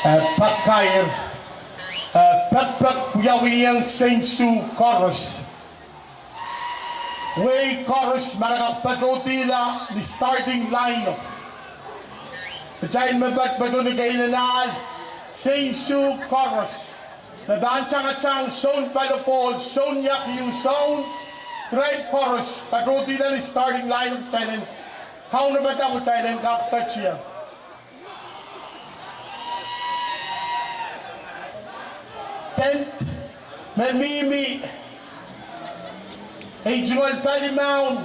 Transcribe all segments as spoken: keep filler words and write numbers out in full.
Eh, pakair, eh, pekpek wiawihong seinsu koaros. Wehi koaros me re kak patohdihla ni starting line. Kitail me patopato ni keieun ahl, seinsu koaros. Me pahn tangatang, soun palipohl, soun iakiu, soun, irail koaros patohdihla ni starting line, kitail en kaunopada, kitail en kak ketie. Tent me mihmi, ei tungoal pali maun,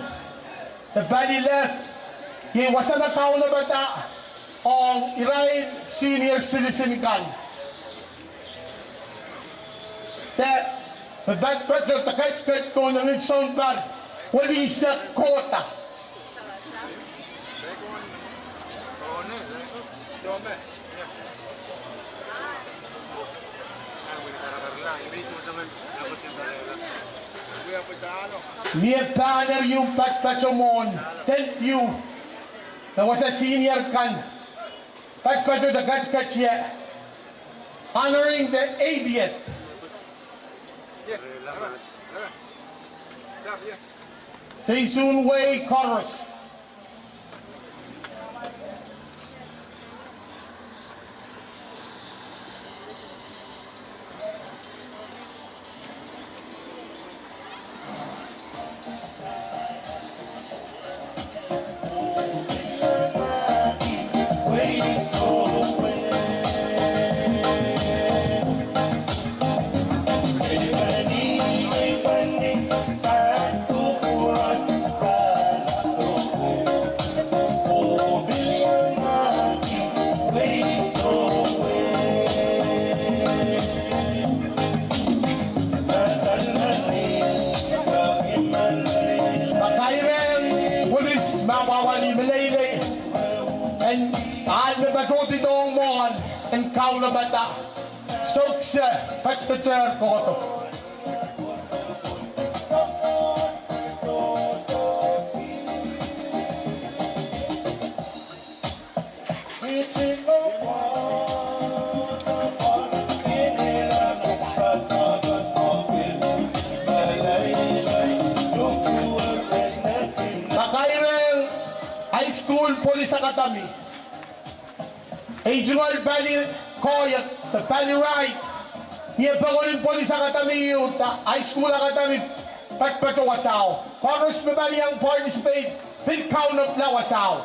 de pali left, iei wasa me kaunopada ong irail senior citizen kan. De me patopato de ketiket pohn nin sounpar welisek kohda. Mie pahn eri ehu patopato mwohn, tent ehu, me wasa senior kan patopato de ketiket ie, honoring the eightieth. Seinsuhn wehi koaros. Pakairehng polis me apwahpwalih meleilei en ahl me patohdidohng mwohn en kaunopada. Sohkse, patopato kohdo. Pakairehng high school police academy. Ei tungoal pali koahiek de pali raid. Mie pokon en police academy ieu de high school academy patopato wasao. Koaros me palian participate pil kaunop la wasao.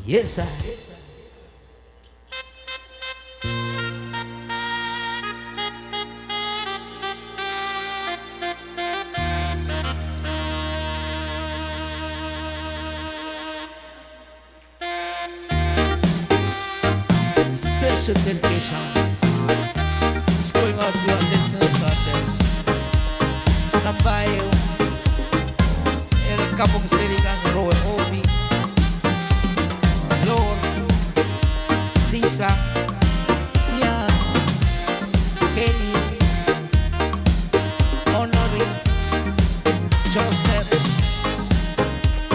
Yes, sir. Special dedication is going out to our listeners out there. Nampa ehu, eri kapwung seri kan Rowe Obi, Lor, Lisa, Sian, Kelly, Honorin, Joseph,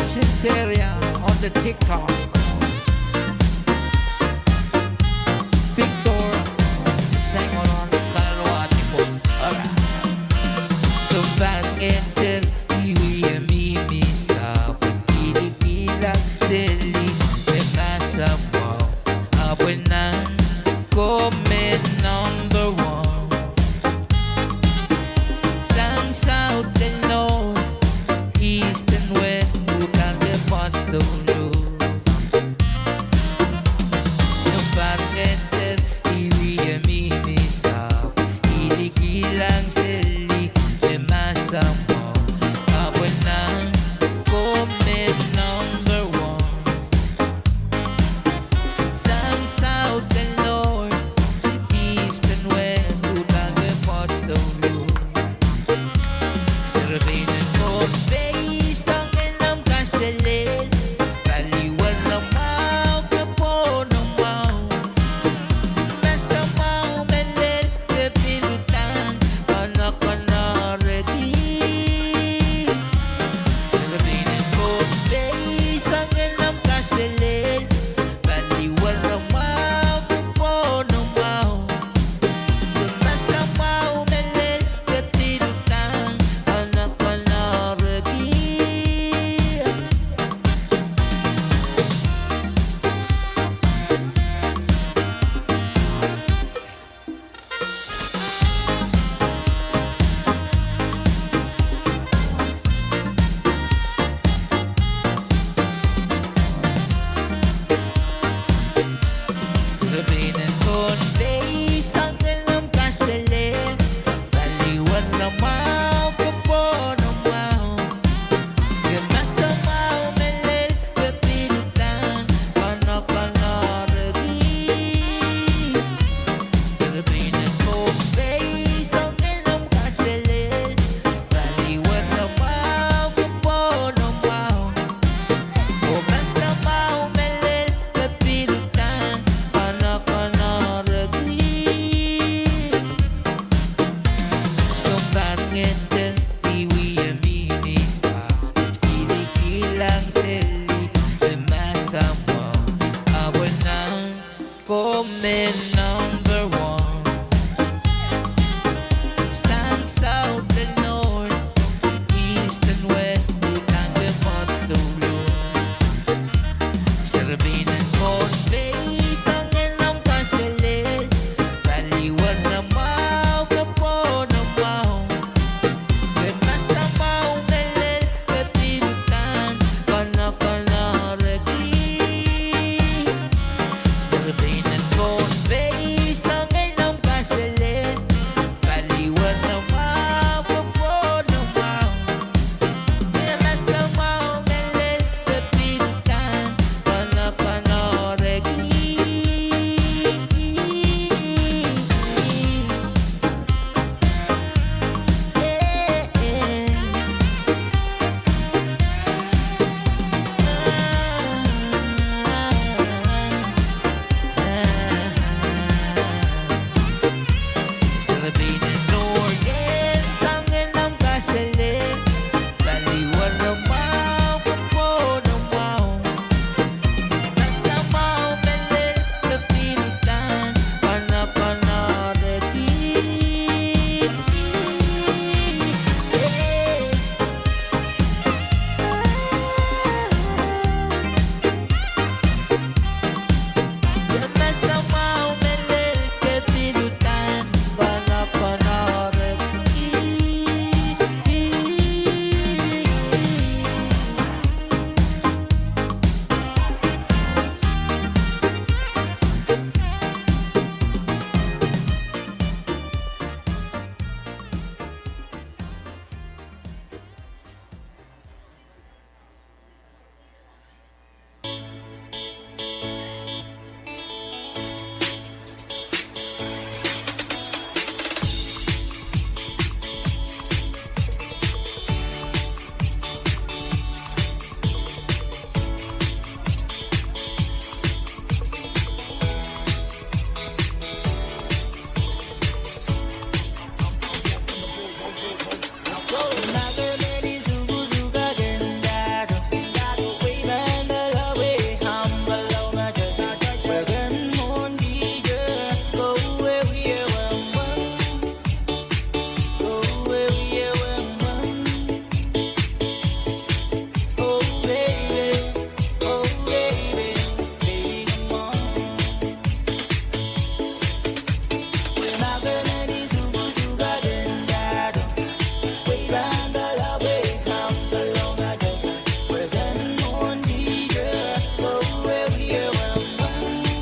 Sinceria on the TikTok. Victor, Sengoron, Kalwati Pon. Alright. So bad ngehn tel, I wie mihmi sahpw, kilikilak seli, me mahs mwahu, ahpw nan ko me number one. Sang south and north, east and west, who can the parts to do?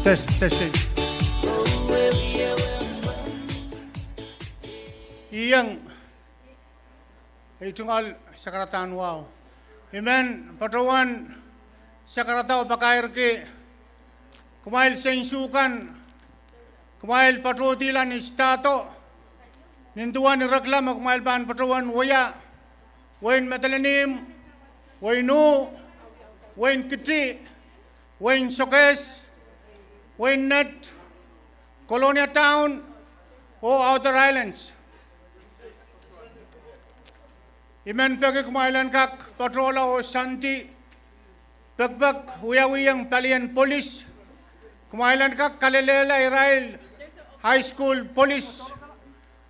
Test, testing. Iang, ei tungoal sakaradahn wahu. I men patohwan sakaradahn pakairki kumwail sensukan, kumwail patohdihla ni stahdo, nin duwen irekla me kumwail pahn patohwan wia, wehin Madolenihmw, wehin U, wehin Kiti, wehin Sokehs, wehin Nett, Kolonia Town, oh Outer Islands. I men peki kumwail en kak patohla oh sandi pekipek wiawihong palien polis. Kumwail en kak kalelehla irail high school polis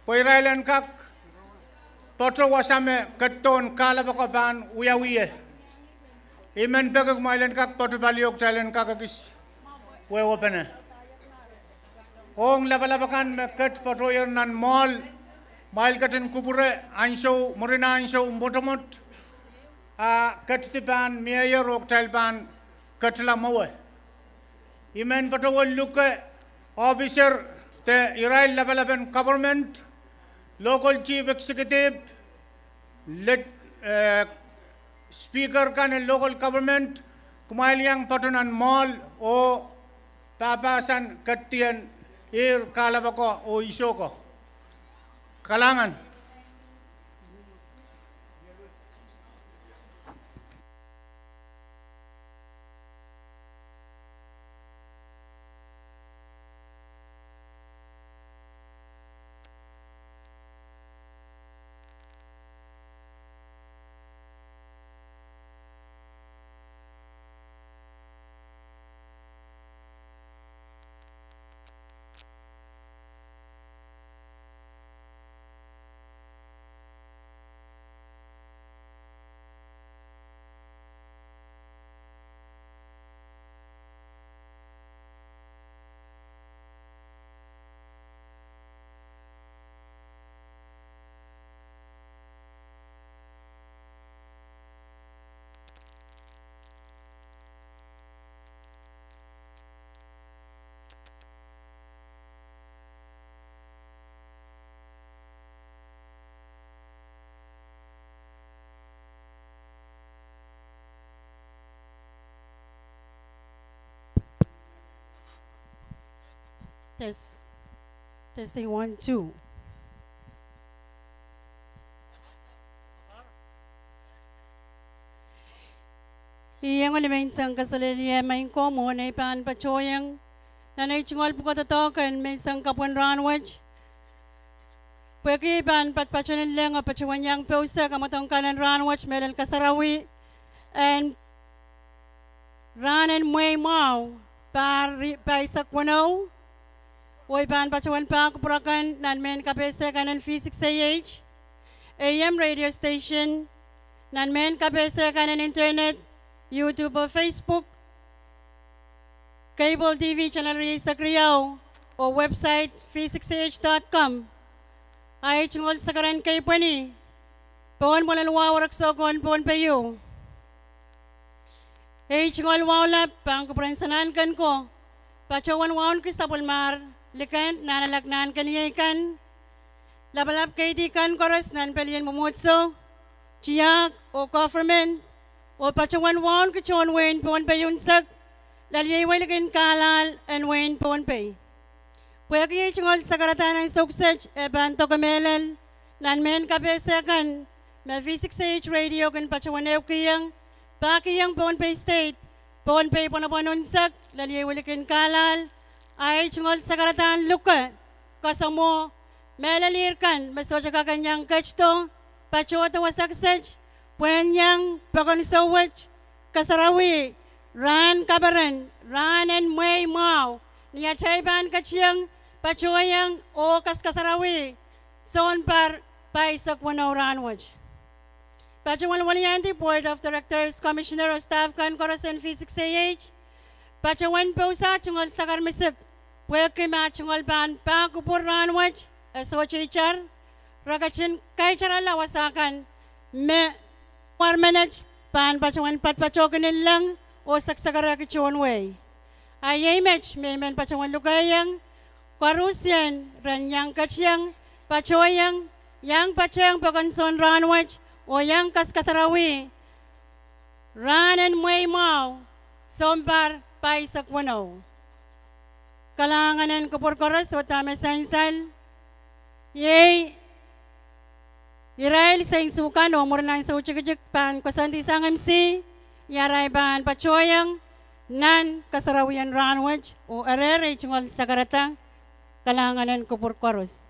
pwe irail en kak patohwasa me ketidohn kahlap ako pahn wiawi. I men peki kumwail en kak patohwasa paliok, kitail en kak ekis wehwehpene. Ong lapalap akan me ket patohier nan mwoahl, kumwail ketin kupwure ansou, mwurin ansou mwotomwot, a ketidi pahn mieier oh kitail pahn ketila mwowe. I men patohwan luke officer de irail lapalapen government, local chief executive, led, eh, speaker kan en local government, kumwail iang patoh nan mwoahl oh pahpahsan ketidien ihr kahlap ako oh ihs oko. Kalahngan. Test. Testing, one, two. Iang ale menseng kaselehlie maing ko mwohn ei pahn patohwasang nan ei tungoal pwukoa doadoahk en menseng kapw en rahnwet. Pwehki pahn patpato ni leng oh patohwan iang pousehla kamwadong kan en rahnwet, mehlel kasarawi en rahn en Mei mwahu, pahr ri-, pahisek weneu, oh ei pahn patohwan pahn kupwure kan nan mehn kapehse kan en V six A H, A M radio station, nan mehn kapehse kan en internet, YouTube oh Facebook, cable T V channel rieisek riau, oh website V six A H dot com. A ei tungoal sakaradahn kei pweni pohn pwelel wahu wereksoko en Pohnpei ieu. Ei tungoal wahu lap pahn kupwuren sanahnken ko, patohwan wauneki sapwellimahr likend nan ahl en nahnken ieikan, lapalap keidi kan koaros nan pelien mwomwohdiso, tiahk oh government, oh patohwan wauneki tohn wehin Pohnpei unsek, lel iei welikin kahlahl en wehin Pohnpei. Pwehki ei tungoal sakaradahn ansou kiset e pahn doke mehlel nan mehn kapehse kan me V six A H radio kin patohwan ehukihong, pahkihong Pohnpei State, Pohnpei pwonopwon unsek, lel iei welikin kahlahl, a ei tungoal sakaradahn luke, kasamwo, mehlel ihr kan me sohte kak en iang ketido, patohdo wasa kiset, pwehn iang pokon souwet, kasarawi, rahn kaperen, rahn en Mei mwahu, ni atail pahn ketikihong, patohwasang oh kaskasarawi, sounpar pahisek weneu rahnwet. Patohwan weliandi Board of Directors, Commissioner oh staff kan koaros en V six A H, patohwan pousa tungoal sakar misik, pwehki ma tungoal pahn pahn kupwur rahnwet, e sohte itar, re ketin kaitarala wasa kan, me war menet pahn patohwan patpatohki ni leng oh saksakarehki tohn wehi. A iei met me I men patohwan lukehiong koarusie ren iang ketiong, patohiong, iang patehng pokon soun rahnwet, oh iang kaskasarawi rahnen mwehi mwahu, sounpar pahisek weneu. Kalahngan en kupwur koaros oh dahme sansal. Iei irail seinsukan oh mwurin ansou tikitik pahn koasoandi sang M C, ih arail pahn patohiong nan kasarawien rahnwet oh erehr ei tungoal sakarada. Kalahngan en kupwur koaros.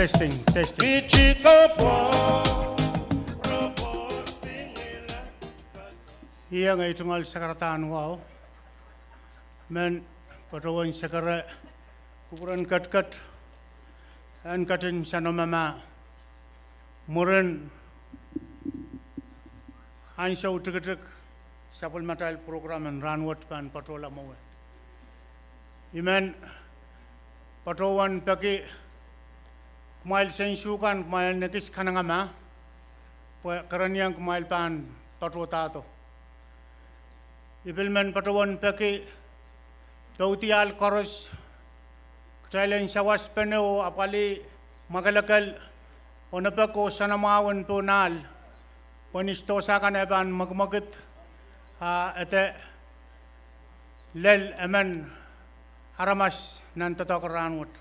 Testing, testing. Iang ei tungoal sakaradahn wahu. Men patohwan sekere kupwuren ketiket en ketin sanomama mwurin ansou tikitik sapwellimatail program en rahnwet pahn patohla mwowe. I men patohwan peki kumwail seinsukan kumwail en ekis kanengama pwe kerenieng kumwail pahn patohdahdo. I pil men patohwan peki poudiahl koaros, kitail en sawaspene oh apwalih mwakelekel, onopek oh soanamwahu en pohn ahl, pwe ni sidohsa kan e pahn mwekimwekid, a ede lel emen aramas nan doadoahk en rahnwet.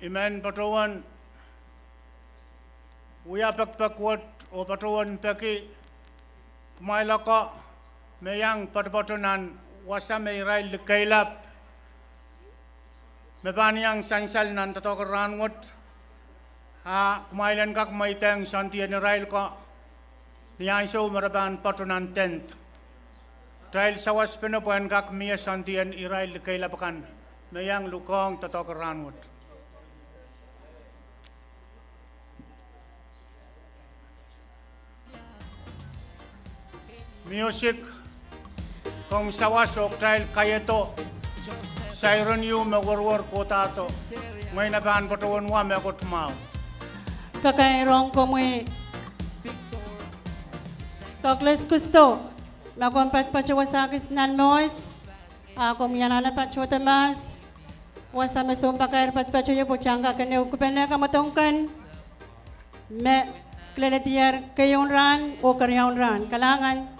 I men patohwan wia pekipek wet oh patohwan peki kumwail oko me iang poatopoat nan wasa me irail likeilap me pahn iang sansal nan doadoahk en rahn wet, a kumwail en kak mweidehng soangen irail ko ni ansou me re pahn poato nan tent. Kitail sawaspene pwehn kak mie soangen irail likeilap akan me iang lukohng doadoahk en rahn wet. Music, komw sawas oh kitail kaiedo siren ieu me werwer kohdahdo, ngehi pahn patohwan wa mehkot mwahu. Kakairong komwi Douglas Kusto, ma komw patopato wasa kis nan Moas, a komw iang anahne patohdo mahs, wasa me sounpakair patopato ieu pwe kitail kak kin ehukipene kamwadong kan me kileledier keieun rahn oh keriaun rahn. Kalahngan.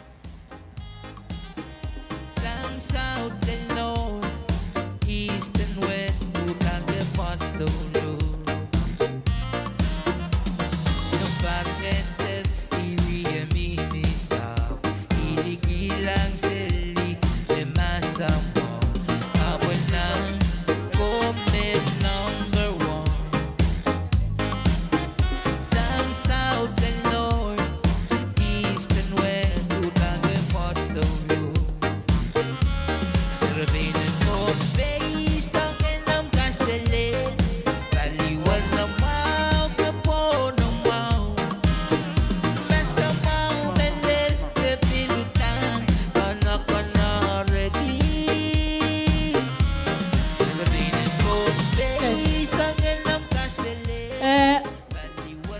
Eh,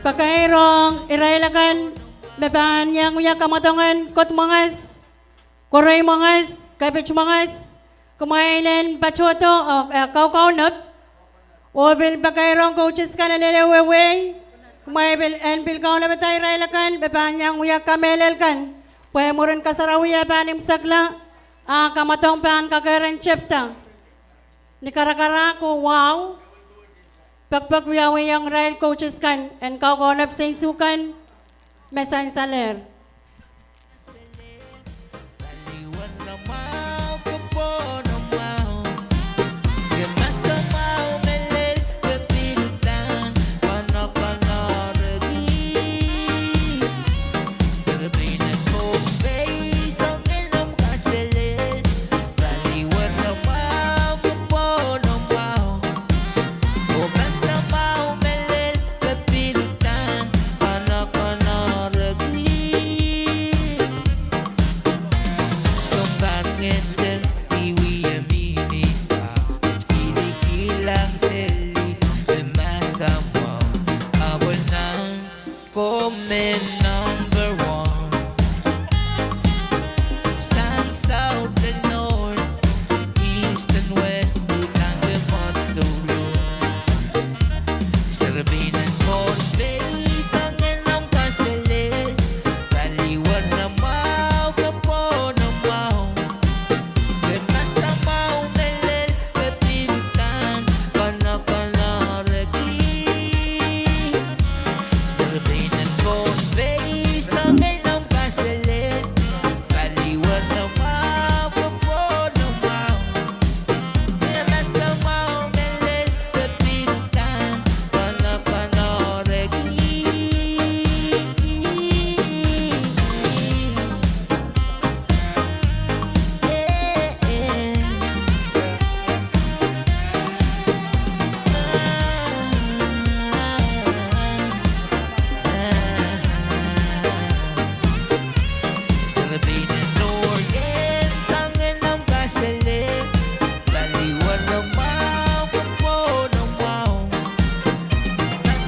pakairong irail akan me pahn iang wia kamwadong en kot mwangas, korei mwangas, kepit mwangas, kumwail en patohdo, oh, eh, kaukaunop, oh pil pakairong coaches kan en ehu wehi, kumwail pil en pil kaunopada irail akan me pahn iang wia kamehlel kan, pwe mwurin kasarawi e pahn imwisekla, a kamwadong pahn kakeren tepda. Ni karakarahk oh wahu, pekipek wiawihong irail coaches kan en kaukaunop seinsukan me sansalehr. Komen number one. Sang, south and north, east and west, Bhutan, Nepal, Stolo. Serpin en Pohnpei, sang en Lamkasele, paliwar na mwahu, kepo na mwahu.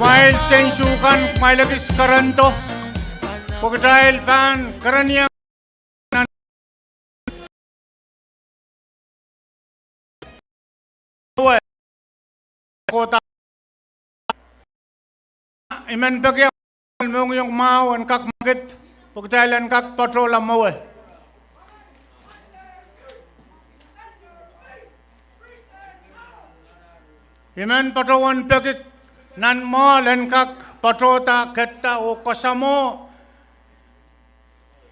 Kumwail seinsukan, kumwail ekis kerendo, pwe kitail pahn kereniong I men peki mohngiong mwahu en kak makit, pwe kitail en kak patohla mwowe. I men patohwan peki nan mwoahl en kak patohda, ketido oh kasamwo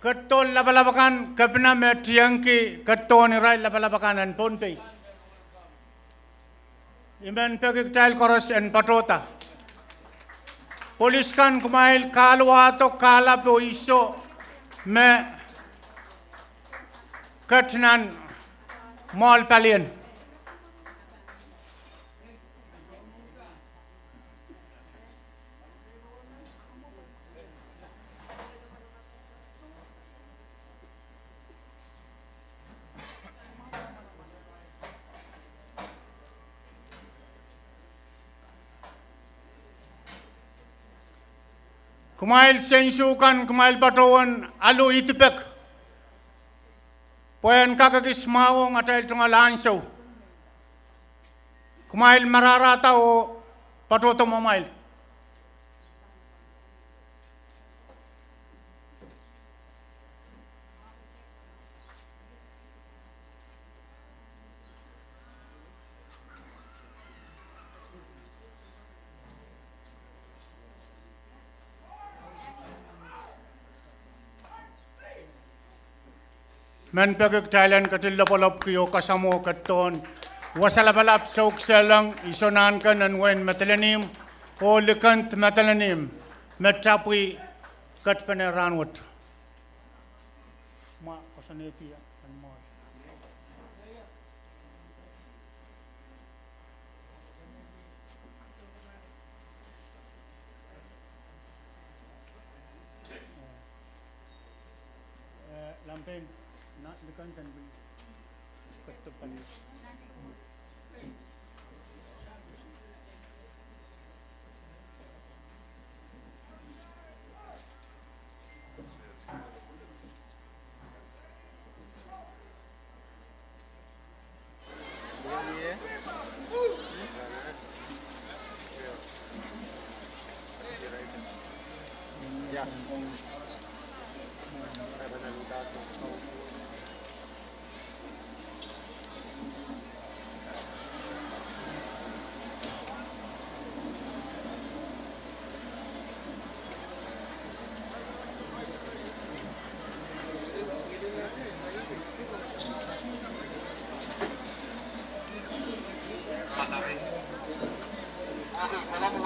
ketidohl lapalap akan, kepina me tiengki ketidohn irail lapalap akan en Pohnpei. I men peki kitail koaros en patohda. Polis kan, kumwail kahlap wahdo, kahlap oh iso me ket nan mwoahl palien. Kumwail sensu kan, kumwail patohwan alu idipek pwe en kak ekis mwahuong atail tungoal ansou. Kumwail mararahda oh patohda mwomwail. Men peki kitail en ketin lopwolopwki oh kasamwo ketidohn wasa lapalap, soukisehlong, iso nahnken en wehin Madolenihmw oh likend Madolenihmw me tapwi ketpene rahnwet.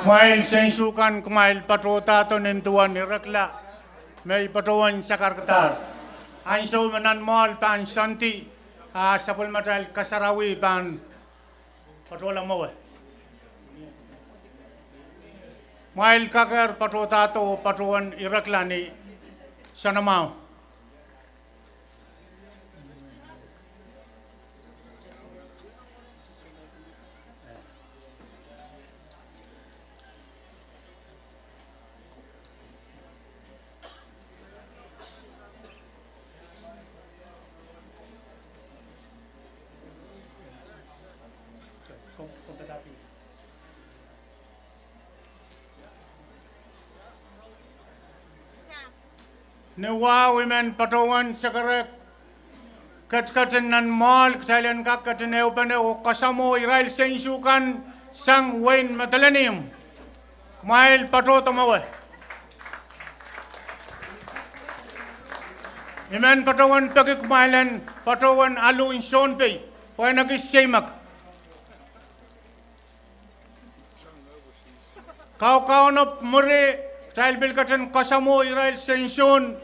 Kumwail sensu kan, kumwail patohdahdo nin duwen irekla me I patohwan sakarkadahr. Ansou me nan mwoahl pahn soandi, a sapwellimatail kasarawi pahn patohla mwowe. Kumwail kakehr patohdahdo oh patohwan irekla ni soanamwahu. Ni wahu I men patohwan sekerehk ketiket en nan mwoahl, kitail en kak ketin ehupene oh kasamwo irail sensu kan sang wehin Madolenihmw. Kumwail patohda mwowe. I men patohwan peki kumwail en patohwan alu en Sounpei pwe en ekis seimek. Kaukaunop mwuri, kitail pil ketin kasamwo irail sensuhn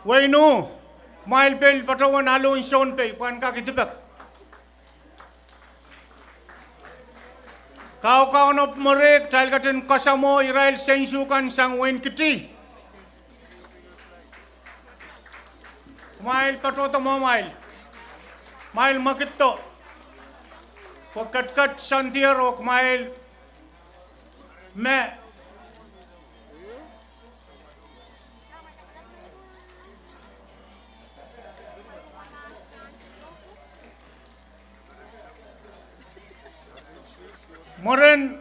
wehin Ih. Kumwail pil patohwan alu en Sounpei pwe en kak idipek. Kaukaunop mwuri, kitail ketin kasamwo irail sensu kan sang wehin Kiti. Kumwail patohda mwomwail. Kumwail mwekiddo pwe ketiket soandier oh kumwail me mwurin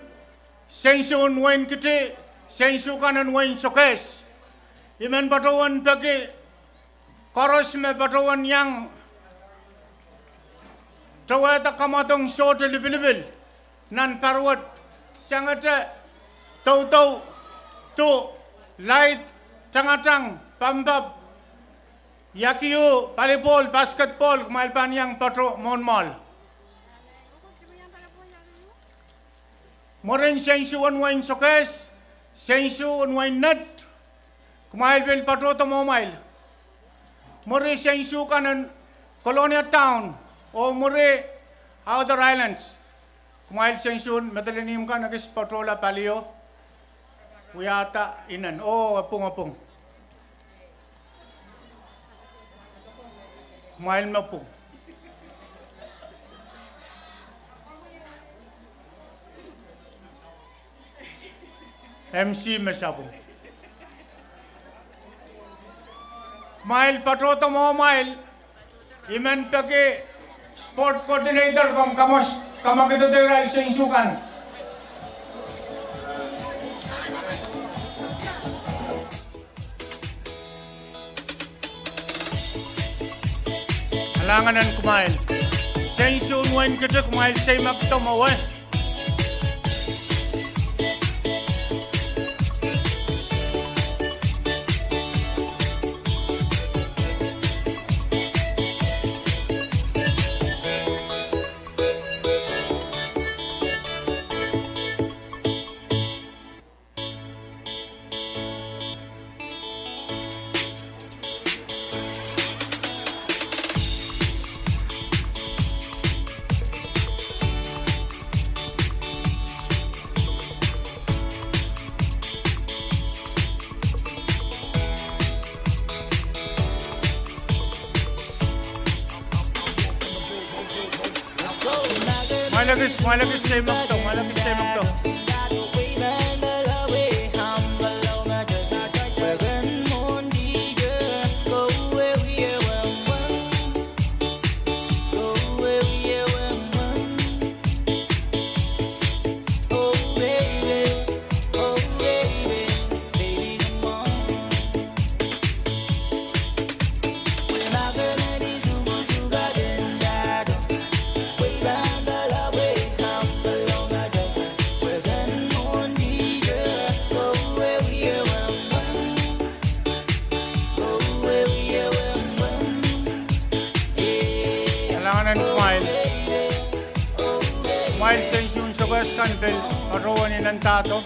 sensuhn wehin Kiti, sensu kan en wehin Sokehs. I men patohwan peki koaros me patohwan iang towehda kamwadong sohte lipilipil nan pariwet, sangete doudou, du, laid, tangatang, pampap, iakiu, volleyball, basketball, kumwail pahn iang patoh mwohn mwoahl. Mwurin sensuwon wehin Sokehs, sensuwon wehin Nett, kumwail pil patohdo mwohmwail. Mwuri sensu kan en Kolonia Town, oh mwuri Outer Islands, kumwail sensuwon Madolenihmw kan ekis patohla palio, wiahda inenen, oh, e pwung, e pwung. Kumwail me pwung. MC me sapwung. Kumwail patohdo mwohmwail. I men peki sport coordinator, komw kamwekid, kamwekid irail sensu kan. Kalahngan en kumwail. Sensuwon wehin Kitti, kumwail seimedo mwowe. Kumwail ekis, kumwail ekis seimedo, kumwail ekis seimedo. Kalahngan en kumwail. Kumwail sensuwon Sokehs kan pil patohwan inendahdo.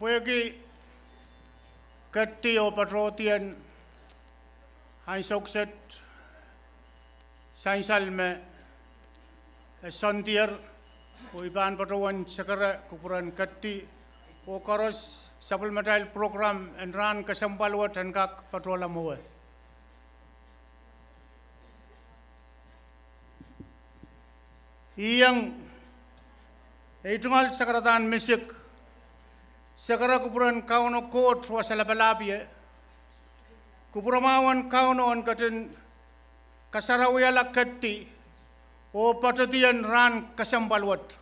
Pwehki ketti oh patohdi en ansou kiset, sansal me e soandier, oh I pahn patohwan sekere kupwuren ketti, oh koaros sapwellimatail program en rahn kesempwal wet en kak patohla mwowe. Ieng, ei tungoal sakaradahn misik, sekere kupwuren Kauno Koht Wasa Lapalahpie, kupwuramwahwen Kauno en ketin kasarawihala ketti oh patohdi en rahn kesempwal wet.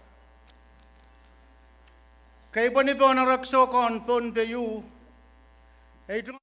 Keipweni pohn erekiso kan Pohnpei, ei tungoal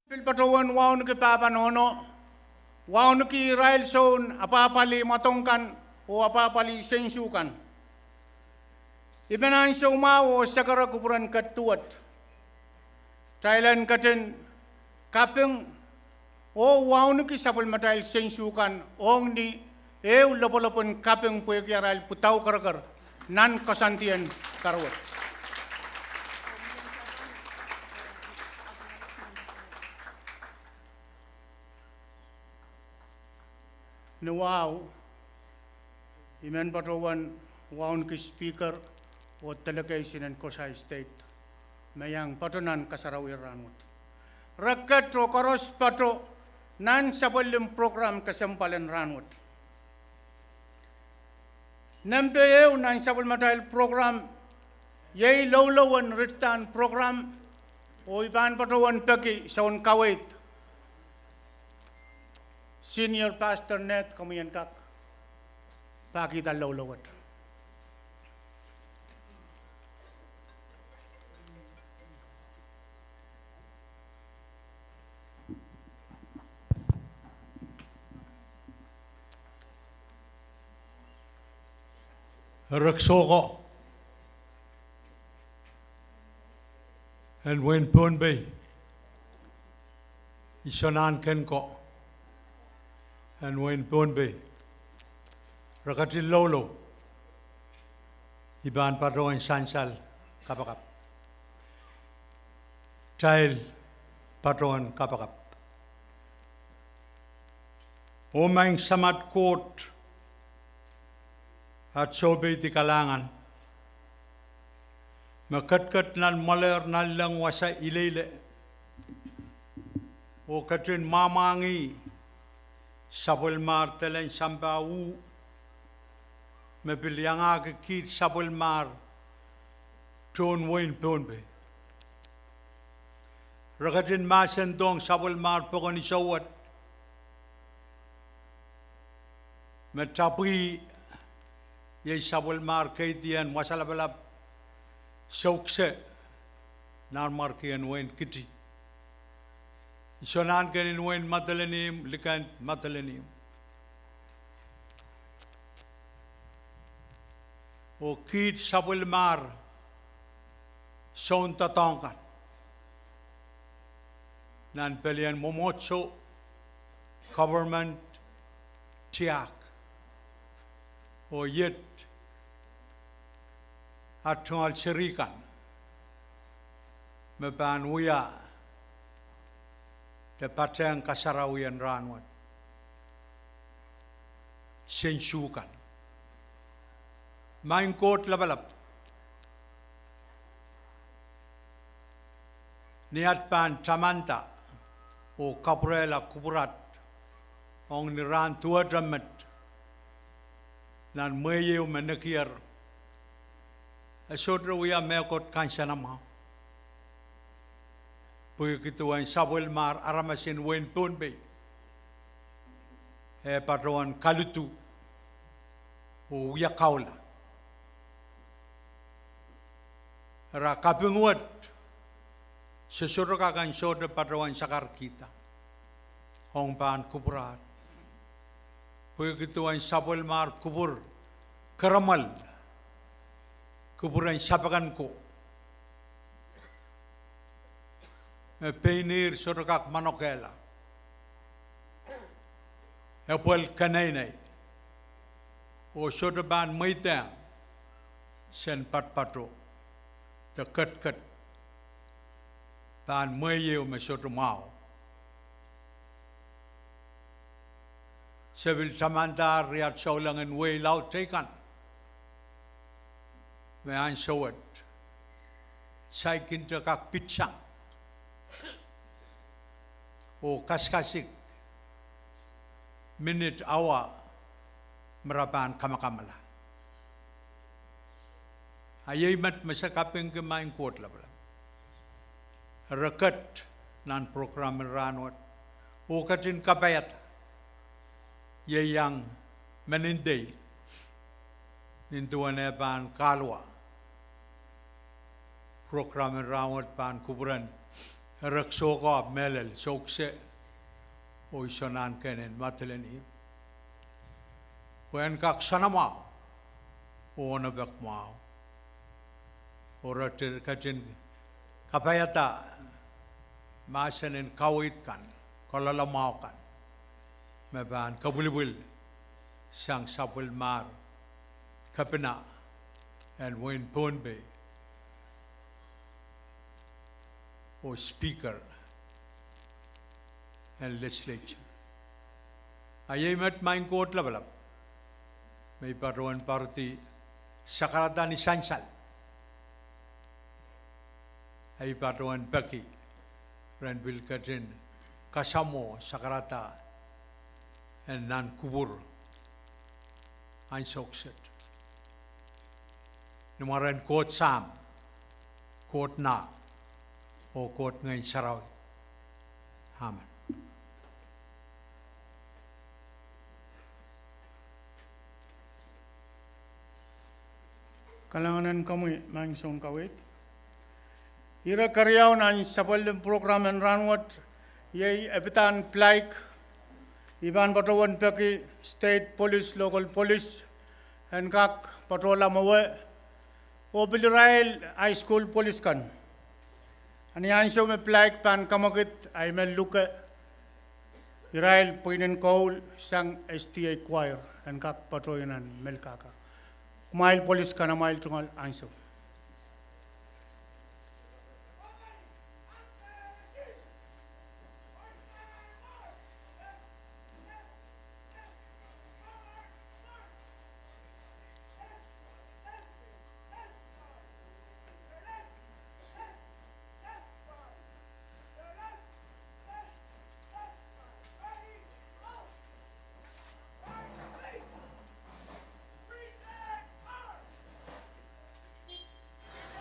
Pil patohwan wauneki pahpa nohno, wauneki irail soun apwahpwalih mwadong kan oh apwahpwalih sensu kan. I men ansou mwahu oh sekere kupwuren ketiket, kitail en ketin kaping oh wauneki sapwellimatail sensu kan ong ni ehu lopwolopwen kaping pwehki arail pwudahukereker nan koasoandien karuwet. Ni wahu, I men patohwan wauneki Speaker oh delegation en Kosrae State me iang pato nan kasarawi en rahnwet. Re ket oh koaros pato nan sapwellim prokram kesempwal en rahnwet. Nempe ehu nan sapwellimatail prokram iei loulou en ritidahn prokram, oh I pahn patohwan peki soun kaweid, Senior Pastor Ned, komwi en kak pahkihda loulou wet. Rek soh ko en wehin Pohnpei, Isonahnken ko en wehin Pohnpei, re ketin loulou. I pahn patohwan sansal kapakap. Kitail patohwan kapakap. Oh Maing Samat Koht, at soupeidi kalahngan, me ketiket nan mwoalehr nanleng wasa ileile oh ketin mwamwahngih sapwellimahr delen sampah uh me pil iangahki kiht sapwellimahr tohn wehin Pohnpei. Re ketin mahsendohng sapwellimahr pokon iso wet me tapwih iei sapwellimahr keidi en Wasalapalap Soukse, nanmwarkien wehin Kiti, Isonahnken en wehin Madolenihmw, Likend Madolenihmw, oh kiht sapwellimahr soundoadoahk kan nan pelien mwomwohdiso, government, tiahk, oh iet, at tungoal seri kan me pahn wia de patehng kasarawi en rahnwet, sensu kan. Maing Koht Lapalap, ni at pahn tamanda oh kapwurehla kupwur at ong ni rahn duwehte met nan mwehi ehu me nekier, e sohte wia mehkot kansenamwahu, pwehki duwen sapwellimahr aramas en wehin Pohnpei e patohwan kalidu oh wia kaula. Eri kaping wet, se sohte kak en sohte patohwan sakarkihda ong pahn kupwur at, pwehki duwen sapwellimahr kupwur keremwel, kupwur en sapwkene ko me pein ihr sohte kak manokehla, epwel keneinei, oh sohte pahn mweidehng sen patopato de ketiket, pahn mwehi ehu me sohte mwahu. Se pil tamandahr riat souleng en wehi laud teikan me ansou wet saikinte kak pitsang oh kasikasik minit, awa me re pahn kamakamala. A iei met me se kapingki Maing Koht Lapalap. Re ket nan prokram en rahnwet oh ketin kapaiada, ieiang menindei, nin duwen e pahn kahluwa prokram en rahnwet pahn kupwuren Eri sohte mehlel, sohte kis, oh I sohte anahne ken en mwadileni. Pwe en kak soanamwahu, oh onopek mwahu. Oh re ketin kapaiada mahsen en kaweid kan, koaloalamwahu kan, me pahn kapwilipwil sang sapwellimomwi kepina en wehin Pohnpei oh Speaker en Legislature. A iei met maing Koht Lapalap, me I patohwan poaridi sakarada ni sansal. A I patohwan peki ren pil ketin kasamwo sakarada en nan kupwur ansou kiset. Ni mwaren Koht Sahm, Koht Nah, oh Koht Ngehn Sarawi. Amen. Kalahngan en komwi maing sounkaweid. Ire keriau nan sapwellimen program en rahnwet, iei epidahn plaik. I pahn patohwan peki state police, local police, en kak patohla mwowe, oh pil irail high school police kan. A ni ansou me plaik pahn kamwekid, ahi men luke, irail pweinen koul sang SDA choir en kak patohla nan Melkahka. Kumwail police kan, amwail tungoal ansou.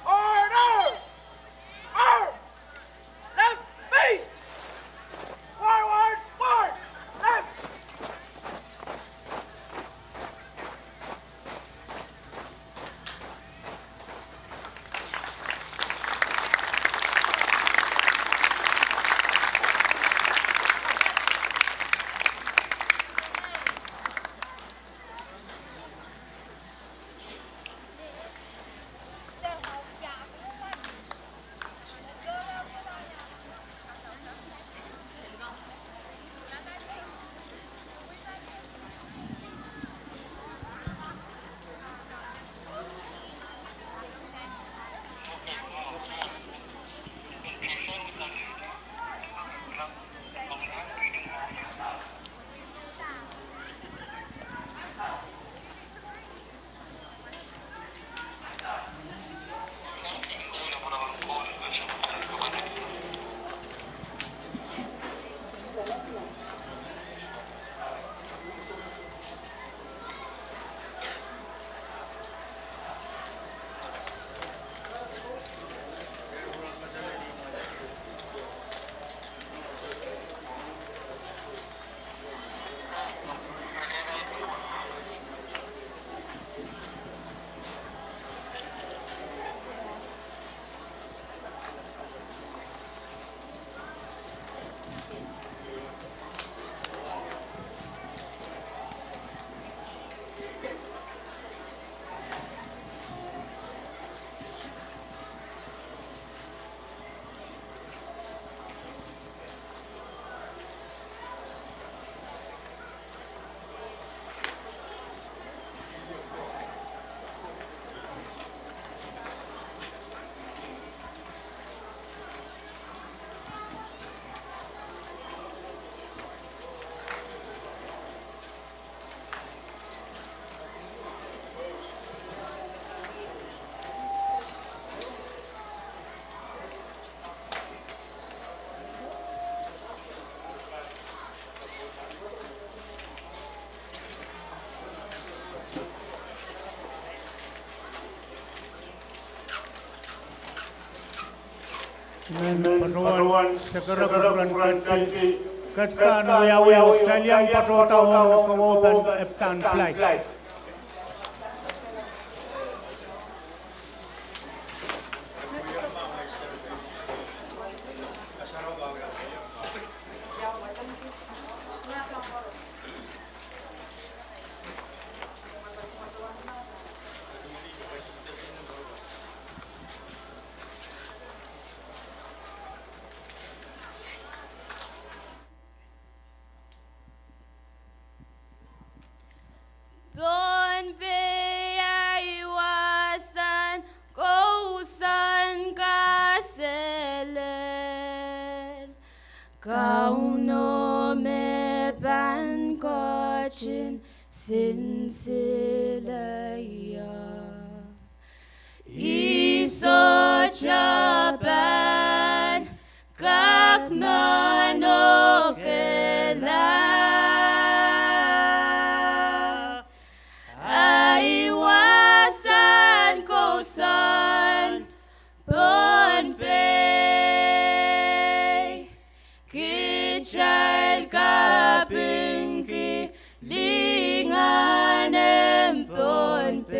Order! Arm! Left face! Forward, march! Left! Patohwan sekerek en ketin, ketin wiawi oh kitail iang patohda ong kawaupen epidahn plaik. Sinsile ia. I sohte pahn kak manokehla. Ahi wahsahn kousoan Pohnpei. Kitail kapingki lingan en Pohnpei,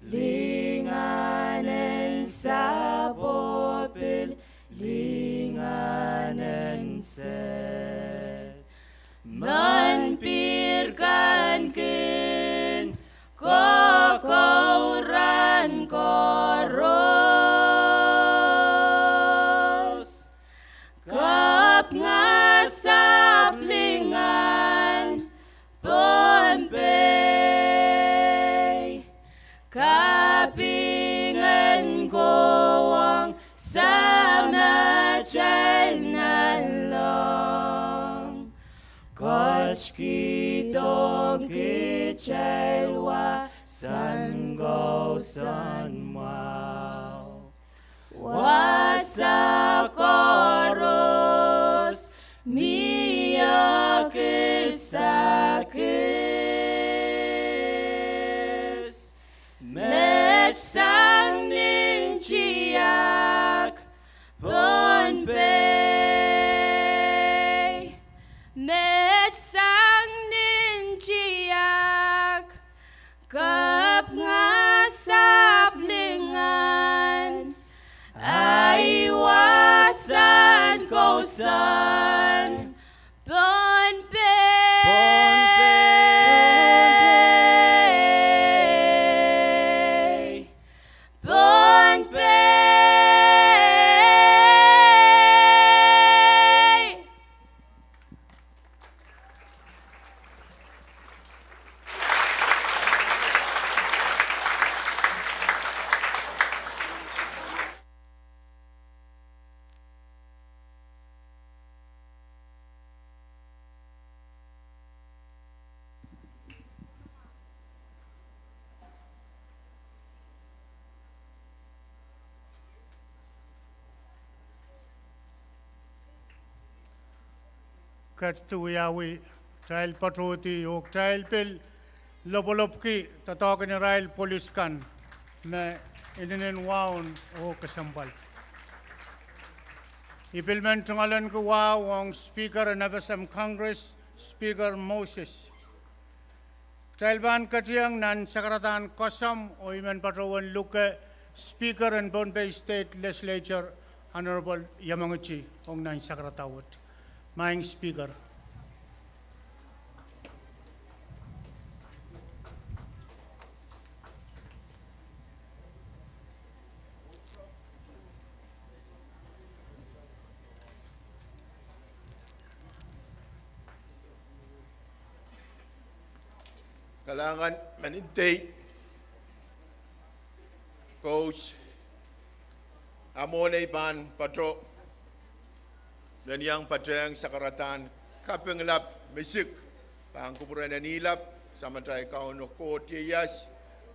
lingan en sapwopil, lingan en sehd. Manpir kan kin kokourehn koaros. Kapinga sapwellimen Pohnpei. Kaping en kowe, Samatail Nanleng. Kotkihdohng kitail wahsahn kousoan mwahu. Wasa koaros mie kisakis. Met sang nin tiahk Pohnpei. Met sang nin tiahk. Kapinga sapwellimen ahi wahsahn kousoan Pohnpei. Pohnpei. Pohnpei. Ketido wiawi, kitail patohdi oh kitail pil lopwolopwki doadoahk en irail polis kan me inenen wahu oh kesempwal. I pil men tungoalenki wahu ong Speaker en FSM Congress, Speaker Moses. Kitail pahn ketiong nan sakaradahn kosomw oh I men patohwan luke Speaker en Pohnpei State Legislature, Honorable Yemengiti, ong nan sakarada wet. Maing Speaker. Kalahngan men idei. Kous, a mwohn ei pahn pato, I men iang patehng sakaradahn kaping lap misik pahn kupwuren Enihlap, Samatail Kauno Koht ieias,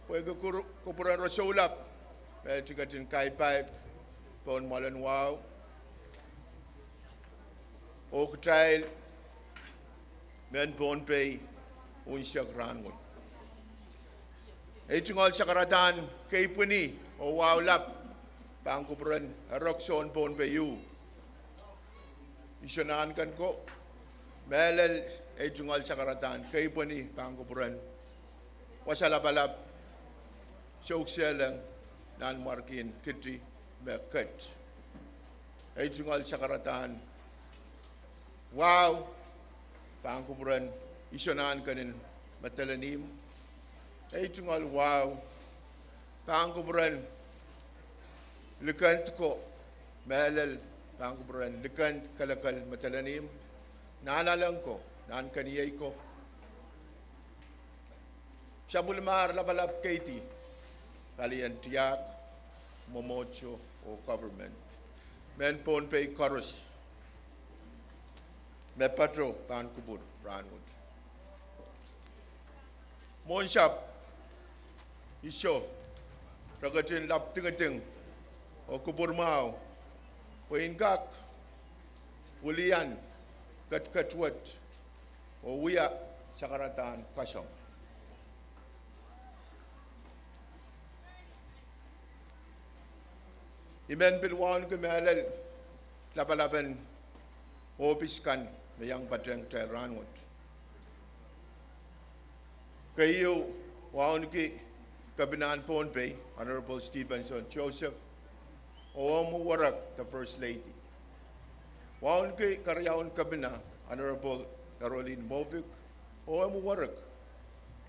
pwehki kupwuren Rosoulap me e ketin kaipaip pohn mwoalen wahu. Oh kitail mehn Pohnpei unsek rahnwet. Ei tungoal sakaradahn keipweni oh wahu lap pahn kupwuren Erokson Pohnpei iu, Isonahn Ken ko. Mehlel, ei tungoal sakaradahn keipweni pahn kupwuren Wasa Lapalap Soukseleng, Nanmwarkien Kiti me ket. Ei tungoal sakaradahn wahu pahn kupwuren Isonahn Ken en Madolenihmw. Ei tungoal wahu pahn kupwuren likend ko. Mehlel, pahn kupwuren likend kelekel Madolenihmw, Nahnalek ko, Nahnkeniei ko, Sapwellimahr Lapalap Keidi, Palien Tiahk, Mwomwohdiso oh Government, mehn Pohnpei koaros me pato pahn kupwur rahnwet. Mwohnsapw, iso, re ketin lap tingiding oh kupwur mwahu pwe I en kak wilian ketiket wet oh wia sakaradahn kasong. I men pil wauneki mehlel lapalapen ohpis kan me iang patehng kitail rahnwet. Keieu, wauneki Kepinahn Pohnpei, Honorable Stevenson Joseph, oh omw werek, the First Lady. Wauneki keriaun Kepina, Honorable Eroline Moffick, oh omw werek,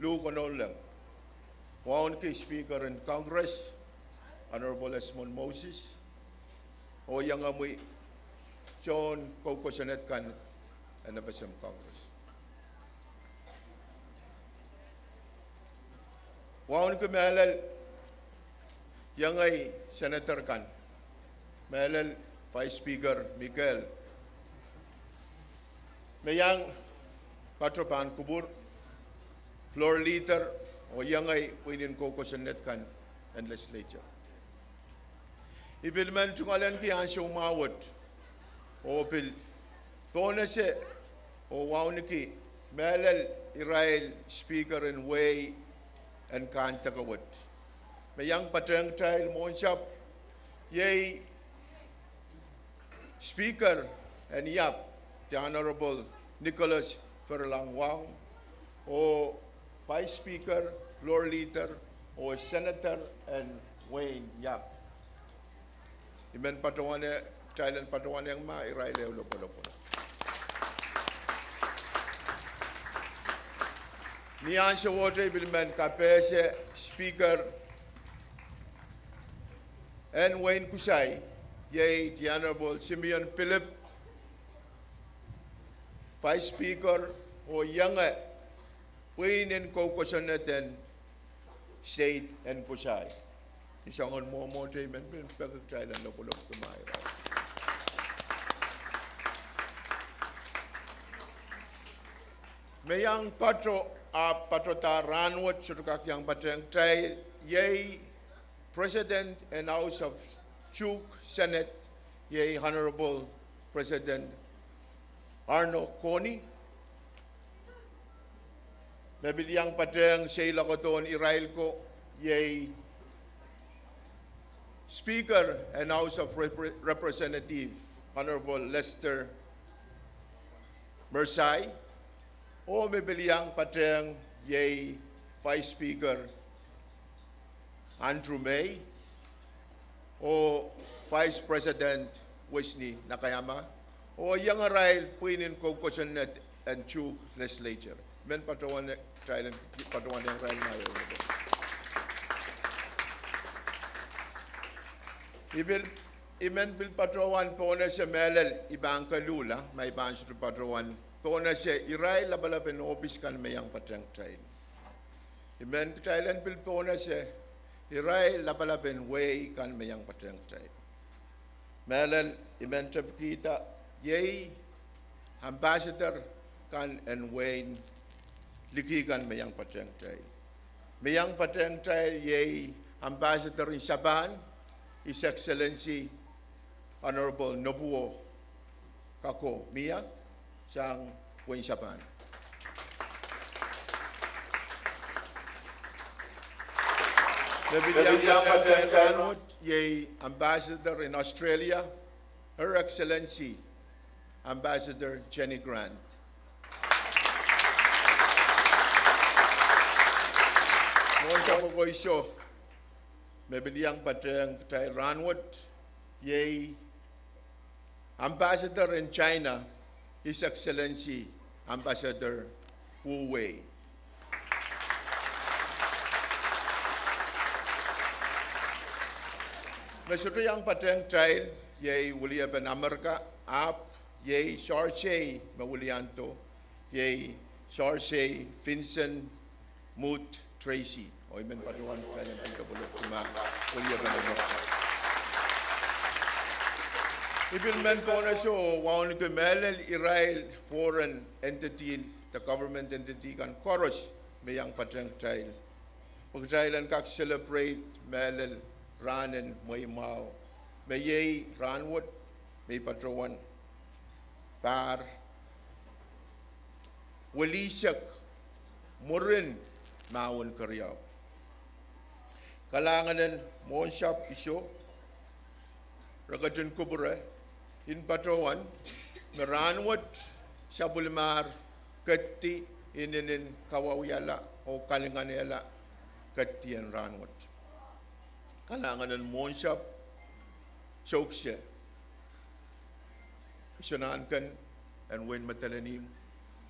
Lou Konouleng. Wauneki Speaker en Congress, Honorable Esmond Moses, oh iengomwi tohn kou kosonned kan en FSM Congress. Wauneki mehlel iengei senator kan, mehlel Vice Speaker Mikel, me iang pato pahn kupwur, Floor Leader, oh iengei pwihnen kou kosonned kan en legislature. I pil men tungoalenki ansou mwahu wet oh pil pohnese oh wauneki mehlel irail Speaker en wehi en kahn deke wet me iang patehng kitail, Mwohnsapw, iei Speaker en IAP, the Honorable Nicholas Furlong Wong, oh Vice Speaker, Floor Leader, oh Senator en wehin IAP. I men patohwan, kitail en patohwanehng ma irail ehu lopwolopwol. Ni ansowohte I pil men kapehse Speaker en wehin Kusai, iei the Honorable Simeon Philip, Vice Speaker, oh ienge pwihnen kou kosonned en state en Kusai. Ni soangen mwomwohte I men pil peki kitail en lopwolopwki ma irail. Me iang pato, ahpw patohda rahnwet sohte kak iang patehng kitail, iei President en House of Chuuk Senate, iei Honorable President Arno Coney. Me pil iang patehng seiloakedohn irail ko, iei Speaker en House of Repre-, Representative, Honorable Lester Mersai, oh me pil iang patehng iei Vice Speaker Andrew May, oh Vice President Wesley Nakayama, oh iengarail pwihnen kou kosonned en Chuuk Legislature. Men patohwan, kitail en patohwanehng irail ma irail. I pil, I men pil patohwan pohnese mehlel, I pahn koluhla ma I pahn sohte patohwan pohnese irail lapalapen ohpis kan me iang patehng kitail. I men kitail en pil pohnese irail lapalapen wehi kan me iang patehng kitail. Mehlel I men tepkihda iei ambassador kan en wehin liki kan me iang patehng kitail. Me iang patehng kitail iei ambassador en Sapahn, His Excellency Honorable Nobuo Kagomiya, sang wehin Sapahn. Me pil iang patehng kitail rahnwet iei ambassador en Australia, Her Excellency Ambassador Jenny Grant. Mwohnsapw koiso, me pil iang patehng kitail rahnwet iei ambassador en China, His Excellency Ambassador Wu Wei. Me sohte iang patehng kitail iei weliepen Amerika, ahpw iei soarsei me weliando, iei soarsei Vincent Moot Tracy, oh I men patohwan kitail en pil lopwolopwki ma weliepen Amerika. I pil men pohnese oh wauneki mehlel irail foreign entity de government entity kan koaros me iang patehng kitail, pwe kitail en kak celebrate mehlel rahn en mweimwahu, me iei rahnwet me I patohwan pahr welihsek mwurin mahwen keriau. Kalahngan en mwohnsapw Iso, re ketin kupwure, I patohwan, me rahnwet sapwellimahr kedi inenen kawawihala oh kalinganehla kedien rahnwet. Kalahngan en mwohnsapw Soukse, Iso Nahnken en wehin Madolenihmw,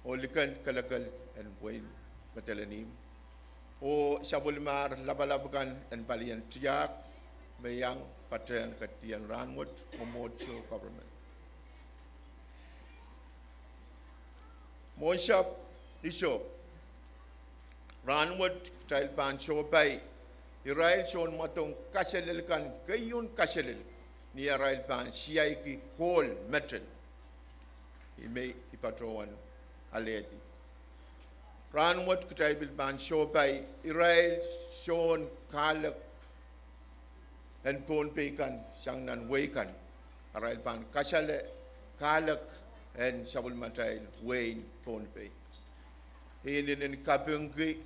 oh liken kelekel en wehin Madolenihmw, oh sapwellimahr lapalap kan en palien tiahk me iang patehng kedien rahnwet, mwomwohdiso, government. Mwohnsapw Iso, rahnwet kitail pahn sohpai irail sounmwadong kaselel kan, keieu kaselel, ni arail pahn siaiki kohl medal me I patohwan alehdi. Rahnwet kitail pil pahn sohpai irail soun kahlek en Pohnpei kan sang nan wehi kan, arail pahn kasale kahlek en sapwellimatail wehin Pohnpei. I inenen kapingki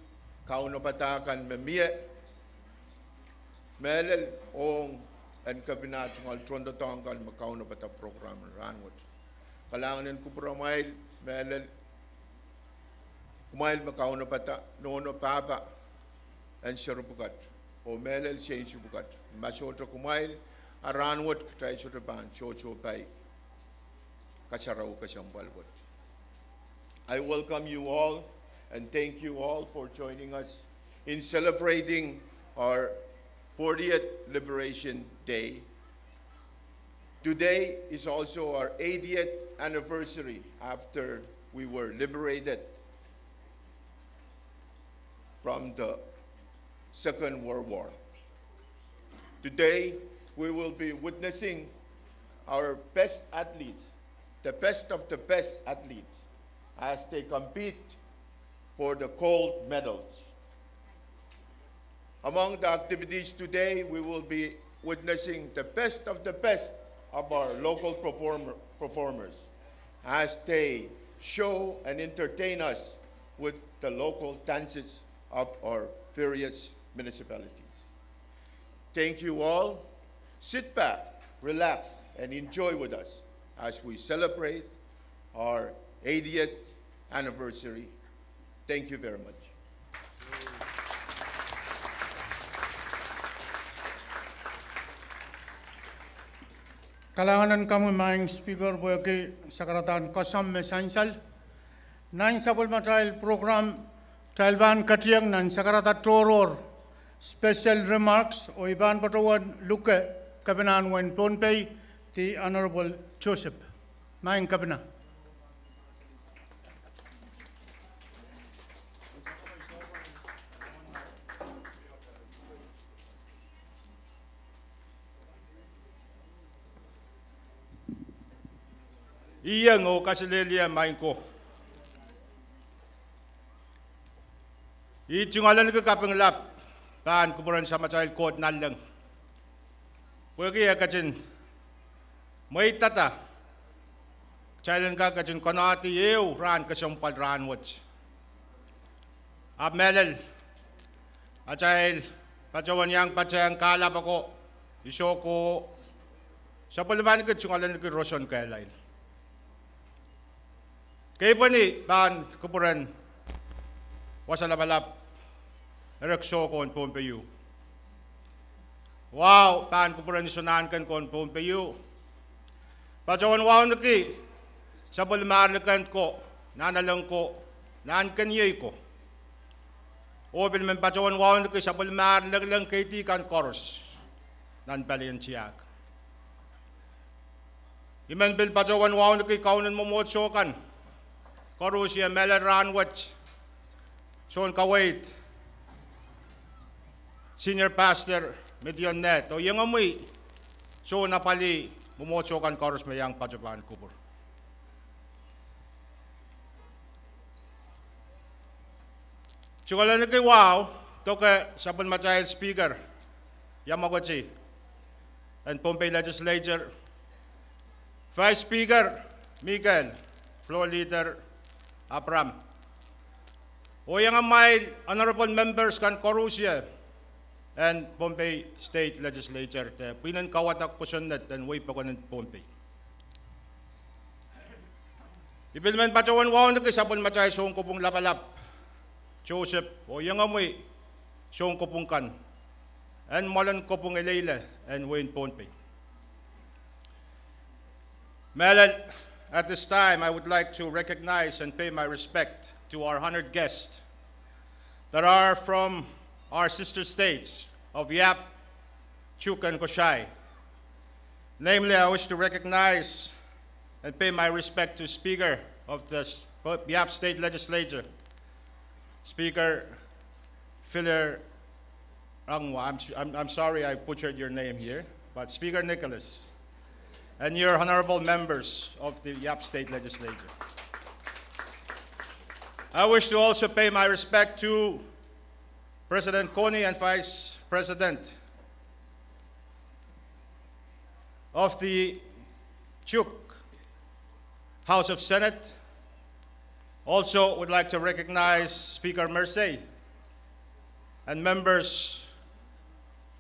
kaunopada kan me mie, mehlel ong en kepina tungoal tohndoadoahk kan me kaunopada program en rahnwet. Kalahngan en kupwuramwail mehlel kumwail me kaunopada, nohno pahpa en seri pwukat oh mehlel seinsu pwukat, ma sohte kumwail, a rahnwet kitail sohte pahn sohsohpai kasarawi kesempwal wet. I welcome you all and thank you all for joining us in celebrating our fortieth Liberation Day. Today is also our eightieth anniversary after we were liberated from the Second World War. Today, we will be witnessing our best athletes, the best of the best athletes, as they compete for the gold medals. Among the activities today, we will be witnessing the best of the best of our local performer, performers as they show and entertain us with the local dances of our various municipalities. Thank you all. Sit back, relax, and enjoy with us as we celebrate our eightieth anniversary. Thank you very much. Kalahngan en komwi Maing Speaker pwehki sakaradahn koasoandi me sansal. Nan sapwellimatail program, kitail pahn ketieng nan sakarada tohrohr, special remarks, oh I pahn patohwan luke Kepinahn wehin Pohnpei, the Honorable Joseph. Maing Kepina. Ieng oh kaselehlie Maing ko. I tungoaleniki kaping lap pahn kupwuren Samatail Koht nanleng pwehki e ketin mweidada kitail en kak ketin konehdi ehu rahn kesempwal rahnwet. Ahpw mehlel atail patohwan iang patehng kahlap ako, Iso ko, sapwellimaniki tungoaleniki roson kehlail. Keipweni pahn kupwuren wasa lapalap, Erek Soh ko en Pohnpei. Wahu pahn kupwuren Iso Nahnken ko en Pohnpei. Patohwan wauneki sapwellimahr likend ko, nahnalek ko, nahnkeniei ko. Oh pil men patohwan wauneki sapwellimahr lengleng keidi kan koaros nan palien tiahk. I men pil patohwan wauneki kaunen mwomwohdiso kan koaros, ie mehlel rahnwet soun kaweid, Senior Pastor Midion Ned, oh iengomwi soun apwalih mwomwohdiso kan koaros me iang patohwan kupwur. Tukaleniki wahu, doke sapwellimatail Speaker, Yamokoti, en Pohnpei Legislature, Vice Speaker Mikael, Floor Leader Abraham, oh iangamail Honorable Members kan koaros en Pohnpei State Legislature, de pwihn en kauwada kosonned en wehi pokon en Pohnpei. I pil men patohwan wauneki sapwellimatail Sounkopwung Lapalap Joseph oh iangomwi sounkopwung kan en mwoalen kopwung eleile en wehin Pohnpei. Mehlel, at this time, I would like to recognize and pay my respect to our honored guests that are from our sister states of Yap, Chuuk, and Koshai. Namely, I wish to recognize and pay my respect to Speaker of the s-, Yap State Legislature, Speaker Philir Rangwa. I'm, I'm, I'm sorry I butchered your name here, but Speaker Nicholas, and your honorable members of the Yap State Legislature. I wish to also pay my respect to President Coney and Vice President of the Chuuk House of Senate. Also would like to recognize Speaker Mersey and members,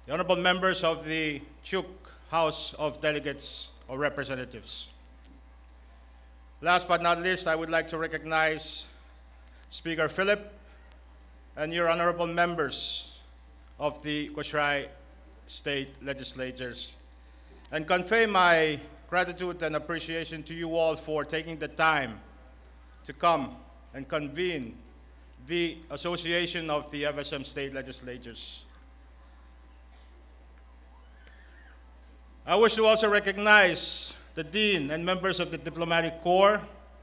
the honorable members of the Chuuk House of Delegates or Representatives. Last but not least, I would like to recognize Speaker Philip and your honorable members of the Kosrae State Legislatures and convey my gratitude and appreciation to you all for taking the time to come and convene the Association of the F S M State Legislatures. I wish to also recognize the Dean and members of the Diplomatic Corps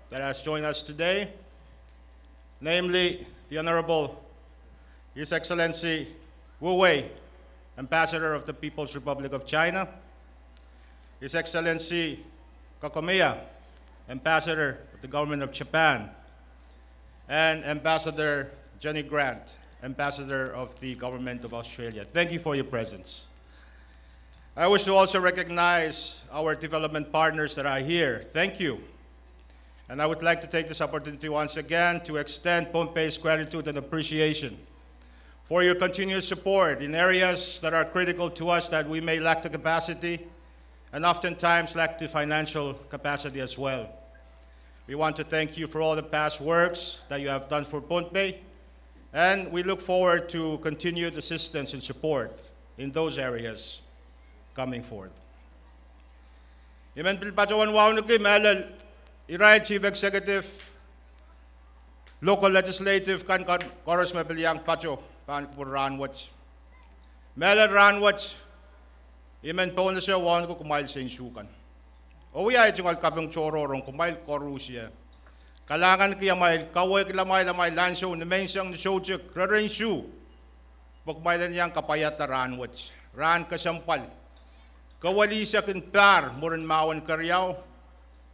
that has joined us today, namely the Honorable His Excellency Wu Wei, Ambassador of the People's Republic of China, His Excellency Kakomiya, Ambassador of the Government of Japan, and Ambassador Jenny Grant, Ambassador of the Government of Australia. Thank you for your presence. I wish to also recognize our development partners that are here. Thank you. And I would like to take this opportunity once again to extend Pohnpei's gratitude and appreciation for your continuous support in areas that are critical to us that we may lack the capacity and oftentimes lack the financial capacity as well. We want to thank you for all the past works that you have done for Pohnpei, and we look forward to continued assistance and support in those areas coming forth. I men pil patohwan wauneki mehlel irail Chief Executive, Local Legislative kan, kan koaros me pil iang patoh pahn kupwur rahnwet. Mehlel rahnwet, I men pohnese wauneki kumwail seinsukan oh wia ei tungoal kaping tohrohr ong kumwail koaros. Kalahnganki amwail kawehkihla amwail, amwail ansou ni menseng, ni soutik, rereinsu, pwe kumwail en iang kapwaiada rahnwet, rahn kesempwal, kawehla eisek en pahr mwurin mahwen keriau,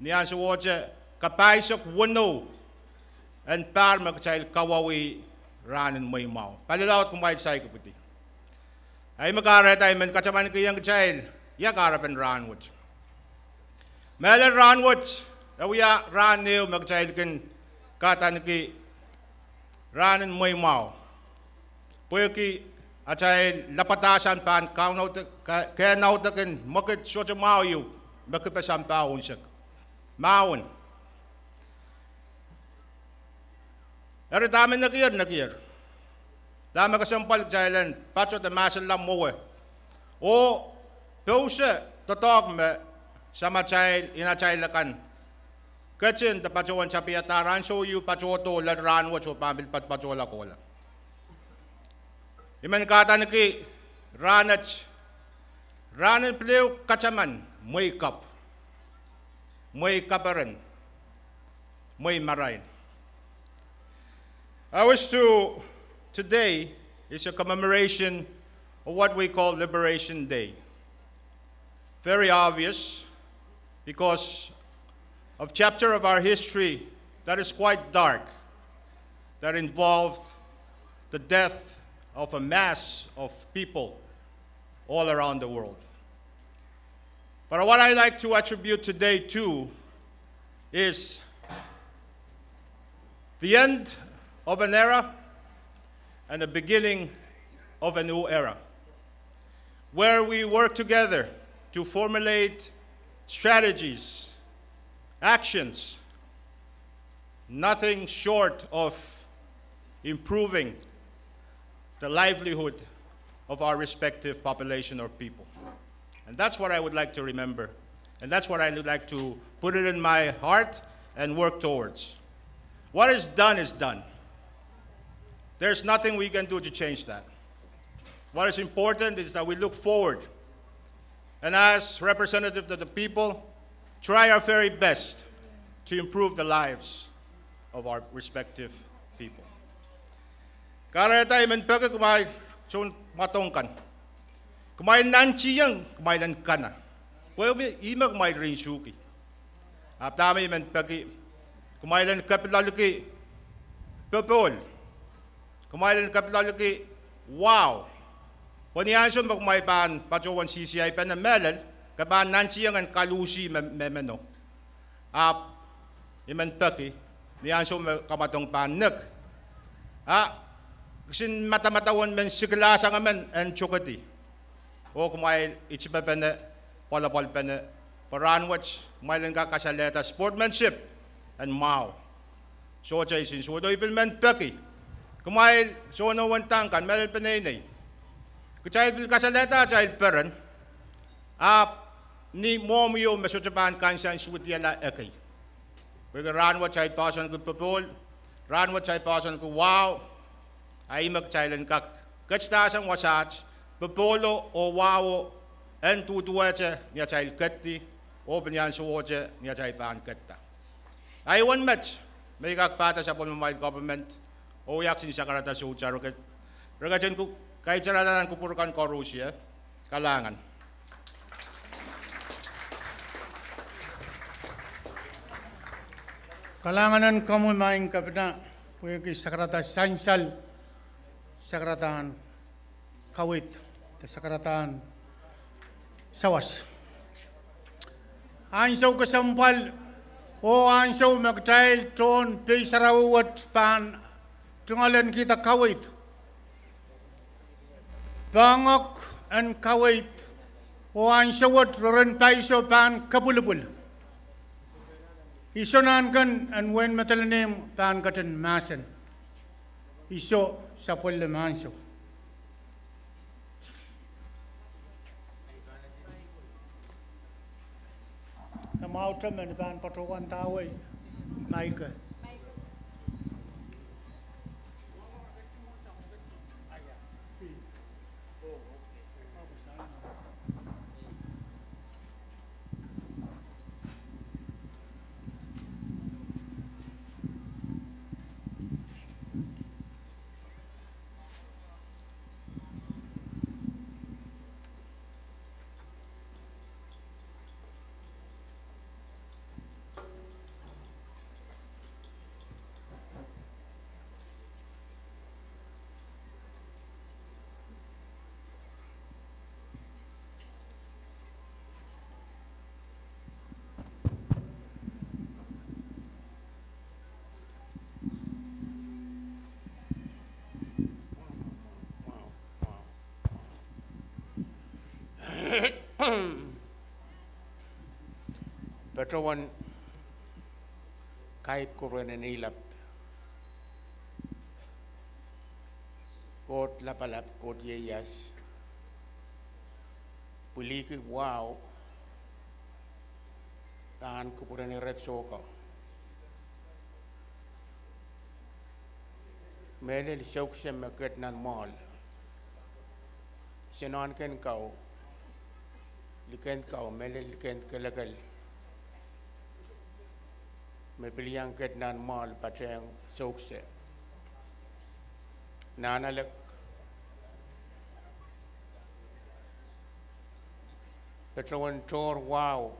ni ansowohte kapahisek weneu en pahr me kitail kawauwih rahn en mweimwahu. Palilaud kumwail saikinte. Ahi me kahrehda I men katamankiong kitail ia kahrepen rahnwet. Mehlel rahnwet, e wia rahn ehu me kitail kin kahdaneki rahn en mweimwahu, pwehki atail lapwadahsang pahn kehnaudek en mwekid sohte mwahu ieu me kipe sampah unsek, mahwen. Eri dahme nekier, nekier. Dahme kesempwal kitail en patohda mahsella mwowe oh pouse doadoahk me samatail, inatail akan ketin de patohwan tapihadahr ansou ieu, patohdo lel rahnwet oh pahn pil patohla kohla. I men kahdaneki rahn wet rahn en pil ehu kataman: mwehi kapw, mwehi kaperen, mwehi marain. I wish to, today is a commemoration of what we call Liberation Day. Very obvious, because of chapter of our history that is quite dark, that involved the death of a mass of people all around the world. But what I like to attribute today to is the end of an era and the beginning of a new era, where we work together to formulate strategies, actions, nothing short of improving the livelihood of our respective population or people. And that's what I would like to remember. And that's what I would like to put it in my heart and work towards. What is done is done. There's nothing we can do to change that. What is important is that we look forward and, as representatives of the people, try our very best to improve the lives of our respective people. Kahrehda I men peki kumwail soun mwadong kan, kumwail nantihong kumwail en kana, pwe ih me kumwail rin suki. Ahpw dahme I men peki, kumwail en kepiloalki popohl. Kumwail en kepiloalki wahu. Pwe ni ansou me kumwail pahn patohwan sihsiaipene mehlel, ke pahn nantihong en kaluhsi me, me meno. Ahpw I men peki, ni ansou me kamwadong pahn nek, a kisin madamadau en men sikilasang emen en tokedi. Oh kumwail itipepene, pwalopwalpene, pwe rahnwet kumwail en kak kasalehda sportsmanship en mwahu. Sohte isin sohte, I pil men peki, kumwail sohte wen tang kan, mehlel peneinei, kitail pil kasalehda atail peren, ahpw ni mwohmwi o me sohte pahn kansensuwedihala ekei. Pwehki rahnwet kitail poahsoanki popohl, rahnwet kitail poahsoanki wahu, a ih me kitail en kak ketidahsang wasaht, popohlo oh wahuo en duduwehte ni atail ketdi, oh pil ni ansowohte ni atail pahn ketda. A I wen met me I kak pahda sapwellimamwail government oh wia kisin sakarada soutar, re ketin ku-, kaitarada nan kupwur kan koaros ie. Kalahngan. Kalahngan en komwi maing Kepina, pwehki sakarada sansal, sakaradahn kaweid, de sakaradahn sawas. Ansou kesempwal, oh ansou me kitail tohn pei sarawi wet pahn tungoal en kihda kaweid, poahngoak en kaweid, oh ansou wet roron paiso pahn kepwilipwil. Iso nahnken en wehin Madolenihmw pahn ketin mahsen. Iso sapwellimen ansou. E mwahutemen pahn patohwan dahwei maike. Patohwan kaipwiki ren en ilap. Koht lapalap, Koht ieias, pwiliki wahu pahn kupwuren erek souko. Mehlel soukse me ket nan mwoahl, senoanken kau, likend kau, mehlel likend kelekel, me pil iang ket nan mwoahl patehng soukse. Nan alek, patohwan tohr wahu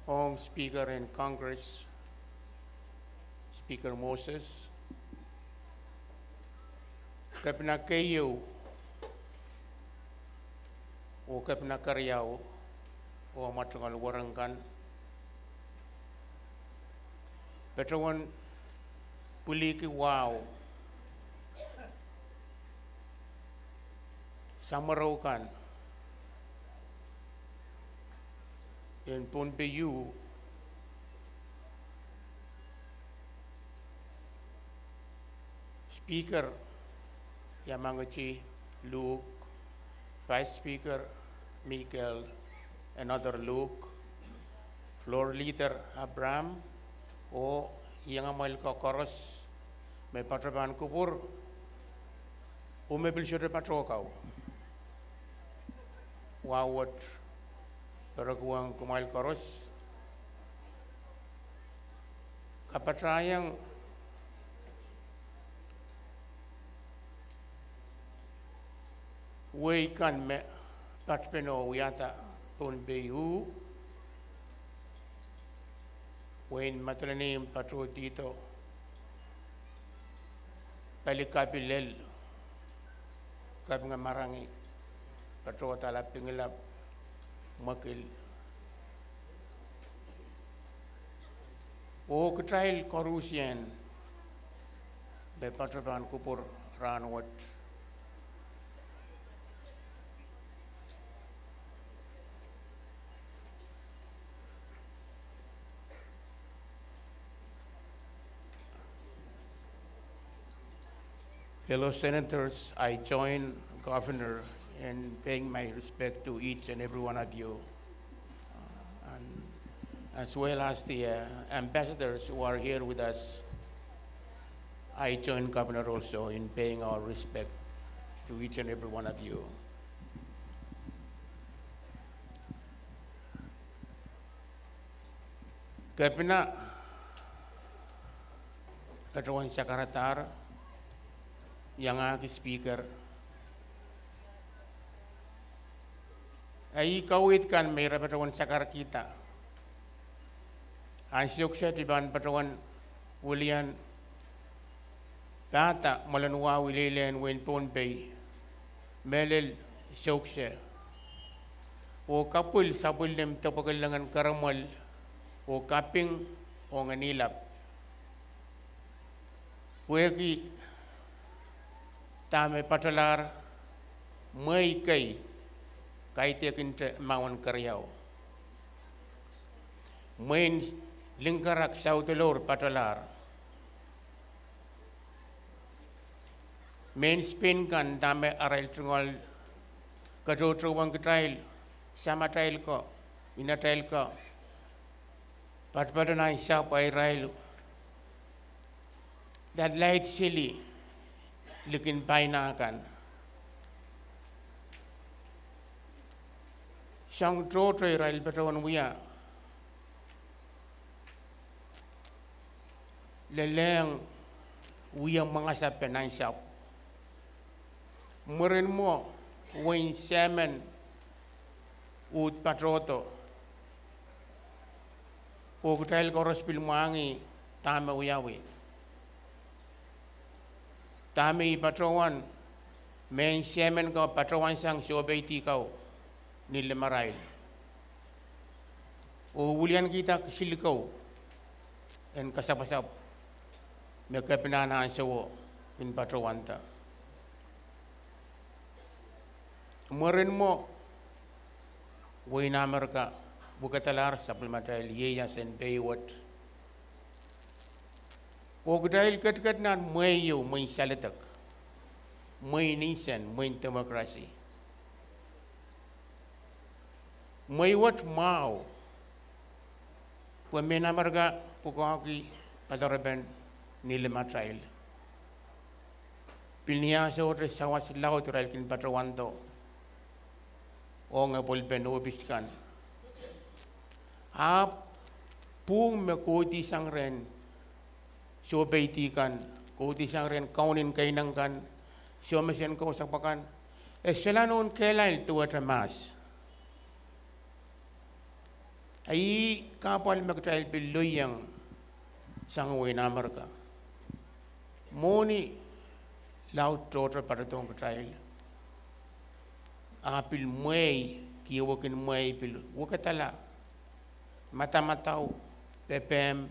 ong Speaker en Congress, Speaker Moses, Kepina keieu oh kepina keriau oh mwoatoal wahnpoaron kan, patohwan pwiliki wahu samworo kan en Pohnpei U, Speaker Yamangiti Luke, Vice Speaker Mikel, another Luke, Floor Leader Abraham, oh iangamail ko koaros me patoh pahn kupwur, oh me pil sohte patoh kau. Wahu wet perekuwong kumwail koaros. Kapatahieng wehi kan me patpene wiahda Pohnpei U, wehin Madolenihmw, patohdihdo Pali Kapi lel, Kapinga Marangi, patohdahla Pingilap, Mwekil, oh kitail koarusie me patoh pahn kupwur rahnwet. Fellow senators, I join Governor in paying my respect to each and every one of you, uh, and as well as the, uh, ambassadors who are here with us. I join Governor also in paying our respect to each and every one of you. Kepina patohwan sakaradahr, iangahki Speaker, eh, kaweid kan me ira patohwan sakarkihda. Ansou kiset I pahn patohwan wilian pahda mwoalen wahu ileile en wehin Pohnpei, mehlel Soukseh, oh kapwil sapwellimomwi depwekillengen Keremwel oh Kaping oh Ngenilap, pwehki dahme patohlahr mwehi kei kaidehkinte mahwen keriau. Mwein Lingkarak, South Dolor patohlahr. Mwein Spain kan, dahme arail tungoal katohtohwong kitail, samatail ko, inatail ko, patpato nan sahpw, irail ladlaid sili likin paina kan. Soang tohto irail patohwan wia lelehng wia mwengasapen ansou. Mwurin mwo, wein Sehmen uhd patohdo, oh kitail koaros pil mwahngih dahme wiawi. Dahme I patohwan, mehn Sehmen ko patohwansang sohpeidi kau ni limarail, oh wiliankihda kisinlikou en kasapwasapw me kepina ansouo kin patohwanda. Mwurin mwo, wehin Amerika wekidalahr sapwellimatail ieias en pei wet. Oh kitail ketiket nan mwehi ieu, mwein saledek, mwein nsen, mwein democracy. Mwehi wet mwahu, pwe mehn Amerika pwukoahki padarepen ni limatail. Pil ni ah sohte sawas laud irail kin patohwando ong epwelpen ohpis kan. Ahpw pwuhng me kohdihsang rehn sohpeidi kan, kohdihsang rehn kaunen keinek kan, soh mesen kousapw akan, e solahr nohn kehlail duwehte mahs. Ih kahpwal me kitail pil loieng sang wehin Amerika. Mwohni laud tohto patohdohng kitail. A pil mwehi, kiewekin mwehi pil wekidala madamadau, pepehm,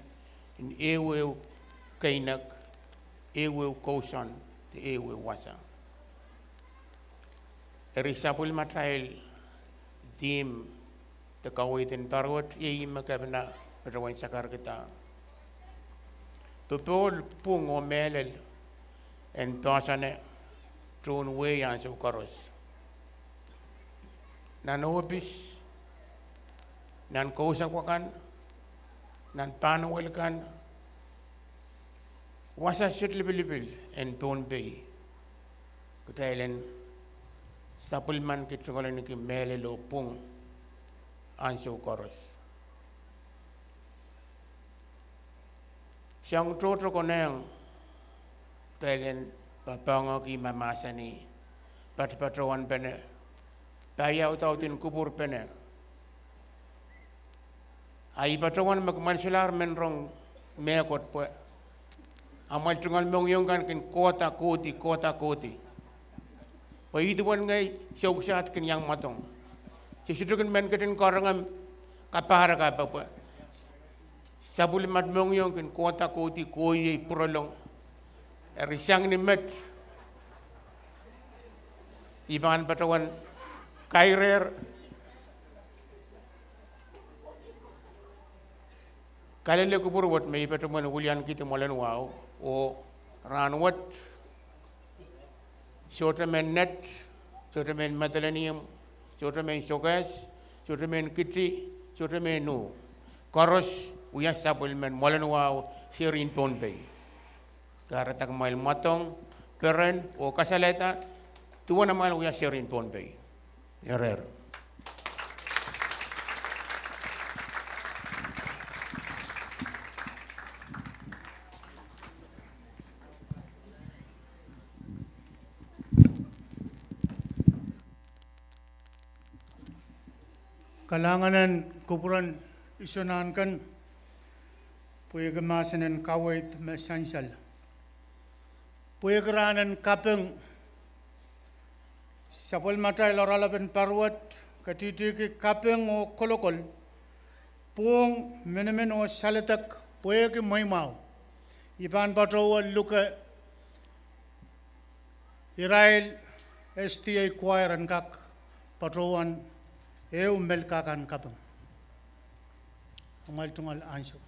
en ehuehu keinek, ehuehu kousoan, de ehuehu wasa. Eri sapwellimatail theme de kaweid en parawet iei me kepina patohwan sakarkihda: Popohl, pwung oh mehlel en poahsoane tohn wehi ansou koaros. Nan ohpis, nan kousapw akan, nan pahnowel kan, wasa sohte lipilipil en Pohnpei, kitail en sapwellimanikit tungoaleniki mehlel oh pwung ansou koaros. Sang tohto konehng, kitail en papahngohki me mahsanih, patopatohwanpene, paiaudaudin kupwurpene. A I patohwan me kumwail solahr men rong mehkot pwe amwail tungoal mohngiong kan kin kohda kohdi, kohda kohdi. Pwe ih duwen ngehi soukisaht kin iang mwadong. Se sohte kin men ketin karonge kapahrek, ahpw pwe sapwellimat mohngiong kin kohda kohdi, kohiei pwurolong. Eri sang ni met, I pahn patohwan kairehr kalelek kupwur wet me I patohwan wiliankihdi mwoalen wahu, oh rahnwet, sohte mehn net, sohte mehn Madolenihmw, sohte mehn Sokehs, sohte mehn Kiti, sohte mehn U, koaros wia sapwellimen mwoalen wahu serien Pohnpei. Kahrehda kumwail mwadong, peren oh kasalehda duwen amwail wia serien Pohnpei. Ih reh. Kalahngan en kupwuren Iso Nahnken, pwehki mahsen en kaweid me sansal. Pwehki rahn en kaping, sapwellimatail oaralap en parawet ketihtihki kaping oh kolokol, pwung, minimin oh saledek pwehki mweimwahu. I pahn patohwan luke irail SDA choir en kak patohwan ehu melkahkan kaping. Amwail tungoal ansou.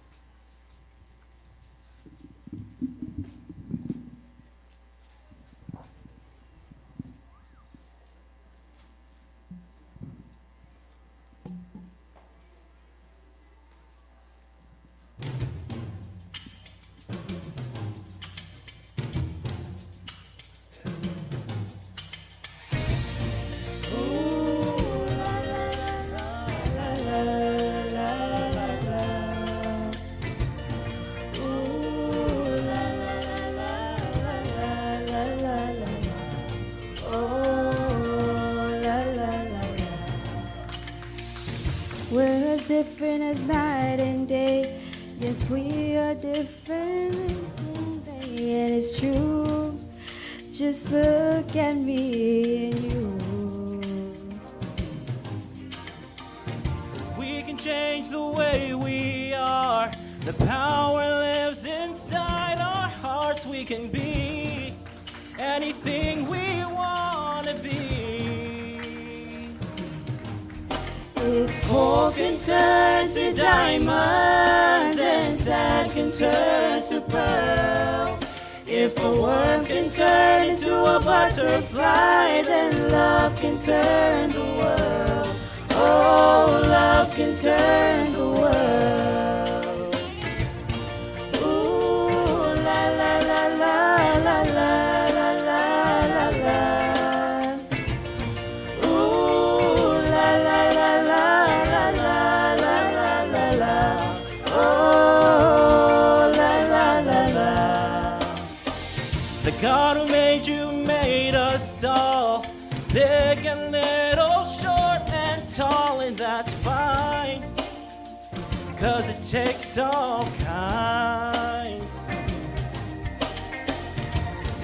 We're as different as night and day. Yes, we are different, and it's true. Just look at me and you. We can change the way we are. The power lives inside our hearts. We can be anything we wanna be. If coal can turn to diamonds and sand can turn to pearls, if a worm can turn into a butterfly, then love can turn the world. Oh, love can turn the world. Ooh, la, la, la. Ooh, la, la, la. Oh, la, la, la, la. The God who made you made us all, big and little, short and tall, and that's fine, 'cause it takes all kinds.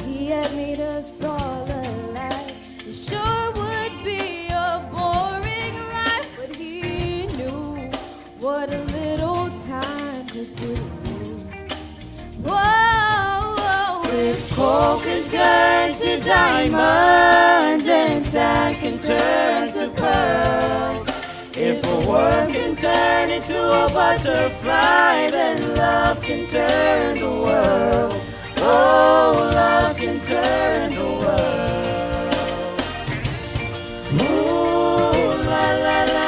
He Get me to Salt Lake. It sure would be a boring life, but he knew what a little time could do. Whoa, if coal can turn to diamonds and sand can turn to pearls, if a worm can turn into a butterfly, then love can turn the world. Oh, love can turn the world. Ooh, la, la, la.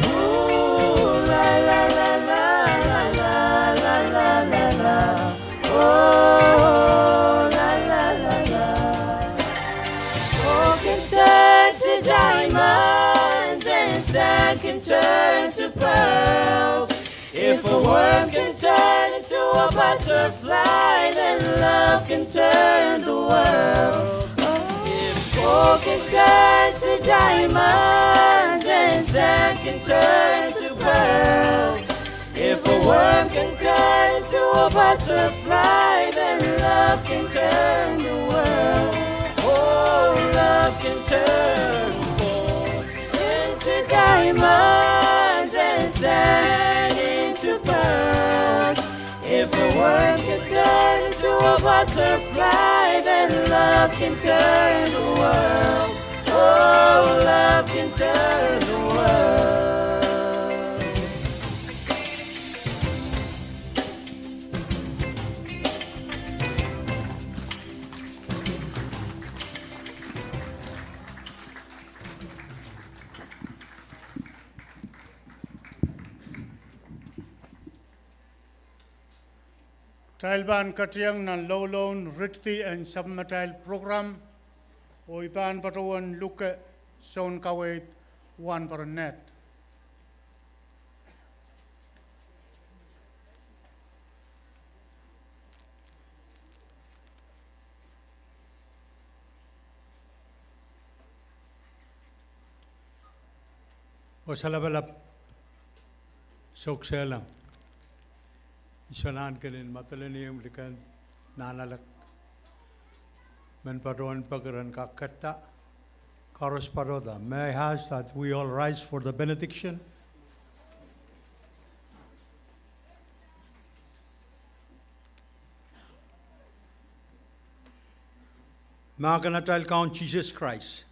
Ooh, la, la, la. Oh, la, la, la, la. Coal can turn to diamonds and sand can turn to pearls. If a worm can turn into a butterfly, then love can turn the world. If coal can turn to diamonds and sand can turn to pearls, if a worm can turn into a butterfly, then love can turn the world. Oh, love can turn coal into diamonds and sand into pearls. If a worm can turn into a butterfly, then love can turn the world. Oh, love can turn the world. Kitail pahn ketiong nan lohloun ritidi en sapwellimatail program, oh I pahn patohwan luke Sounkaweid wahnpoaron nehd. Oh sa lapalap, sohk sehleng, I sohte anahne kin moadele ni omw likin nahnalek. Men patohwan peki ren kak ketido koaros patohda. May I ask that we all rise for the benediction? Mahk en atail Kaun Sises Krais,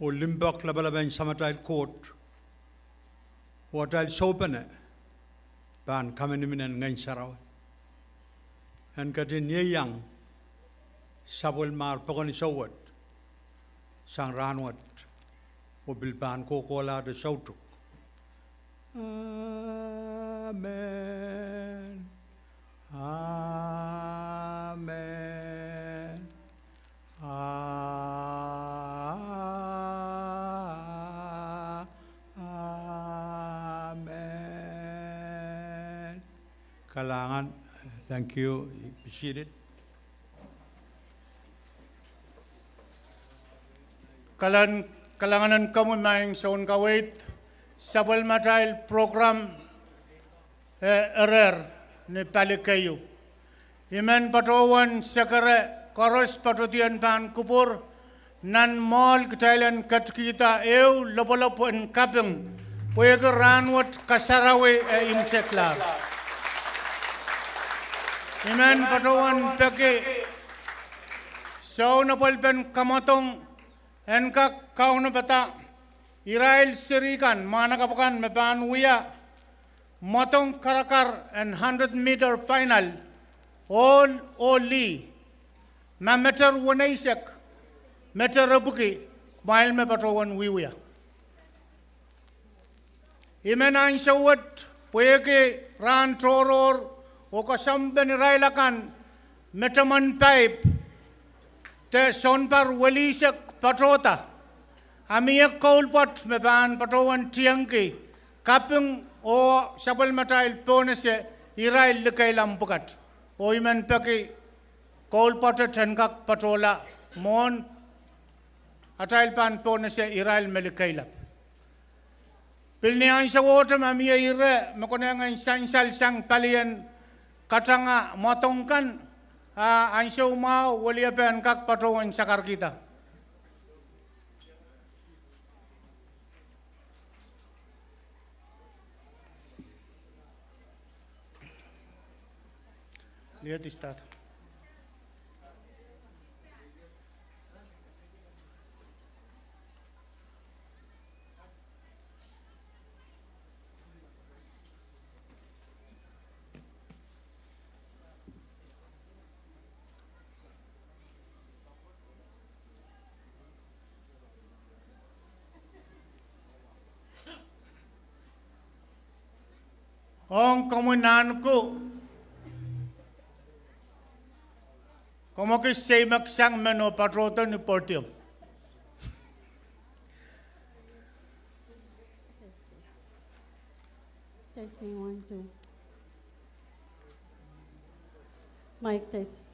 oh limpoak lapalap en Samatail Koht, oh atail soupene pahn kamenimin en Ngehn Sarawi, en ketin ieiang sapwellimomwi pokon iso wet sang rahnwet, oh pil pahn kohkohlahte soutuk. Amen. Amen. A-, amen. Kalahngan, thank you. Be seated. Kalahngan, kalahngan en komwi maing Sounkaweid, sapwellimatail program e erehr ni pali keieu. I men patohwan sekere koaros patohdiong pahn kupwur nan mwoahl kitail en ketikihda ehu lopwolopw en kaping, pwehki rahnwet kasarawi e imwseklahr. I men patohwan peki sounapwelpen kamwadong en kak kaunopada irail seri kan, mwahnakapw kan me pahn wia mwadong karakar en hundred meter final, ohl oh lih, ma meter weneisek, meter epwiki, kumwail me patohwan wiewia. I men ansou wet pwehki rahn tohrohr oh koasoanehdi irail akan me tamwen paip de sounpar welihsek patohda, a mie koulpwot me pahn patohwan tiengki kaping oh sapwellimatail pohnese irail likeila pwukat. Oh I men peki koulpwotet en kak patohla mwohn atail pahn pohnese irail me likeilap. Pil ni ansowohte ma mie ire me konehng en sansal sang palien katanga mwadong kan, a ansou mwahu weliepe en kak patohwan sakarkihda. Ong komwi nan ku, komwi kis seimek sang men oh patohdo ni podium. Testing, one, two. Mic test.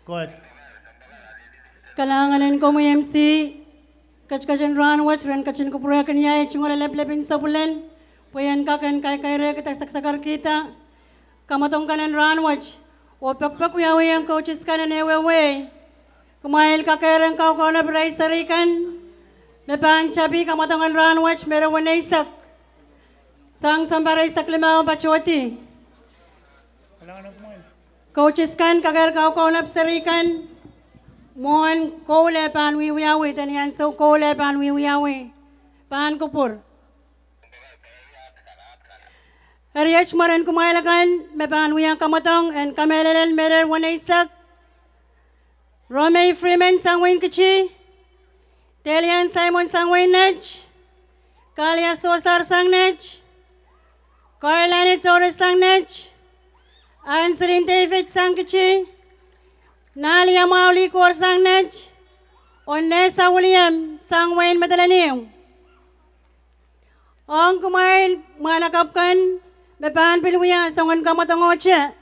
Good. Kalahngan en komwi M C, ketiket en rahnwet ren ketin kupwurehkin ie tungoale lepin sapwellimen, pwe ien kak en kaikairehkihda, saksakarkihda kamwadong kan en rahnwet. Oh pekpek wiawiong coaches kan en ehuehu, kumwail kakehr en kaukaunop irail seri kan me pahn tapi kamwadong en rahnwet me re weneisek sang sounpar eisek limau patohdi. Coaches kan, kakehr kaukaunop seri kan mwohn koul eh pahn wiwiawi, de ni ansou koul eh pahn wiwiawi, pahn kupwur. Eri iet mwaren kumwail akan me pahn wia kamwadong en kamehlele me re weneisek: Romei Freeman sang wehin Kiti, Delian Simon sang wehin Net, Kalia Sosar sang Net, Kailani Doris sang Net, Anselin David sang Kiti, Nalia Mwahu Likor sang Net, oh Nesa William sang wehin Madolenihmw. Ong kumwail mwahnakapw kan me pahn pil wia soangen kamwadongohte: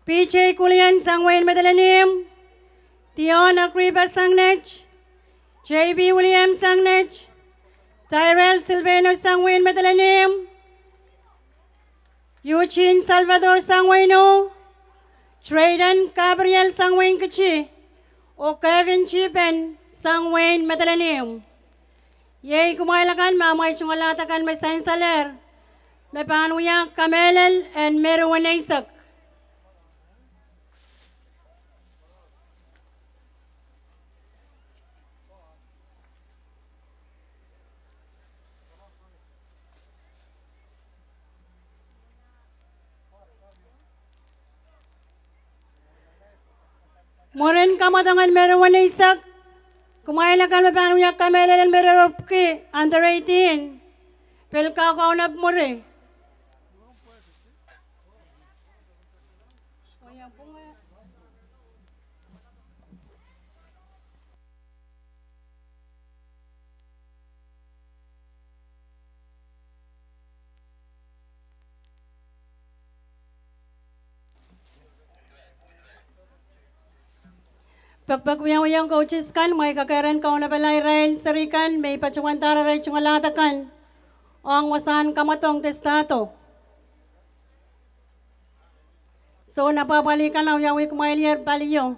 P J Kulian sang wehin Madolenihmw, Dion Agrippa sang Net, J B William sang Net, Tyrell Silvanus sang wehin Madolenihmw, Eugene Salvador sang wehin Ih, Trayden Gabriel sang wehin Kiti, oh Kevin Tipen sang wehin Madolenihmw. Iei kumwail akan me amwail tungoalahda kan me sansalehr me pahn wia kamehlele en me re weneisek. Mwurin kamwadong en me re weneisek, kumwail akan me pahn wia kamehlele en me re pwuki under eighteen, pil kaukaunop mwuri. Pekpek wiawiong coaches kan, mwein kakehr en kaunopala irail seri kan me I patohwandahr arail tungoalahda kan ong wasahn kamwadong de stahdo. Soun apwahpwalih kan awiawih kumwail ier palio.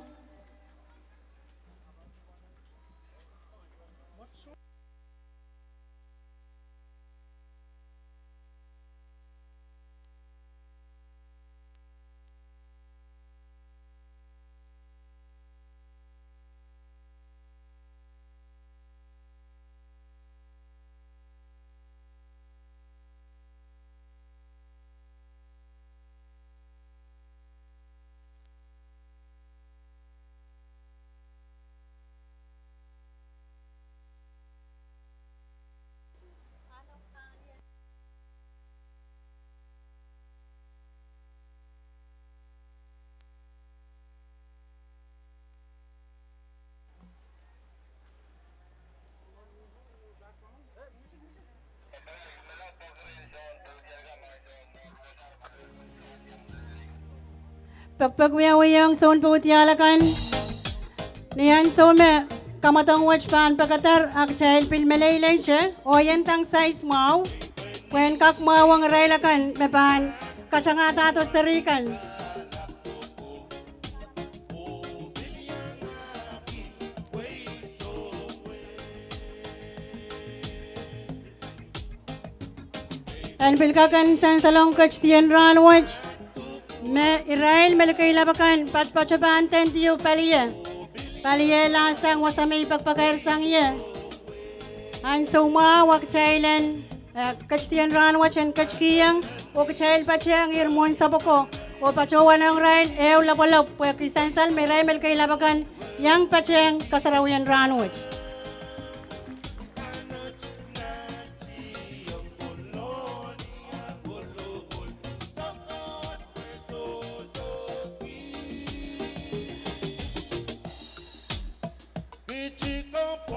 Pekpek wiawiong soun poudiahl akan, ni ansou me Kamwadong wet pahn pekeder, a kitail pil meleilei te, oh I en ndahng sais mwahu, pwehn kak mwahuwong irail akan me pahn katangahdahdo seri kan. En pil kak en sansalohng ketidien rahnwet, me irail me likeilap akan patpato pahn dendi oh palie, paliehla sang wasa me I pekipekair sang ie. Ansou mwahu a kitail en, eh, ketidien rahnwet en ketikihong, oh kitail patehng ire mwohn sapwoko, oh patohwanohng irail ehu lapalap, pwehki sansal me irail me likeilap akan iang patehng kasarawien rahnwet.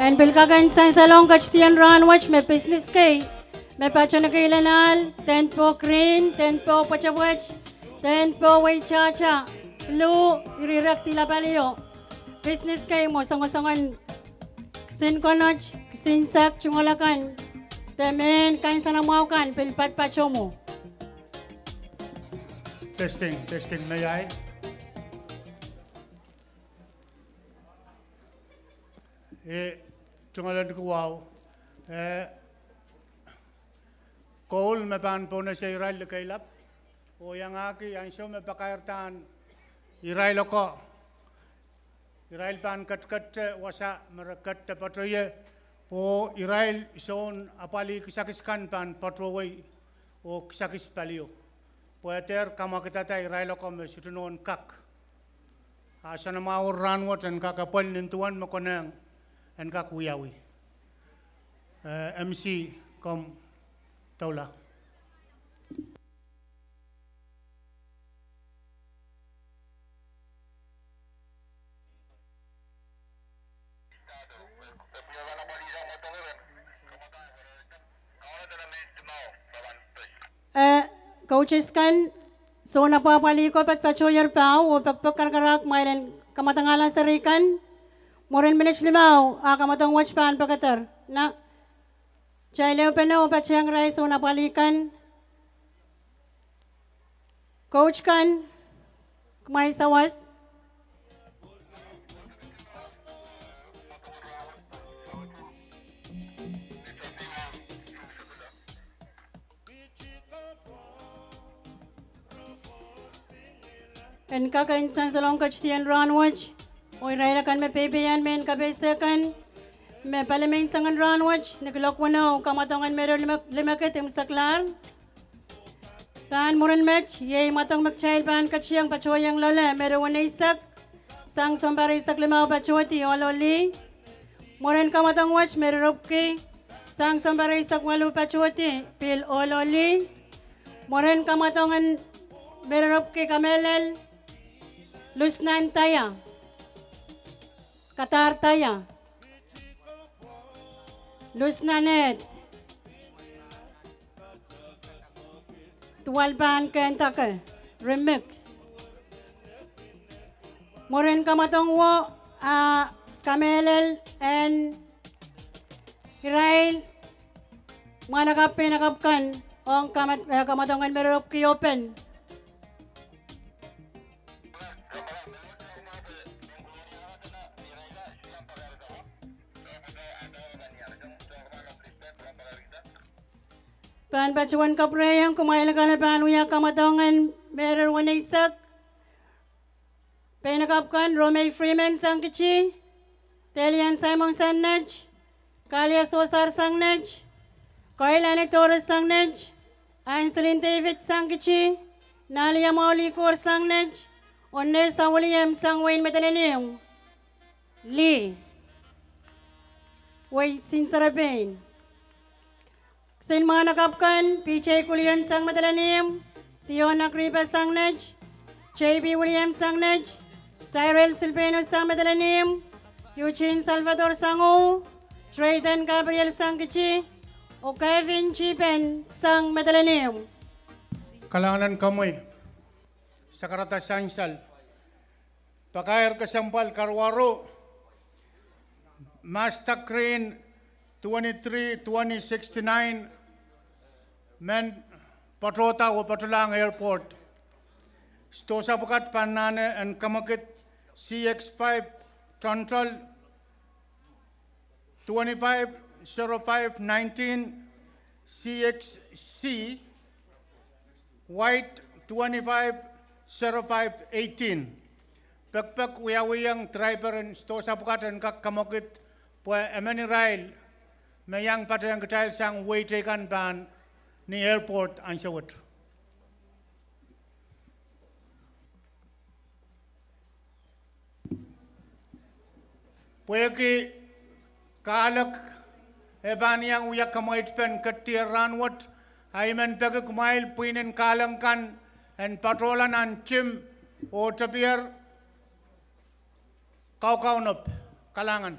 En pil kak en sansalohng ketidien rahnwet me business kei me patonikihla ahl, dehn poh green, dehn poh pwetepwet, dehn poh weitahta, blue, irirekdi lapalio. Business kei mwo songosongen kisin konot, kisin sehk, tungoal akan, de mehn kainsenamwahu kan pil patpato mwo. Testing, testing, me iai? E, tungoal en kuwahu. E, koul me pahn pohnese irail likeilap, oh iangahki ansou me pakairda irail oko, irail pahn ketikette wasa me re ketiket pato ie, oh irail soun apwalih kisakis kan pahn patohwei oh kisakis palio, pwe dehr kamwakidada irail oko me sohte nohn kak. A soanamwahu rahnwet en kak apwal nin duwen me konehng en kak wiawi. Eh, M C, komw doula. Eh, coaches kan, soun apwapwalih ko patopato ire paho oh pekipek karakarahk, kumwail en kamwadangala seri kan. Mwurin minit limau a kamwadong wet pahn pekeder. Na, kitail ehupene oh patehng irail soun apwalih kan. Coach kan, kumwail sawas. En kak en sansalohng ketidien rahnwet, oh irail akan me peipeian mehn kapeise kan me palimeisang en rahnwet, ni kuloak weneu, kamwadong en mehro limek-, limekid imwseklahr. Pahn mwurin met, iei mwadong me kitail pahn ketihong patohwanohng loale, mehro weneisek, sang sounpar eisek limau patohdi ohl oh lih. Mwurin kamwadong wet, mehro rupwiki, sang sounpar eisek waluh patohdi pil ohl oh lih. Mwurin kamwadong en mehro rupwiki kamehlel, Lusnan Daia, Kadar Daia, Lusnan Ed, Duwalpahn Kendake, remix. Mwurin kamwadong wo, a kamehlel en irail mwahnakapw peinakapw kan ong kamad-, eh, kamwadong en mehro rupwiki open. Pahn patohwan kapwurehiong kumwail akan me pahn wia kamwadong en mehro weneisek. Peinakapw kan: Romei Freeman sang Kiti, Delian Simon sang Net, Kalia Sosar sang Net, Koilani Doris sang Net, Anselin David sang Kiti, Nalia Maulikor sang Net, oh Nesa William sang wehin Madolenihmw, lih, wehi Sinserepein. Kisin mwahnakapw kan: P J Kulion sang Madolenihmw, Dion Akripa sang Net, J P William sang Net, Tyrell Silpenus sang Madolenihmw, Eugene Salvador sang Uhu, Treyton Gabriel sang Kiti, oh Kevin Tipen sang Madolenihmw. Kalahngan en komwi. Sakarada sansal. Pakair kesempwal karuwaru. Mazda Green twenty-three twenty sixty-nine, men patohda oh patohlahng airport. Sdohsa pwukat pahn anahne en kamwekid C X five Tonton, twenty-five zero five nineteen, C X C White twenty-five zero five eighteen. Pekpek wiawiong driver en sdohsa pwukat en kak kamwekid pwe emen irail me iang patehng kitail sang wehi teikan pahn ni airport ansou wet. Pwehki kahlek e pahn iang wia kamweitpen ketier rahnwet, a I men peki kumwail pwihnen kahlek kan en patohla nan tim oh tepier kaukaunop. Kalahngan.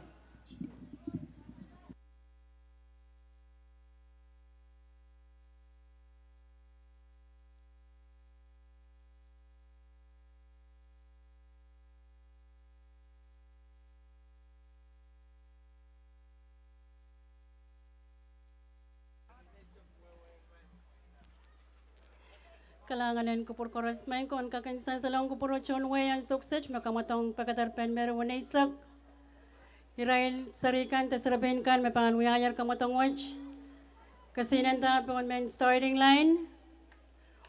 Kalahngan en kupwur koaros. Maing ko, en kak en sansalohng kupwur oh tohn wehi ansou kiset me kamwadong pekederpen mehn weneisek. Irail seri kan de serepein kan me pahn wiahier kamwadong wet, kesihnenda pohn mehn starting line.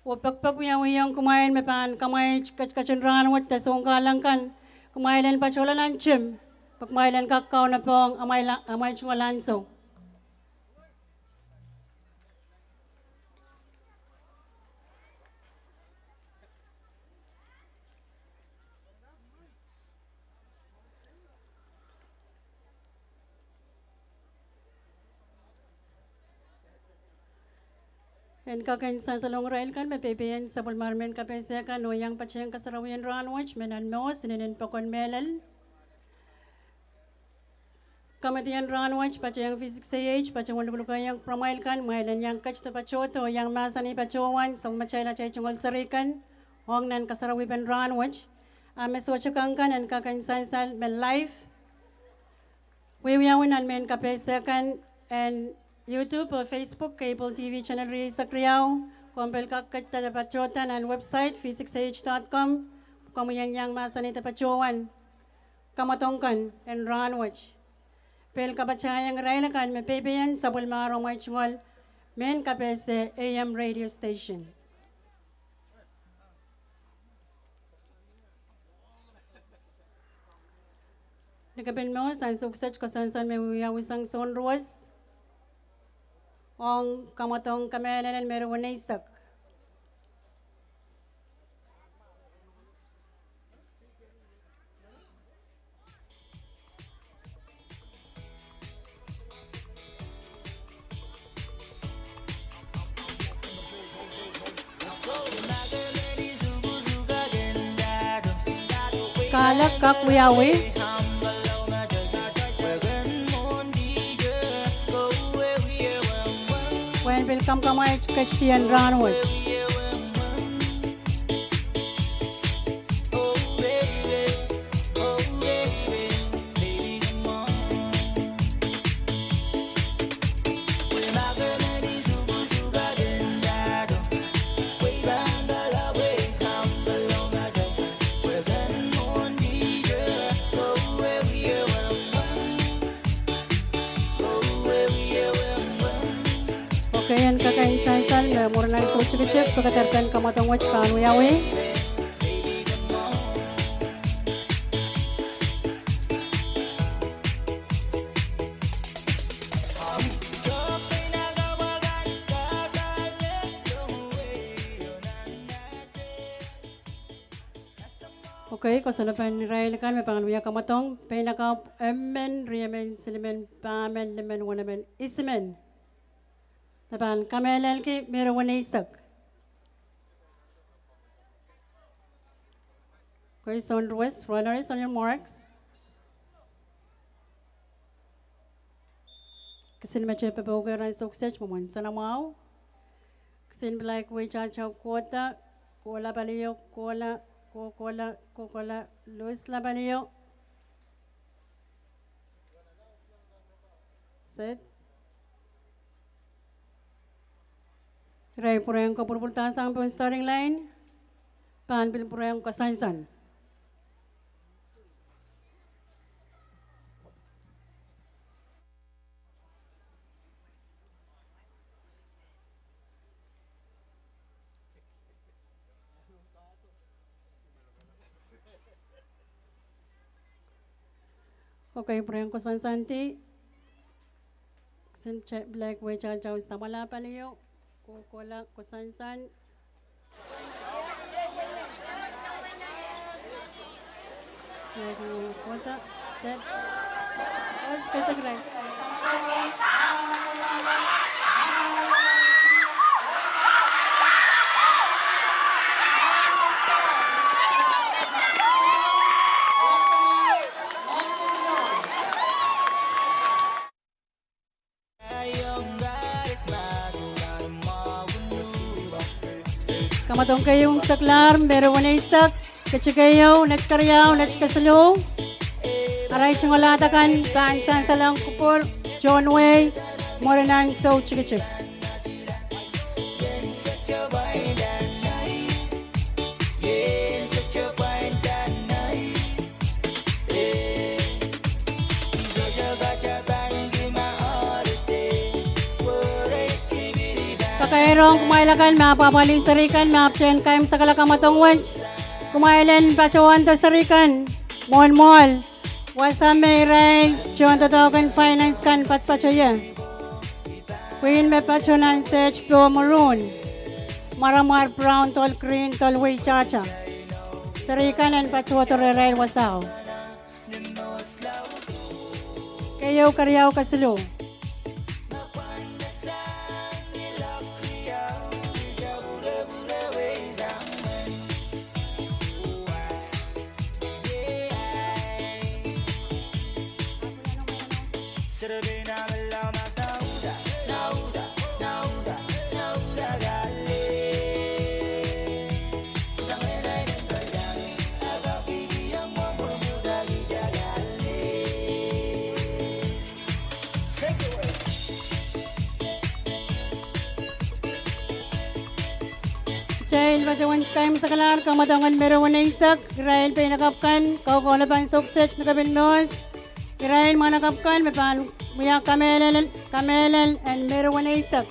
Oh pekpek wiawiong kumwail me pahn kamweit ketiketin rahnwet de sounkahlek kan, kumwail en patohla nan tim pwe kumwail en kak kaunopohng amwail, amwail tungoal ansou. En kak en sansalohng irail kan me peipeien sapwellimar mehn kapehse kan oh iang patehng kasarawien rahnwet, me nan mehs inenen pokon mehlel. Komedien rahnwet patehng V six A H, patehng lukulukeiong pwuramwail kan, kumwail en iang ketido patohdo, iang mahsanih patohwan sapwellimatail atail tungoal seri kan ong nan kasarawihpen rahnwet. A me sohte kak kan, en kak en sansal me live wiewiawi nan mehn kapehse kan en YouTube oh Facebook, cable T V channel rieisek riau. Komw pil kak ketido patohdo nan website V six A H dot com, komw iang iang mahsanihda patohwan kamwadong kan en rahnwet. Pil kapatahieng irail akan me peipeien sapwellimar amwail tungoal mehn kapehse A M radio station. Ni kapehn mehs ansou kiset, koasoansoan me wiewiawi sang Sounruos ong kamwadong kamehlel en mehn weneisek. Kahlek kak wiawi. Pwehn pil kamwkamwait ketidien rahnwet. Okay, en kak en sansal me mwurin ansou tikitik pekederpen kamwadong wet pahn wiawi. Okay, koasoanehpen irail kan me pahn wia kamwadong, peinakapw emen, riemen, silimen, pahmen, limen, wenemen, isimen. Me pahn kamehlelki mehn weneisek. Okay, Sounruos, runners on your marks. Kisin me tepepouke ansou kiset, mwomwen soanamwahu. Kisin pil aik wehitahtao kohda, kohla palio, kohla, kohkohla, kohkohla, lusla palio. Set. Irail pwurehng kapwurpwurdahsang pohn starting line, pahn pil pwurehng koasoansoan. Okay, pwurehng koasoansoandi. Kisin che-, pilahki wehitahtao samwala pali ieu, kohkohla koasoansoan. Pilahki kohkohla, set. Os, kesek irail. Kamwadong keieu sekla, Meru weneisek, ketikeio, netikeriau, netikesiluh. Arail tungoal akan pahn sansalohng kupwur tohn wehi, mwurin ansou tikitik. Pakairong kumwail akan me apwapwalih serihkan me ahpwtehn kaimwisekala kamwadong wet. Kumwail en patohwando serihkan mwohn mwoahl. Wasa me irail tohndoadoahk en finance kan patopato ie. Pwihn me patoh nan sehd poh maroon, mwaramwar brown, doll green, doll wehitahta. Serihkan en patohdo rehrail wasao. Keieu, keriau, kesiluh. Kitail patohwan kaimwisekala kamwadong en Meru weneisek, irail pein lakapw kan, kaukaula pahn sohkset ni kepin mohs. Irail mwahnakapw kan me pahn wia kamehlel, kamehlel en Meru weneisek.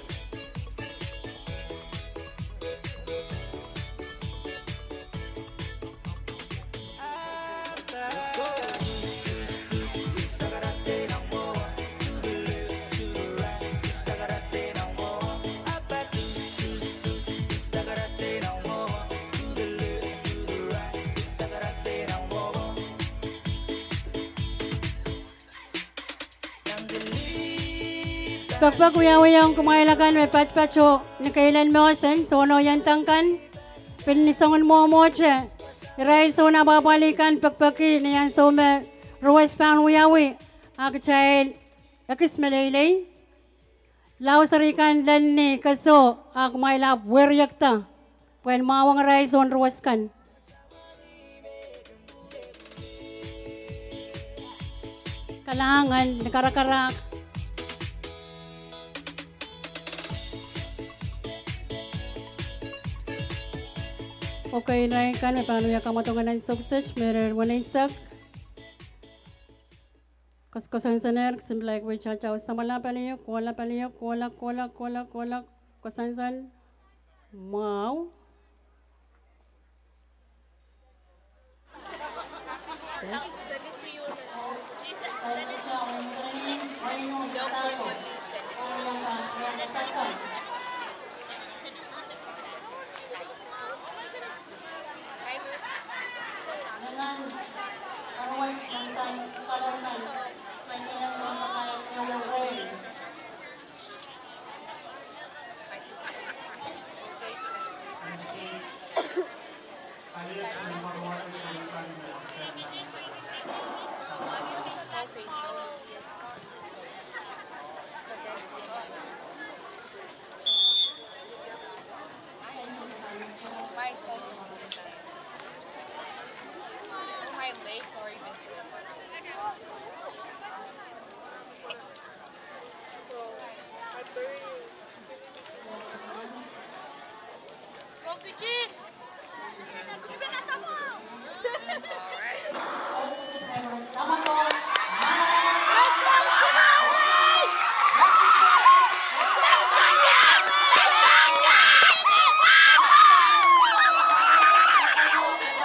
Pekpek wiawi ong kumwail akan me patopato ni keilen mohsen, sohn oh iendeng kan, pil ni soangen mwomwohte. Irail sohn apwapwalih kan pekpeki ni ansou me ruwes pahn wiawi, a kitail ekis meleilei. Lao serihkan lel ni keso, a kumwail ahpw weriekda pwehn mwahuong irail sohn ruwes kan. Kalahngan, ni karakarahk. Okay, irail kan me pahn wia kamwadong en sohkset, Meru weneisek. Koasoakoasoanehdi, kisin pilahki wehitahtao samwala pali ieu, kohla pali ieu, kohla, kohla, kohla, kohla, koasoakoasoan, mwahu.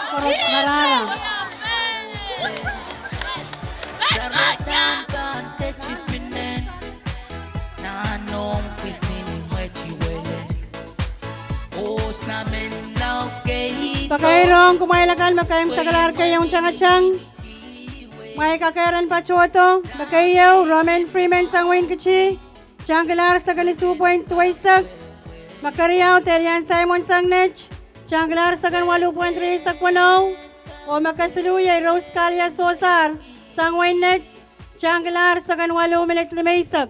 Koaros marahra. Pakair ong kumwail akan me keimwseklahr keieun tangatang. Kumwail kakeren patohdo, me keieu, Roman Freeman sang wehin Kiti, tangkilahr seken isuh pwein duweisek. Me keriau, Delian Simon sang Nett, tangkilahr seken waluh pwein rieisek weneu. Oh me kesiluh iei Rose Kalia Sosar sang wehin Nett, tangkilahr seken waluh minit limeisek.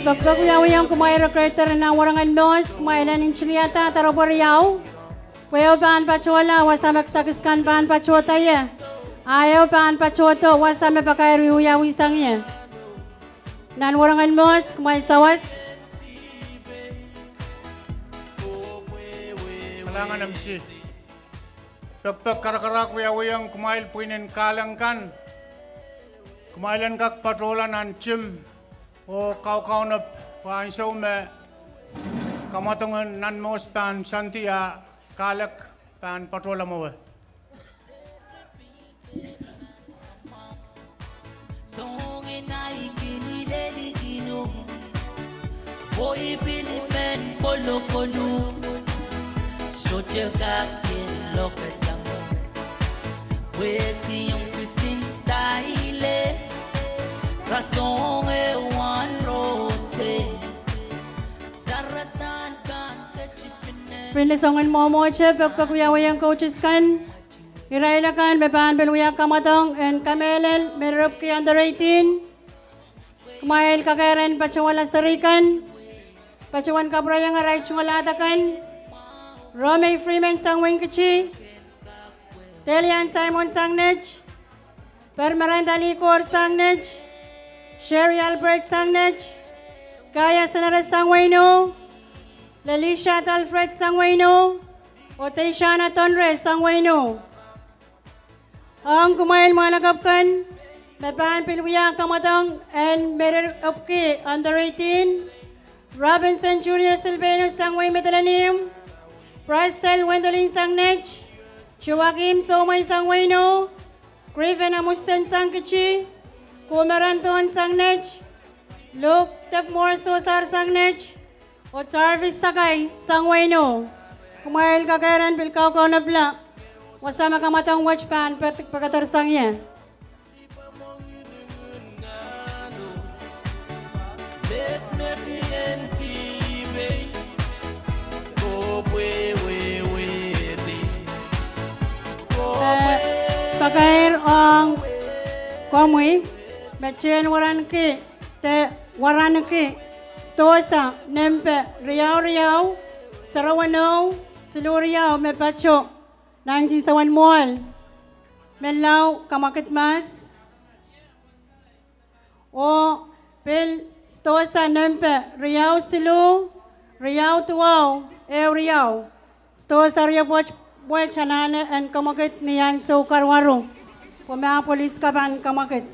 Pekipek wiawiong kumwail recorder nan werengen mohs, kumwail en ntingihada doaropwe riau. Pwe ehu pahn patohla, wasa me kisakis kan pahn patohda ie. A ehu pahn patohdo, wasa me pakair wiawi sang ie. Nan werengen mohs, kumwail sawas. Kalahngan M C. Pekipek karakarahk wiawiong kumwail pwihn en kahleng kan. Kumwail en kak patohla nan tim oh kaukaunop, pwe ansou me kamwadong en nan mohs pahn sandi a kahlek pahn patohla mwowe. Pil ni soangen mwomwohte, pekipek wiawiong coaches kan. Irail akan me pahn pil wia kamwadong en kamehlel Merirepwki under eighteen. Kumwail kakeren patohwala seri kan, patohwan kapwurehiong arail tungoal ahd akan. Romei Freeman sang wehin Kiti, Delian Simon sang Nett, Permerenda Likor sang Nett, Sherry Albert sang Nett, Kaya Senere sang wehin Ih, Lelisha Alfred sang wehin Ih, oh Deishana Tonre sang wehin Ih. Ong kumwail mwahnakapw kan me pahn pil wia kamwadong en Merirepwki under eighteen, Robinson Junior Silvanus sang wehin Madolenihmw, Brastel Wendolin sang Nett, Joachim Somoi sang wehin Ih, Griffin Amusten sang Kiti, Kumeran Thon sang Nett, Luke Debmore Sosar sang Nett, oh Jarvis Sakai sang wehin Ih. Kumwail kakeren pil kaukaunopla, wasa me kamwadong wet pahn pek-, pekeder sang ie. Eh, pakair ong komwi me tehn waranki, de waranki sidohsa nempe riau riau, sarawi weneu, siluh riau me pato, nineteen seven mwohl, Menlau Kamwakid Mahs. Oh pil sidohsa nempe riau siluh, riau duwau, ehu riau. Sidohsa riau pwoat, pwoat anahne en kamwakid ni ansou karuwaru. Pwe ma polis kan pahn kamwakid.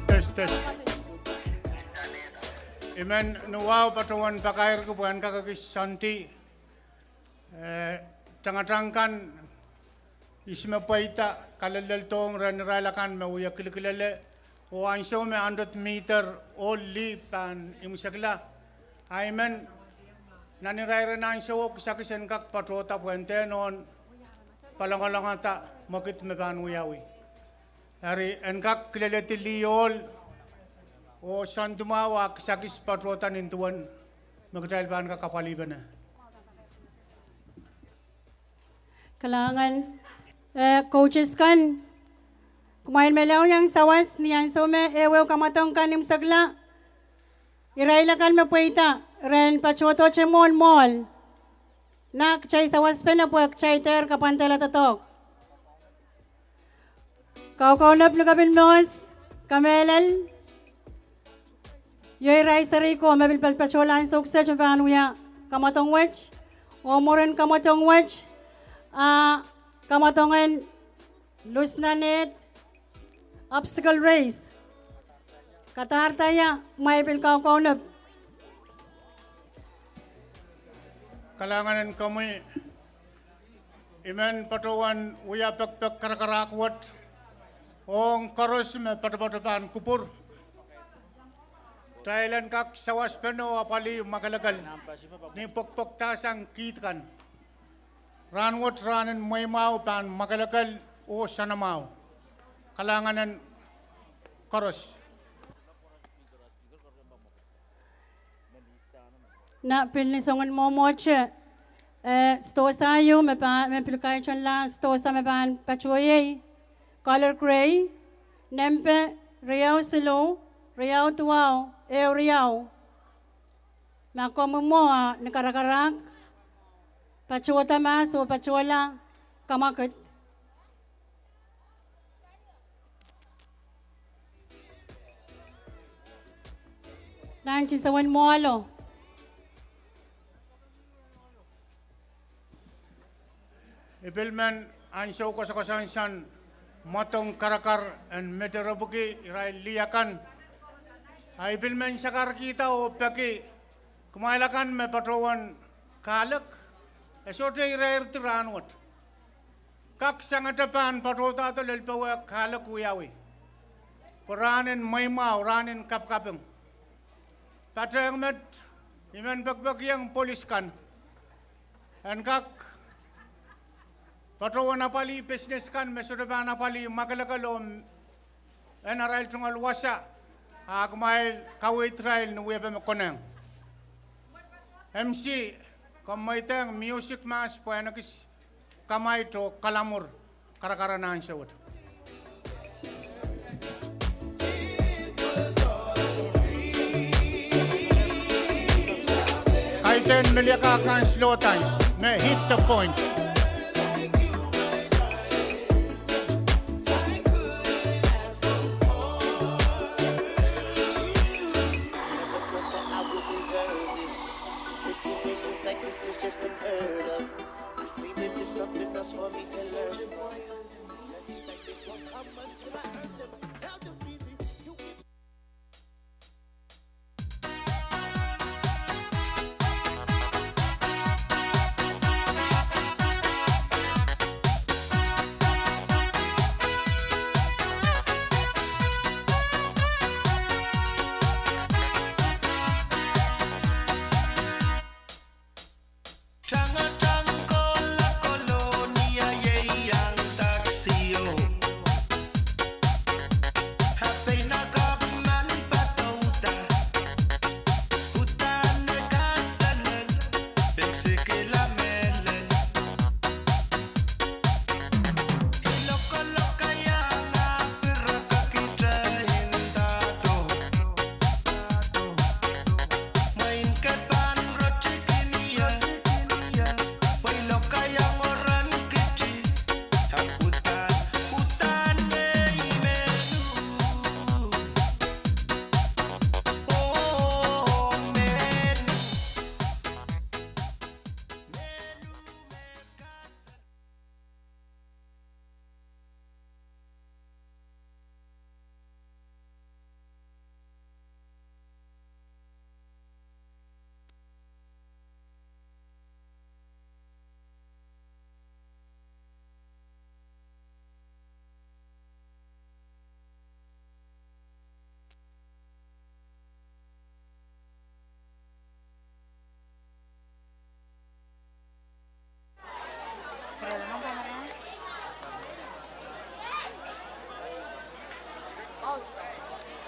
Test, test. I men ni wahu patohwan pakairki pwe en kak ekis sandi. Eh, tangatang kan, ihs me pweida, kalelel dohng rehn irail akan me wie kilkilele, oh ansou me hundred meter ohl lih pahn imwisekla, I men, nan irair en ansouo kisakis en kak patohda pwe en dehr nohn palongolongada mwekid me pahn wiawi. Eri en kak kileledi lih ohl oh soandi mwahu ah kisakis patohda nin duwen me kitail pahn kak apwalihpene. Kalahngan, eh, coaches kan, kumwail me laudiong sawas ni ansou me ehuehu kamwadong kan imwisekla, irail akan me pweida, ren patohdohte mwohn mwohl. Nah kitail sawaspene pwe kitail dehr kapwandala doadoahk. Kaukaunop, likapin mohs, kamehlel. Iei irail seri ko me pil patohla ansou kiset me pahn wia kamwadong wet. Oh mwurin kamwadong wet, ah, kamwadong en lusnaned, obstacle race. Kadarodo ia, kumwail pil kaukaunop. Kalahngan en komwi. I men patohwan wia pekipek karakarahk wet ong koaros me patopato pahn kupwur. Kitail en kak sawaspene oh apwalih mwakelekel ni pwekpwekdahsang kiht kan. Rahnwet rahnen mweimwahu pahn mwakelekel oh soanamwahu. Kalahngan en koaros. Nah pil ni soangen mwomwohte, eh, sidohsa ieu me pil kaitonla sidohsa me pahn patohiei, color grey, nempe riau siluh, riau duwau, ehu riau. Ma komwi mwo ah ni karakarahk, patohda mahs oh patohla kamwakid. Nan tisowen mwohlo. I pil men ansou koasokoasoan sang mwadong karakar en meterepwiki irail lih akan. A I pil men sakarkihda oh peki kumwail akan me patohwan kahlek, e sohte irairdi rahnwet. Kak sangete pahn patohdahdo lel powe kahlek wiawi. Pwe rahnen mweimwahu, rahnen kapikaping. Patehng met, I men pekipekiong polis kan en kak patohwan apwalih pisines kan me sohte pahn apwalih mwakelekel oh en arail tungoal wasa, a kumwail kaweid irail ni wiepe me konehng. MC, komw mweidehng music mahs pwe en ekis kamwaid oh kalamwur karakar en ansou wet. Kaidehn meliaka kan slow dance me hit the point.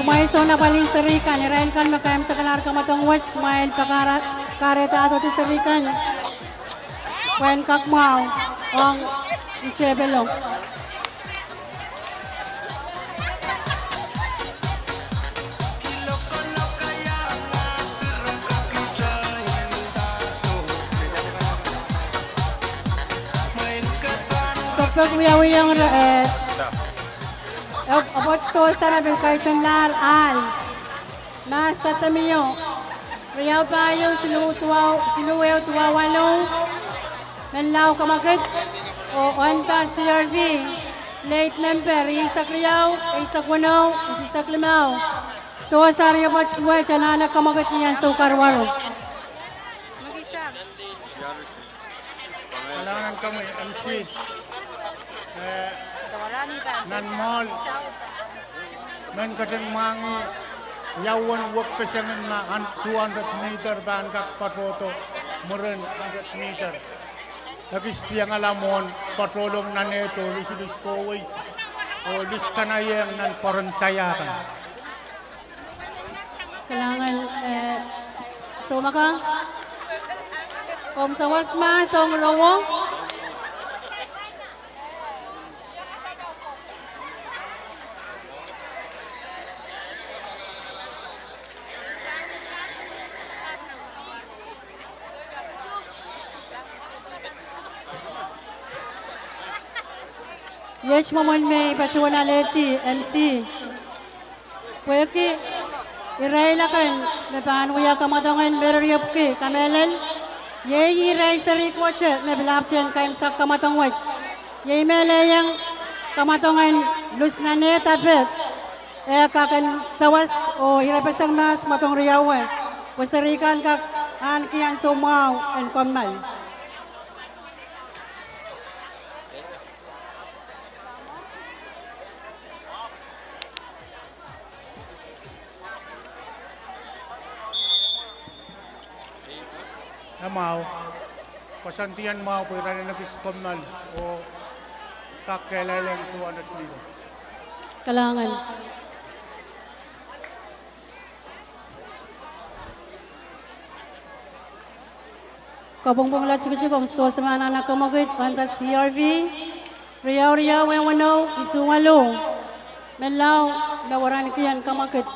Kumwail sounapwalih seri kan, irail kan me kaimwisekalahr kamwadong wet, kumwail pahn kahrehda dohte seri kan pwehn kak mwahu ong tepelo. Pekpek wiawi ong, eh, eh, Apwoat Sidohsa me pil kaitomwlahr ahl. Mahs Tatamio, riau pahieu siluh ehu duwau walu, Menlau Kamwakid, oh Onta C R V, leit nempe rieisek riau, eisek weneu, eisek limau. Sidohsa riapwoat wet anahne kamwakid ni ansou karuwaru. Kalahngan komwi, M C. Eh, nan mwoahl, men ketin mwahngih ia uwen wekpeseng en ma an two hundred meter pahn kak patohdo mwurin hundred meter. Ekis tiengala mwohn patohlong nan ehdo lisilisi kohwei oh lisi kanaiehng nan pwoaren diagon. Kalahngan, eh, soumaka. Komw sawas mahs ong ire wet. Iet mwomwen me I patohwan alehdi, M C. Pwehki irail akan me pahn wia kamwadong en mereriepwiki kamehlel, iei irail seri kote me pil ahpwtehn kaimwisekala kamwadong wet. Iei me lelohng kamwadong en lusenanehda peh, eh, kak en sawas oh irepeseng mahs mwadong riau, pwe seri kan kak ahneki ansou mwahu en kommoal. E mwahu. Koasoandi en mwahu pwe irail en ekis kommoal oh kak kehlail ong two hundred meter. Kalahngan. Kapwungpwungla tikitik ong Sidohsa me anahne kamwakid, Onta C R V, riau riau, ehu weneu, isuh waluh. Menlau, me waraniki en kamwakid.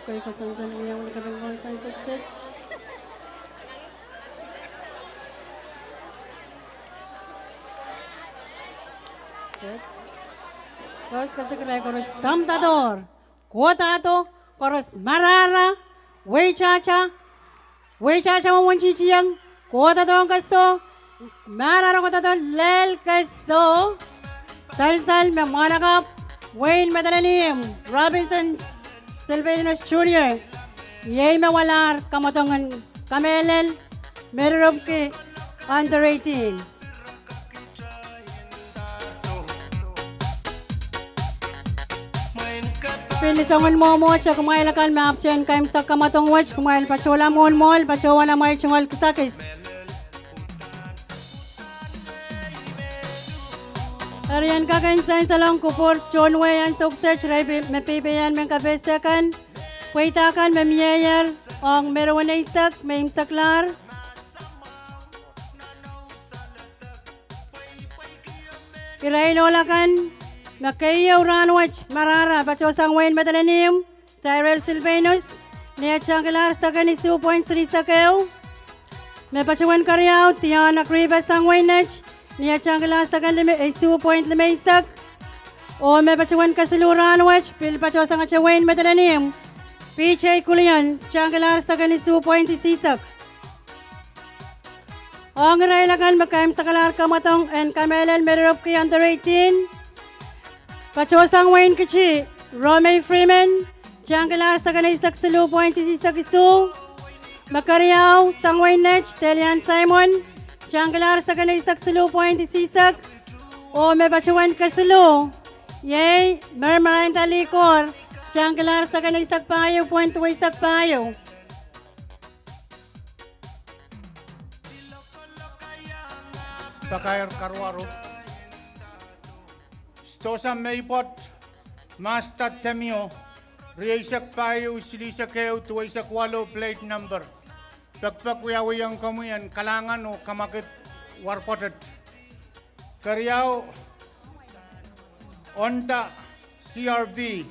Kei koasoansoan wiawi kaping koasoansoan sukset. Koaros kasikila koaros samdadohr. Kohdahdo, koaros marahra, weitahta, weitahta mwomwen titieng, kohdadohng keso, marahra kohdahdo lel keso. Sansal me mwahnakapw, wehin Madolenihmw, Robinson Silvanus Junior, iei me walahr kamwadong en kamehlel Merirepwki under eighteen. Pil soangen mwomwohte kumwail akan me apwtehn kaimwisekala kamwadong wet, kumwail patohla mwohn mwohl, patohwan amwail tungoal kisakis. Eri en kak en sansalong kupwur tohn wehi en soukiset, irail me peipeian men kapehse kan, pweida kan me mieier ong Meriweneisek me imwseklahr. Irail ohl akan me keieu rahnwet marahra patohsang wehin Madolenihmw, Tyrell Silvanus, ni eh tankilahr seken isuh point silihsek ehu. Me patohwan keriau, Dion Akripe sang wehin Net, ni eh tankilahr seken lime, isuh point limeisek. Oh me patohwan kesiluh rahnwet, pil patohsangete wehin Madolenihmw, P J Kulion, tankilahr seken isuh point isihsek. Ong irail akan me kaimwisekalahr kamwadong en kamehlel Merirepwki under eighteen, patohsang wehin Kiti, Romei Freeman, tankilahr seken eisek siluh point isihsek isuh. Me keriau sang wehin Net, Delian Simon, tankilahr seken eisek siluh point isihsek. Oh me patohwan kesiluh, iei Mermerainda Likor, tankilahr seken eisek pahieu point duweisek pahieu. Pakair karuwaru. Sidohsa Meipwoat, Master Temio, rieisek pahieu, silihsek ehu, duweisek waluh, plate number. Pekpek wiawihong komwi en kalahngan oh kamwakid warpwoatet. Keriau, Honda C R V,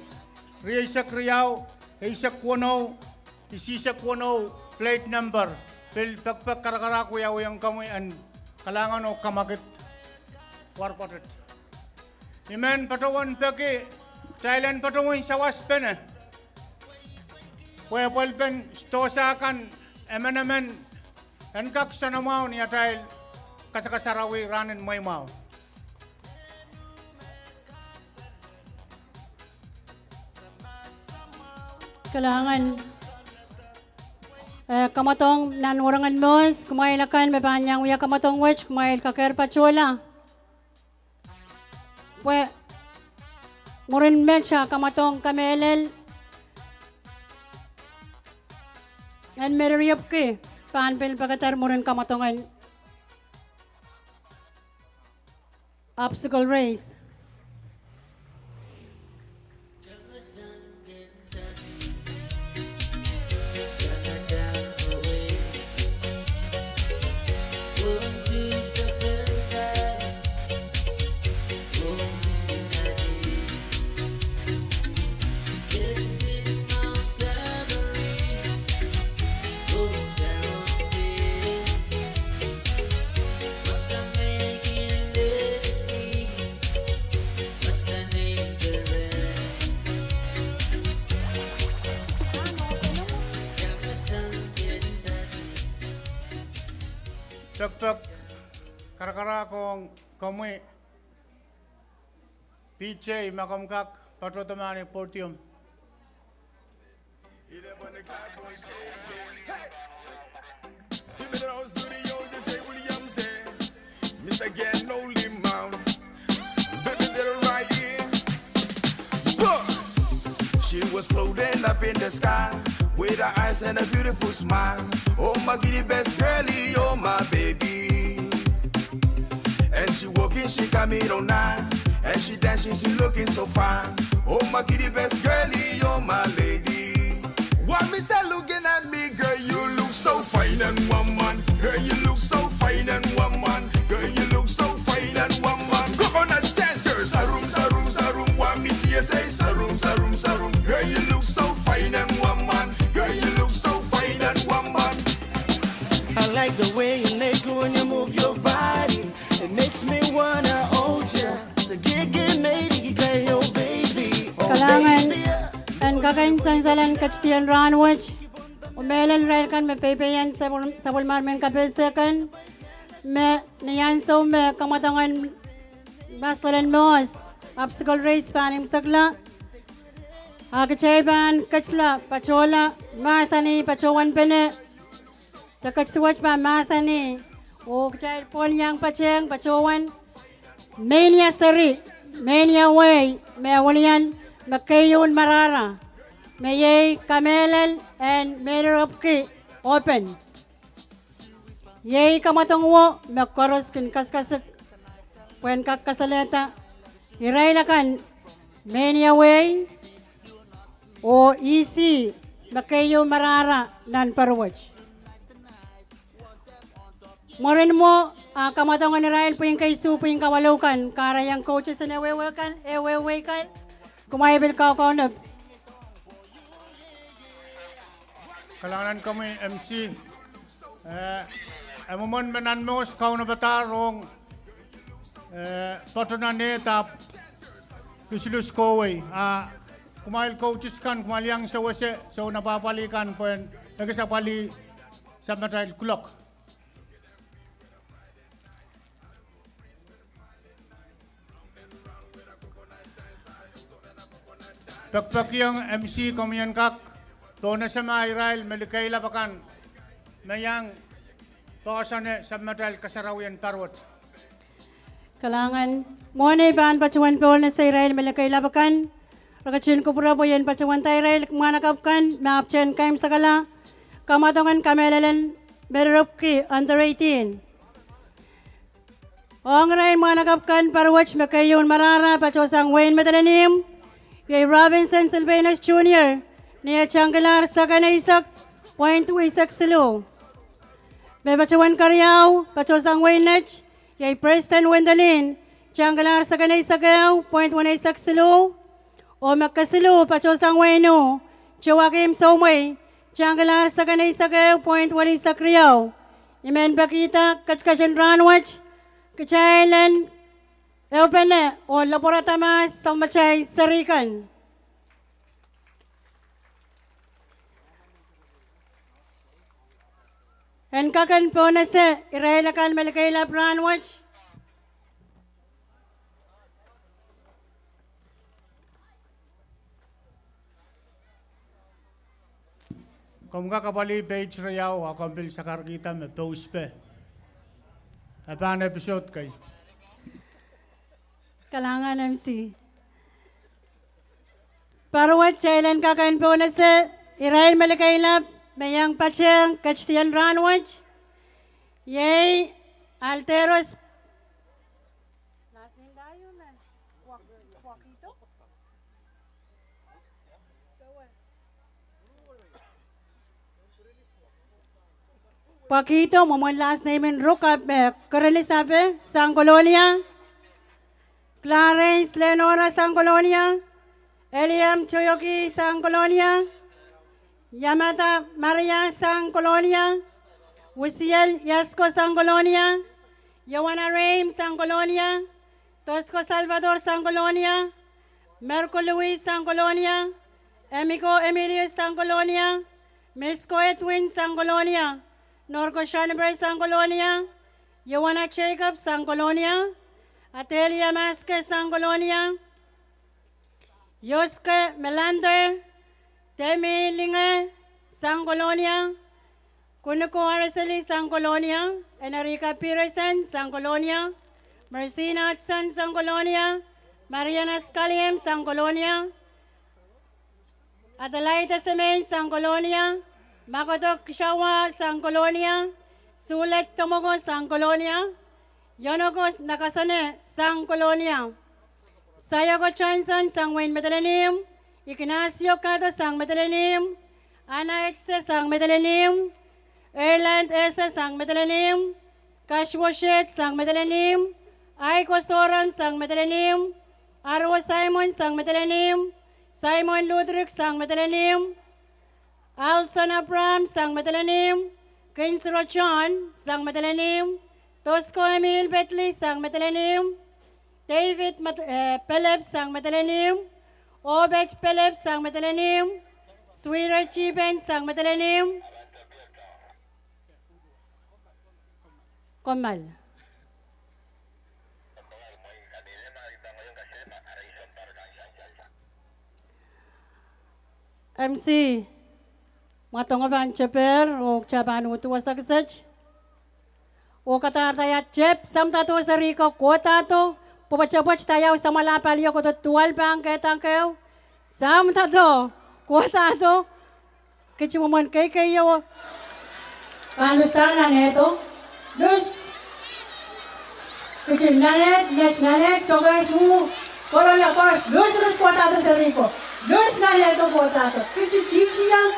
rieisek riau, eisek weneu, isihsek weneu, plate number. Pil pekpek karakarahk wiawihong komwi en kalahngan oh kamwakid warpwoatet. I men patohwan peki kitail en patohwan sawaspene pwehpwelpen sidohsa kan emenemen en kak soanamwahu ni atail kasakasarawi rahnen mweimwahu. Kalahngan. Eh, kamwadong nan Warangen Mehs, kumwail akan me pahn iang wia kamwadong wet, kumwail kakehr patohla. Pwe mwurin met ah kamwadong kamehlel en Merirepwki pahn pil pekeder mwurin kamwadong en obstacle race. Pekpek karakarahk ong komwi. P J, ma komw kak patohdo mahn ni podium. She was floating up in the sky with her eyes and a beautiful smile. Oh, my kitty best girlie, oh, my baby. And she walking, she got me on nine. And she dancing, she looking so fine. Oh, my kitty best girlie, oh, my lady. Why me say looking at me, girl, you look so fine and woman. Girl, you look so fine and woman. Girl, you look so fine and woman. Coconut dance, girl, sarum, sarum, sarum. Why me tear say sarum, sarum, sarum. Girl, you look so fine and woman. Sansal en ketidien rahnwet, oh mehlel irail kan me peipeien sapwel-, sapwellimomwi en kapehse kan, me ni ansou me kamwadongen maslelen mohs, obstacle race pahn imwisekla, a kitail pahn ketla patohla mahsanih patohwan pene, de ketid wet pahn mahsanih, oh kitail pwon iang patehng patohwan, mein ia seri, mein ia wehi, me welian, me keieun marahra, me iei kamehlel en Meilerepwiki Open. Iei kamwadong wo me koaros kin kasikasik pwehn kak kasalehda irail akan, mein ia wehi, oh ihs me keieun marahra nan poarowet. Mwurin mwo, a kamwadongen irail pwihn kei isuh pwihn kawalu kan, kahrehiong coaches en ehuehu kan, ehuehu kan, kumwail pil kaukaunop. Kalahngan komwi M C. Eh, e mwomwen me nan mohs kaunopada ong, eh, patohwan nehda lusulus kohwei. A kumwail coaches kan, kumwail iang sewese, sou nan apwalih kan pwehn ekis apwalih sapwellimatail kuloak. Pekpekiong M C komwi en kak pohnese ma irail me likeilap akan me iang poahsoane sapwellimatail kasarawien poarowet. Kalahngan, mwohn ei pahn patohwan pohnese irail me likeilap akan, re ketin kupwure pwe I en patohwanda irail mwahnakapw kan me ahpwtehn kaimwisekala kamwadongen kamehlelen Meilerepwiki under eighteen. Ong irail mwahnakapw kan poarowet me keieun marahra patohsang wehin Madolenihmw, iei Robinson Sylvanus Junior, ni eh tangkilahr seken eisek, point wisek siluh. Me patohwan keriau patohsang wehin Net, iei Preston Wendelin, tangkilahr seken eisek ehu, point weneisek siluh. Oh me kesiluh patohsang wehin U, Joachim Soumwei, tangkilahr seken eisek ehu, point weneisek riau. I men pekihda ketiket en rahnwet, kitail en ehupene oh lopwoarada mahs sapwellimatail seri kan. En kak en pohnese irail akan me likeilap rahnwet. Komw kak apwalih page riau, a komw pil sakarkihda me pouspe. E pahn episode kei. Kalahngan M C. Poarowet kitail en kak en pohnese irail me likeilap me iang patehng ketidien rahnwet, iei Alteros Pwakido, mwomwen last name en Ruk, ahpw me Kerenisape sang Kolonia, Clarence Lenora sang Kolonia, Eliam Toyoki sang Kolonia, Yamada Maria sang Kolonia, Wisiel Yasko sang Kolonia, Yowana Reim sang Kolonia, Tosko Salvador sang Kolonia, Merko Louis sang Kolonia, Emiko Emilius sang Kolonia, Misko Edwin sang Kolonia, Norko Shonibel sang Kolonia, Yowana Jacob sang Kolonia, Adelia Maske sang Kolonia, Yoske Melander, Demi Linge sang Kolonia, Kuniko Araceli sang Kolonia, Enrica Peterson sang Kolonia, Mersina Hudson sang Kolonia, Mariana Skaliem sang Kolonia, Adelaide Semen sang Kolonia, Makoto Kishawa sang Kolonia, Sulet Tomoko sang Kolonia, Yonoko Nakasone sang Kolonia, Sayoko Johnson sang wehin Madolenihmw, Ignacio Kato sang Madolenihmw, Anna Etse sang Madolenihmw, Erland Ese sang Madolenihmw, Kashwoshet sang Madolenihmw, Aiko Soran sang Madolenihmw, Arwo Simon sang Madolenihmw, Simon Ludrik sang Madolenihmw, Alson Abraham sang Madolenihmw, Kinsro John sang Madolenihmw, Tosko Emil Bedley sang Madolenihmw, David Mad-, eh, Pelep sang Madolenihmw, Obed Pelep sang Madolenihmw, Swire Chipen sang Madolenihmw. Kommoal. M C, mwadongo pahn tepehr oh kita pahn uhd wasa kiset. Oh kadahrda ia tep, Samatato Serihko, kohdahdo, pwopwetepwet, daiau samwalahn palio kohdo, duwal pahn kehda keu. Samatato, kohdahdo, kiht mwomwen keikei io. Pahn lus dahng nanehdo, lus. Kiht nanehd, nanehd, nanehd, sokehs, uh, kolonia koaros, lus, lus, kohdahdo Serihko. Lus nanehdo, kohdahdo. Kiht tihtiong,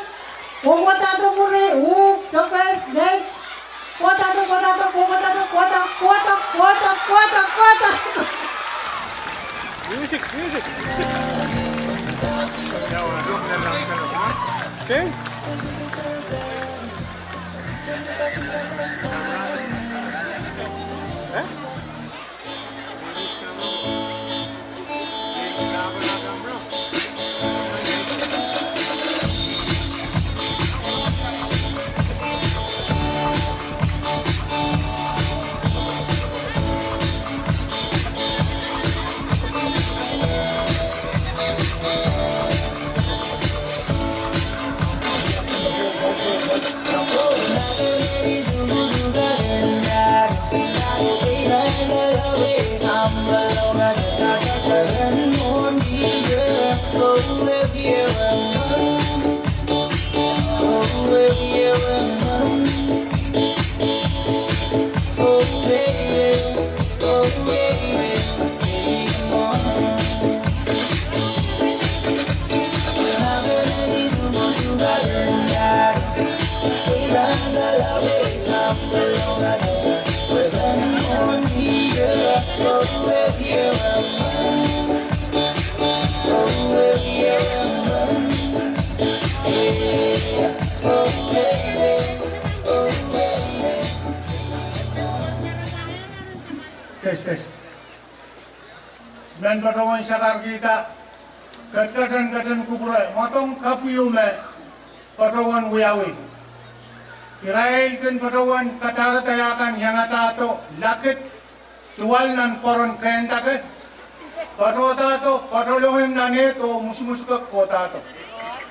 oh kohdahdo mwuri, uh, sokehs, nanehd. Kohdahdo, kohdahdo, kohdahdo, kohda, kohda, kohda, kohda, kohda. Music, music. Okay. Test, test. Men patohwan sakarkihda, ketiket en ketin kupwure, mwadong kapw me patohwan wiawi. Irail kin patohwan kadahrada ia kan iangahdo lakid duwal nan pworon kehndake. Patohdahdo, patolong nanehdo, musumusukek kohdahdo.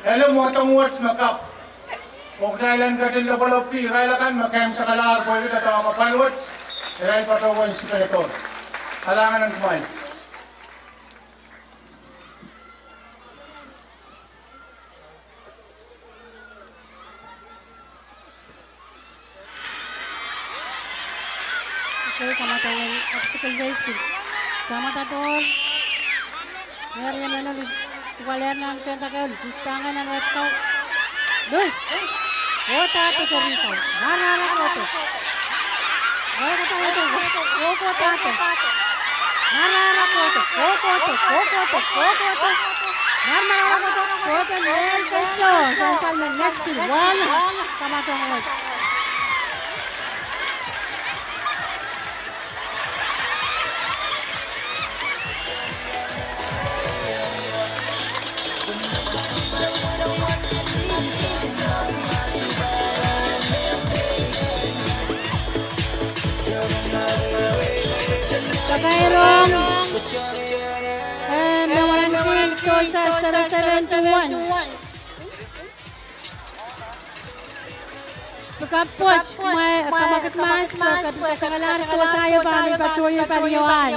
Ele mwadong wet me kapw. Oh kitail en ketin lopwolopwki irail akan me kemsakalahr pwehki doadoahk paliwet, irail patohwan sipehdo. Kalahngan en kumwail. Okay, kamadowen, obstacle race pil. Samatato. Meri Emmanuel, duwalehr nan kehnda keu, lus dahng nan wet kau. Lus. Kohdahdo Serihko. Marmara kohdo. Wai kata kohdo. Kohdahdo. Marmara kohdo. Kohdahdo. Kohdahdo. Marmara kohdo. Kohdo. Lel keso. Sasal me next pil. Wala. Kamadowen. Kakairong, eh, me wahn Queens Tosa seven seven two one. Pwukat pwoat, kumwail kamakid mahs, pwukat pwoat, kalahngan, Tosa ieu pahn patohier palio ahl.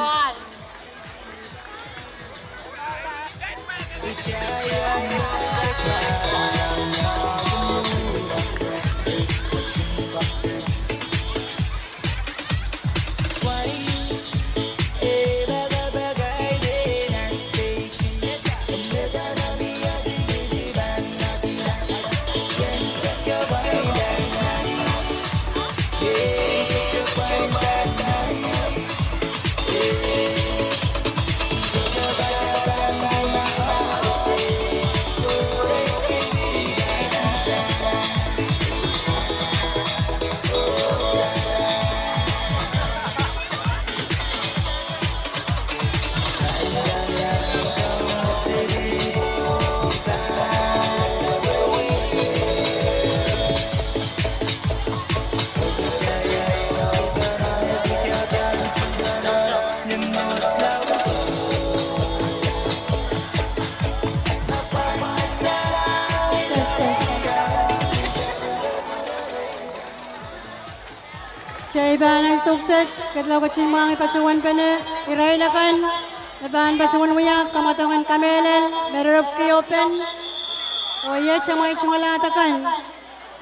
Kitail pahn en sukset, ketla ketin mwahngih patohwan pene irail akan me pahn patohwan wia kamwadong en kamehlel me rerepwki open, oh iet amwail tungoal ahd akan,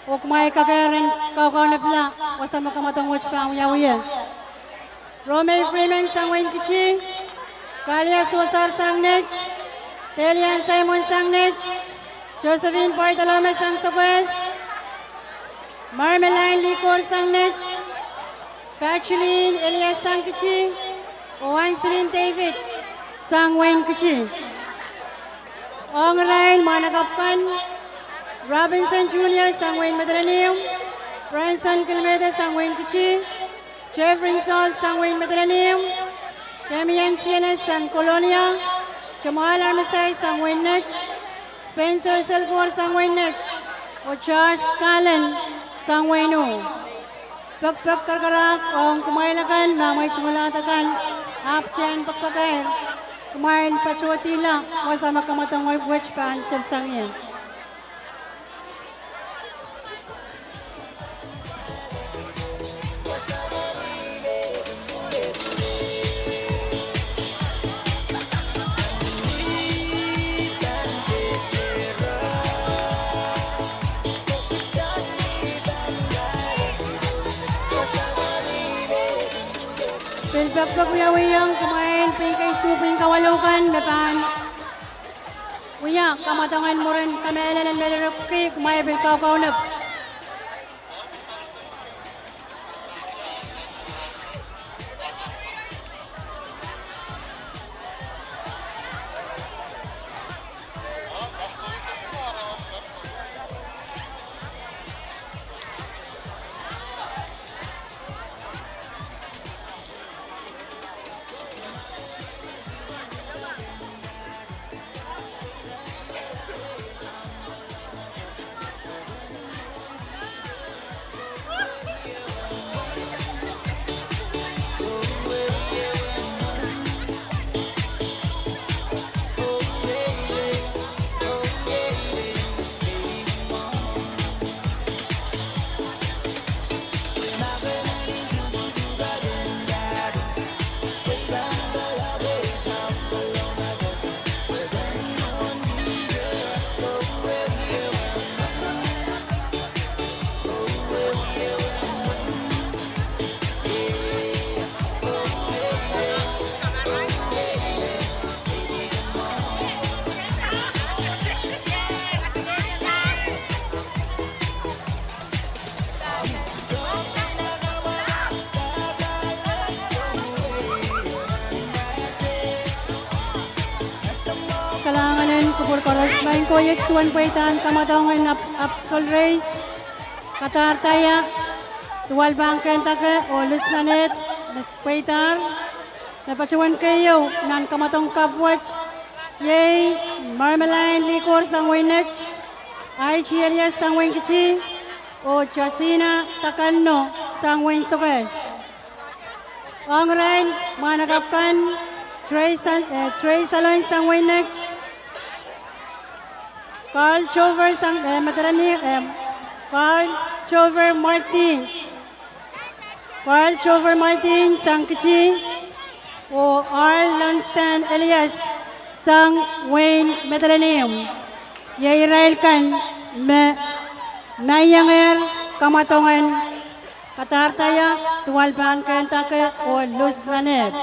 oh kumwail kakehr en kaukaunop la wasa me kamwadong wet pahn wiawi. Romei Freeman sang wehin Kiti, Kalia Sosar sang Net, Delian Simon sang Net, Josephine Bartolome sang Sokehs, Marmelain Likor sang Net, Fachilin Elias sang Kiti, oh Anselin David sang wehin Kiti. Ong irail mwahnakapw kan, Robinson Junior sang wehin Madolenihmw, Branson Kilmeda sang wehin Kiti, Jeffrey Saul sang wehin Madolenihmw, Damian Sienes sang Kolonia, Jamal Armisai sang wehin Net, Spencer Selkor sang wehin Net, oh Charles Kalen sang wehin Ih. Pekpek karakarahk ong kumwail akan me amwail tungoal ahd akan, ahpwtehn pekpekair, kumwail patohdihla wasa me kamwadong wet pahn tepsang ie. Pil pekpek wiawi ong kumwail pihn kei suh pihn kawalu kan me pahn wia kamwadong en mwurin kamehlel en me rerepwki, kumwail pil kaukaunop. Kalahngan en kupwur koaros, maing ko, iet duwen pweidahn kamwadong en obstacle race, kadahrda ia duwal pahn kehndake oh lus nan ehd me pweidahr. Me patohwan keieu nan kamwadong kapw wet iei Marmelain Likor sang wehin Net, Aiti Elias sang wehin Kiti, oh Josina Takanno sang wehin Sokehs. Ong irail mwahnakapw kan, Trey San-, eh, Trey Salon sang wehin Net, Carl Jover sang, eh, Madolenihmw, eh, Carl Jover Martin, Carl Jover Martin sang Kiti, oh Arl Lonstan Elias sang wehin Madolenihmw. Iei irail kan me maiengehr kamwadong en kadahrda ia duwal pahn kehndake oh lus nan ehd.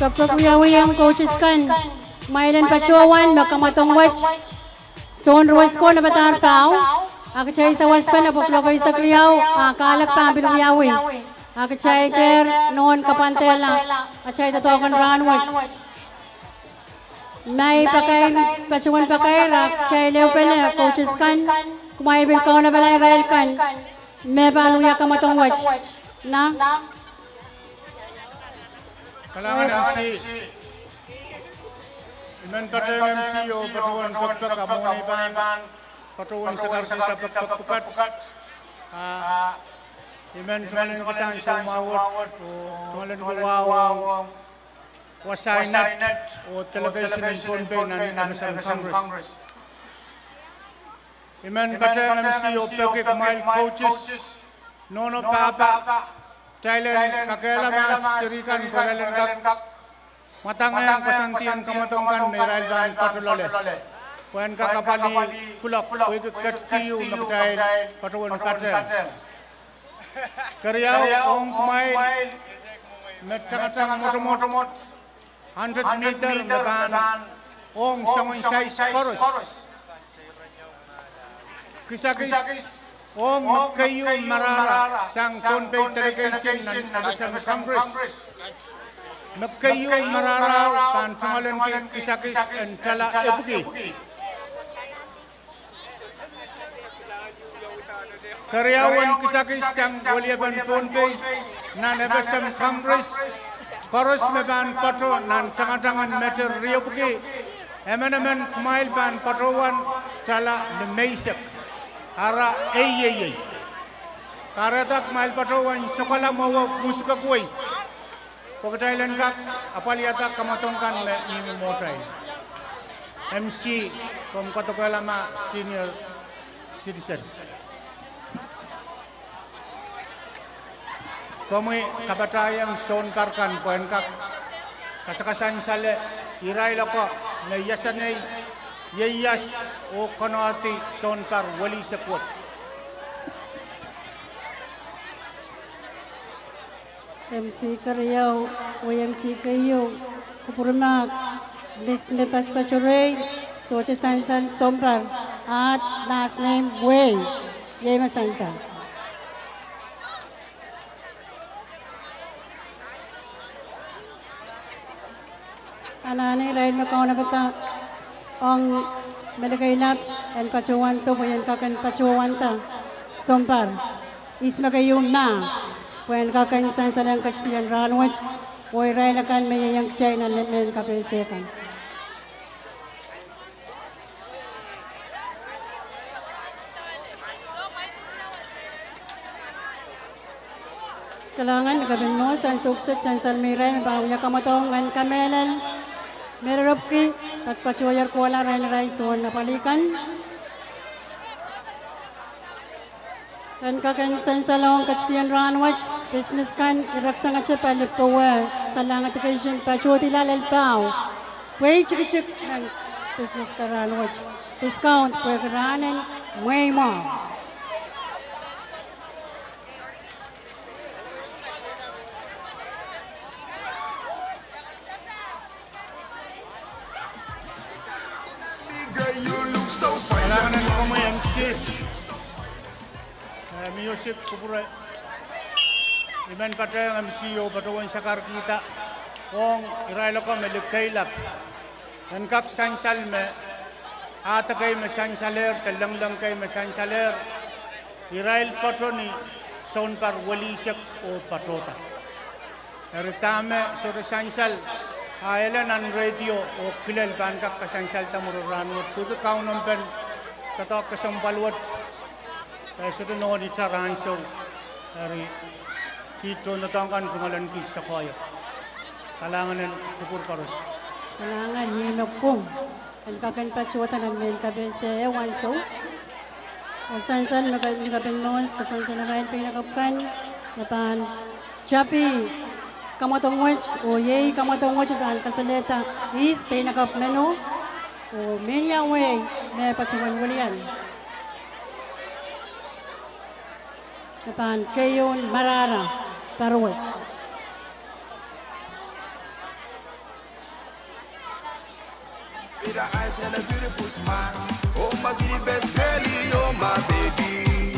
Pekpek wiawi ong coaches kan, kumwail en patohwan me kamwadong wet soun ruwes ko nepadahr pahu, a kitail sawaspene pwuhk lokaia eisek riau, a kahlek pahn pil wiawi. A kitail dehr nohn kapwandehla atail doadoahk en rahnwet. Mai pakair, patohwan pakair, a kitail ehupene coaches kan, kumwail pil kaunopala irail kan me pahn wia kamwadong wet. Na? Kalahngan Nancy. I men patehng M C oh patohwan pekpek, a mwohn ei pahn patohwan sakarkihda pekpek pwukat. Ah, I men tungoalenkihda soumwahu wet, oh tungoalenki wahu ong wasa inet oh delegation en Pohnpei nan F S M Congress. I men patehng M C oh peki kumwail coaches, nohno pahpa, kitail en kakehlaka serihkan pwe irail en kak mwadangehng koasoandien kamwadong kan me irail pahn pato loale, pwe en kak apwalih kuloak, pwehki ketdihu me kitail patohwan patehng. Keriau, ong kumwail me tangatang mwotomwot, hundred meter, me pahn ong soangen sais koaros. Kisakis, ong me keieu marahra sang Pohnpei delegation nan F S M Congress. Me keieu marahra pahn tungoalenki kisakis en tala epwiki. Keriaun kisakis sang weliepen Pohnpei nan F S M Congress, koaros me pahn pato nan tangatangen mete riepwiki, emenemen kumwail pahn patohwan tala limeisek, ara eieiei. Kahrehda kumwail patohwan sohkoala mwowe mwosikekei, pwe kitail en kak apwalihada kamwadong kan me mihmi mwohtail. M C, komw kadokehla ma senior citizen. Komwi kapataiong sounpar kan pwe en kak kasakasansale irail oko me iasenei ieias oh konehdi sounpar welihsek wet. M C keriau, oh M C keieu, kupwurmahk, list me patopato rehi, sohte sansal sounpar, aht last name wehi, iei me sansal. Anahne irail me kaunopada ong me likeilap en patohwando pwe en kak en patohwanda sounpar, ihs me keieu mah, pwe en kak en sansalehng ketidien rahnwet, oh irail akan me ieiang kitail nan mehn kapehse kan. Kalahngan, kapin mwo, ansou kiset sansal me irail me pahn wia kamwadong en kamehlel, me rerepwki, patopato kohla irail, irail soun apwalih kan. En kak en sansalong ketidien rahnwet, business kan, ireksangete pali powe, salahng education, patohdi loalel paho, pwe tikitik nan business kan rahnwet, discount pwehki rahnen mweimwahu. Kalahngan en komwi M C. Eh, music kupwure. I men patehng M C oh patohwan sakarkihda ong irail oko me likeilap en kak sansal me ahd kei me sansalehr de lengleng kei me sansalehr, irail pato ni sounpar welihsek oh patohda. Eri dahme sohte sansal, a ele nan radio oh kilel pahn kak kasansalda mwuro rahnwet pwehki kaunompehn doadoahk kesempwal wet, eh, sohte nohn ita rahnsou. Eri kiht tohndoadoahk kan tungoalenki sakoahiek. Kalahngan en kupwur koaros. Kalahngan, iei me pwung en kak en patohda nan mehn kapehse ehu ansou. Oh sansal me ka, ni kapin mwo, kasansal irail peinakapw kan me pahn tapi kamwadong wet, oh iei kamwadong wet pahn kasalehda ihs peinakapw meno, oh mehnia wehi me patohwan wilian. Me pahn keieun marahra paruwet. With her eyes and a beautiful smile. Oh, my kitty best girlie, oh, my baby.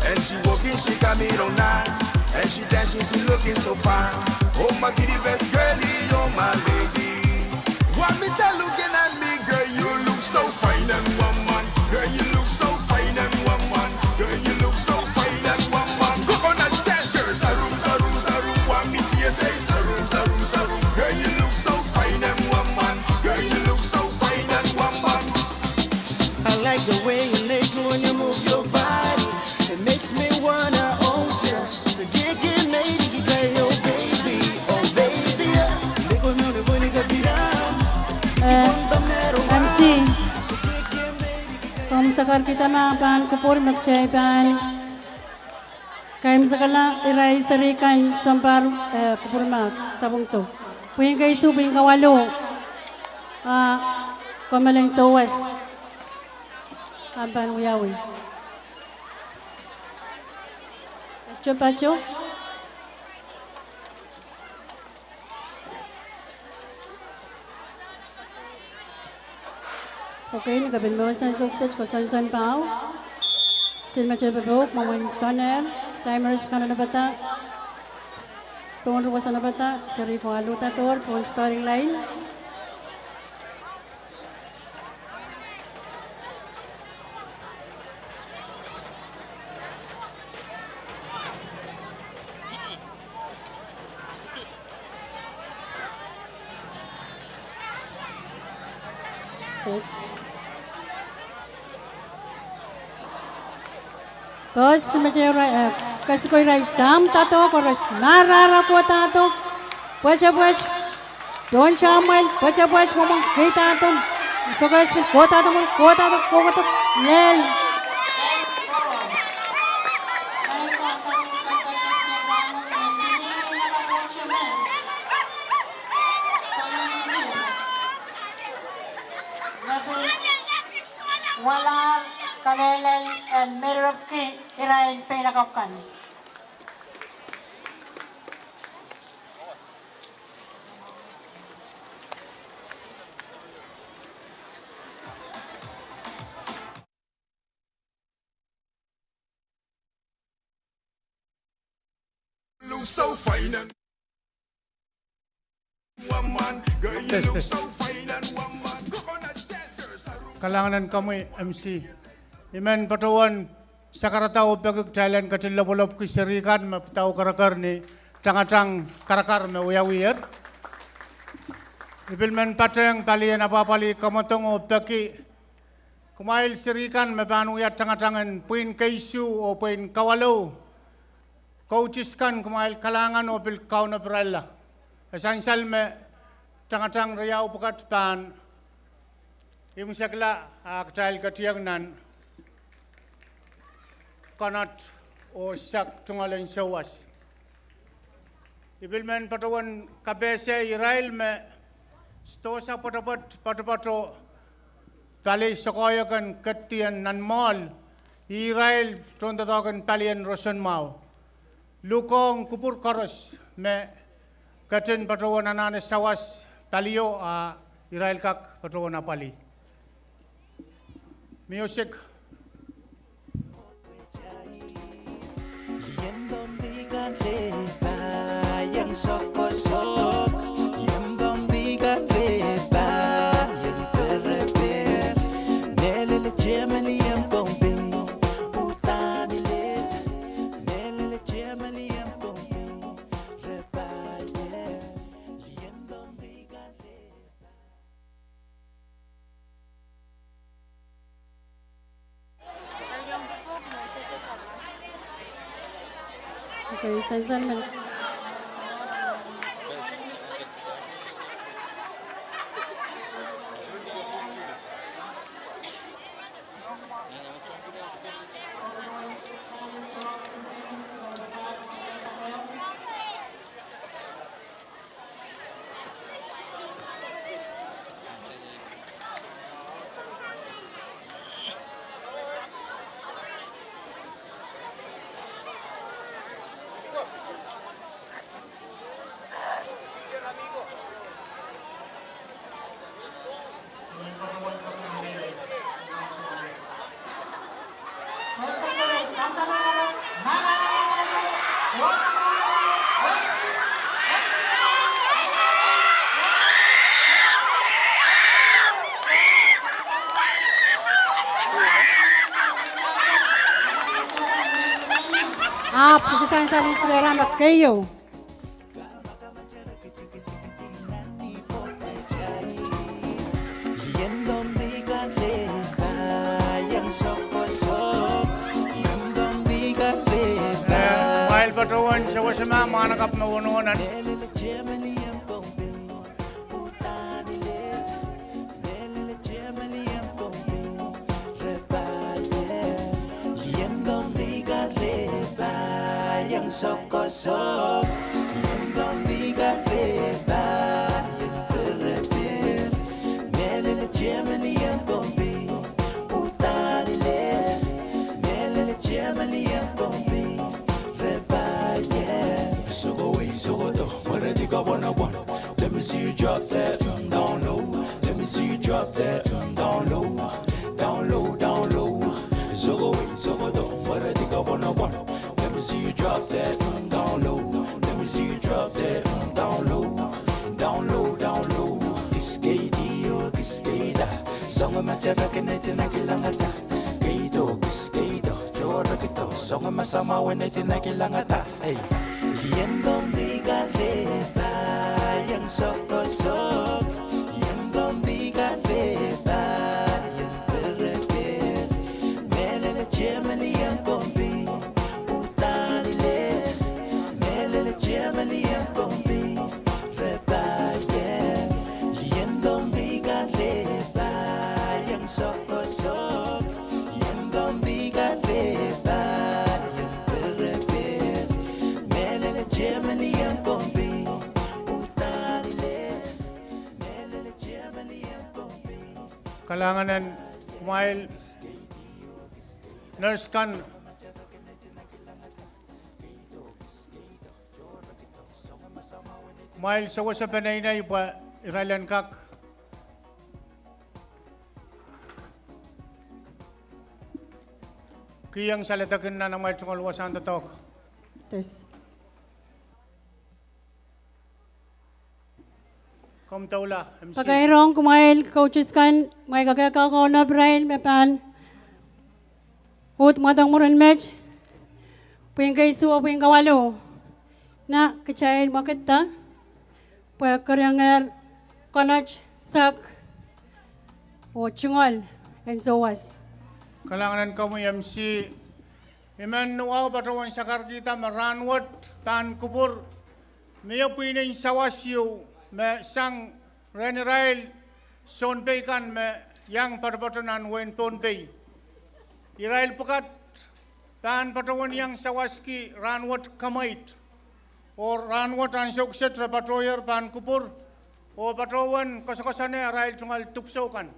And she walking, she got me on nine. And she dancing, she looking so fine. Oh, my kitty best girlie, oh, my lady. Why, Mister looking at me, girl, you look so fine and woman. Girl, you look so fine and woman. Girl, you look so fine and woman. Coconut dance, girl, sarum, sarum, sarum. Why me to you say, sarum, sarum, sarum. Girl, you look so fine and woman. Sakar kihda me pahn kupwur me kitail pahn kaimwisekala irail seri kan sounpar, eh, kupwur me sapwung sou. Pwihn keisuh, pwihn kawalu, ah, kommoalen souwas. Ahpw pahn wiawi. Esther Pacho. Okay, ni kapil me wasa sohkset koasoansoan pahn. Sil me tepepok, mwomwen soangen, timers kanenepadahr. Soangen wasa nepadahr, seri ko alu dadohr, pohn starting line. Koaros me te ira, eh, kesikoi irail samdahdo, koaros marahra kohdahdo, pwetepwet, tohn tamwel, pwetepwet, mwomwen keidahdo, sohkohs pil kohdahdo, mwomwen kohdahdo, kohdahdo, lel. Walahr kalelel en merepki irail peinakapw kan. Test, test. Kalahngan en komwi M C. I men patohwan sakarada oh peki kitail en ketin lopwolopwki seri kan me pidau kereker ni tangatang karakar me wiawier. I pil men patehng palien apwahpwalih kamwadong oh peki kumwail seri kan me pahn wia tangatang en pwihn keisuh oh pwihn kawalu, coaches kan, kumwail kalahngan oh pil kaunoperalla. E sansal me tangatang riau pwukat pahn imwisekla, a kitail ketieng nan konot oh sak tungoal en souwas. I pil men patohwan kapehse irail me sidohsa poatopoat, poatopoato pali sokoahiek en ketidien nan mwoahl, irail tohndoadoahk en palien roson mwahu. Lukohng kupwur koaros me ketin patohwan anahne sawas palio, a irail kak patohwan apwalih. Music. Okay, sansal men. Ahpw kitail sansal isi rehn me keieu. Kumwail patohwan sewese mwahnakapw me wonowonan. Sokosok, ien Pohnpei kahrehda, ien perepere, mehlel Germany ien Pohnpei, uhdahn lel, mehlel Germany ien Pohnpei, re pahn ie. Sokowei, sokodo, pwehredi kapwonopwon. Let me see you drop that, mm, down low. Let me see you drop that, mm, down low. Down low, down low. Sokowei, sokodo, pwehredi kapwonopwon. Let me see you drop that, mm, down low. Let me see you drop that, mm, down low. Down low, down low. Kiskedi oh kiskeda. Soangen ma tepek en edi nakilangada. Keido, kiskedo, tohrekido. Soangen ma samwa en edi nakilangada. Ei. Ien Pohnpei kahrehda, iang sokosok. Ien Pohnpei kahrehda, ien perepere, mehlel Germany ien Pohnpei, uhdahn lel, mehlel Germany ien Pohnpei, re pahn ie. Ien Pohnpei kahrehda, iang sokosok. Ien Pohnpei kahrehda, ien perepere, mehlel Germany ien Pohnpei, uhdahn lel, mehlel Germany ien Pohnpei. Kalahngan en kumwail nurse kan. Kumwail sewese peneinei pwe irail en kak kihong saledek nan amwail tungoal wasahn doadoahk. Yes. Komw doula, M C. Pakairong kumwail coaches kan, mwail kak kaukaunop irail me pahn uhd mwadang mwurin met, pwihn kei isuh oh pwihn kawalu. Nah, kitail mwekidda pwe kerianger konot, sak, oh tungoal en souwas. Kalahngan en komwi M C. I men wahu patohwan sakarkihda me rahnwet pahn kupwur mie pwihn en sawas ieu me sang rehn irail sounpei kan me iang poatopoat nan wehin Pohnpei. Irail pwukat pahn patohwan iang sawaski rahnwet kemweit, oh rahnwet ansou kiset re patohier pahn kupwur oh patohwan koasokoasoane arail tungoal dipwisou kan.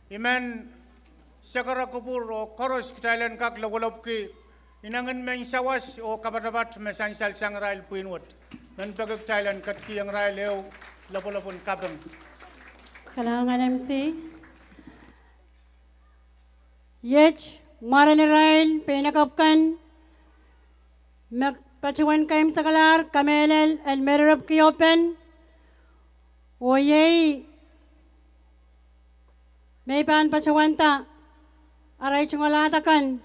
I men sakara kupwur oh koaros kitail en kak lopwulopwki inengin mehn sawas oh kapatapat me sansal sang irail pwihn wet. Men peki kitail en ketikihong irail ehu lopwulopwun kaping. Kalahngan M C. Iet mwaren irail peinakapw kan me patohwan keimwsakalahr kamehlel en Merirepwki Open, oh iei me I pahn patohwanda arail tungoal ahd akan,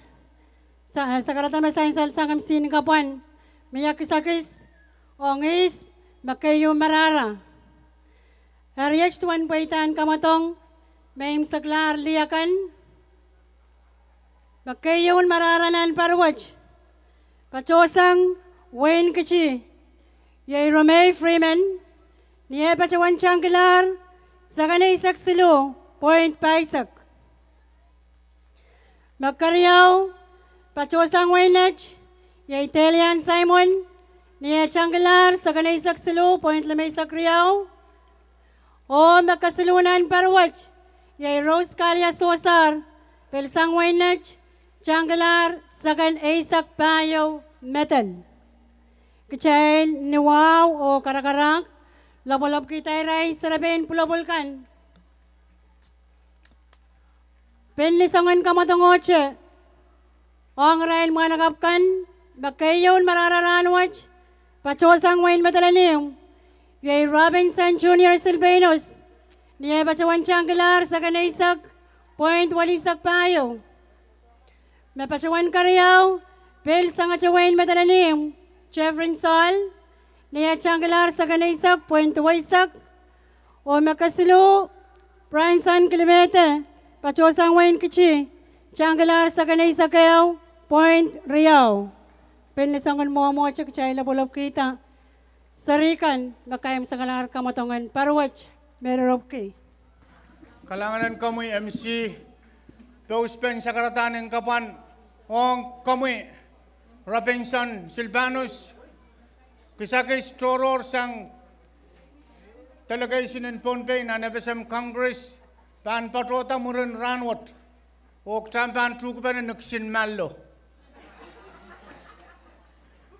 sa-, sakarada me sansal sang M C en kapwan, mie kisakis ong ihs me keieu marahra. Eri iet duwen pweidahn kamwadong me imwseklahr lih akan, me keieun marahra nan pahr wet patohsang wehin Kiti, iei Romei Freeman, ni eh patohwan tangkilahr seken eisek siluh point pahisek. Me keriau patohsang wehin Net, iei Delian Simon, ni eh tangkilahr seken eisek siluh point limeisek riau. Oh me kesiluh nan pahr wet, iei Rose Kalia Sosar, pil sang wehin Net, tangkilahr seken eisek pahieu medal. Kitail ni wahu oh karakarahk lopwolopwkihda irail serepein pwulopwul kan. Pil ni soangen kamwadongohte ong irail mwahnakapw kan me keieun marahra rahnwet patohsang wehin Madolenihmw, iei Robinson Junior Silvanus, ni eh patohwan tangkilahr seken eisek point welisek pahieu. Me patohwan keriau, pil sangete wehin Madolenihmw, Jeffrey Saul, ni eh tangkilahr seken eisek point duweisek. Oh me kesiluh, Branson Kilimede, patohsang wehin Kiti, tangkilahr seken eisek ehu point riau. Pil ni soangen mwomwohte kitail lopwolopwkihda seri kan me keimwsakalahr kamwadong en pahr wet, Merirepwki. Kalahngan en komwi M C, pouspen sakaradahn en kapwan ong komwi Robinson Silvanus, kisakis tohrohr sang delegation en Pohnpei nan FSM Congress, pahn patohda mwurin rahnwet. Oh kitail pahn tuhkepene ni kisin mallo.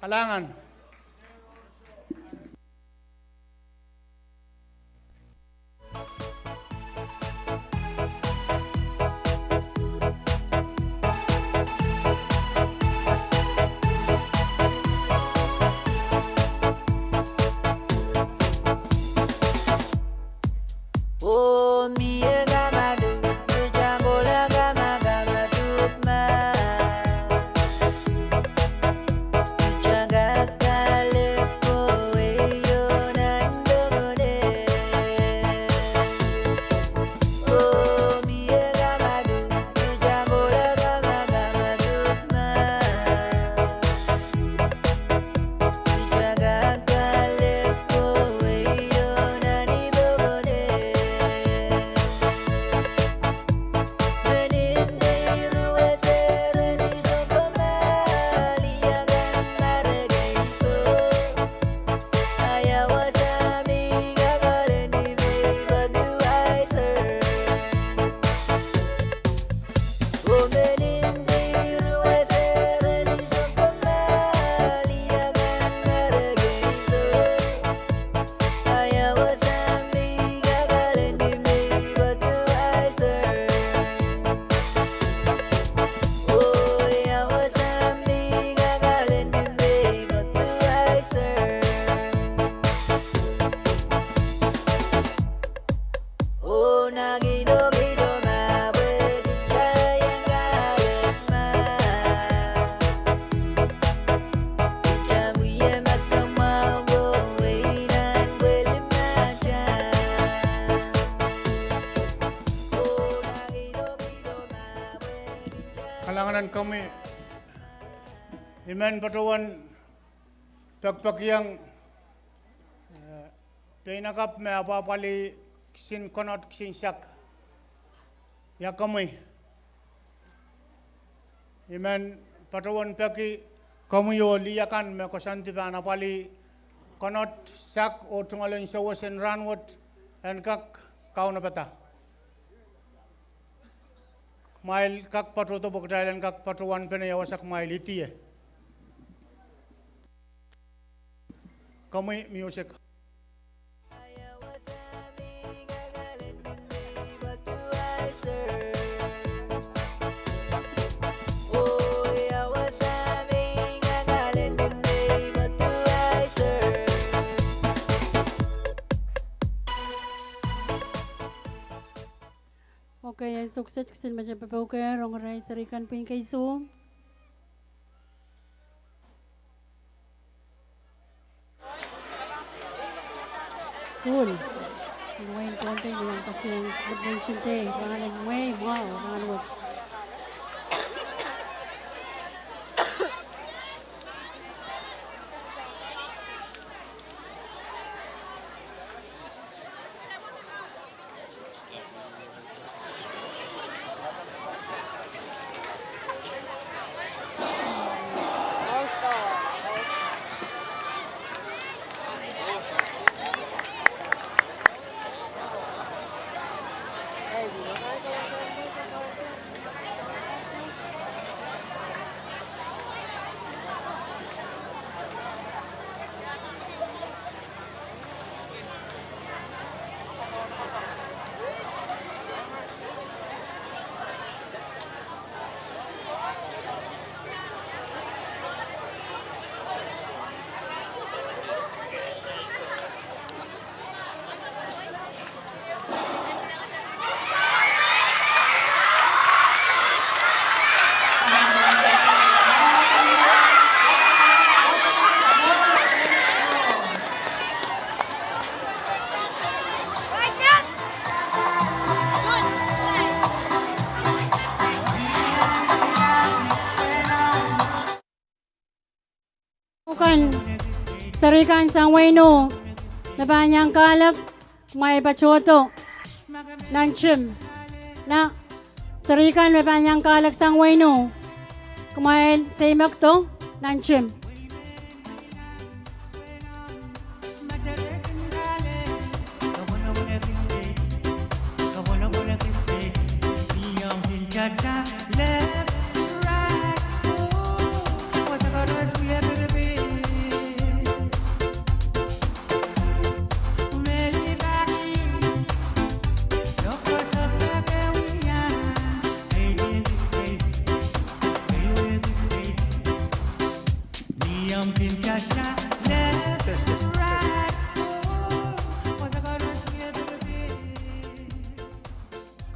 Kalahngan. Kalahngan en komwi. I men patohwan pekpekiong, eh, peinakapw me apwahpwalih kisin konot kisin sak. Ia komwi? I men patohwan peki komwi oh lih akan me koasoandi pahn apwalih konot sak oh tungoal en sewese en rahnwet en kak kaunopada. Kumwail kak patohdo pwe kitail en kak patohwanpene ia wasa kumwail idie. Komwi music. Okay, ansou kiset kisin me se pepeuke rong irail serihkan pwihn keiso. School. Mwein Pohnpei me iang patehng Liberation Day, rahn en mwehi mwahu, rahnwet. Kan, serihkan sang wehin Ih me pahn iang kahlek, kumwail patohdo nan tim. Na, serihkan me pahn iang kahlek sang wehin Ih, kumwail seimekdo. Nan tim.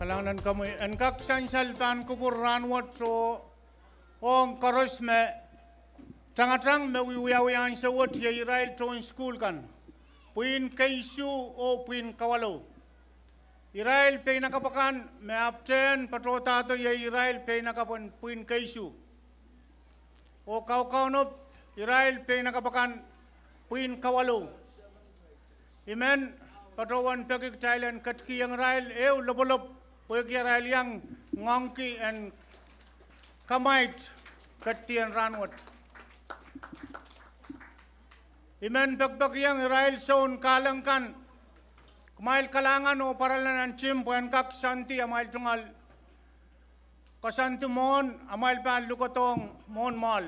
Kalahngan en komwi. En kak sansal pahn kupwur rahnwet oh ong koaros me tangatang me wiwiawi ansou wet iei irail tohn sukuhl kan, pwihn kei isuh oh pwihn kawalu. Irail peinakapw akan me apwtehn patohdahdo iei irail peinakapw en pwihn kei isuh. Oh kaukaunop, irail peinakapw akan pwihn kawalu. I men patohwan peki kitail en ketikihong irail ehu lopwolopw pwehki arail iang ngoangki en kamwaid ketidien rahnwet. I men pekipekihong irail soun kahleng kan, kumwail kalahngan oh pwarala nan tim pwe en kak soandi amwail tungoal koasoandi mwohn amwail pahn lukodohng mwohn mwoahl.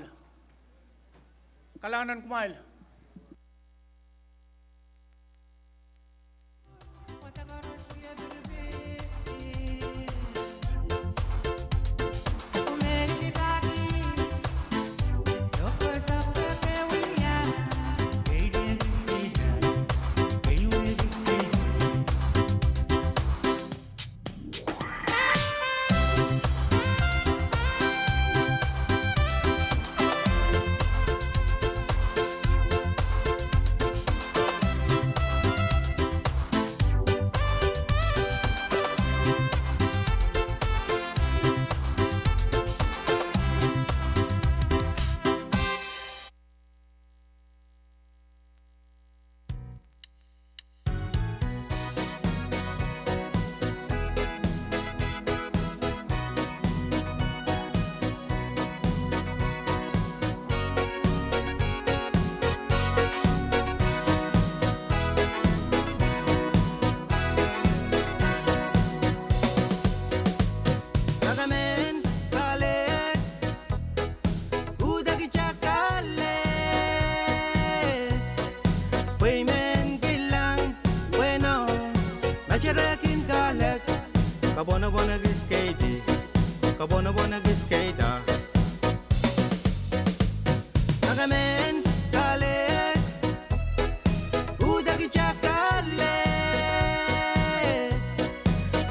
Kalahngan en kumwail. Pwe I men kilang pwehn ong meterekin kahlek, kapwonopwon ekis keidi, kapwonopwon ekis keida. Akemen kahlek, udakihda kahlek,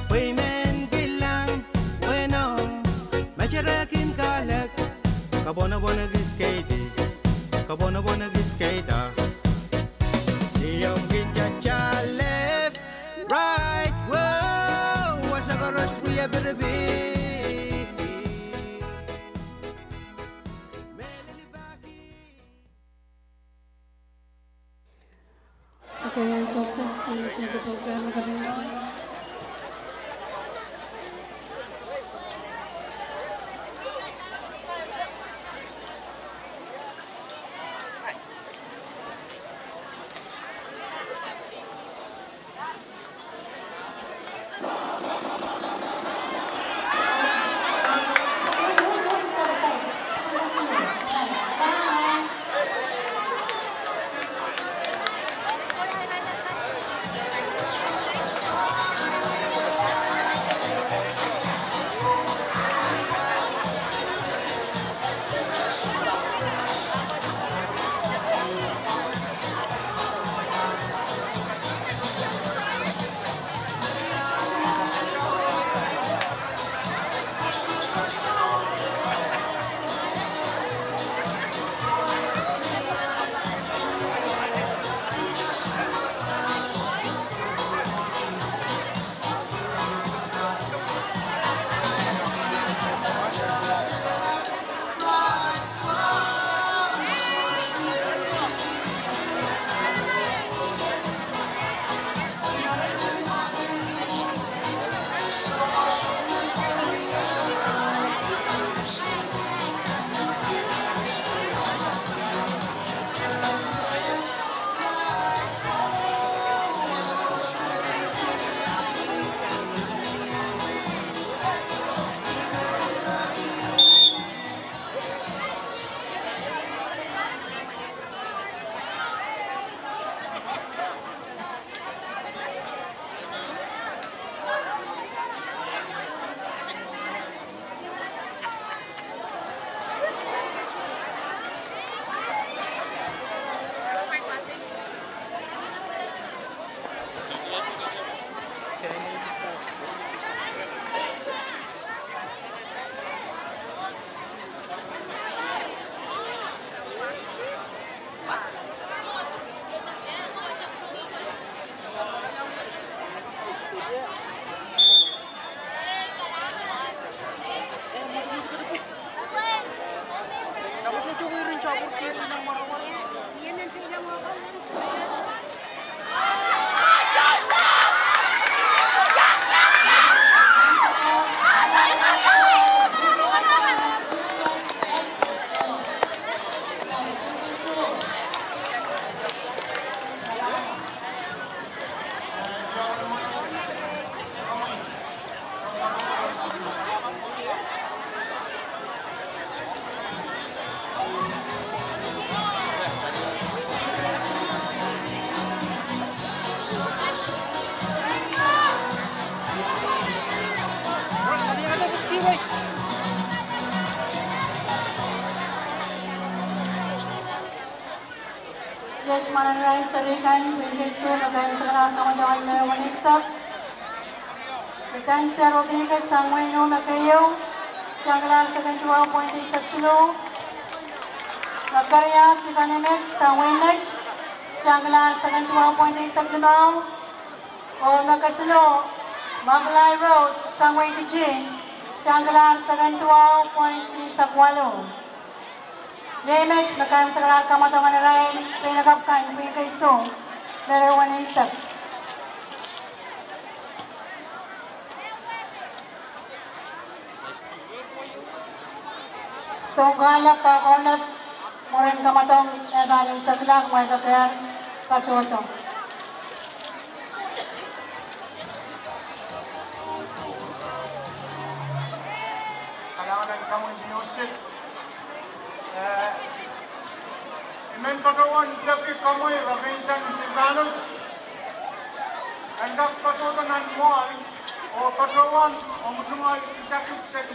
pwe I men kilang pwehn ong meterekin kahlek, kapwonopwon ekis keidi, kapwonopwon ekis keida. Ni omw kin tatail left, right, wow, wasa koaros wie piripir. Okay, ansou koaros, ansou koaros. Iet mwahnenirail seri kan, pwihn kei soh, me kaimwisekala kamwadong en mehla weneisek. Pwihn Tansi Arokinike sang wehin Nome keieu, tangalahr second duwau point eisek siluh. Mekeriak Tiffany Mix sang wehin Net, tangalahr second duwau point eisek limau. Oh Mekesilo Maklai Road sang wehin Kitti, tangalahr second duwau point eisek waluh. Iei met me kaimwisekala kamwadong en irail peinakapw kan, pwihn kei soh, mehla weneisek. Sounkahlek, kaukaunop, mwurin kamwadong, e pahn imwisekala, kumwail kekehr patohdo. Kalahngan en komwi music. Eh, I men patohwan peki komwi Robinson Silvanus en kak patohdo nan mwoahl oh patohwan omw tungoal kisakis en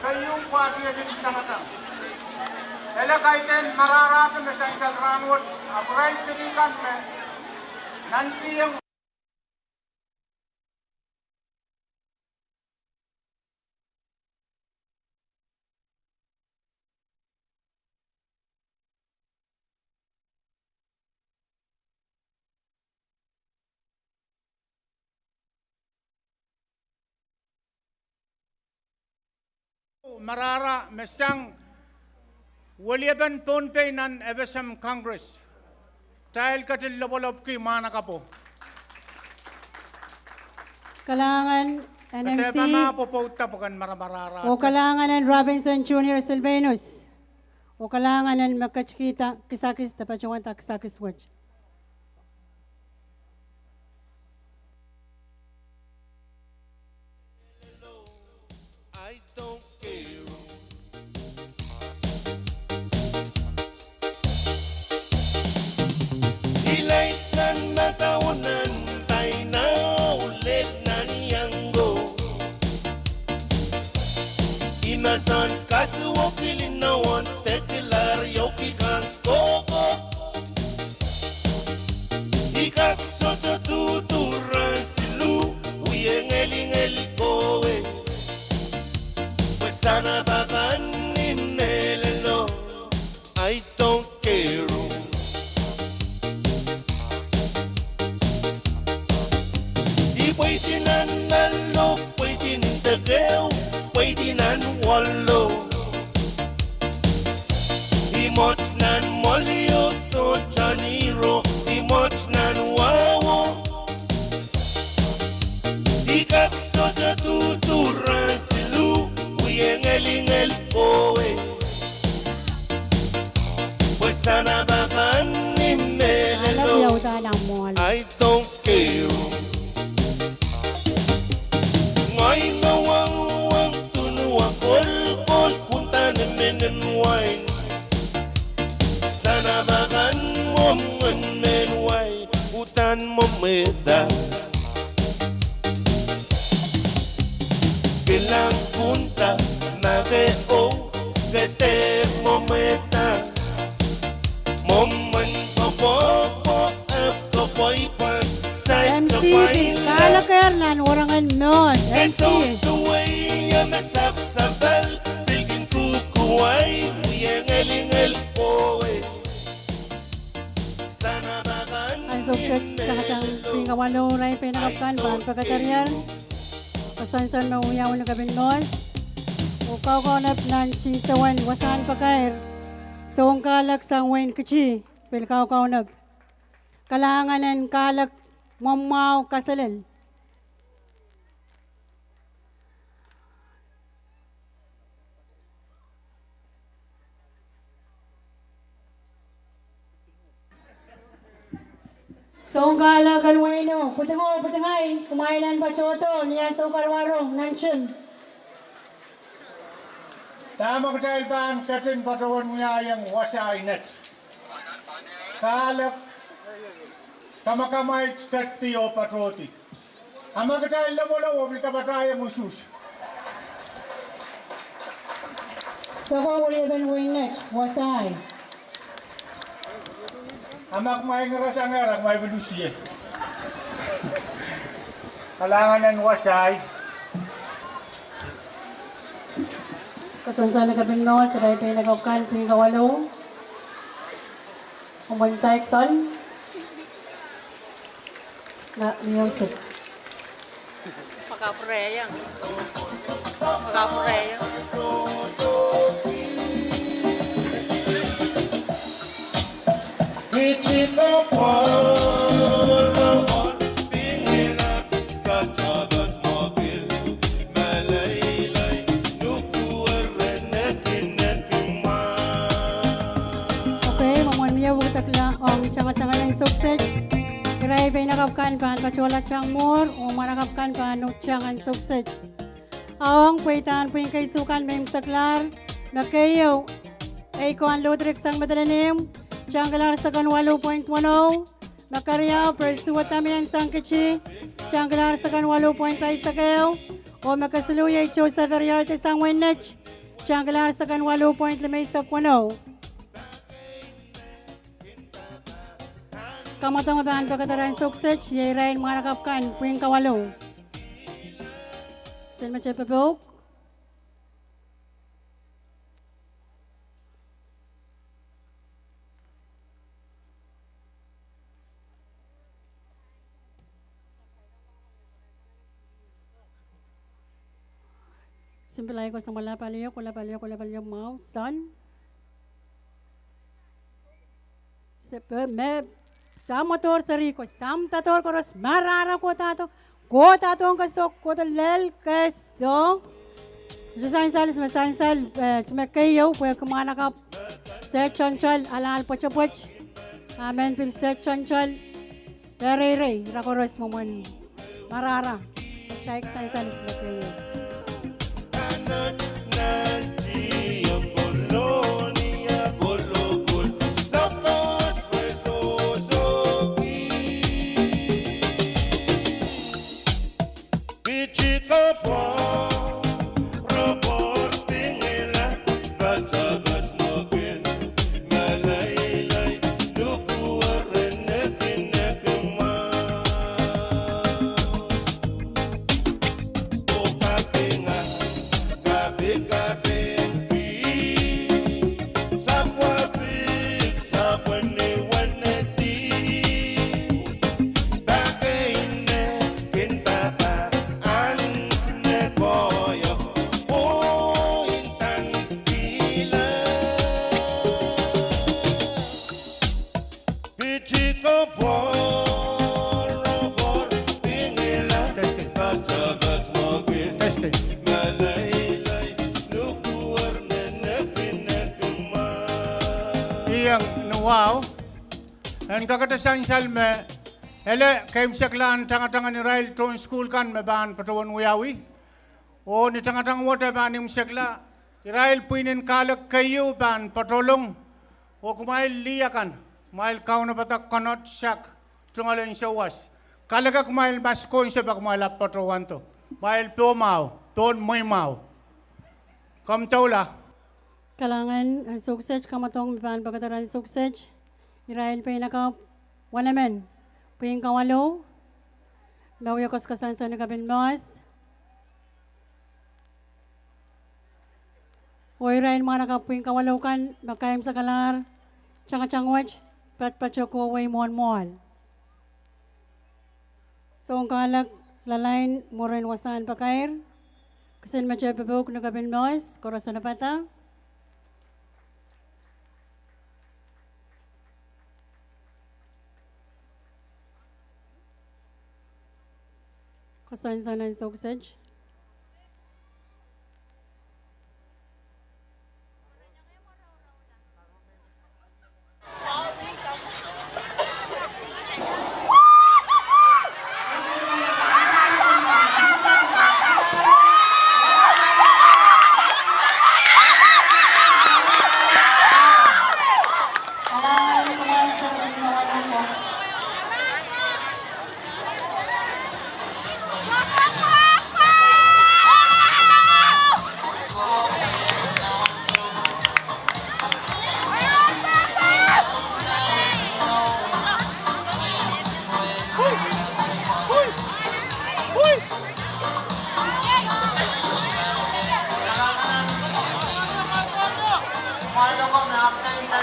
keieu pwahtiet en tangatang. Ele kaidehn mararahte me sansal rahnwet, ahpw irail seri kan me nantihong marara me sang weliepen Pohnpei nan FSM Congress. Kitail ketin lopwolopwki mwahnakapwo. Kalahngan en M C. Pepahma pwopwoudda pwuken maramarara. Oh kalahngan en Robinson Junior Silvanus. Oh kalahngan en me ketikihda kisakis de patohwanda kisakis wet. I lait nan madau nan paina, oh lel nan iang ko. I mahsen kasukuhl, I nohn dekilahr, iouki kan kohkoh. I kak sohte duhduhr rahn siluh, wie ngelingel kohwei. Pwe sahnap akan ni mehlelo, I don't care. I pweidi nan ngalo, pweidi nan dekehu, pweidi nan wahlo. I mwohd nan mwolio, tohn taniro, I mwohd nan wawo. I kak sohte duhduhr rahn siluh, wie ngelingel kohwei. Pwe sahnap akan ni mehlelo, I don't care. Ngehi me wangwang, tunua kolkol, kunda ni mehn wain. Sahnap akan mwomwen mehn wain, uhdahn mwomwehda. Kilang kunda, ma ke oh, ke dehr mwomwehda. Mwomwen koapworopwor, ahpw koapworopwor, saik M C, pil kahlekehr nan warangen mwohn, M C. Ke sohte wia me sapsapal, pil kin kukuwai, wie ngelingel kohwei. Ansou kiset, kahrehda pwihn kawalu, irail peinakapw kan pahn pekadarier. Koasoansoan me wiawi ni kepin mwohn. Oh kaukaunop nan tinsewen wasahn pakair. Sounkahlek sang wehin Kitti, pil kaukaunop. Kalahngan en kahlek, mwomwahu, kaselel. Sounkahlek en wehin Nome, pwudingo, pwudingai, kumwail en patohdo ni ansou karuwaru, nan tim. Dahme kitail pahn ketin patohwan wiahiong wasa inet? Kahlek, kamakamwaid, ketdi oh patohdi. A ma kitail lopwolopw, pil kapatahiong usuhs. Soko weliepen wehin Net, Wasai. A ma kumwail ngerasang, a kumwail pil usie. Kalahngan en Wasai. Koasoandi ni kapin mour, irail peinakapw kan pwihn kawalu. Omwen Saikson. Na music. Makapureya. Makapureya. Okay, mwomwen mie wekidekla ong tangatang en soukiset. Irail peinakapw kan pahn patohla tang mwuhr, oh mwahnakapw kan pahn uhd tang en soukiset. A ong pweidahn pwihn keisuh kan me imwseklahr, me keieu, Eikon Ludrick sang Medelen Ihmw, tangkilahr sekon waluh point weneu, me keriau, Persuwa Damian sang Kiti, tangkilahr sekon waluh point paisek ehu, oh me kesiluh iei Joseph Eriarte sang wehin Net, tangkilahr sekon waluh point limeisek weneu. Kamwadong me pahn pekederan soukiset, iei irail mwahnakapw kan pwihn kawalu. Sen mete popouk. Simple aiko samwala paliok, kola paliok, kola paliok mwahu, son. Sepe me, samwadohr serihko, samdadohr koaros, marahra kohdahdo, kohdahdo kesoh, kohdo lel kesoh. Sansal, me sansal, eh, me keieu, pwehki mwahnakapw, se toantoal, alahl pwetepwet. Amen, pil se toantoal. Reirei, ira koaros mwomwen marahra. Saik sansal is me keieu. Testing. Testing. Iang ni wahu, en kakete sansal me ele keimwseklahn tangatang en irail tohn sukuhl kan me pahn patohwen wiawi. Oh ni tangatang wet e pahn imwsekla, irail pwihn en kahlek keieu pahn patohlong. Oh kumwail lih akan, kumwail kaunopada konot sak, tungoal en souwas. Kaleke kumwail maskon se pwe kumwail ahpw patohwando. Kumwail poh mwahu, pohn mwehi mwahu. Komw doula. Kalahngan en soukiset, kamwadong me pahn pekederan soukiset. Irail peinakapw, wenemen, pwihn kawalu. Me wia koasoakoasoandi ni kapin mour. Oh irail mwahnakapw pwihn kawalu kan me keimwsekalahr tangatang wet, patpato kohwei mwohn mwoahl. Sounkahlek lalain mwurin wasahn pakair. Kisin mete popouk ni kapin mour, koaros onopada. Koasoakoasoan soukiset.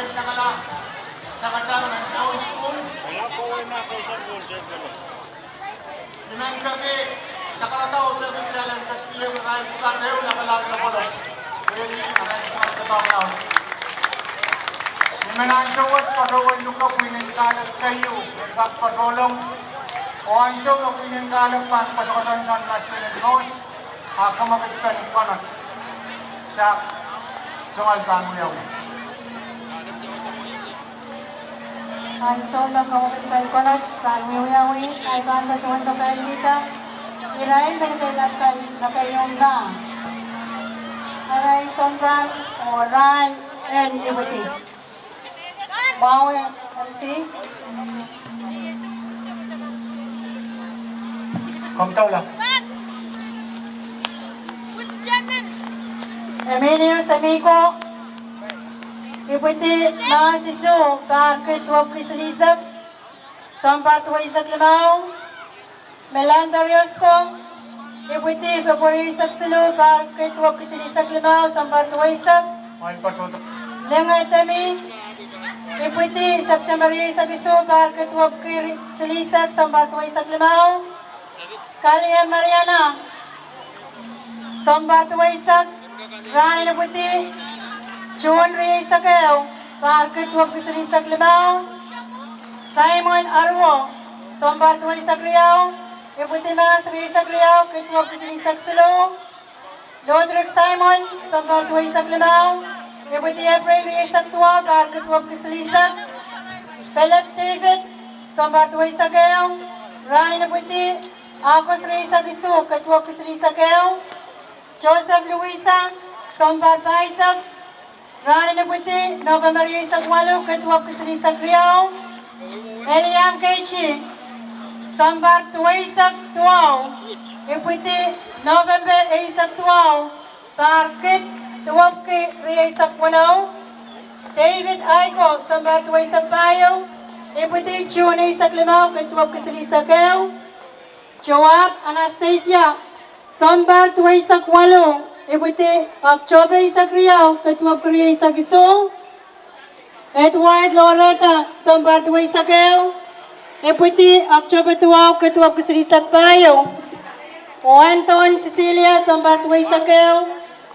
Sakala, takatang men town school. I men peki, sakala tau peki kitail en ketikihong irail pwukat ehu lapalap lokolok. Peki, irail pwukat kepahn lao. I men ansou wet patohwan luke pwihn en kahlek keieu, en kak patohlong. Oh ansou me pwihn en kahlek pahn koasokoasoan sang maswelen mohs, a kamwekid pen konot. Sak, tungoal pahn wiawi. Ansou me kamwekid pen konot pahn wiewiawi, ahi pahn patohwan pakairkihda irail me keieu lapalap kan, me keieu mah. Arail sounpar oh rahn en ipwidi. Mwahu, M C. Komw doula. Emilius Emiko, ipwidi Mahs isuh, pahr kid duwepwiki silihsek, sounpar duweisek limau. Melantorios Kong, ipwidi February eisek siluh, pahr kid duwepwiki silihsek limau, sounpar duweisek. Linge Temi, ipwidi September eisek isuh, pahr kid duwepwiki silihsek, sounpar duweisek limau. Skalia Mariana, sounpar duweisek, rahn en ipwidi June rieisek ehu, pahr kid duwepwiki silihsek limau. Simon Aruo, sounpar duweisek riau, ipwidi Mahs rieisek riau, kid duwepwiki silihsek siluh. Lodrik Simon, sounpar duweisek limau, ipwidi April rieisek duwau, pahr kid duwepwiki silihsek. Philip David, sounpar duweisek ehu, rahn en ipwidi August rieisek isuh, kid duwepwiki silihsek ehu. Joseph Louisa, sounpar pahisek, rahn en ipwidi November rieisek waluh, kid duwepwiki silihsek riau. Eliam Keiji, sounpar duweisek duwau, ipwidi November eisek duwau, pahr kid duwepwiki rieisek weneu. David Aiko, sounpar duweisek pahieu, ipwidi June eisek limau, kid duwepwiki silihsek ehu. Joab Anastasia, sounpar duweisek waluh, ipwidi October eisek riau, kid duwepwiki rieisek isuh. Edward Loretta, sounpar duweisek ehu, ipwidi October duwau, kid duwepwiki silihsek pahieu. Oh Anton Cecilia, sounpar duweisek ehu,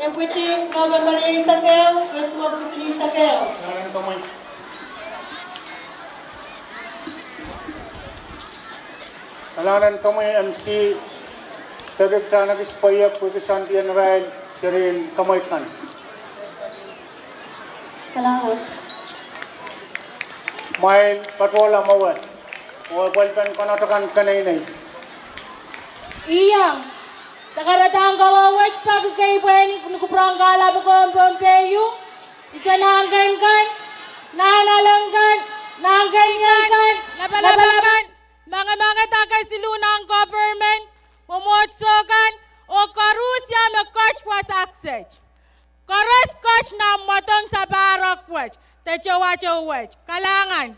ipwidi November eisek ehu, kid duwepwiki silihsek ehu. Kalahngan en komwi M C, peki kitail en kis pweiek pwehki soundien irail serien kamweid kan. Kalahngan. Mwail patohla mwowe, oh pwelpen konot akan keneinei. Iang, sakaradahn kowe wet peki kei pwehn ni kupwuromw kahlap pwukoa en Pohnpei, ise nahnkenikan, nahnalengkan, nahnkenikan, lapalapkan, mangemange dake siluh nan government, mwomwohdiso kan, oh koaros me ket wasa kiset. Koaros ket nan mwadong sapahrok wet, de towato wet. Kalahngan.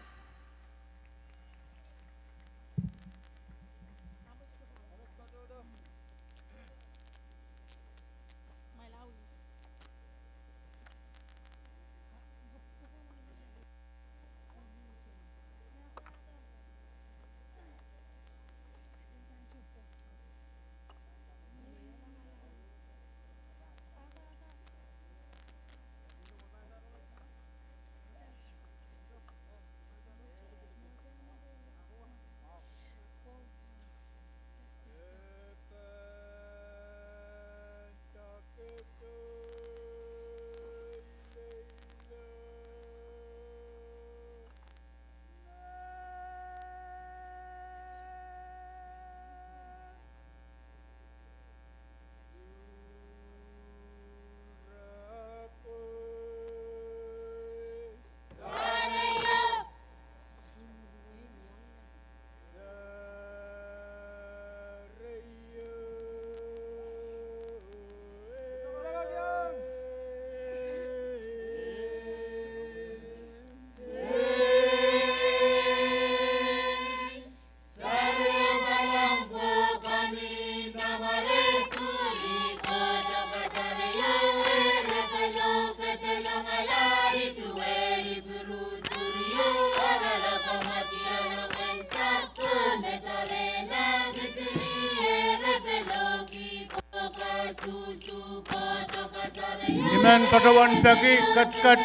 Mehn patohwan peki ketiket.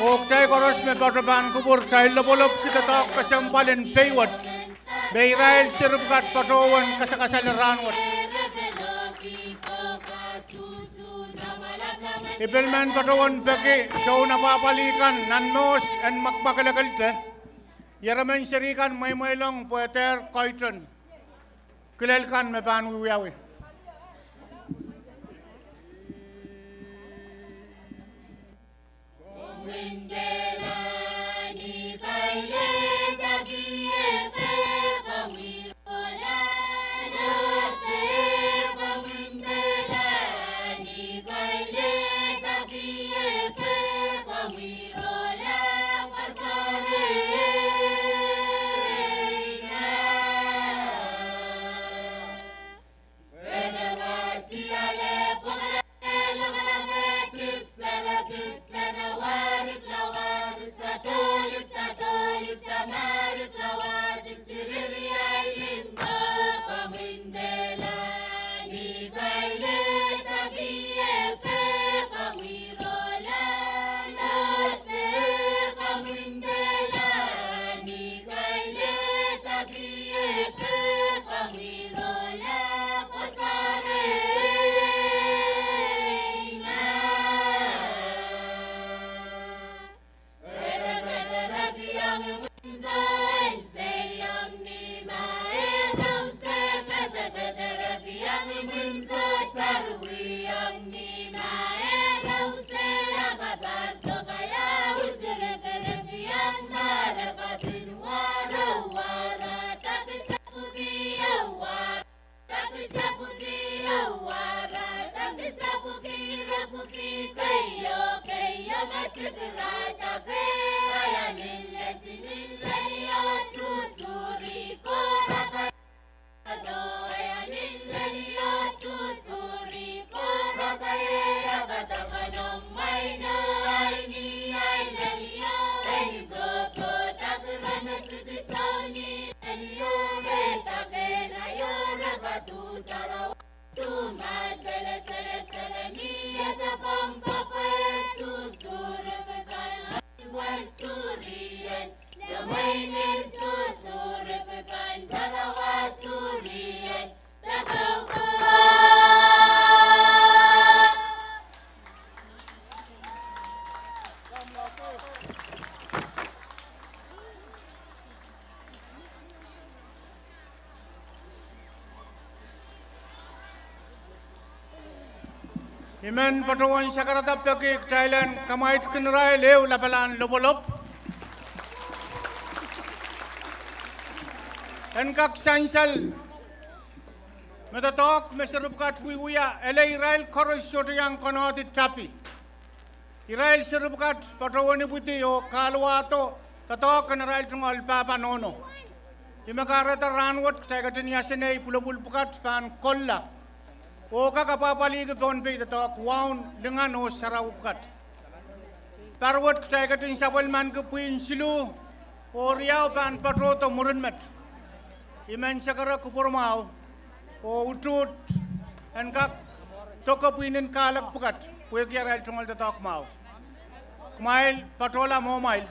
Oh kitail koaros me patoh pahn kupwur, kitail lopwolopki doadoahk kesempwal en pei wet me irail seri pwukat patohwen kasakasale rahnwet. I pil mehn patohwan peki soun apwahpwalih kan nan Mohs en Mwakelekelte. Ieremen seri kan mweimweilong pwe dehr koiten kilel kan me pahn wiewiawi. I men patohwan sakarada peki kitail en kamwaitkin irail ehu lapalahn lopwolop en kak sansal me doadoahk me seri pwukat wiewia, ele irail koaros sohte iang konehdi tapi. Irail seri pwukat patohwen ipwidi oh kahluwahdo doadoahk en arail tungoal pahpa nohno. I me kahrehda rahnwet kitail ketin iasene pwulopwul pwukat pahn kolla oh kak apwahpwalihki Pohnpei doadoahk waun, lingan oh sarawi pwukat. Pahr wet kitail ketin sapwellimaniki pwihn siluh oh riau pahn patohdo mwurin met. I men sakara kupwur mwahu oh utuht en kak doke pwihnen kahlek pwukat pwehki arail tungoal doadoahk mwahu. Kumwail patohla mwohmwail.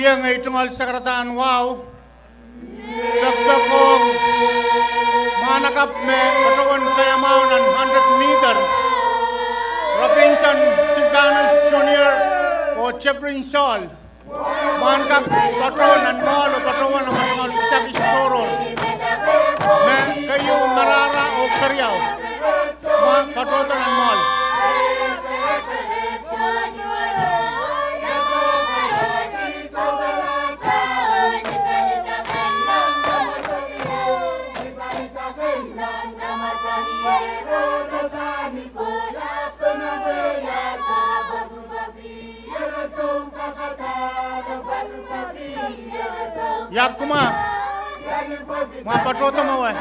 Iang ei tungoal sakarada en wahu, pekpek ong mwahnakapw me patohwan kaiamwahu nan hundred meter, Robinson Silvanus Junior oh Jeffrey Saul. Mwahnakapw patoh nan mwoahl oh patohwan amwail tungoal kisakis tohrohr me keieu, marahra oh keriau. Mwahnakapw patohdo nan mwoahl. Ia kumwa, mwahnakapw patohdo mwowe.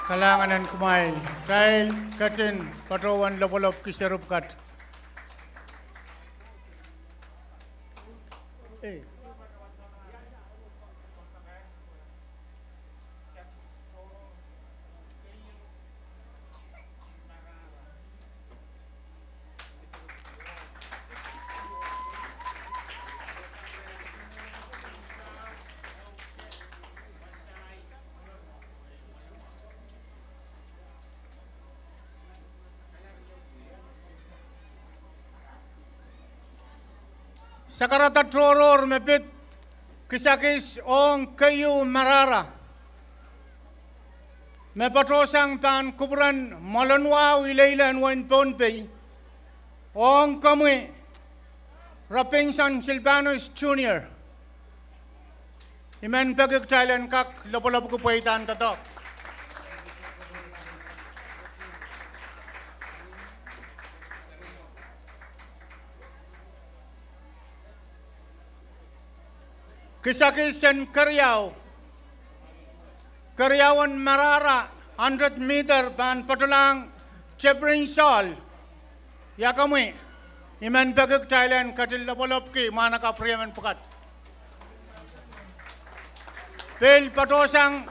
Kalahngan en kumwail. Kitail ketin patohwan lopwolopwki serupw kat. Sakarada tohrohr me pid kisakis ong keieu marahra me patohsang pahn kupwuren Molonwahu Ileile en wehin Pohnpei, ong komwi Robinson Silvanus Junior. I men peki kitail en kak lopwolopwki pweida en doadoahk. Kisakis en keriau, keriaun marahra, hundred meter, pahn patohlahng Jeffrey Saul. Ia komwi? I men peki kitail en ketin lopwolopwki mwahnakapw riemen pwukat. Pil patohsang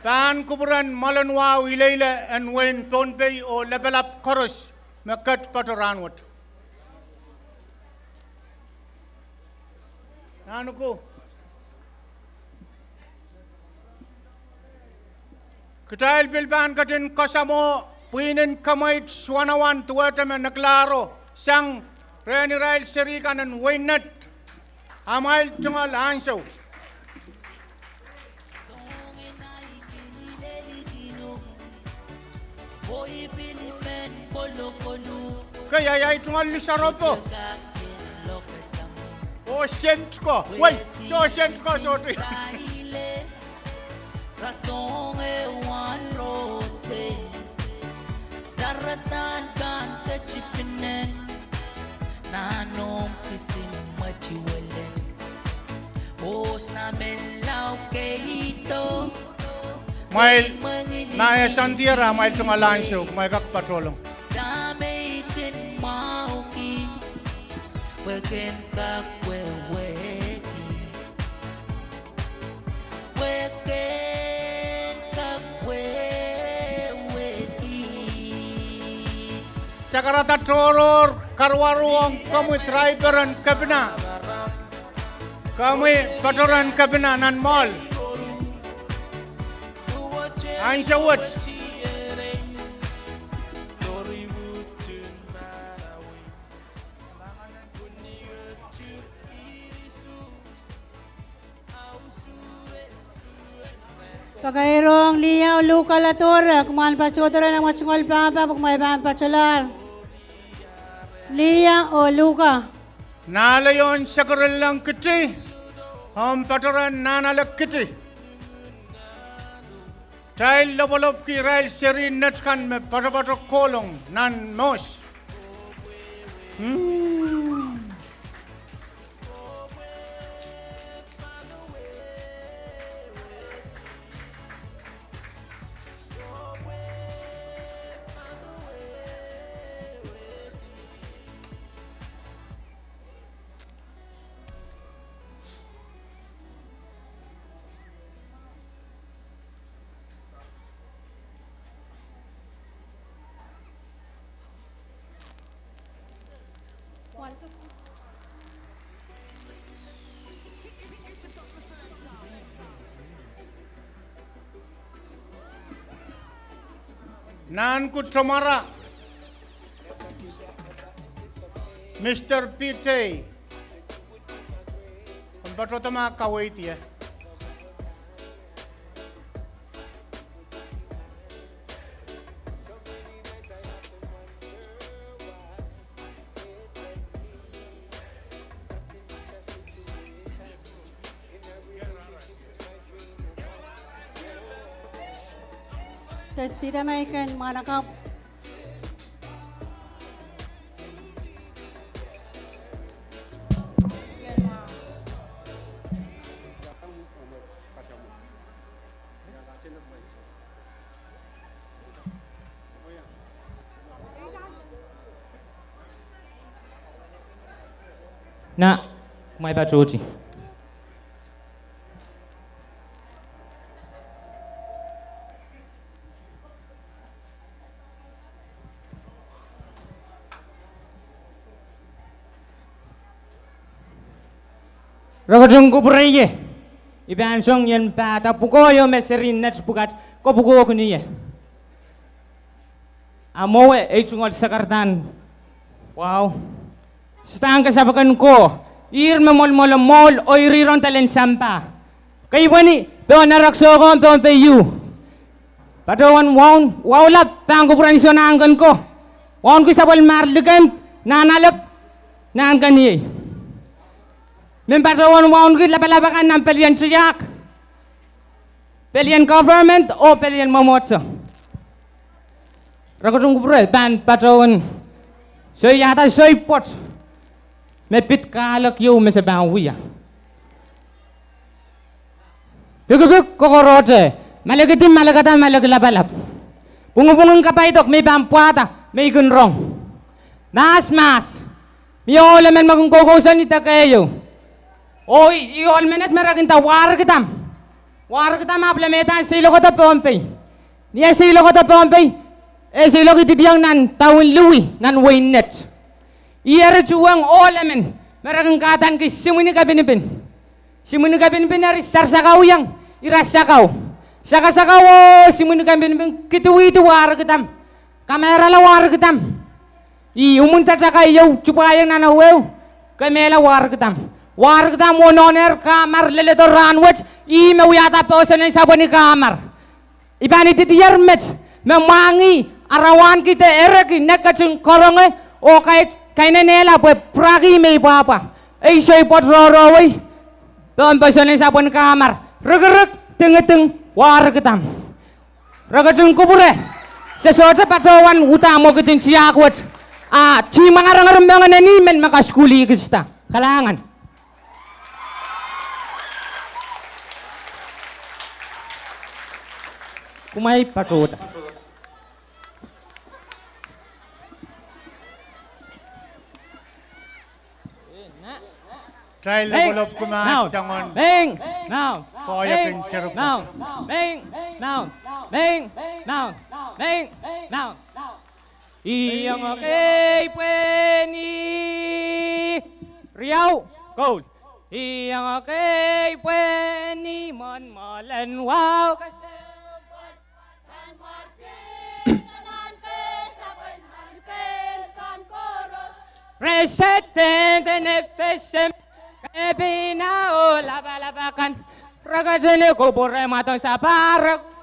pahn kupwuren Molonwahu Ileile en wehin Pohnpei oh lapalap koaros me ket patoh rahnwet. Nahnuku. Kitail pil pahn ketin kasamwo pwihn en kamweit Suwanawan duwehte me nekilahr sang rehn irail serihkan en weinet amwail tungoal ansou. Kei, ai, ai tungoal lisaropo. Oh, sent ko. Wei, soh, sent ko, sohte. Mwail, ma e sandier, amwail tungoal ansou, kumwail kak patohlong. Sakarada tohrohr, karuwaru ong komwi draiperen kepina. Komwi patohwen kepina nan mwoahl. Ansou wet. Pakairong Lia oh Luka Ladore, kumwail patohdo rehn amwail tungoal pahpa, pwe kumwail pahn patohlahr. Lia oh Luka. Nahleohn Sekerelong Kiti, omw patohwen Nahnalek Kiti. Kitail lopwolopwki irail seri en net kan me poatopoat kohlong nan mwohs. Hmm. Nan kutomara, Mister Pitei, omw patohdo ma kaweid ie. Testida maiken mwahnakapw. Na, kumwail patohdi. Re ketin kupwure ie. I pahn song ien pahda pwukoa ieu me seri en net pwukat kopwukoahkin ie. A mwowe ei tungoal sakaradahn wahu. Sohte ahn kesapw akan ko. Ihr me mwoalomwoal mwohl oh iriron dahlen sampah. Keipweni pohn erekiso ko, pohn pei ieu. Patohwan waun, wahu lap pahn kupwuren Sohn Nahnken ko. Waunki sapwellimar Likend, Nahnalek, Nahnken iei. Mehn patohwan waunki lapalap akan nan pelien tiahk, pelien government oh pelien mwomwohdiso. Re ketin kupwure pahn patohwan soiahda soai pwoat me pid kahlek ieu me se pahn wia. Pikipik kokorohte, malek idim, malek ada, malek lapalap. Pwungipwungin kapai dok me I pahn pwahda me I kin rong. Mahs, mahs. Mie ohl emen me kin koukousoan idek ehu. Oh ih, ih ohl menet me re kin nda Warkidam. Warkidam ahpw lemehda seiloakdo Pohnpei. Ni eh seiloakdo Pohnpei, eh seiloak ididihong nan Dawen Lui, nan wehin Net. Ih eri tuhwong ohl emen me re kin kahdaneki Simwin Kepinipin. Simwin Kepinipin eri sarsakau iang ira sakau. Sakasakau oh Simwin Kepinipin kidiwihdi Warkidam. Kamehrala Warkidam. Ih, umwun tatakai ieu tupwaiong nan eweu, kemehla Warkidam. Warkidam wonohnehr kamar leledo rahnwet, ih me wiahda poahsoan en sapwellime kamar. I pahn ididier met me mwahngih Ara wahn kihda ereki ne ketin karonge oh kainenehla pwe pwuraki me I pwapwa. Ei soai pwoat rohrowei. Pohn pwoson en sapwen kamar. Rikirik, dingiding, warikidang. Re ketin kupwure. Se sohte patohwan uhdahn mwekid en tiahk wet. A, ti mwangarangir moange ni men me kasukuhlihkitda. Kalahngan. Kumwail patohda. Tail lopwulopw kumwail sang. Meng, meng, koahiek en seri. Meng, meng, meng, meng. Iang ekei pweni. Riau, koul. Iang ekei pweni, mwohn mwoalen wahu. President en FSM, kepina oh lapalap akan, re ketin kupwure mwadong sapahrek.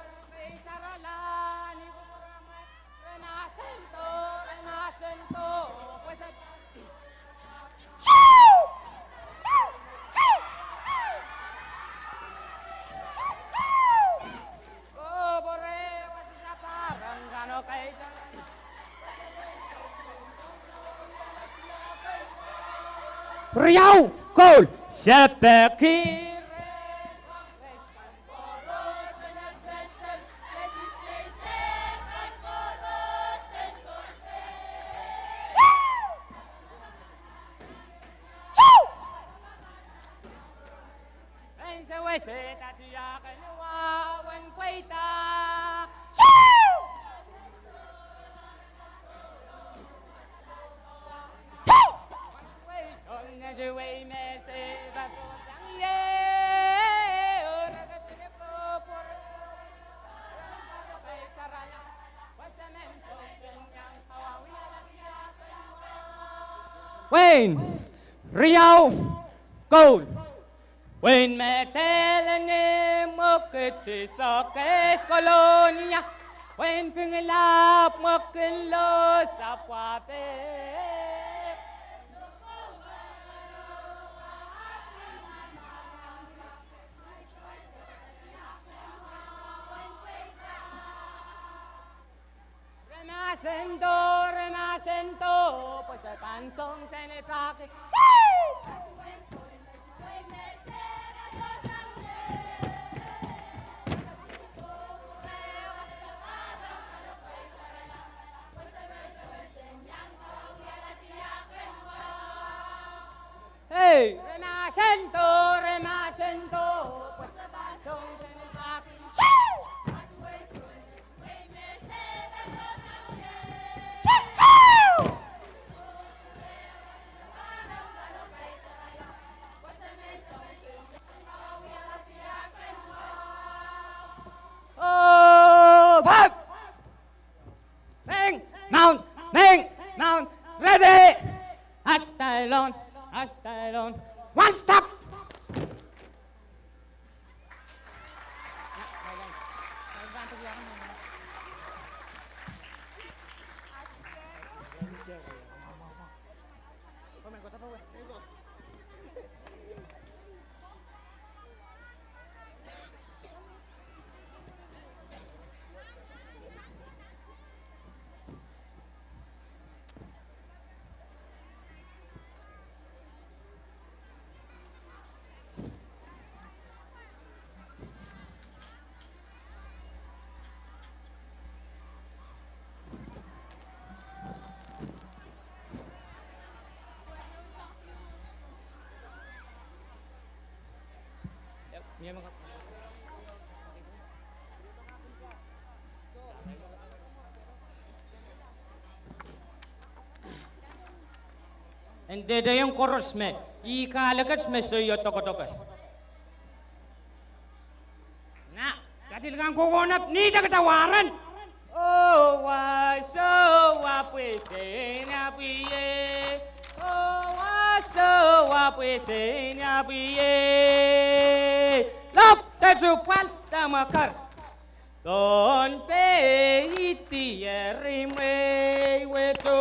Riau, koul. Sepeki. Wein, riau, koul. Wein Medel, ni mwekid Sises Krais Kolonia. Wein Pingilap, mwekid Lohs, Apwapek. Re mahsendo, re mahsendo, pwe se pahn song sene pahki. Hei, re mahsendo, re mahsendo, pwe se pahn song sene pahki. Oh, pap! Meng, mount, meng, mount, ready! Asylum, asylum, one stop! En dehdehiong koaros me, ih kahlekeht me soio dokedoke. Na, katil kan kokohnop ni dakada waren. Oh, wa so wa pwe se na pwe ye. Oh, wa so wa pwe se na pwe ye. Lop te tu pwal ta makar. Pohnpei, dier mwehi wet oi.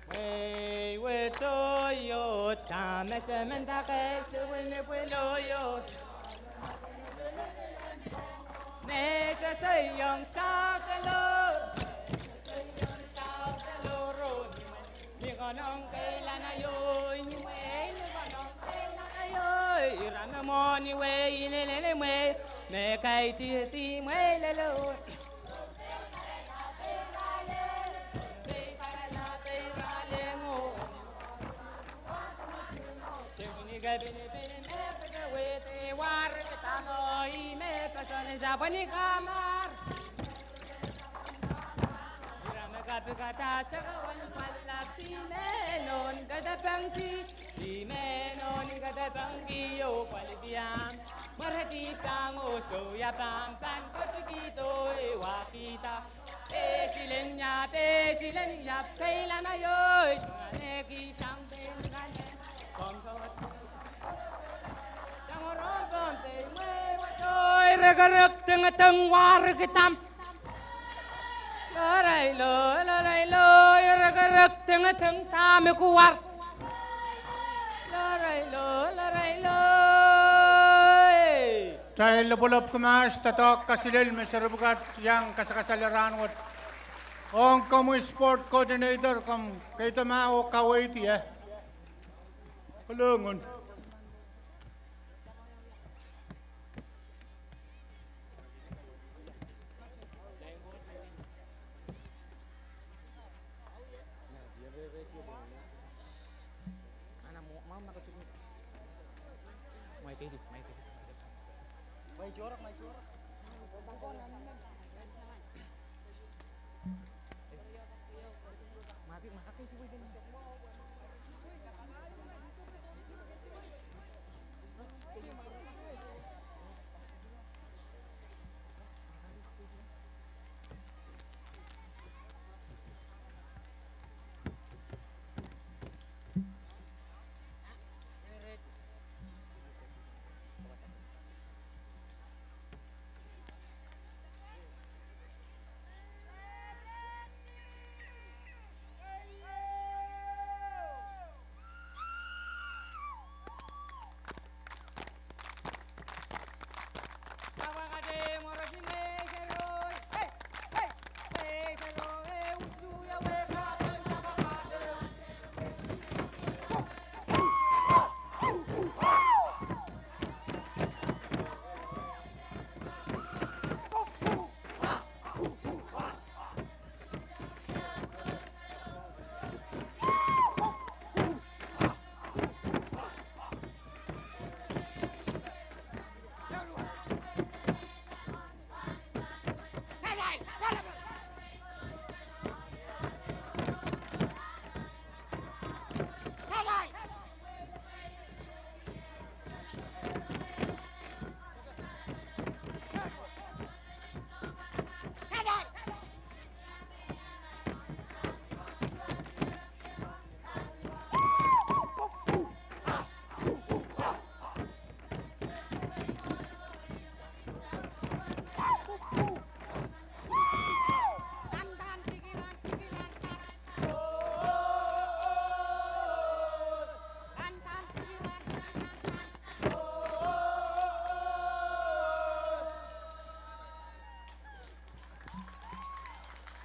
Mwehi wet oi, oh, dahme se men dake suwin pwil oi, oh. Me sosoiong sautelo, sosoiong sautelo ro. Ni konehng keilahn aio, ni mwehi, ni konehng keilahn aio. Ira me mwohn ni wehi lel, lel mwehi, me kaidehde mwehi lel oi. Ira me kapikada sakawan pwal lap, di mehn oh ni kadepengki, di mehn oh ni kadepengki oh pwalipiam. Mweredi sang oh soia pahn pahn kotikihdo e wahkihda. Pesilen iap, pesilen iap, keilahn aio, tunganeki sang pein kane. Kompoet. Sang oh rohng Pohnpei, mwehi wet oi, rekerek dengedeng, warikidamw. Lorailo, lorailo, rekerek dengedeng, dahme kuwar. Lorailo, lorailo. Kitail lopwolopw kumahs doadoahk kaselel me seri pwukat iang kasakasale rahnwet. Ong komwi sport coordinator, komw keido mah oh kaweid ie. Kolongen.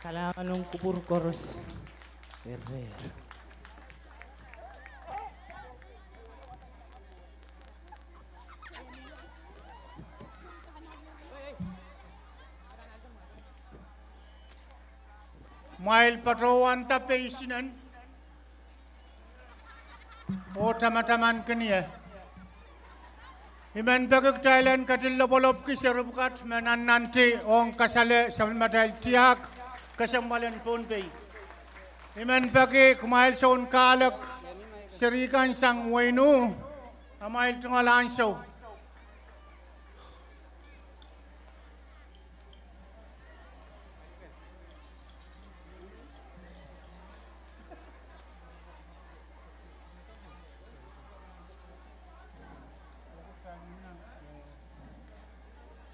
Kalahngan ong kupwur koaros. Ire. Mwail patohwanda peisinen oh tamataman kin ie. I men peki kitail en ketin lopwolopwki seri pwukat me nannanti ong kasale sapwellimatail tiahk kesempwal en Pohnpei. I men peki kumwail soun kahlek seri kan sang wehin uh, amwail tungoal ansou.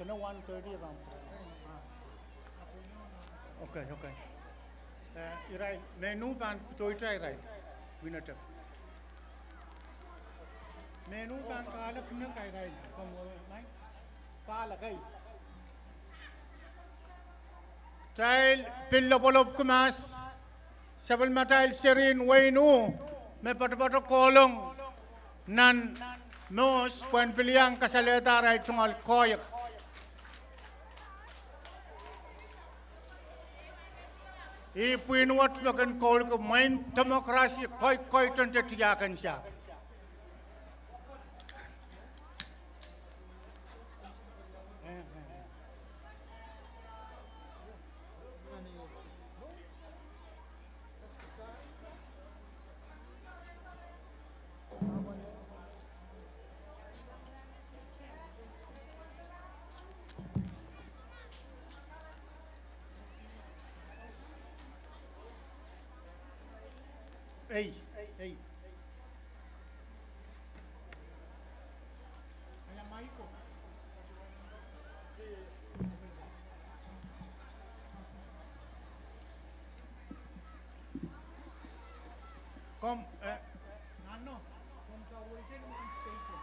Kene one thirty around. Ah. Okay, okay. Eh, irail, me nuh pahn pwudoita irail. Pwinete. Me nuh pahn kahlek nek irail. Kom, eh, mai? Kahlek ei. Kitail pil lopwolopwki mahs, sapwellimatail serien wehin uh, me poatopoat kohlong nan Mohs pwehn pil iang kasalehda arail tungoal koahiek. Ih pwihn wet me kin koulki mwein democracy koikoiten te tiahk en sahpw. Ei, ei. Kom, eh, nano, kom kaweid en state.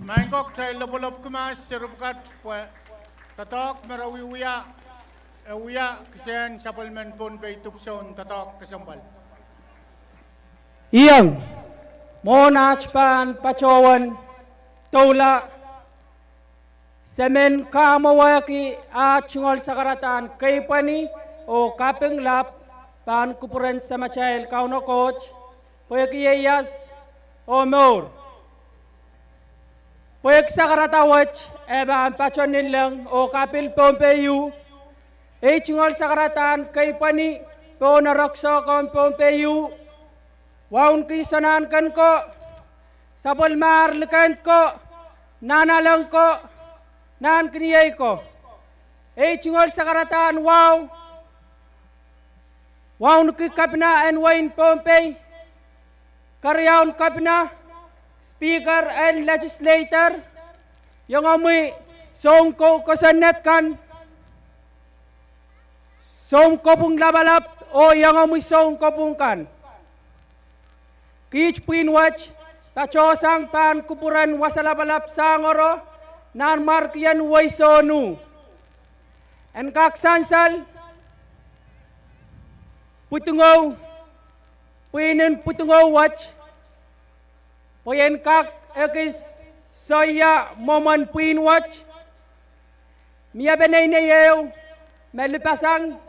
Maing ko, kitail lopwolopwki mahs, seri pwukat, pwe doadoahk me re wiewia, e wia kisehn sapwellimen Pohnpei dipwisoun doadoahk kesempwal. Iang, mwohn aht pahn patohwan doula, se men kamwowehki aht tungoal sakaradahn keipweni oh kapinglap pahn kupwuren Samatail Kauno Koht, pwehki ieias oh mour. Pwehki sakarada wet e pahn pato ninleng oh kapil Pohnpei ieu, ei tungoal sakaradahn keipweni pohn erekiso kan Pohnpei ieu, waunki soangen ko, sapwellimahr likend ko, nahnalek ko, nahnkiniei ko. Ei tungoal sakaradahn wahu, waunki kepina en wehin Pohnpei, keriaun kepina, speaker en legislature, iengomwi soun ko-, kosonned kan, soun kopwung lapalap oh iengomwi soun kopwung kan. Kiht pwihn wet patohsang pahn kupwuren wasa lapalap sangoro, Nanmwarkien Weisonu. En kak sansal pwudingou, pwihnen pwudingou wet, pwe en kak ekis soia mwomwen pwihn wet. Mie peneinei ehu me lipasang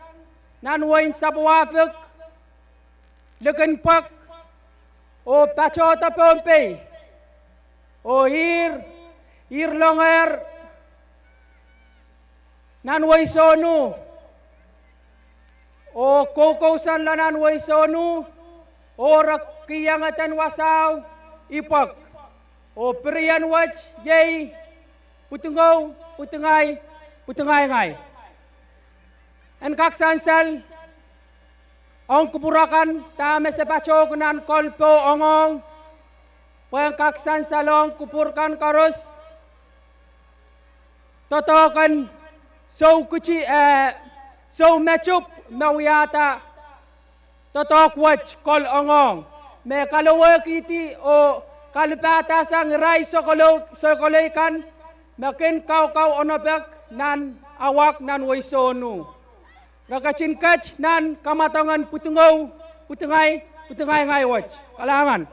nan wehin Sapwahpwuk, likin pwek, oh patohda Pohnpei, oh ihr, ihr longehr nan Weisonu, oh koukousoanla nan wehi sohnu, oh re kihong eden wasao ipwek, oh pirien wet iei pwudingou, pwudingai, pwudingaingai. En kak sansal ong kupwur akan dahme se patohki nan kolpo ongohng, pwehn kak sansalong kupwur kan koaros, doadoahk en soukiti, eh, soumetip me wiahda doadoahk wet kol ongohng, me kalowehkihdi oh kalipahdasang irail sokolou, sokolei kan me kin kaukau onopek nan awak nan wehi sohnu. Re ketin ket nan kamwadongen pwudingou, pwudingai, pwudingaingai wet. Kalahngan.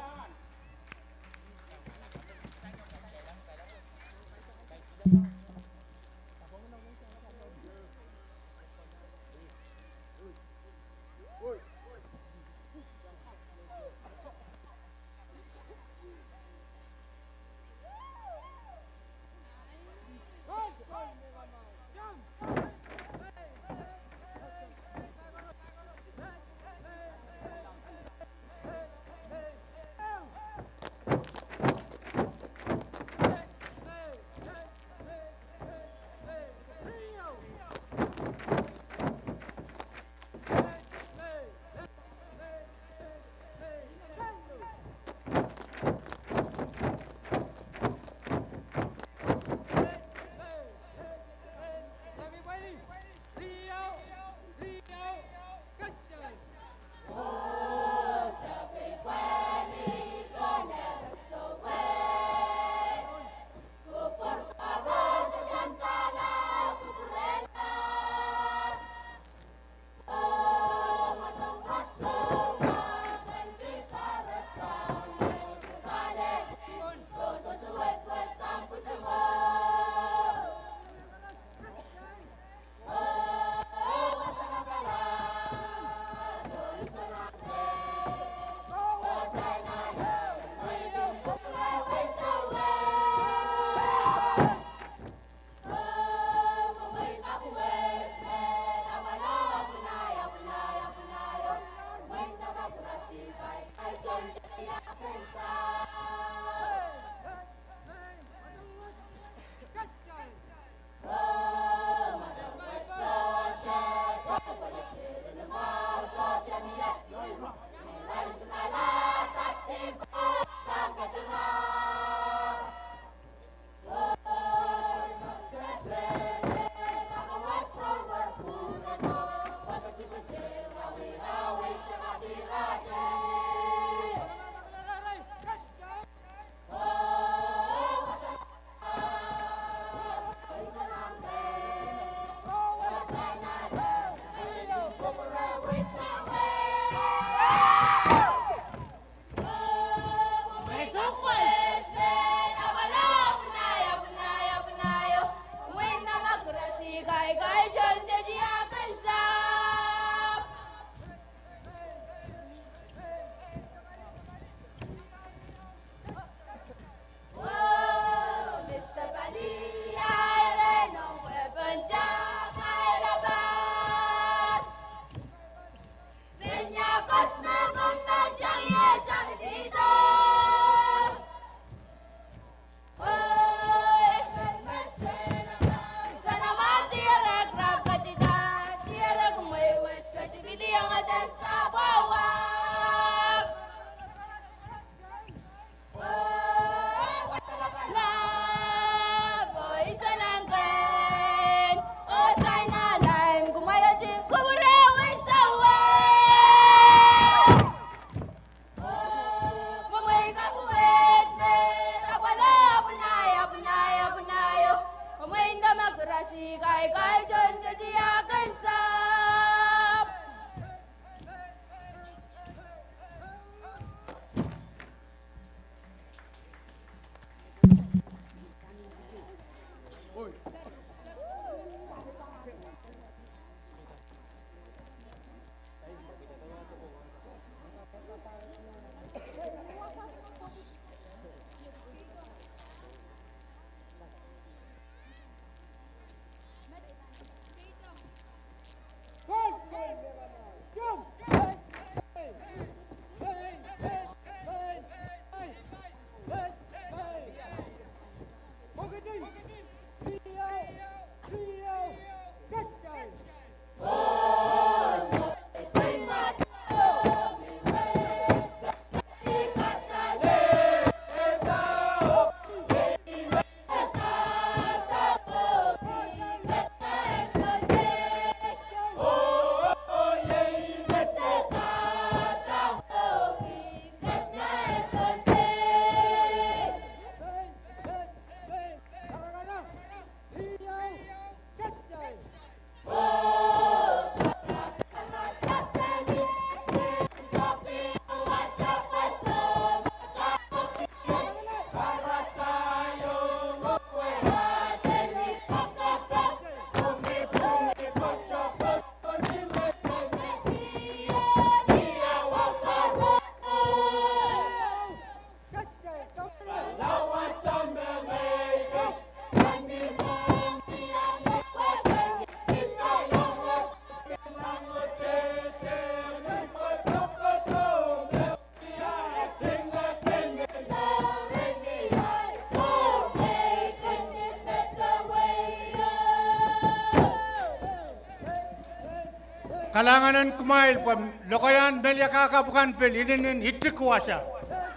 Kalahngan en kumwail pwe lokaiahn meliakahka pwukan pil inenen itik wasa.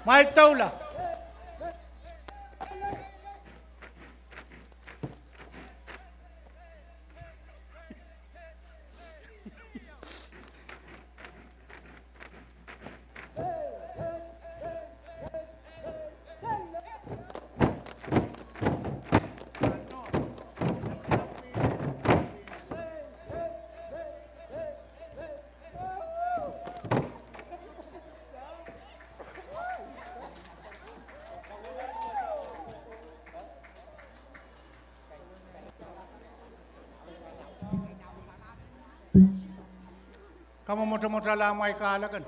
Kumwail doula. Kamwomwotomwotala amwail kahlek en.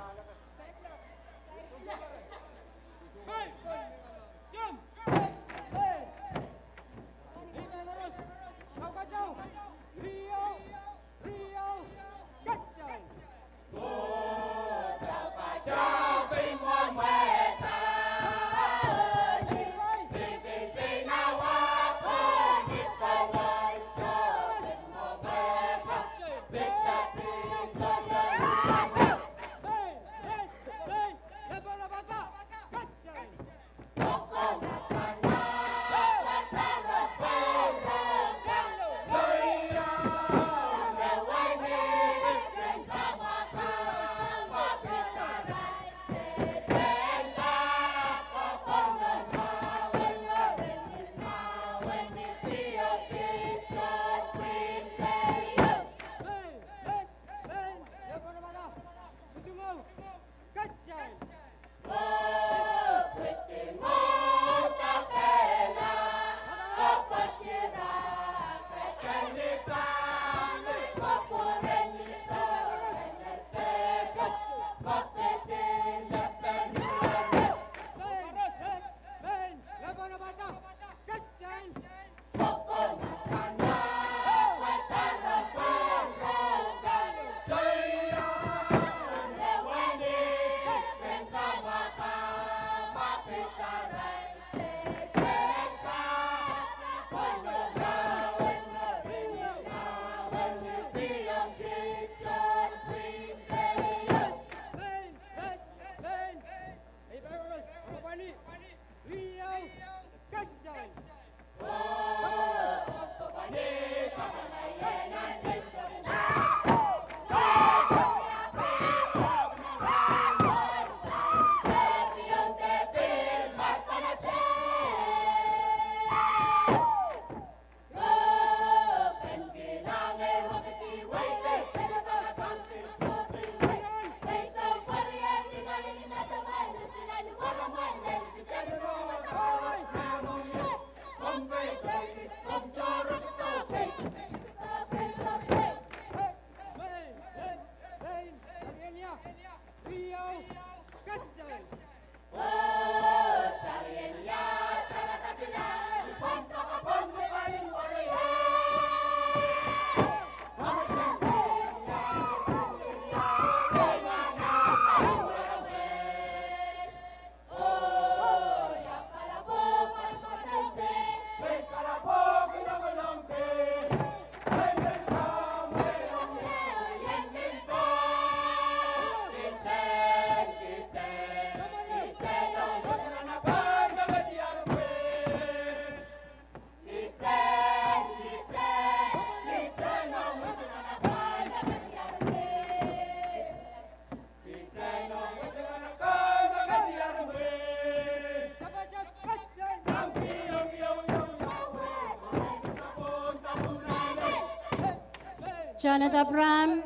Janet Abraham,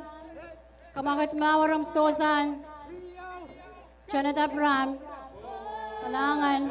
kamwakid mwahu rehmw sidohsang. Janet Abraham, kalahngan.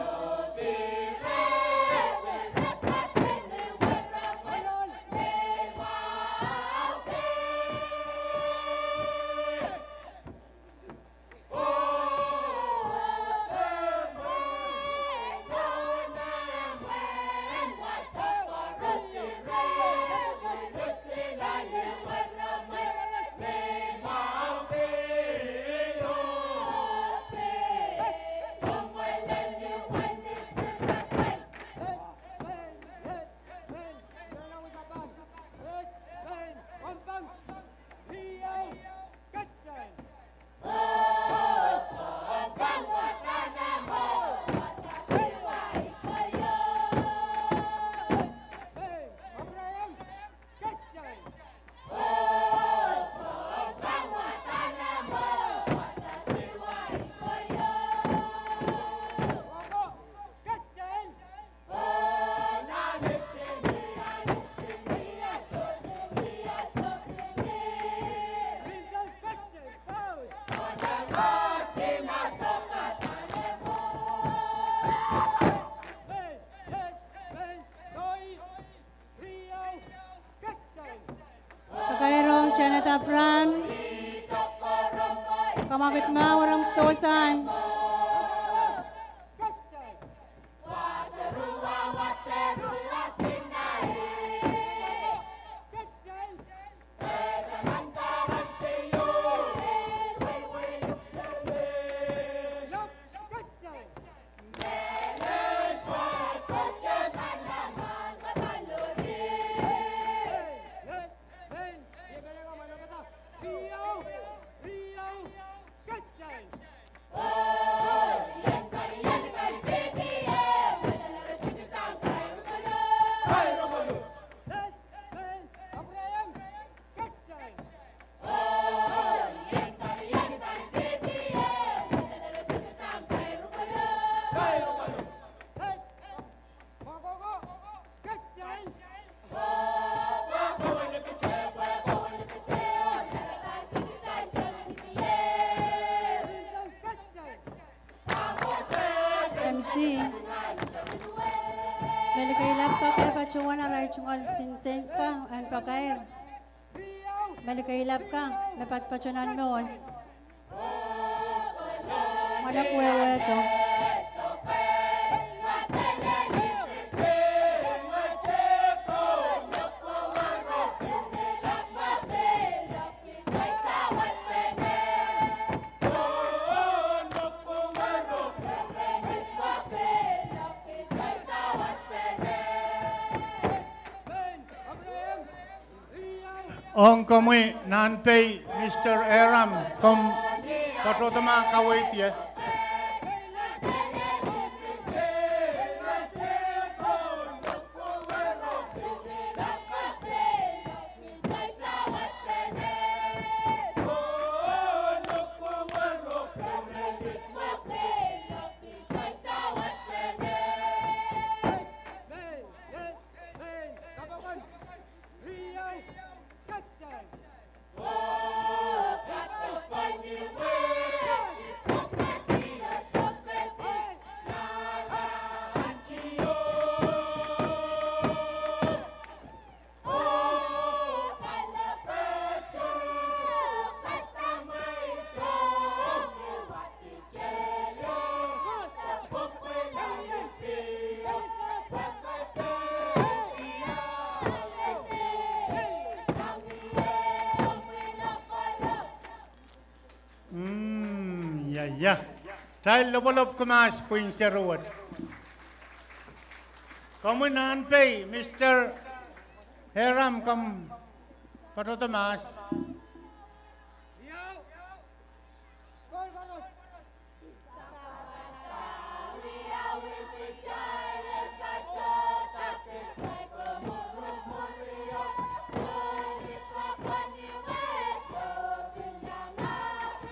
Ram. Kamwakid mwahu rehmw sidohsang. M C. Melikeilap ka, ke patohwan arail tungoal sense kan en pakair. Melikeilap ka, me patopato nan mour. Mwanek wehwehdo. Ong komwi nan pei, Mister Eram, komw patohdo ma kaweid ie. Mm, ia, ia. Kitail lopwolopw kumahs pwihn seri wet. Komwi nan pei, Mister Eram, komw patohdo mahs.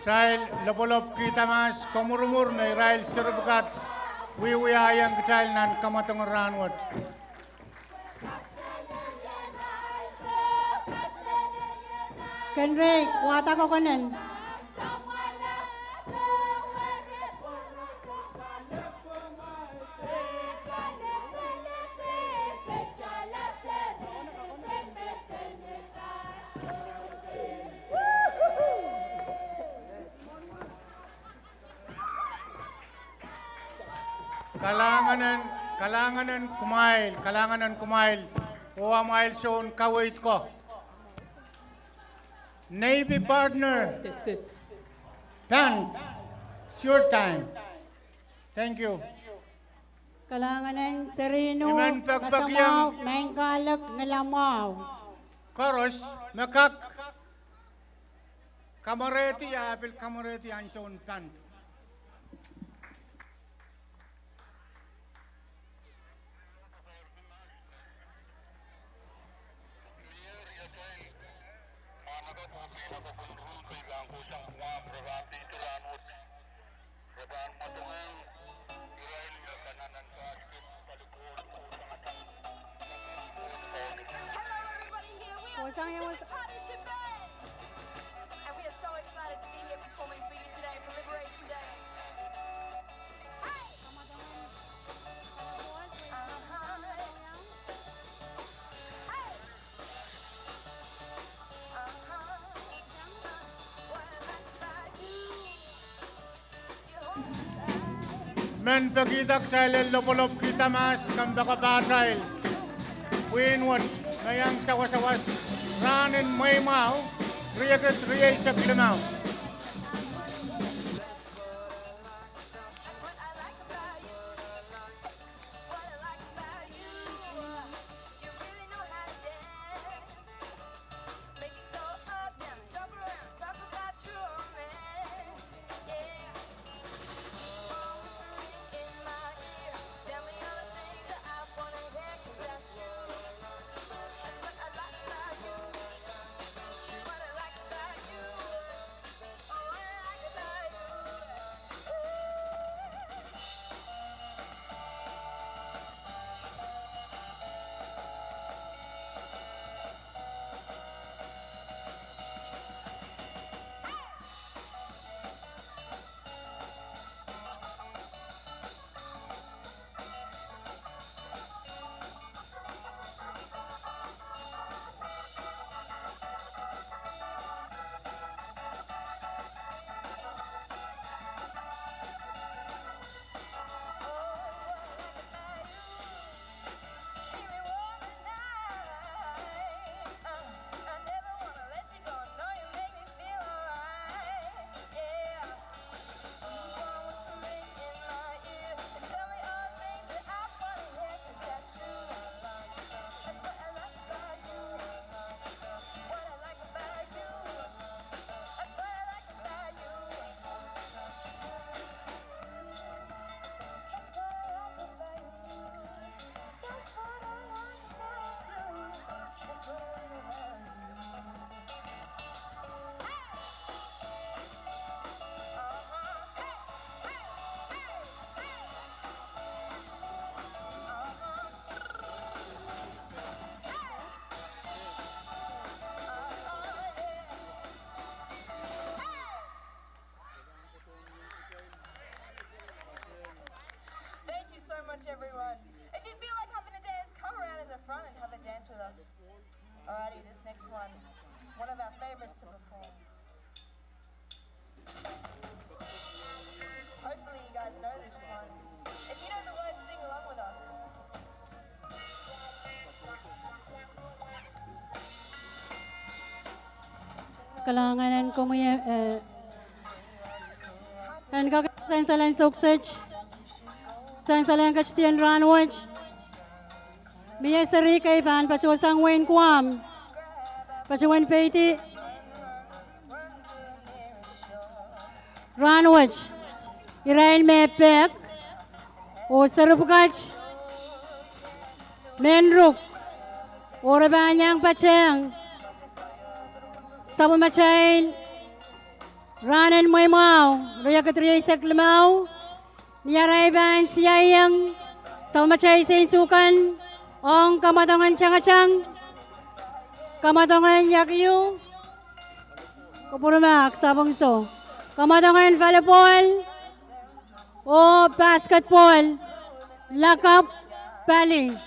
Kitail lopwolopw kihda mahs komwurumwur me irail seri pwukat wiewiahiong kitail nan kamwadong en rahnwet. Kenrei, wahda kokonen. Kalahngan en, kalahngan en kumwail, kalahngan en kumwail, oh amwail soun kaweid ko. Navy partner. This, this. Band, it's your time. Thank you. Kalahngan en serihno, I men pekipek iang Masamwahu, Maing Kahlek, Ngilamwahu. Koaros me kak kamwerehdi, a pil kamwerehdi ansoun band. Kohsang ia, kohsang. And we are so excited to be here performing for you today at the Liberation Men pekihda kitail en lopwolopwkihda mahs, kompoakepahtail pwihn wet me iang sawasawas rahn en mweimwahu, riekid rieisek limau. Thank you so much, everyone. If you feel like having a dance, come around in the front and have a dance with us. Alrighty, this next one, one of our favorites to perform. Hopefully you guys know this one. If you know the words, sing along with us. Kalahngan en komwi, eh, en kak sansal en sokset, sansal en ketidien rahnwet. Mie seri kei pahn patohsang wehin Guam, patohwan peidi rahnwet. Irail me pek oh seri pwukat, mehn ruk, oh re pahn iang patehng sapwellimatail rahn en mweimwahu, riekid rieisek limau, ni arail pahn siaiong sapwellimatail seinsukan ong kamwadong en tangatang, kamwadong en iakiu, kupwurmahk, sapwung soh, kamwadong en volleyball oh basketball, lakapw, pali.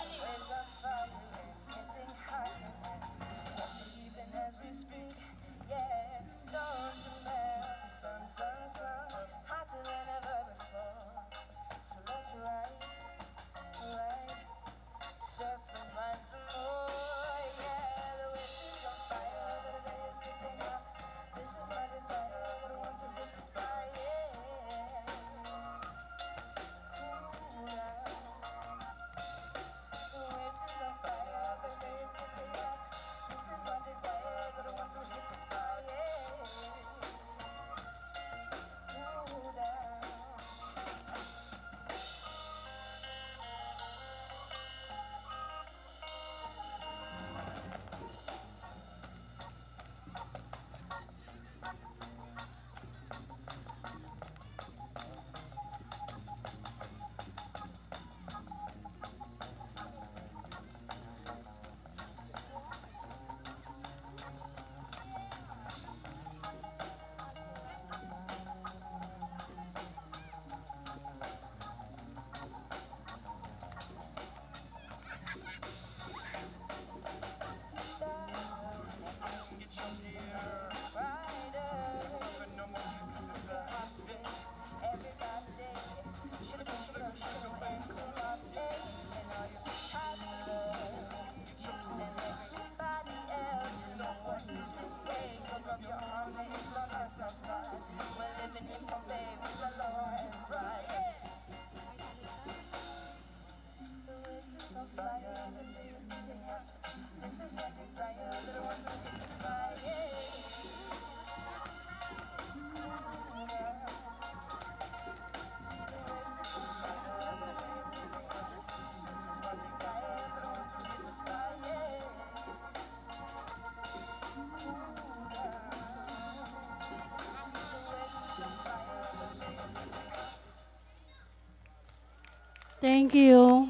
Thank you.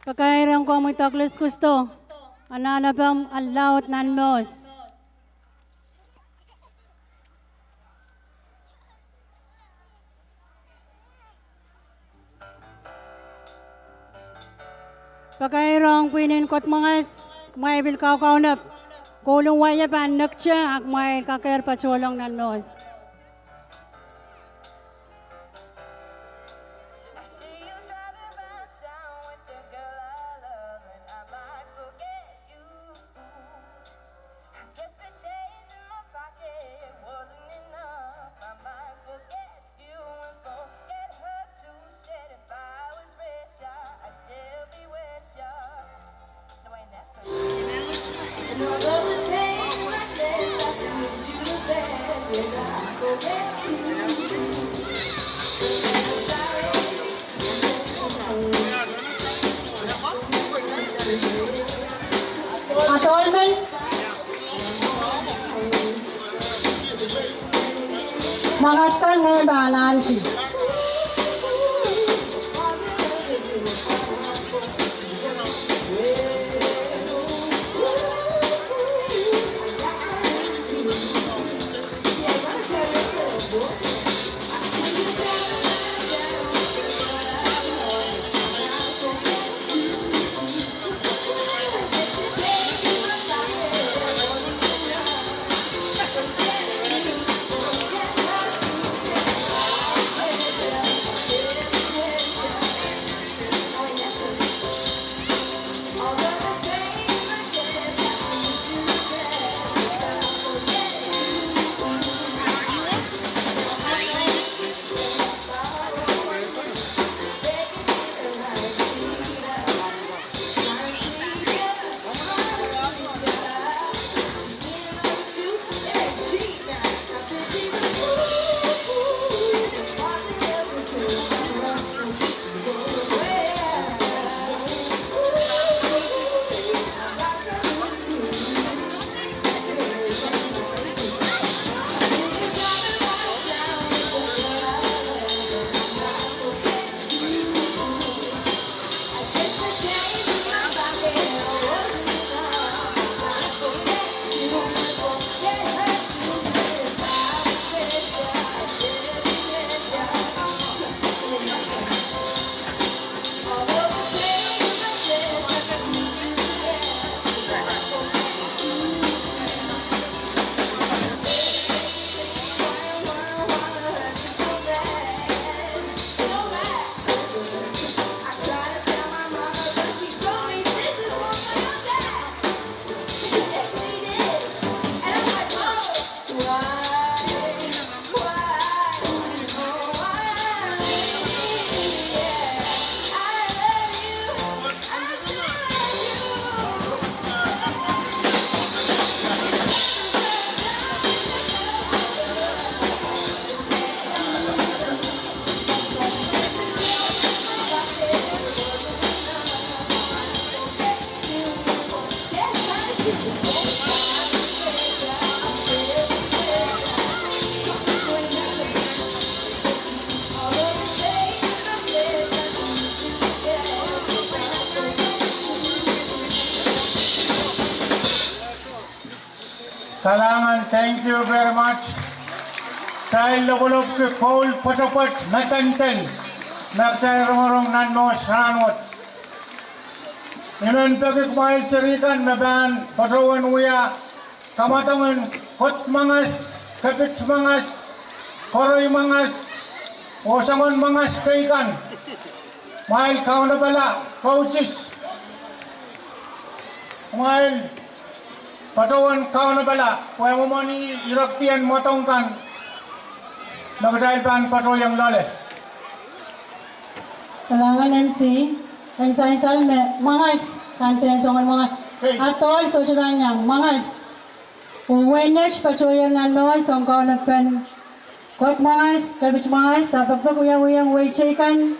Pakairong komwi Douglas Kusto, anahn apwam, a laud nan mwohs. Pakairong pwihnen Kodmwangas, kumwail pil kaukaunop. Koulin wai pahn nekte, a kumwail kakehr patohlong nan mwohs. Adolemen. Mwangas kan ngehi pahn ahneki. Kalahngan, thank you very much. Kitail lokolok ki koul pwetepwet me denden me kitail rongorong nan mwohs rahnwet. I men peki kumwail seri kan me pahn patohwan wia kamwadong en Kodmwangas, Kepitmwangas, Koroimwangas, oh soangen mwangas teikan. Kumwail kaunopala, coaches. Kumwail patohwan kaunopala, pwe mwomwen irekdien mwadong kan me kitail pahn patohiong loale. Kalahngan M C, en sansal me mwangas, kan dehn soangen mwangas. Adohl sohte pahn iang mwangas. Oh wehin Nett patohier nan mwohs ong kaunopen Kodmwangas, Kepitmwangas, a pekipek wiawihong wehi teikan,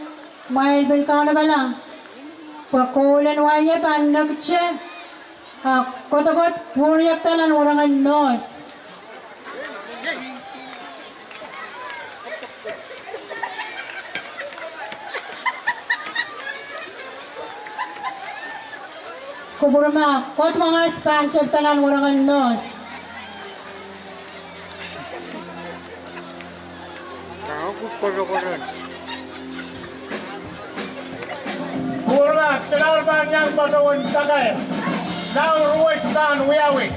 kumwail pil kaunopala. Pwe koul en wai pahn nekte, a kodokod pwuriekda nan wahnpoaron mwohs. Kupwurma, Koht Mwangas pahn tepda nan werengen Mohs. Kupwurma, kiselahr pahn iang patohwen dakair. Lao ruwet pahn wiawi.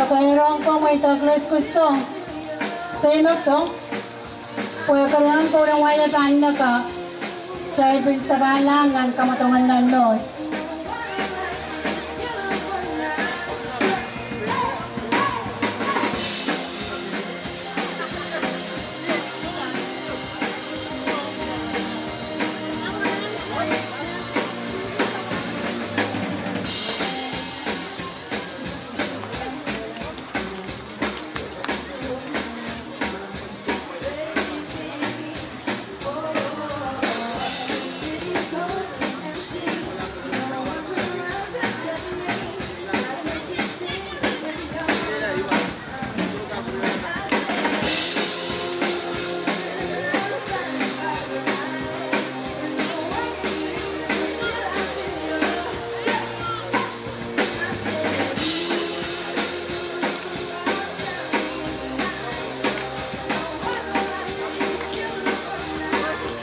Dakairong komwi Douglas Kusto, Seimek Dong, pwe kerenieng kouleng wai e pahn neka, kitail pil sapahlahng nan kamwadongen nan Mohs.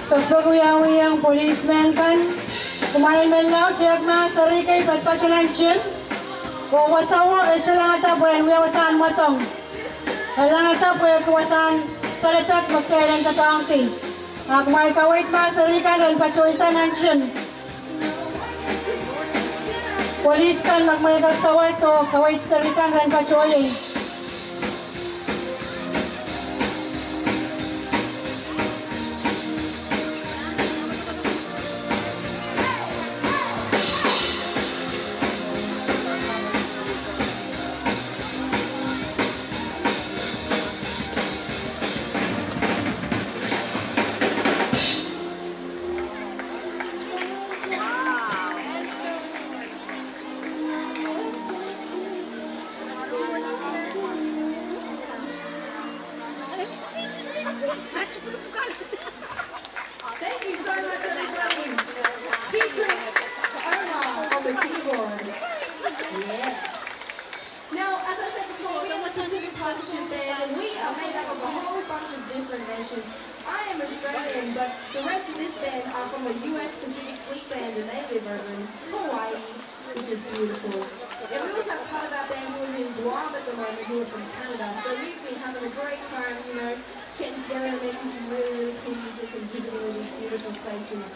Pekpek wiawiong policemen kan, kumwail men laud tehk ma seri kei patopato nan tim, oh wasao e sohte langada pwe en wia wasahn mwadong. E langada pwehki wasahn saledek me kitail en doadoahngki. A kumwail kaweid ma seri kan ren patohsang nan tim. Polis kan, ma kumwail kak sawas oh kaweid seri kan ren patohieng. Thank you so much, everybody. Featuring Omar on the keyboard. Yeah. Now, as I said before, we are the Pacific Partnership Band, and we are made up of a whole bunch of different nations. I am Australian, but the rest of this band are from a U S Pacific Fleet band, and they live over in Hawaii, which is beautiful. And we also have part of our band who is in Guam at the moment, who are from Canada. So we've been having a great time, you know, getting together and making some really, really cool music and visiting all these beautiful places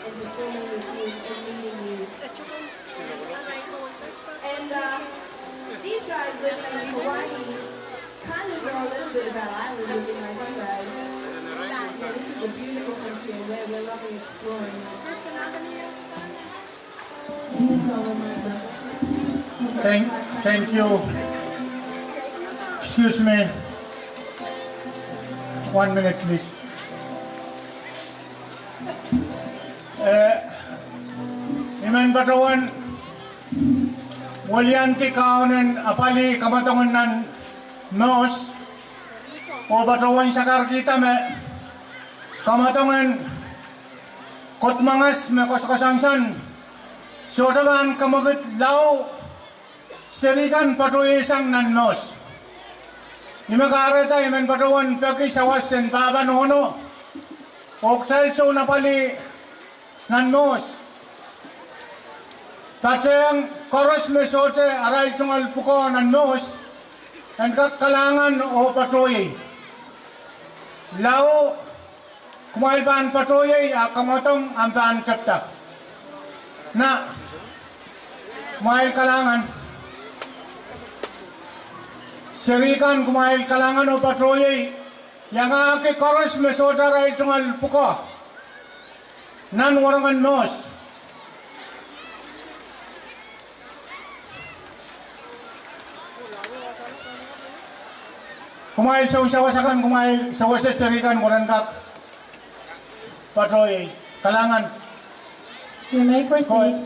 and performing with you and meeting you. And uh, these guys living in Hawaii kind of know a little bit about Ireland, living like you guys. Yeah, this is a beautiful country, and we're, we're loving exploring. Thank, thank you. Excuse me. One minute, please. Eh, I men patohwan weliandi kaun en apwalih kamwadong nan Mohs, oh patohwan sakarkihda me kamwadong en Koht Mwangas me koasokoasoansan sohte pahn kamwekid lao seri kan patohsang nan Mohs. I me kahrehda I men patohwan peki sawas en pahpa nohno oh kitail soun apwalih nan Mohs, patehng koaros me sohte arail tungoal pwukoa nan Mohs en kak kalahngan oh patohiei. Lao kumwail pahn patohiei a kamwadong ahmw pahn tepda. Na Kumwail kalahngan. Seri kan, kumwail kalahngan oh patohiei. Iangahki koaros me sohte arail tungoal pwukoa nan wahnpoaron mehkot. Kumwail sou sawas akan, kumwail sewese seri kan pwe ren kak patohiei. Kalahngan. You may proceed.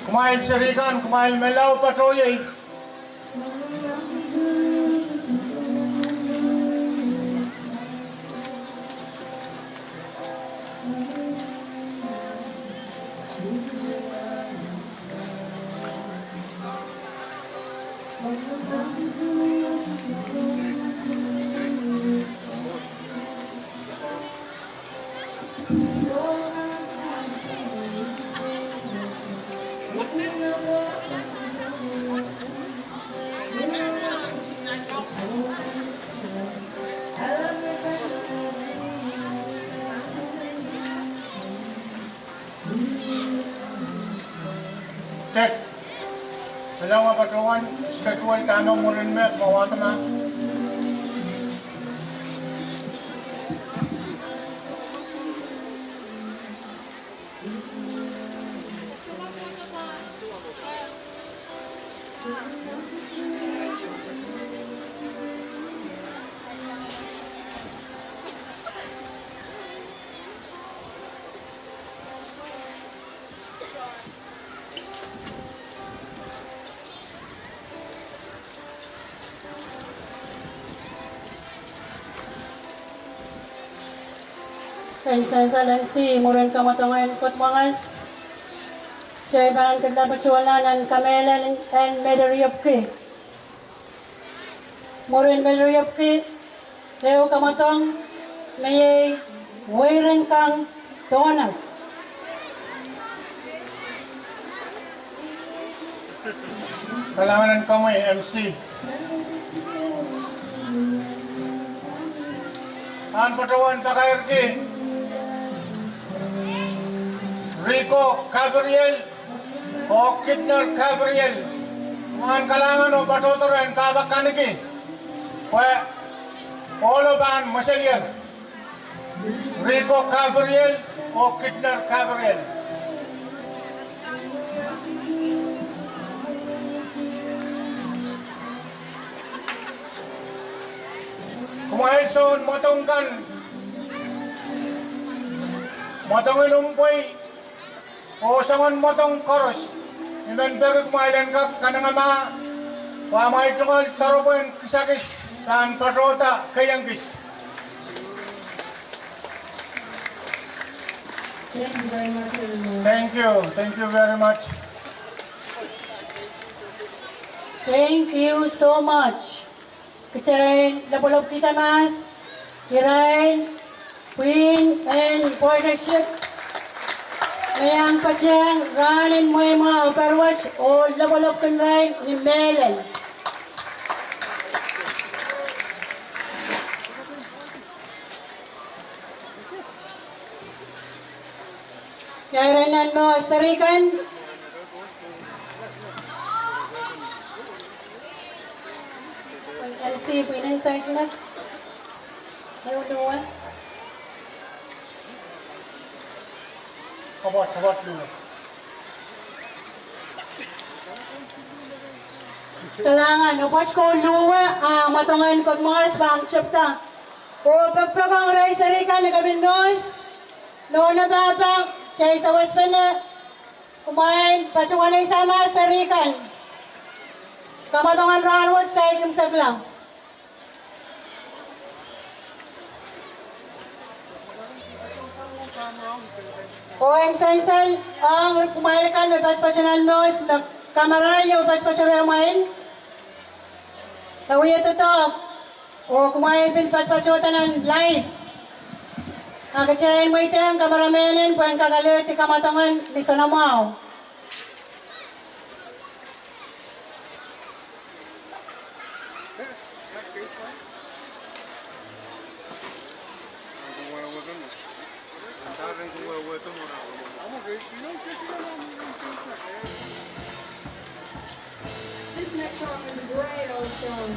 Kumwail seri kan, kumwail menlau patohiei. Tek, mehlel ma patohwan schedule dahme mwurin me mwawadma. En sansal M C, mwurin kamwadong en Koht Mwangas, kitail pahn ketilap patohla nan kamehlel en Meleriepwki. Mwurin Meleriepwki, ehu kamwadong me iei Weirenkang Donas. Kalahngan en komwi, M C. Ahn patohwan pakairki Rico Gabriel oh Kidner Gabriel. Ahn kalahngan oh patohdo rehn pahpa Kaniki pwe ohlo pahn mweselier. Rico Gabriel oh Kidner Gabriel. Kumwail soun mwadong kan, mwadong en Umpwei, oh soangen mwadong koaros, I men peki kumwail en kak kanengamah, pwe amwail tungoal doaropwe en kisakis pahn patohda kehieng kis. Thank you very much, everyone. Thank you, thank you very much. Thank you so much. Kitail lapalap kihda mahs, irail pwihn en partnership me iang patehng rahn en mweimwe oh pariwet oh lapalap kin irail ni mehlel. Ia irail nan mour seri kan? M C, pwihn en side mek. Ehu luwe. Kapwat, kapwat luwe. Kalahngan, oh pwoat ko luwe, ah, mwadongen Kopmwonges pahn tepda. Oh pekipek ong irail seri kan ni kepin Mohs, nohno pahpa, kitail sawaspene, kumwail patohwan samas seri kan. Kamwadongen rahnwet saik imwisekla. Oh en sansal ong kumwail kan me patopato nan Mohs, me kamaraio patopato rehmwail. E wia doadoahk, oh kumwail pil patopato nan live. A kitail mweidehng kamaramehmen pwehn kak alehdi kamwadongen ni soanamwahu. This next song is a great old song.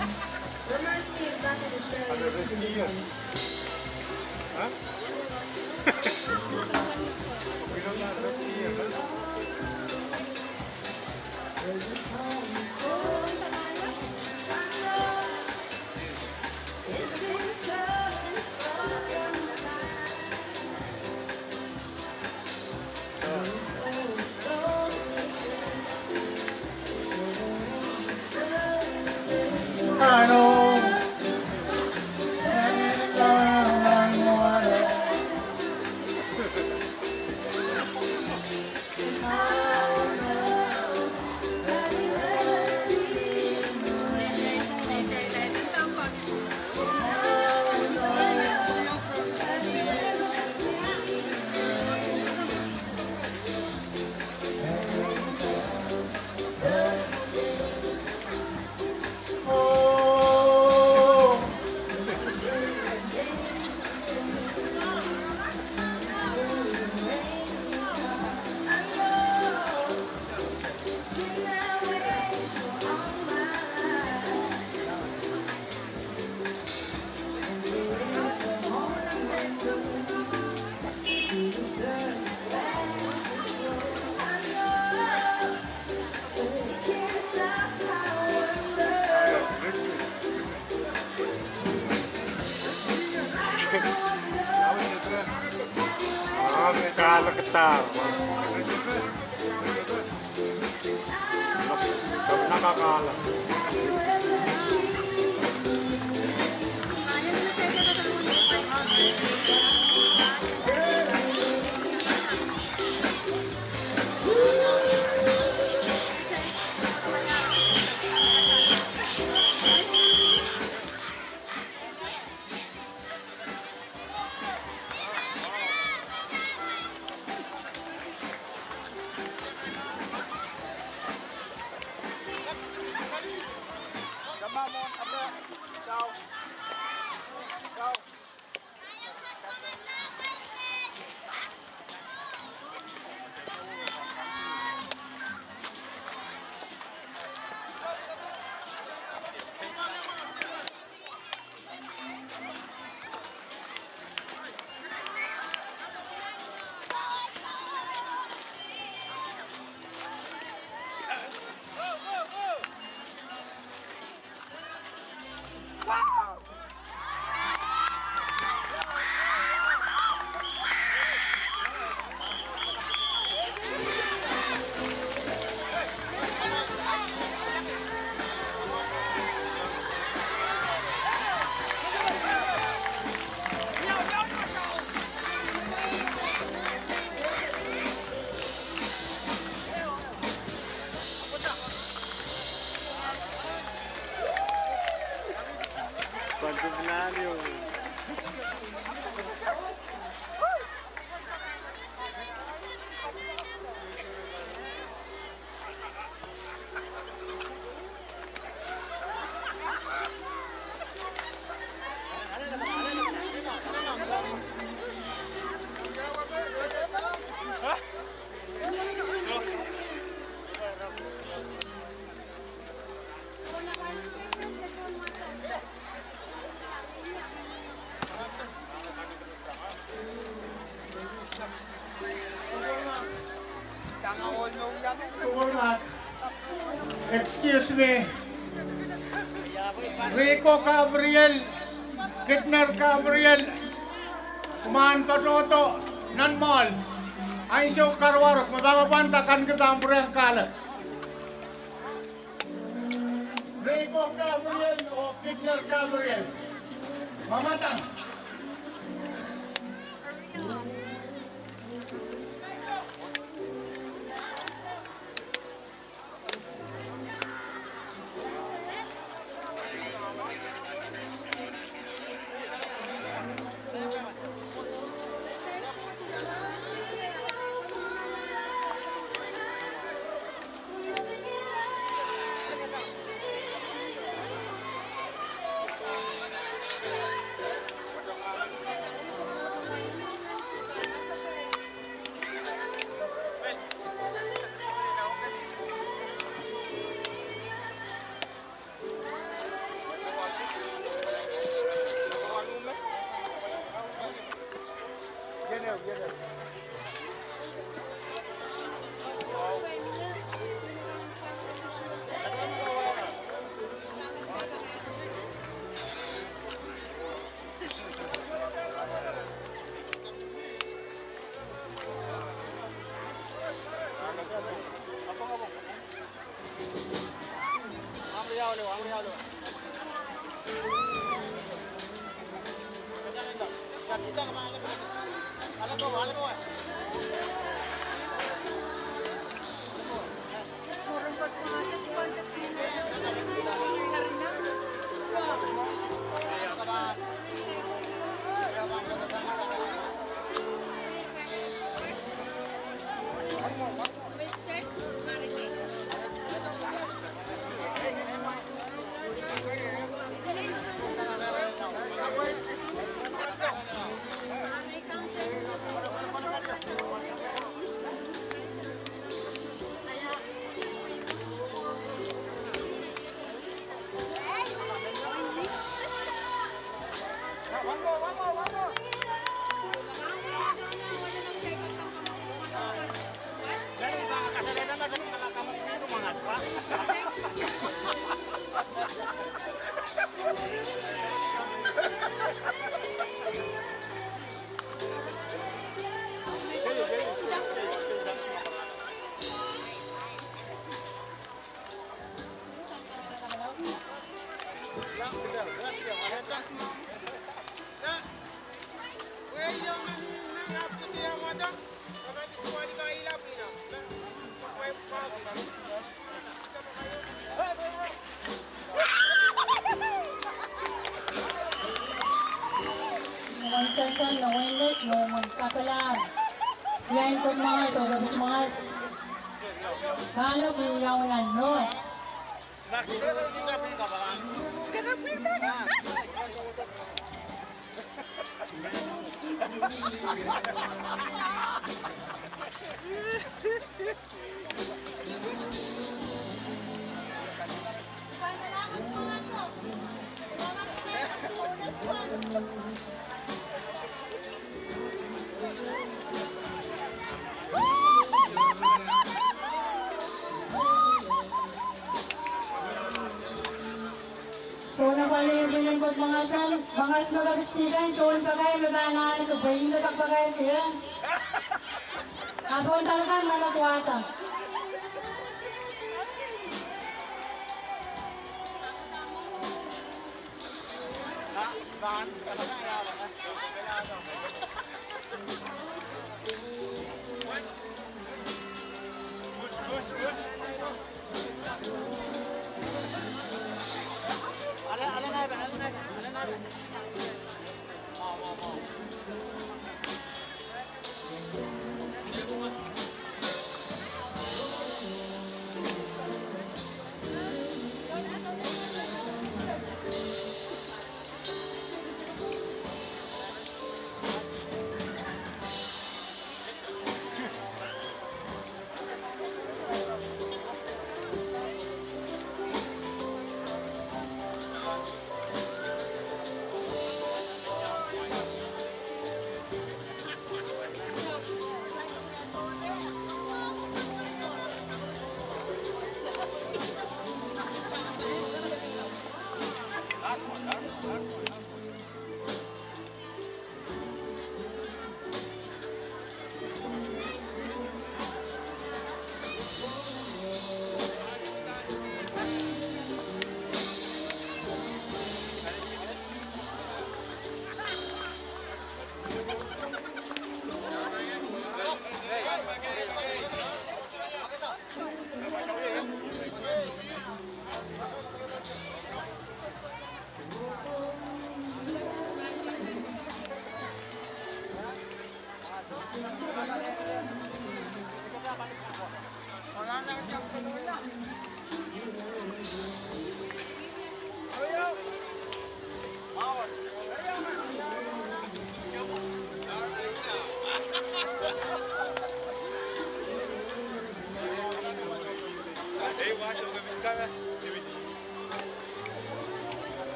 Reminds me of back in Australia. Huh? Excuse me. Rico Gabriel, Kidner Gabriel, kumwail patohdo nan mwoahl. Ansou karuwarok me pahn pwand akan kitail pwurehng kahlek. Rico Gabriel oh Kidner Gabriel. Mamada. Mwohn sansal me wehin Nett, mwohn kapelahn. Siain Kotmangos oh Kepitmangos. Kahlap me iang nan nos. Sounpwong en Kotmangos, mangas me kapitdi kan, sounpakair me pahn ahneki pwein me kapakair kihong. Ahpw soun pakair me kapwada.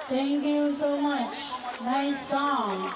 Thank you so much. Nice song.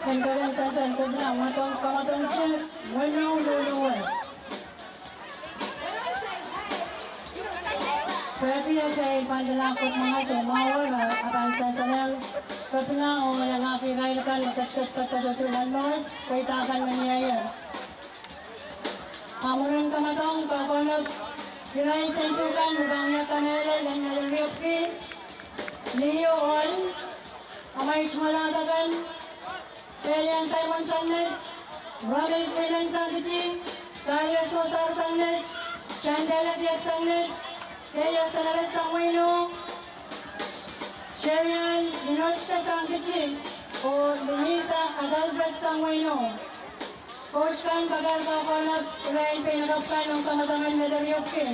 Ken kak en sansal kupwuromwi, kamwadong, kamwadong, chik, weneu, luluwe. Pwehki atail pahn lella Koht Maing, soumwahu wet, a pahn sansalehng kapinga oh lella irail kan me ketiket patohdo nan mehs, kaidehn kan me nieie. A mwurin kamwadong, kakohlap irail seiloak kan me pahn wia kamehlele en riepwiki, Leo Ol, amwail tungoal kan, Elian Simon Sangnet, Romy Freeman Sangkiti, Darius Osar Sangnet, Chandela Diak Sangnet, Keias Sanares Sangweino, Cherian Inosta Sangkiti, oh Louisa Adalbert Sangweino. Koht kan kakehr kakohlap irail pein kapw kan ong kamwadong en me riepwiki.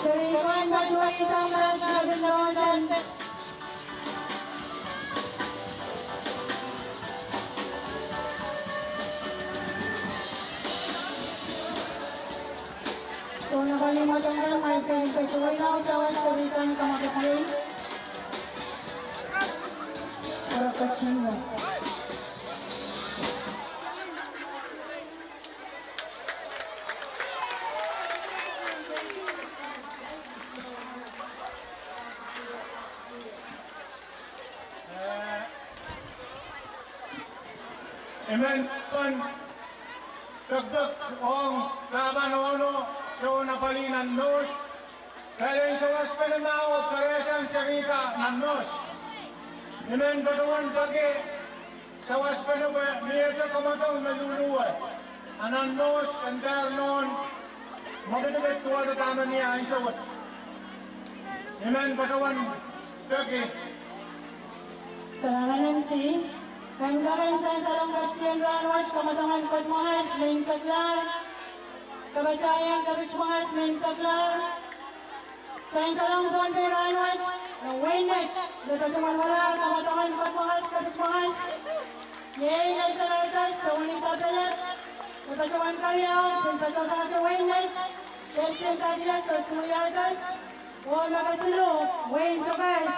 Seri kan patohsang mas kapindohsang. Sounpar limwetengkan, mai peng patohwan sawas seri kan kamwakepiei. Ora kachingo. I men pahn pekipek ong pahpa nohno, Sohn Apwalih nan Mohs, kalahngan sawaspene mwahu oh perehsang serihka nan Mohs. I men patohwan peki sawaspene pwe miehte kamwadong me luluwe. A nan Mohs en dehr nohn mwekidikid duwehte dahme mie ansou wet. I men patohwan peki. Kalahngan en si, en kak en sansal ong patehng rahn wet kamwadong en Kot Mwanges me imwseklahr. Kapatahieng Kepit Mwanges me imwseklahr. Sansal ong Pohnpei rahn wet, me wein wet me patohwan walahr kamwadong en Kot Mwanges, Kepit Mwanges. Iei Nelson Artes, Sewani Tapele, me patohwan keriau, pil patohsang wein wet, Kerstin Thaddeus oh Suli Artes, oh me kesiluh, wein Sokehs,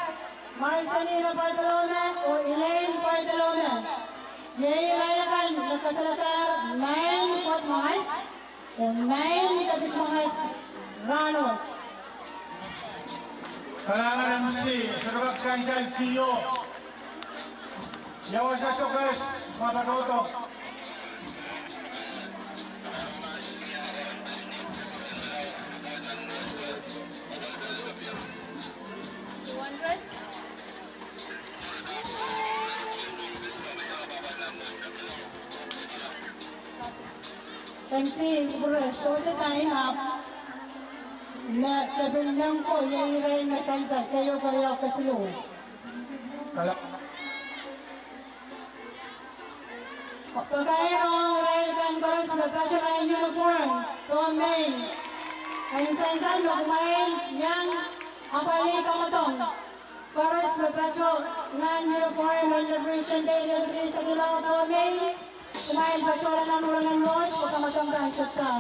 Marsani Bartolome oh Elaine Bartolome. Iei irail akan me kasalehda maing Kot Mwanges, oh maing Kepit Mwanges rahn wet. Kalahngan en si, sohte kak sansal P O. Ia wasa Sokehs, ma patohdo. M C, kupwure sohte time up. Me tepin leng ko, iei irail me sansal, keieu, keriau, kesiluh. Kala- Pakair ong irail kan koaros me patohwan uniform, Pohnpei. En sansal me kumwail iang apwalih kamwadong. Koaros me patohwan uniform en Liberation Day, Liberation Day, Pohnpei. Kumwail patohwan nan urengen Mohs, pwe kamwadong pahn tepda.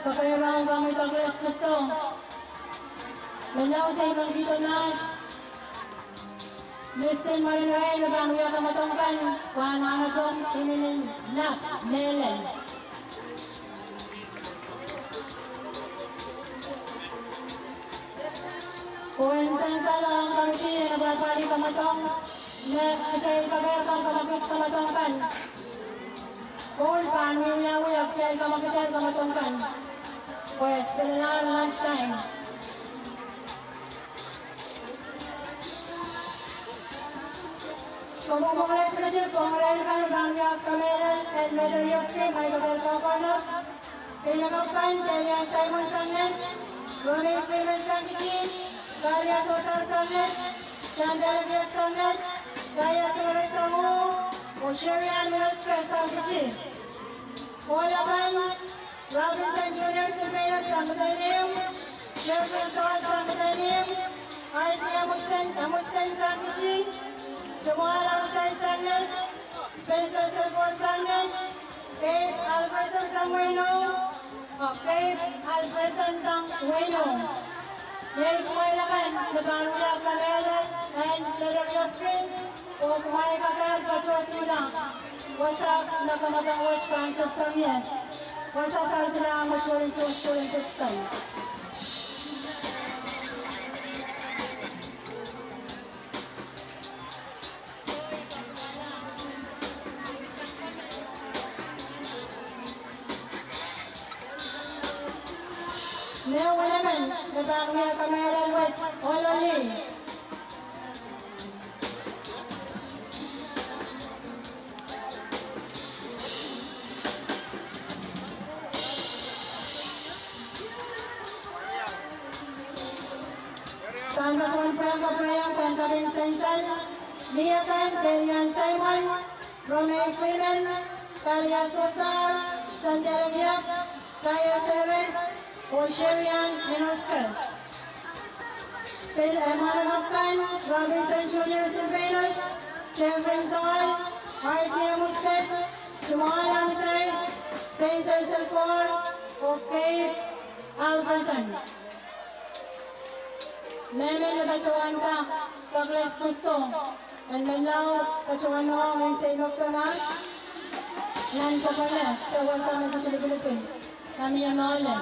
Pakair ong Kami Douglas Kristo. Menlau Simon Kito Nas. Listin mwarin irail me pahn wia kamwadong kan, pahn anahne pwong inenen lap mehlel. Oh en sansal ong komiti en apwalih kamwadong, me kitail kakehr kamwakid kamwadong kan. Koul pahn wiwiawi, a kitail kamwakidehr kamwadong kan. Pwe spelelahr lunch time. Komw mwomwlet tikitik ong irail kan me pahn wia kamehlel en Mehter Riepki, Michael Belkakona. Peinakapw kan, Delian Simon sang net, Romain Freeman sang kiti, Kalia Sosar sang net, Chandler Gift sang net, Kaya Sore sang oh, oh Sherian Minoskel sang kiti. Ohl akan, Robinson Junior Silverius sang kitail ehu, Jeffrey Sowell sang kitail ehu, Arthur Amusten, Amusten sang kiti, Jamal Amusten sang net, Spencer Silverius sang net, Gabe Alfredson sang weino, oh Gabe Alfredson sang weino. Iei kumwail akan me pahn wia kamehlel en Mehter Riepki, oh kumwail kakehr patohtuhla. Wasa me kamwadong wet pahn tepsang ie. Wasa saledila mwetuwel en tohn sukuhl en Pittston. Mehn wenemen me pahn wia kamehlel wet, ohloli. Pahn patohwan pwurehng kapwurehiong pahn kaping sansal, mie kan, Delian Simon, Romain Freeman, Kalia Sosar, Sandel Miak, Kaya Seres, oh Sherian Minoskel. Pil mwahnakapw kan, Robinson Junior Silvanus, Jeffrey Sowell, Arthur Amusten, Jamal Amusten, Spencer Silverius, oh Gabe Alfredson. Mehmen me patohwanda. Douglas Kusto, en menlau patohwan ong en seiloak de mahs, nan pokon de wasa me sohte lipilipil, ma mie moale.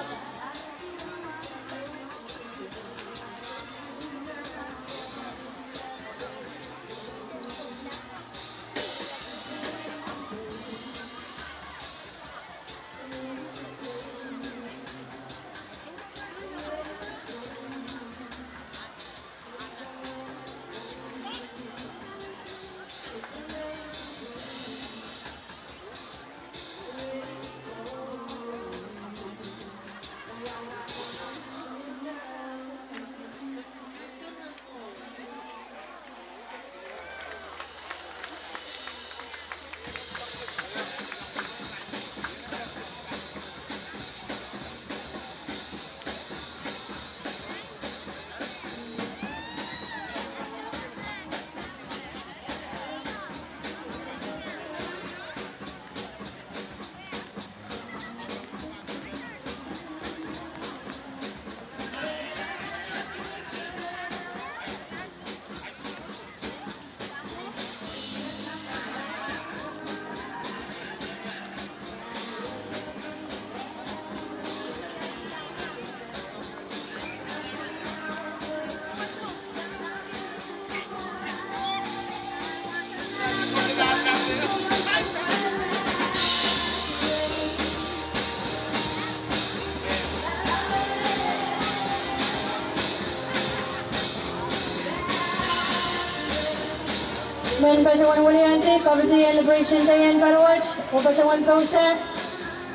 Men patohwan weliandi Committee Celebration Day en paliwet, oh patohwan pousehla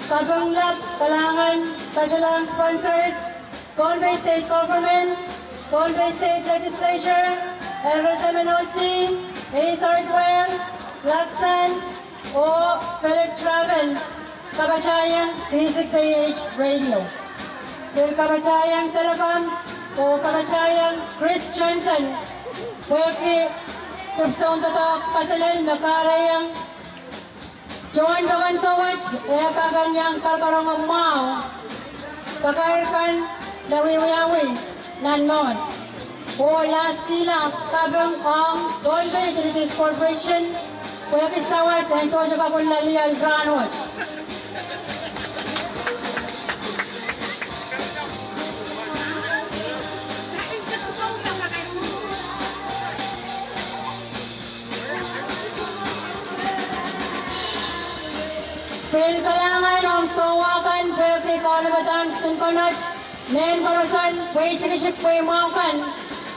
kaping lap kalahngan patohwan sponsors, Pohnpei State Government, Pohnpei State Legislature, F S M N O C, Ace Hardware, Luxon, oh Felix Travel, kapatahieng V six A H Radio. Pil kapatahieng Telecom, oh kapatahieng Chris Johnson, pwehki dipwisoun doadoahk kaselel me kahrehiong tohn pokon souwet, eh kak en iang kakaronge mwahu pakair kan me wiewiawi nan North. Oh lastly, kaping ong Pohnpei Utilities Corporation, pwehki sawas en sohte kapwunla lih en rahnwet. Pil kalahngan ong stowa kan pwehki kaunopada kisin konot, mehn koaros en pwehn tikitik pwehn mwahu kan,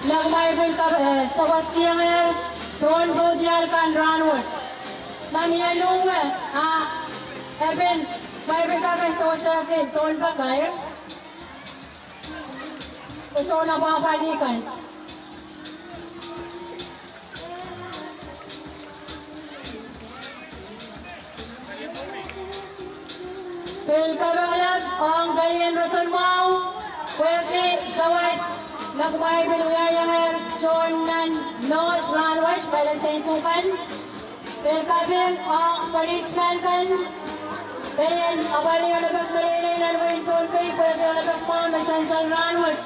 me kumwail pil kap-, eh, sawaskihongehr soun pwuhdiahl kan rahnwet. Ma mie luhwe, ah, e pil, kumwail pil kak en sewesehki soun pakair, oh soun apwahpwalih kan. Pil kaping lap ong pelien roson mwahu, pwehki sawas me kumwail pil wiahiong tohn nan North rahnwet, pil en seiloak kan. Pil kaping ong policemen kan, pelien apwalih olepek meleilei nan wehin Pohnpei, pwehki olepek mwahu me sansal rahnwet.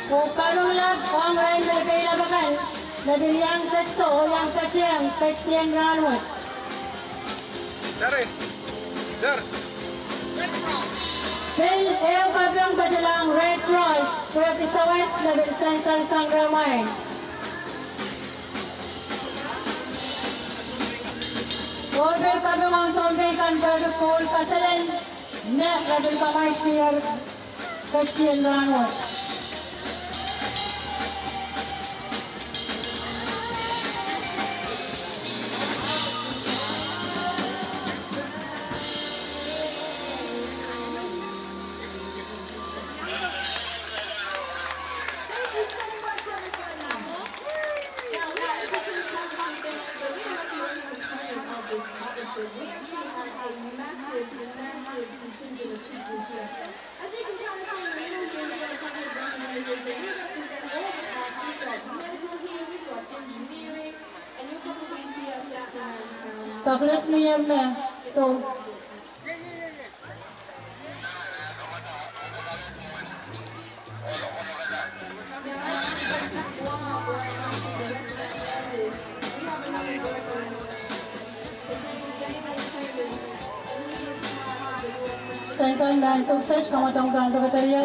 Oh kaping lap ong irail me keilapakan, me pil iang ketido, iang ketieng, ketidien rahnwet. Pil ehu kaping patohwan ong Red Cross, pwehki sawas me pil sansal sang rehmwail. Oh pil kaping ong sounpei kan pwehki koul kaselel, me re pil kamwaitkier ketidien rahnwet. Thank you so much, everybody. Now, that is the first time that we are the recipient of this partnership. We actually have a massive, massive contingent of people here. As you can kind of see, we're in a couple of different areas, and we represent all the parts. We've got medical here, we've got engineering, and you'll probably see us down in Douglas Meyer me. So, Sansal, nan sukset, kamwadong pahn pekederia.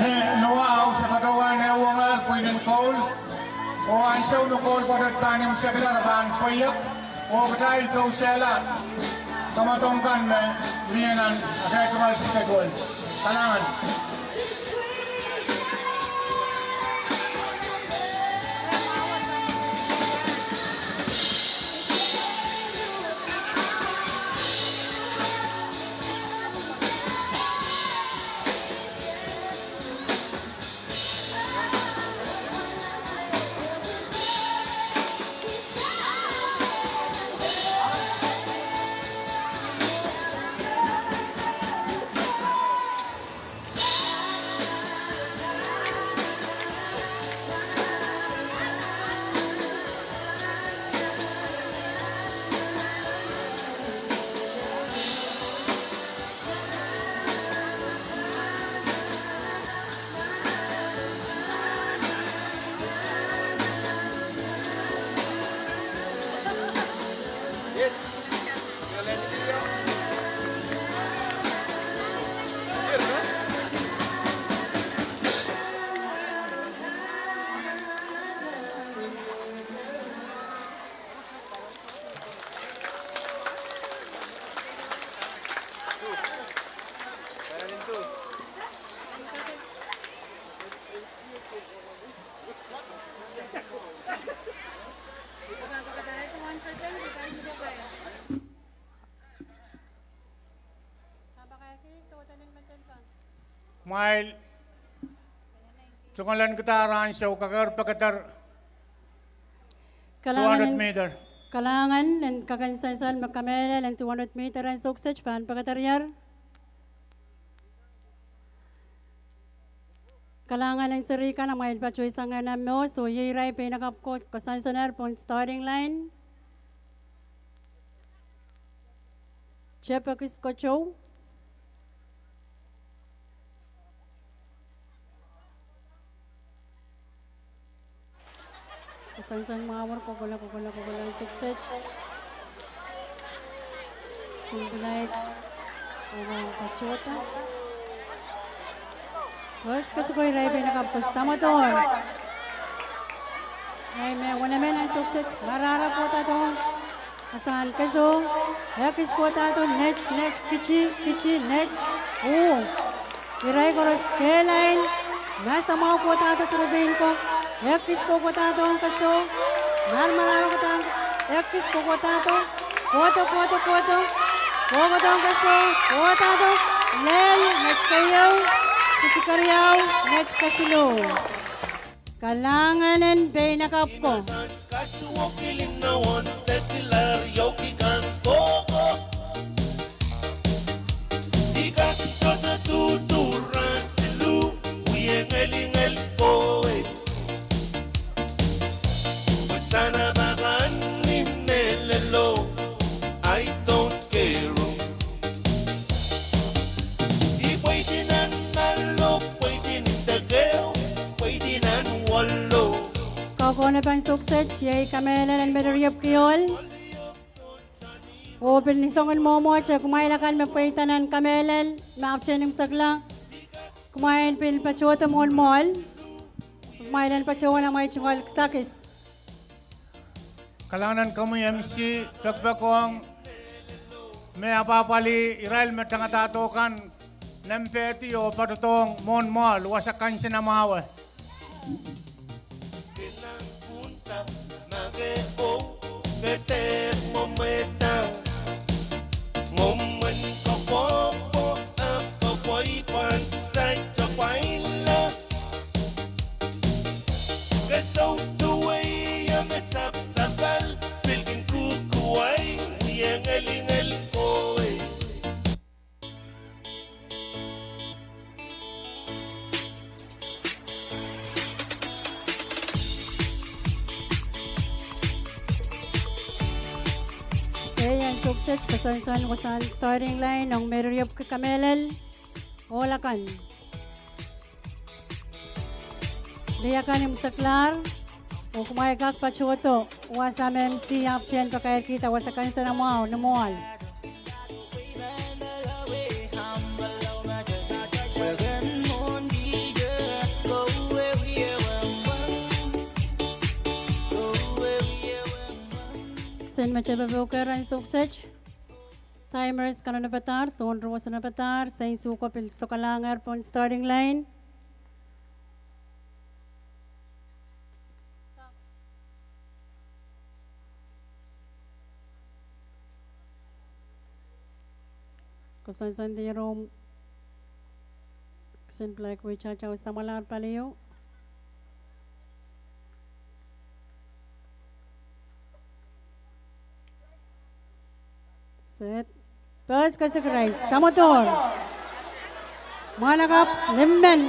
Ni noa au se patohwan ehuongehr pwihn en koul, oh ansou me koul pwoatet pahn imwisekla, re pahn pweiek, oh kitail pousehla kamwadong kan me mie nan akadetuwal schedule. Kalahngan. Kumwail tungoalenkidahr ansou, kakehr pekeder. Kalahngan en, kalahngan en kak en sansal me kamehlel en two hundred meter en sukset pahn pekeder. Kalahngan en serihkan, amwail patohsang nan mwo, soh, iei irail pein akapw ko koasoansoanlahr pohn starting line. Tep ekis kotou. Koasoansoan mwahu wet, kokohla, kokohla, kokohla en sukset. Simplified. Eri patohda. First kesuko irail pein akapw ko samwodor. Irail me wenemen en sukset, marahra kohdadohng asahn keso, ekis kohdahdo, net, net, kiti, kiti, net, uh. Irail koaros kehlail, ma samwa kohdahdo serepein ko, ekis kokohdadohng keso, marmarahro kohdohng, ekis kokohdadohng, kohdo, kohdo, kohdo, kokohdohng keso, kohdahdo, lel, net keieu, kiti keriau, net kesiluh. Kalahngan en pein akapw ko. Kaukaun en pahn sohkset, iei kamehlel en me riepwiki ohl. Oh pil ni soangen mwomwohte, kumwail akan me pweida nan kamehlel, me apwtehn imwisekla, kumwail pil patohdo mwohn mwoahl. Kumwail en patohwan amwail tungoal kisakis. Kalahngan en komwi M C, pekipekong me apwahpwalih irail me tangadahdo kan, nempehdi oh patohdohng mwohn mwoahl, wasa kansenamwahu. Iei en sohkset, koasoansoan wasahn starting line ong me riepwiki kamehlel, ohl akan. Lih akan imwiseklahr, oh kumwail kak patohdo, wasa me M C apwtehn pakairkihda wasa kansenamwahu ni mwoahl. Kisin me tepepoukehr en sohkset. Timers kan onopadahr, sohn ruwe onopadahr, seinsuko pil sokalahngehr pohn starting line. Koasoansoandi room. Kisin pilahki wehwehki samwalahr paliu. Set. Pers kesik rais. Samwodor. Mwahnakapw limmen.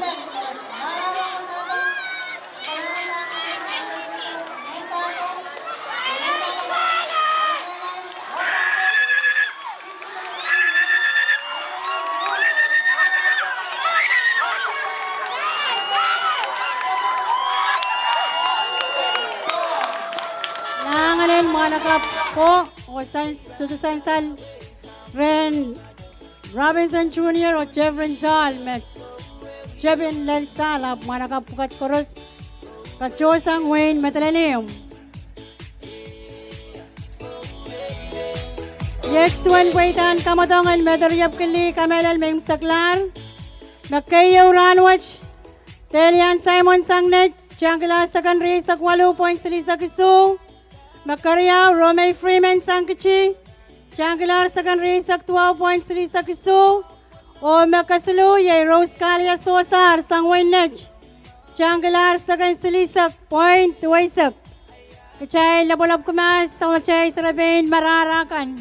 Nanganen mwahnakapw ko, oh sohte sansal rehn Robinson Junior oh Jeffrey Saul me tepin lel sahl, ahpw mwahnakapw pwukat koaros patohsang wehin Madolenihmw. Iet duwen pweidahn kamwadong en me riepwiki lih kamehlel me imwiseklahr, me keieu rahnwet, Delian Simon sang Nett, tangkilahr sekon rieisek waluh point silihsek isuh, me keriau Romei Freeman sang Kiti, tangkilahr sekon rieisek duwau point silihsek isuh, oh me kesiluh iei Rose Kalia Sosahr sang wehin Nett, tangkilahr sekon silihsek point duweisek. Kitail lapalap kumwail, samatail serepein marahra kan.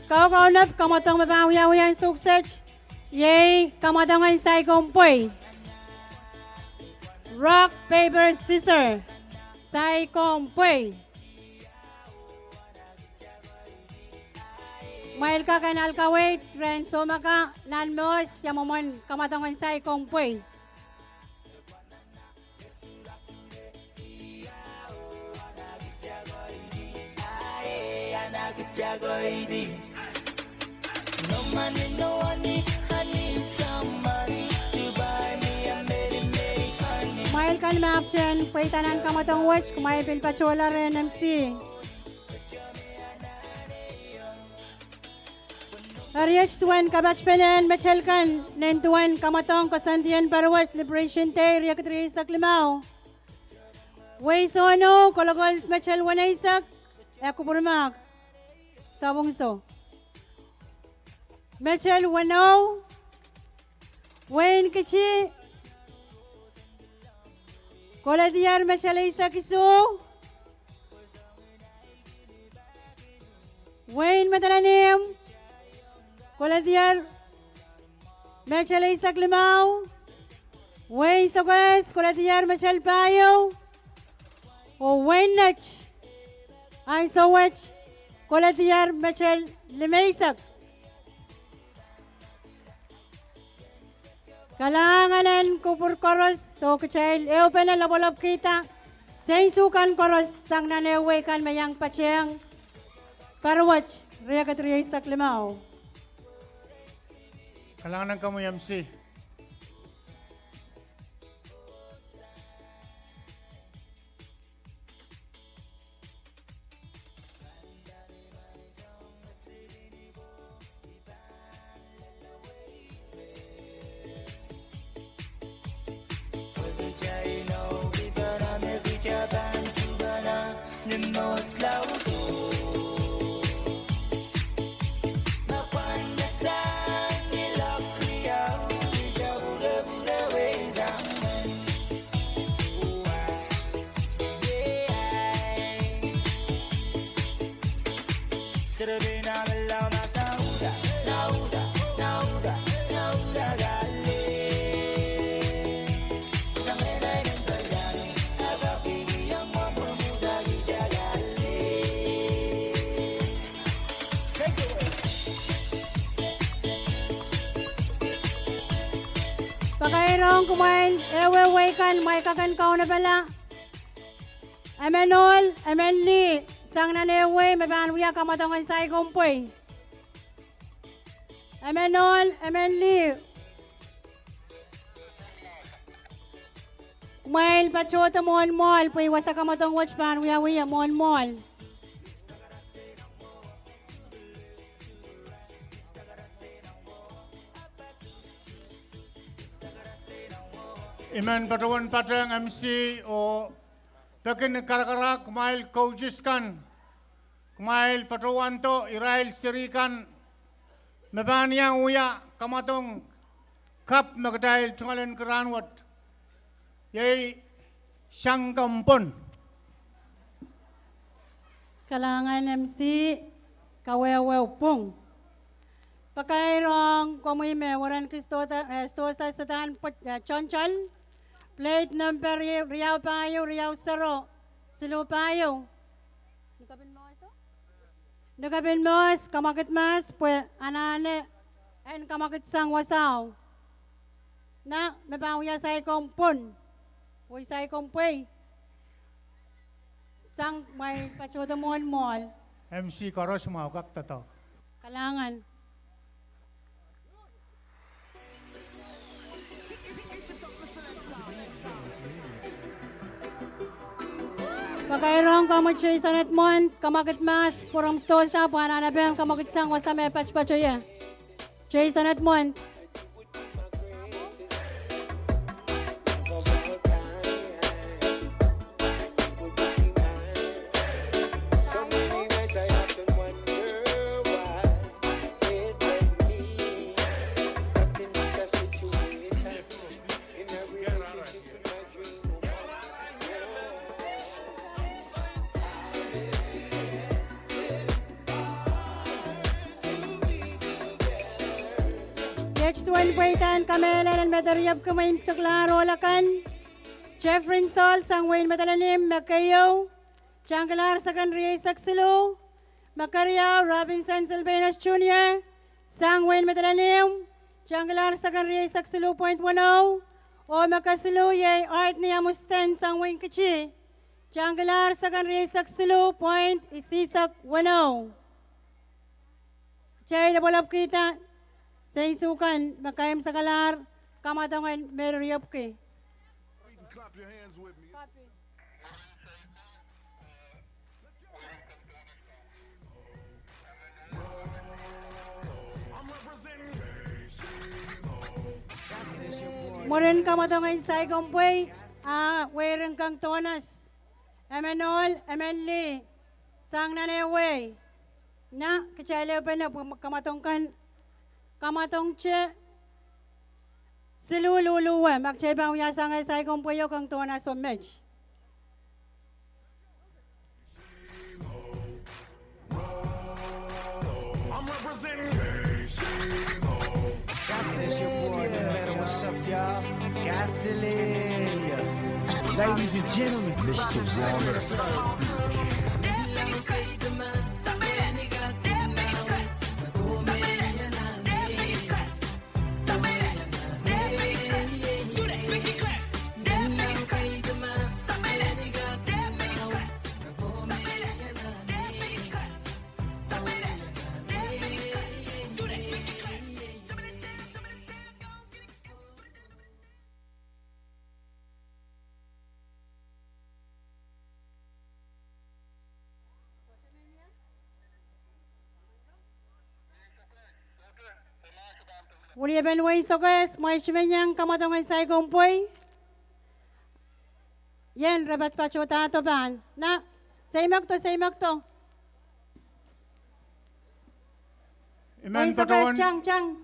Kaukaunop kamwadong me pahn wiawi en sohkset, iei kamwadong en saikong pwei. Rock, paper, scissor. Saikong pwei. Kumwail kak en alkaweid rehn soumaka nan Mohs ia mwomwen kamwadong en saikong pwei. Kumwail kan me apwtehn pweida nan kamwadong wet, kumwail pil patohla rehn M C. Eri iet duwen kapatpene en metel kan nin duwen kamwadong koasoandien Poarowet Liberation Day riekid rieisek limau. Wehi Sohno, kolokol metel weneisek, e kupwurmahk. Sapwung Soh. Metel Wenou, Wehin Kiti, koledier metel eisek isuh. Wehin Madolenihmw, koledier metel eisek limau. Wehin Sokehs, koledier metel pahieu. Oh Wehin Nett, ansou wet, koledier metel limeisek. Kalahngan en kupwur koaros, oh kitail ehupene lopwolopwkihda seinsukan koaros sang nan ehu wehi kan me iang patehng parawet, riekid rieisek limau. Kalahngan en komwi M C. Pakairong kumwail ehuehu wehi kan, mwail kak en kaunopada. Emen ohl, emen lih, sang nan ehu wehi me pahn wia kamwadong en saikon pwei. Emen ohl, emen lih. Kumwail patohdo mwohn mwoahl pwe wasa kamwadong wet pahn wiawi mwohn mwoahl. I men patohwan patehng M C oh peki ni karakara kumwail coaches kan, kumwail patohwando irail seri kan me pahn iang wia kamwadong kap me kitail tungoalenki rahnwet. Iei sang komw pwon. Kalahngan M C, kawehwe pwung. Pakairong komwi me warenki sidohsa, eh, sidohsa sadahn pwe, eh, toantoal, plate number riau pahieu, riau sero, siluh pahieu. Nikapin mohs, kamwakid mahs pwe anahne en kamwakid sang wasao. Na me pahn wia saikon pwon, wei saikon pwei. Sang mwail patohdo mwohn mwoahl. M C koaros mwahu kak doadoahk. Kalahngan. Pakairong komwi Jason Edmond, kamwakid mahs pwurehng sidohsa pwe anahne pahn kamwakid sang wasa me patopato ie. Jason Edmond. Iet duwen pweidahn kamehlel en mederiepwiki mwein siklahr ohl akan. Jeffrey Saul sang wehin Madolenihmw, me keieu, tangkilahr seken rieisek siluh. Me keriau, Robinson Sylvanus Junior sang wehin Madolenihmw, tangkilahr seken rieisek siluh point weneu. Oh me kesiluh iei Art Niamusten sang wehin Kiti, tangkilahr seken rieisek siluh point isisek weneu. Kitail lopwolopwkihda seinsukan me keimwsakalahr kamwadong en mederiepwiki. Mwurin kamwadong en saikon pwei, a weirin kang donors, emen ohl, emen lih, sang nan ehu wehi. Na kitail ehupene pwe kamwadong kan, kamwadongte siluh luluwe, ma kitail pahn wiahsang saikon pweio, kang donors o met. Ladies and gentlemen, Mister Warner. Wuliepen wehi sokehs, mwein I men iang kamwadong en saikong pwei. Ien re patpatohdo pahn. Na, seimakdo, seimakdo. I men patohwan, tang, tang.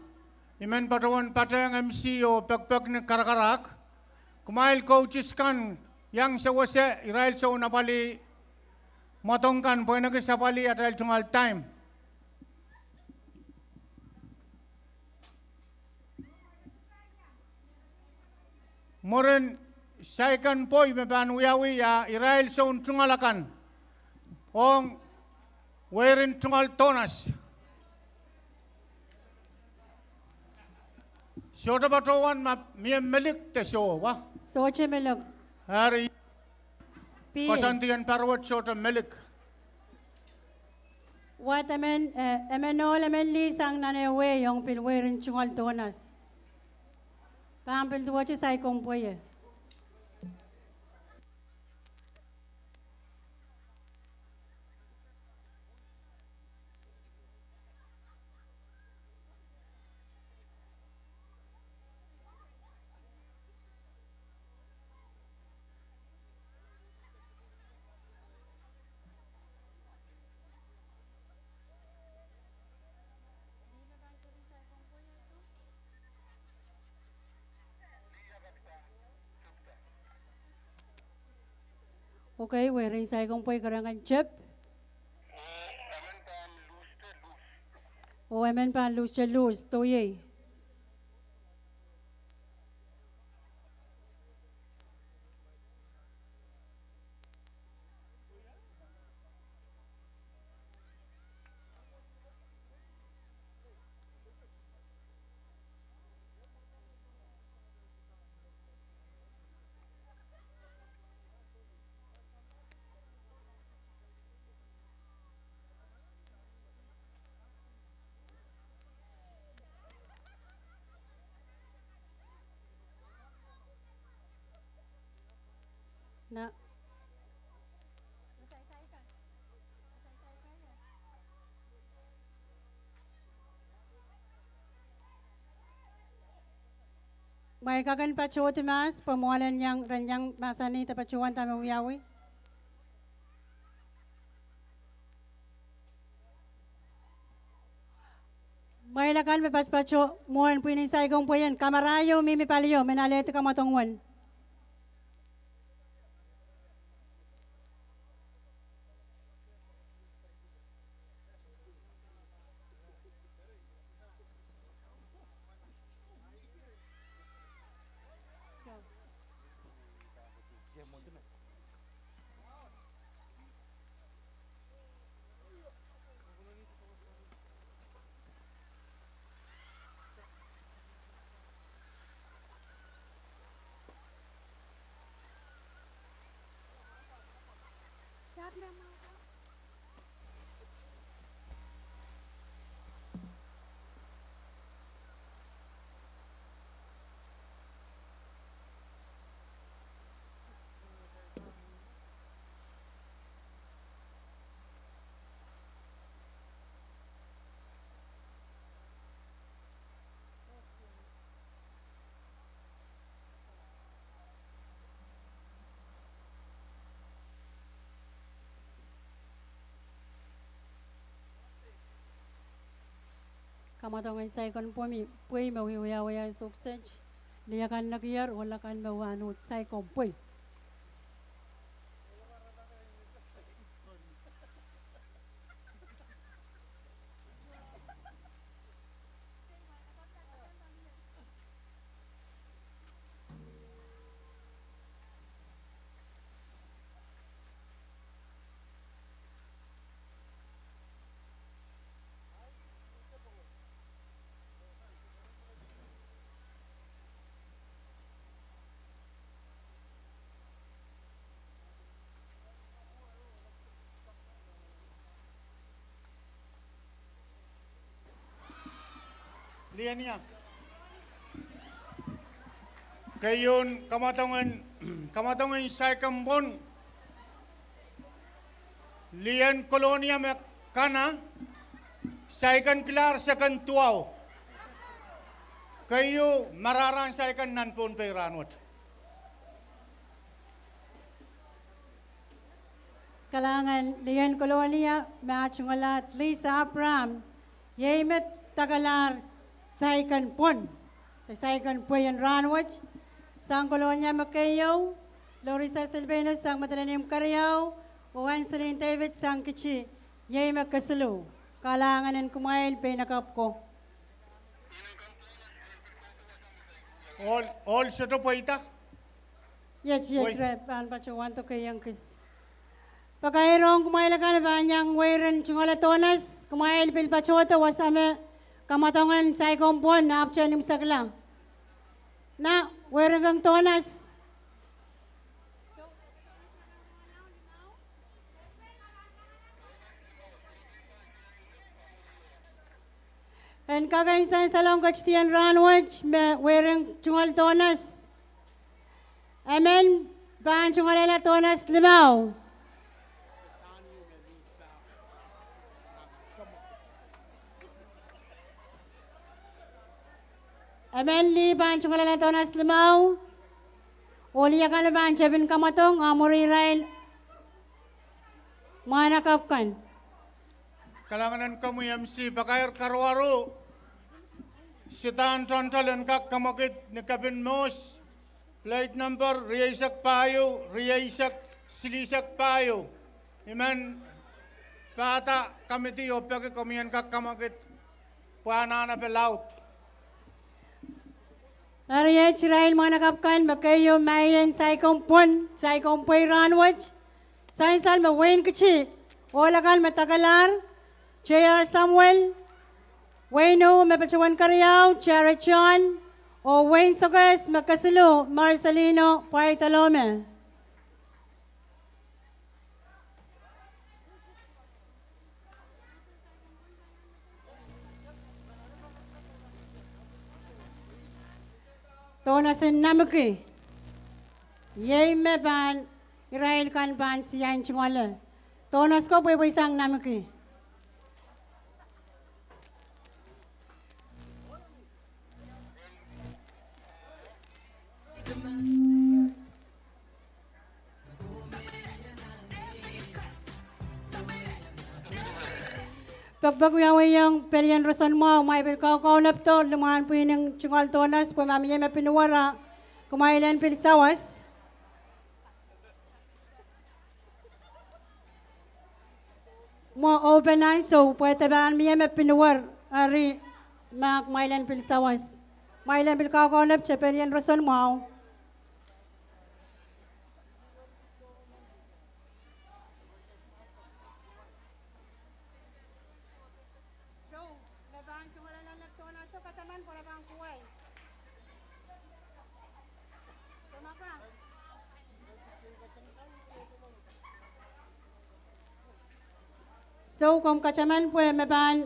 I men patohwan patehng M C oh pekipek ni karakarahk. Kumwail coaches kan, iang sewese irail soun apwalih mwadong kan pwe en kak sapwalih atail tungoal time. Mwurin saikong pwei me pahn wiawi, a irail soun tungoal akan ong weirin tungoal donors. Sohte patohwan ma mie melik de soh wa? Sohte melik. Eri, koasoandi en pahr wet sohte melik. Wad emen, eh, emen ohl, emen lih sang nan eh wehi ong pil weirin tungoal donors. Pahn pil duwehte saikong pwei. Okay, weirin saikong pwei kerengken tep. Oh emen pahn luhste luhs, do iei. Na. Mwein kak en patohdi mahs, pwe mwoalen iang, ren iang mahsanih de patohwan dahme wiawi. Mwein akan me patpato mwohn pwihn en saikong pwei en kamaraio mihmi palio, men alehdi kamwadong wet. Kamwadong en saikong pwei, pwei me wiawi, wiawi sohte. Lih akan nekier, ohl akan me wahn uhd saikong pwei. Lienia. Keieun kamwadong en, kamwadong en saikong pwon. Lien Kolonia me kana, saikong kilahr seken duwau. Keieu, marahn saikinte nan Pohnpei rahnwet. Kalahngan, Lien Kolonia, me tungoal Lisa Abraham, iei me dakalahr saikinte pwon, de saikinte pwei en rahnwet. Sang Kolonia me keieu, Lorisa Silveno sang Madolenihmw Keriau, oh Anselin David sang Kitti, iei me kesiluh. Kalahngan en kumwail pein akapw ko. Ohl, ohl sohte pweida? Iet, iet, re pahn patohwan dokehiong kis. Pakair ong kumwail akan me pahn iang weirin tungoale donors, kumwail pil patohdo wasa me kamwadongen saikinte pwon ahpwtehn imwisekla. Na, weirin keng donors. En kak en sansalong ketidien rahnwet me weirin tungoal donors. Emen pahn tungoalehla donors limau. Emen lih pahn tungoalehla donors limau. Oh lih akan pahn tepin kamwadong, a mwuri irail mwahnakapw kan. Kalahngan en komwi M C. Pakair karuwaru, sidahn toantoal en kak kamwekid ni kepin mohs, plate number rieisek pahieu, rieisek silihsek pahieu. I men pahda committee oh peki komwi en kak kamwekid pwe anahne pil laud. Eri iet irail mwahnakapw kan me keieu maing en saikinte pwon, saikinte pwei rahnwet. Sansal me wehin Kitti, ohl akan me dakalahr, J R Samuel, wehin Ih me patohwan Keriau, Jared John, oh wehin Sokehs me kesiluh, Marcelino Pwaidalome. Donors en Namiki, iei me pahn, irail kan pahn siain tungoale. Donors ko pweipweisang Namiki. Pekpek wiawiong pelien roson mwahu, kumwail pil kaukaunop doh limwahn pwihn en tungoal donors pwe ma mie me pil wara, kumwail en pil sawas. Mwo open ansou pwe de pahn mie me pil wer, eri ma kumwail en pil sawas. Kumwail en pil kaukaunop doh pelien roson mwahu. Soh, komw kataman pwe me pahn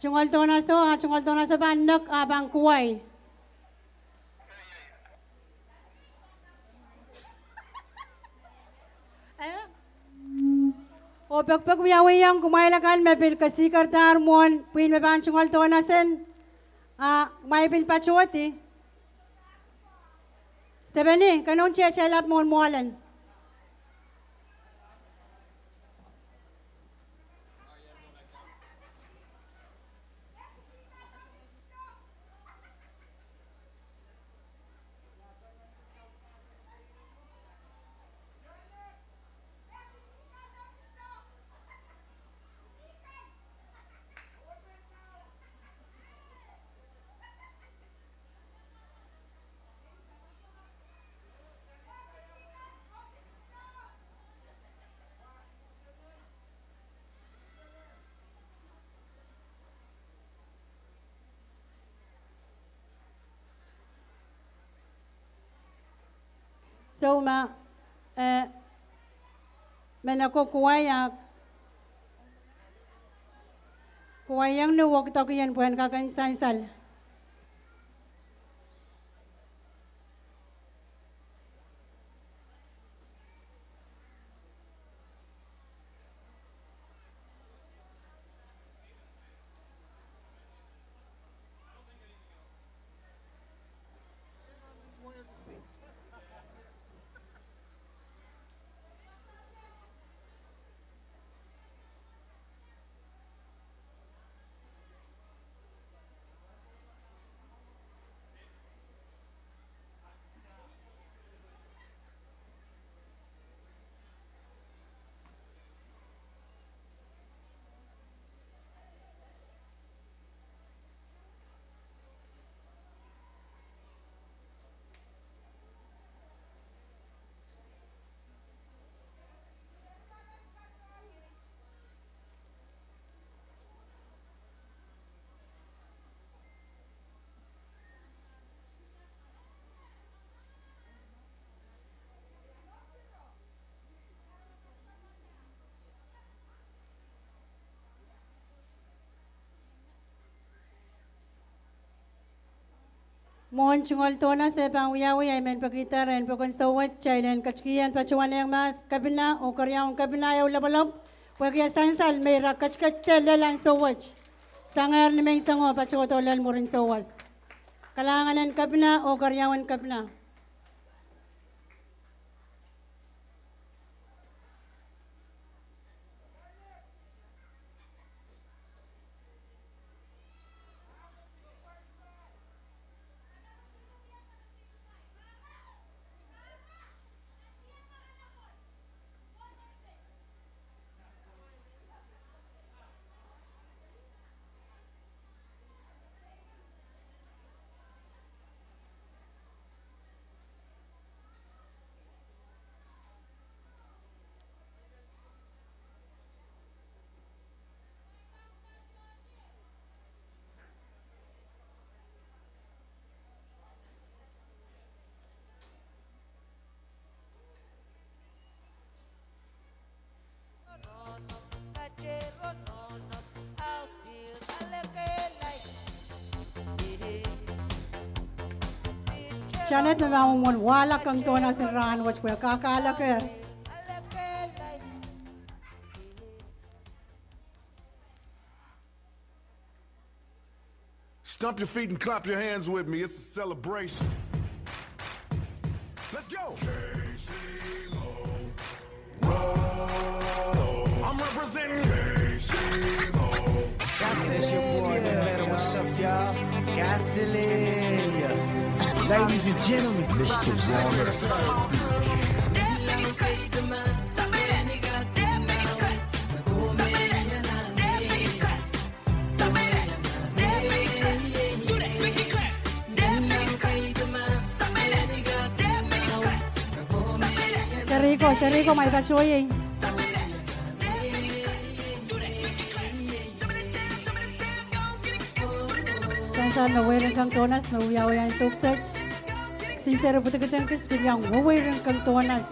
tungoal donors o, a tungoal donors o pahn nek a pahn kuwai. Eh? Oh pekpek wiawiong kumwail akan me pil kesikerdahr mwohn pwihn me pahn tungoal donors en, a kumwail pil patohdi. Stephanie, ke nohn tiatailap mwohn mwoalen. Soh, ma, eh, me nako kuwai, a kuwai iang ni wokdokien pwehn kak en sansal. Mwohn tungoal Dohnas e pahn wiawi, I men pekihda ren pokon souwet kitail en ketikihong patohwan ehng mahs kepina oh keriaun kepina ehu lopwolopw, pwehki e sansal me ira ketikihong lel en souwet. Sangehr ni menseng oh patohdo lel mwurin souwas. Kalahngan en kepina oh keriaun kepina. Janet me pahn mwomwen wahla Kang Dohnas en rahnwet pwe kakalahke. Stomp your feet and clap your hands with me. It's a celebration. Let's go. I'm representing. It's your boy, Nevada. What's up, y'all? Ladies and gentlemen, Mister Warner. Serihko, serihko, mai patohieng. Sansal me weirin Kang Dohnas me wiawi ansou kiset. Kisin seri pwutikid en kis pil iang weweirin Kang Dohnas.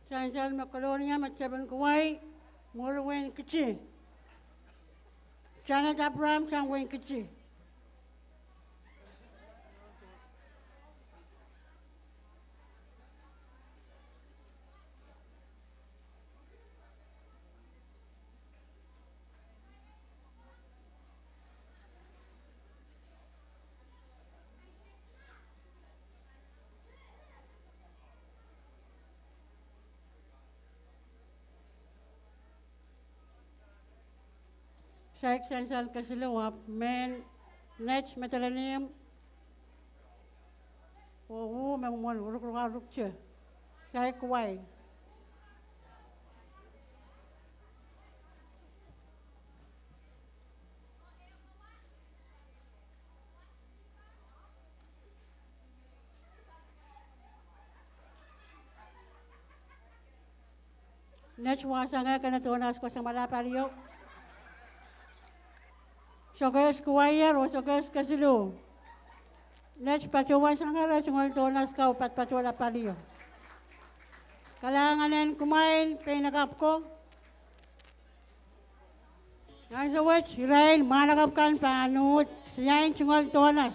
Sansal me Kolonia me tepin Kauai, mwuri wein Kiti. Janet Abraham sang wein Kiti. Saik sansal kesiluh ahpw mehn Net me Delenihmw, oh uh me mwohn rukruk rukte. Saik Kauai. Net wahsang eh kene donors ko samwala palio. Sokehs Kauai oh sokehs kesiluh. Net patohwan sang eh tungoal donors ko patpatohla palio. Kalahngan en kumwail peinakapw ko. Ansou wet irail mwahnakapw kan pahn uhd siain tungoal donors.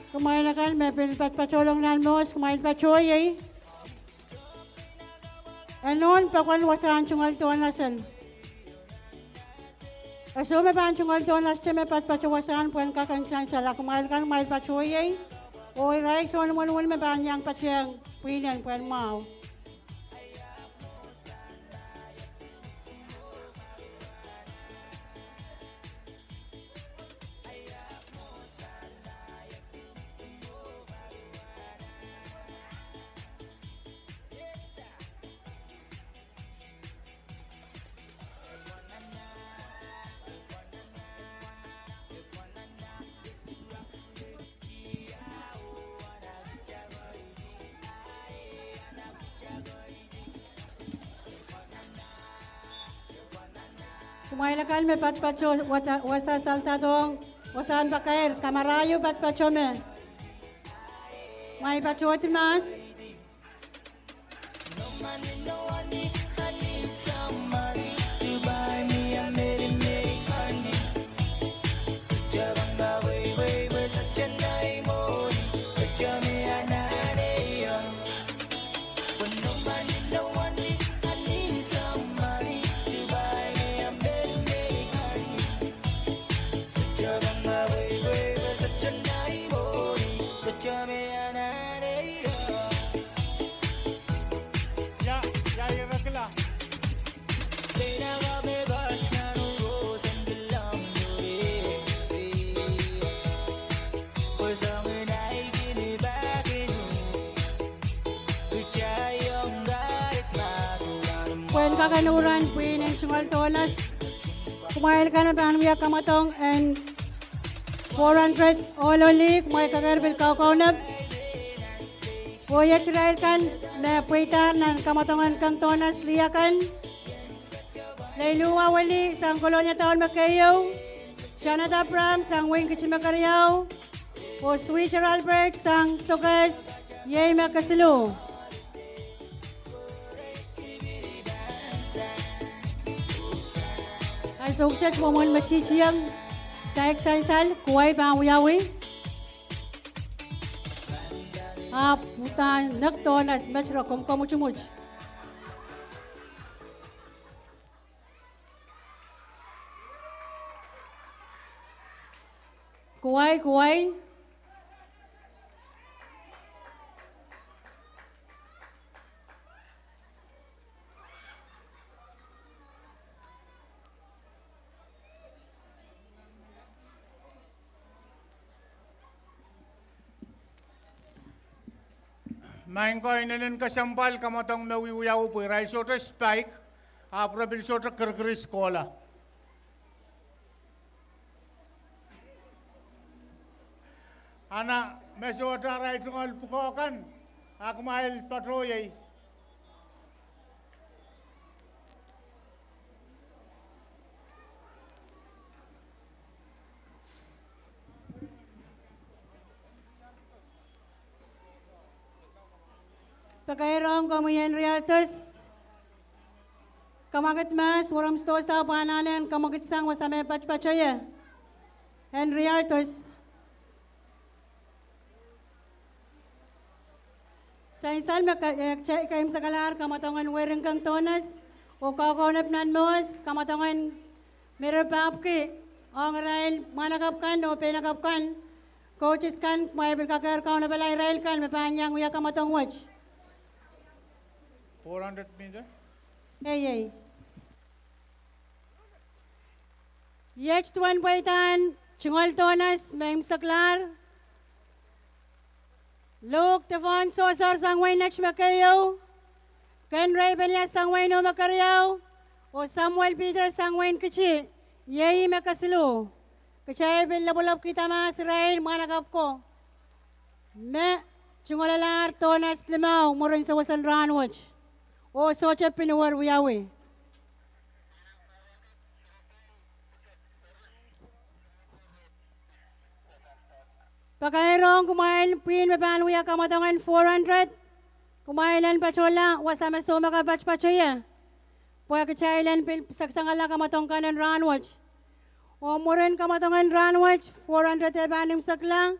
Kumwail akan me pil patpatohlong nan mohs, kumwail patohieng. E nohn pokon wasahn tungoal donors en. E soh me pahn tungoal donors te me patpato wasahn pwehn kak en sansal, a kumwail kan kumwail patohieng. Oh irail soangen wenewene me pahn iang patehng pwihn en pwehn mwahu. Kumwail akan me patpato wasa, wasa saldadohng wasahn pakair, kamaraio patpato me. Kumwail patohdi mahs. Pwehn kak en uhren pwihn en tungoal donors, kumwail kan me pahn wia kamwadong en four hundred ohl oh lih, kumwail kekeir pil kaukaunop. Oh iet irail kan me pweidahr nan kamwadong en kang donors lih akan. Lailuhwa Weli sang Kolonia Town me keieu, Janet Abraham sang wehin Kiti me keriau, oh Sweeter Albert sang Sokehs, iei me kesiluh. Ansou kiset mwomwen me titieng, saik sansal, Kauai pahn wiawi. Ahpw udahn nek donors met re komw komw utumut. Kauai, Kauai. Maing ko, inenen kesempwal kamwadong me wiwiawi pwe irail sohte spike, ahpw re pil sohte kirkiri skola. Ana me sohte arail tungoal pwukoa kan, a kumwail patohiei. Pakairong komwi Henry Altus. Kamwakid mahs, Werem Sidohsa pwe anahne en kamwakid sang wasa me patpato ie. Henry Altus. Sansal me ka-, eh, ke-, keimwsekalahr kamwadong en weringkeng donors oh kaukaunop nan mohs, kamwadong en Mary Papki, ong irail mwahnakapw kan oh peinakapw kan, coaches kan, kumwail pil kakehr kaunopala irail kan me pahn iang wia kamwadong wet. Four hundred meter? Ei, ei. Iet duwen pweidahn tungoal donors me imwseklahr: Luke Devon Sosor sang wehin Netmekeieu, Kenrei Penias sang wehin Umekeriau, oh Samuel Peter sang wehin Kiti. Iei me kesiluh. Kitail pil lopwolopwkihda mahs irail mwahnakapw ko me tungoalalahr donors limau mwurin sewesen rahnwet, oh sohte pil wer wiawi. Pakairong kumwail pwihn me pahn wia kamwadong en four hundred, kumwail en patohla wasa me soumaka patpato ie, pwe kitail en pil seksengerla kamwadong kan en rahnwet. Oh mwurin kamwadong en rahnwet, four hundred e pahn imwsekla,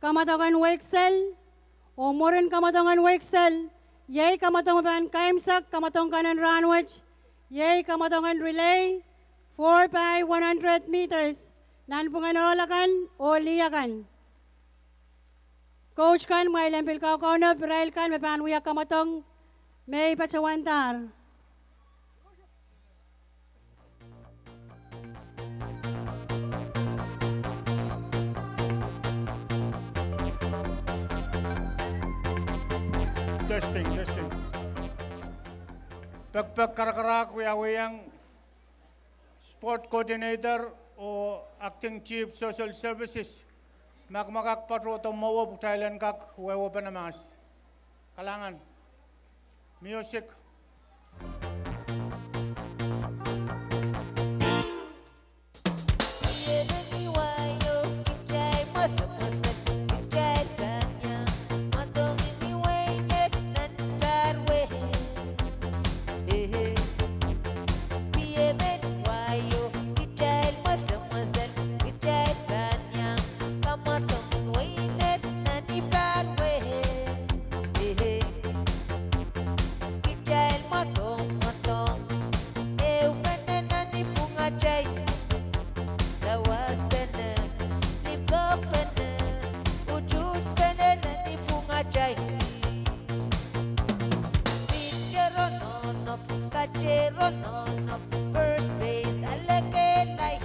kamwadong en weksel. Oh mwurin kamwadong en weksel, iei kamwadong me pahn kaimwsek kamwadong kan en rahnwet, iei kamwadong en relay, four by one hundred meters, nanpwungen ohl akan oh lih akan. Coach kan, kumwail en pil kaukaunop irail kan me pahn wia kamwadong me I patohwandahr. Testing, testing. Pekpek karakarahk wiawihong Sport Coordinator oh Acting Chief Social Services, ma kumwail kak patohdo mwowe pwe kitail en kak wehwehpene mahs. Kalahngan. Music. Kitail mwadong mwadong, ehupene nan ipwungatail, dawaspene, lipokpene, ututpene nan ipwungatail. Pitcher oh nohnohp, catcher oh nohnohp, first base ale kehlail.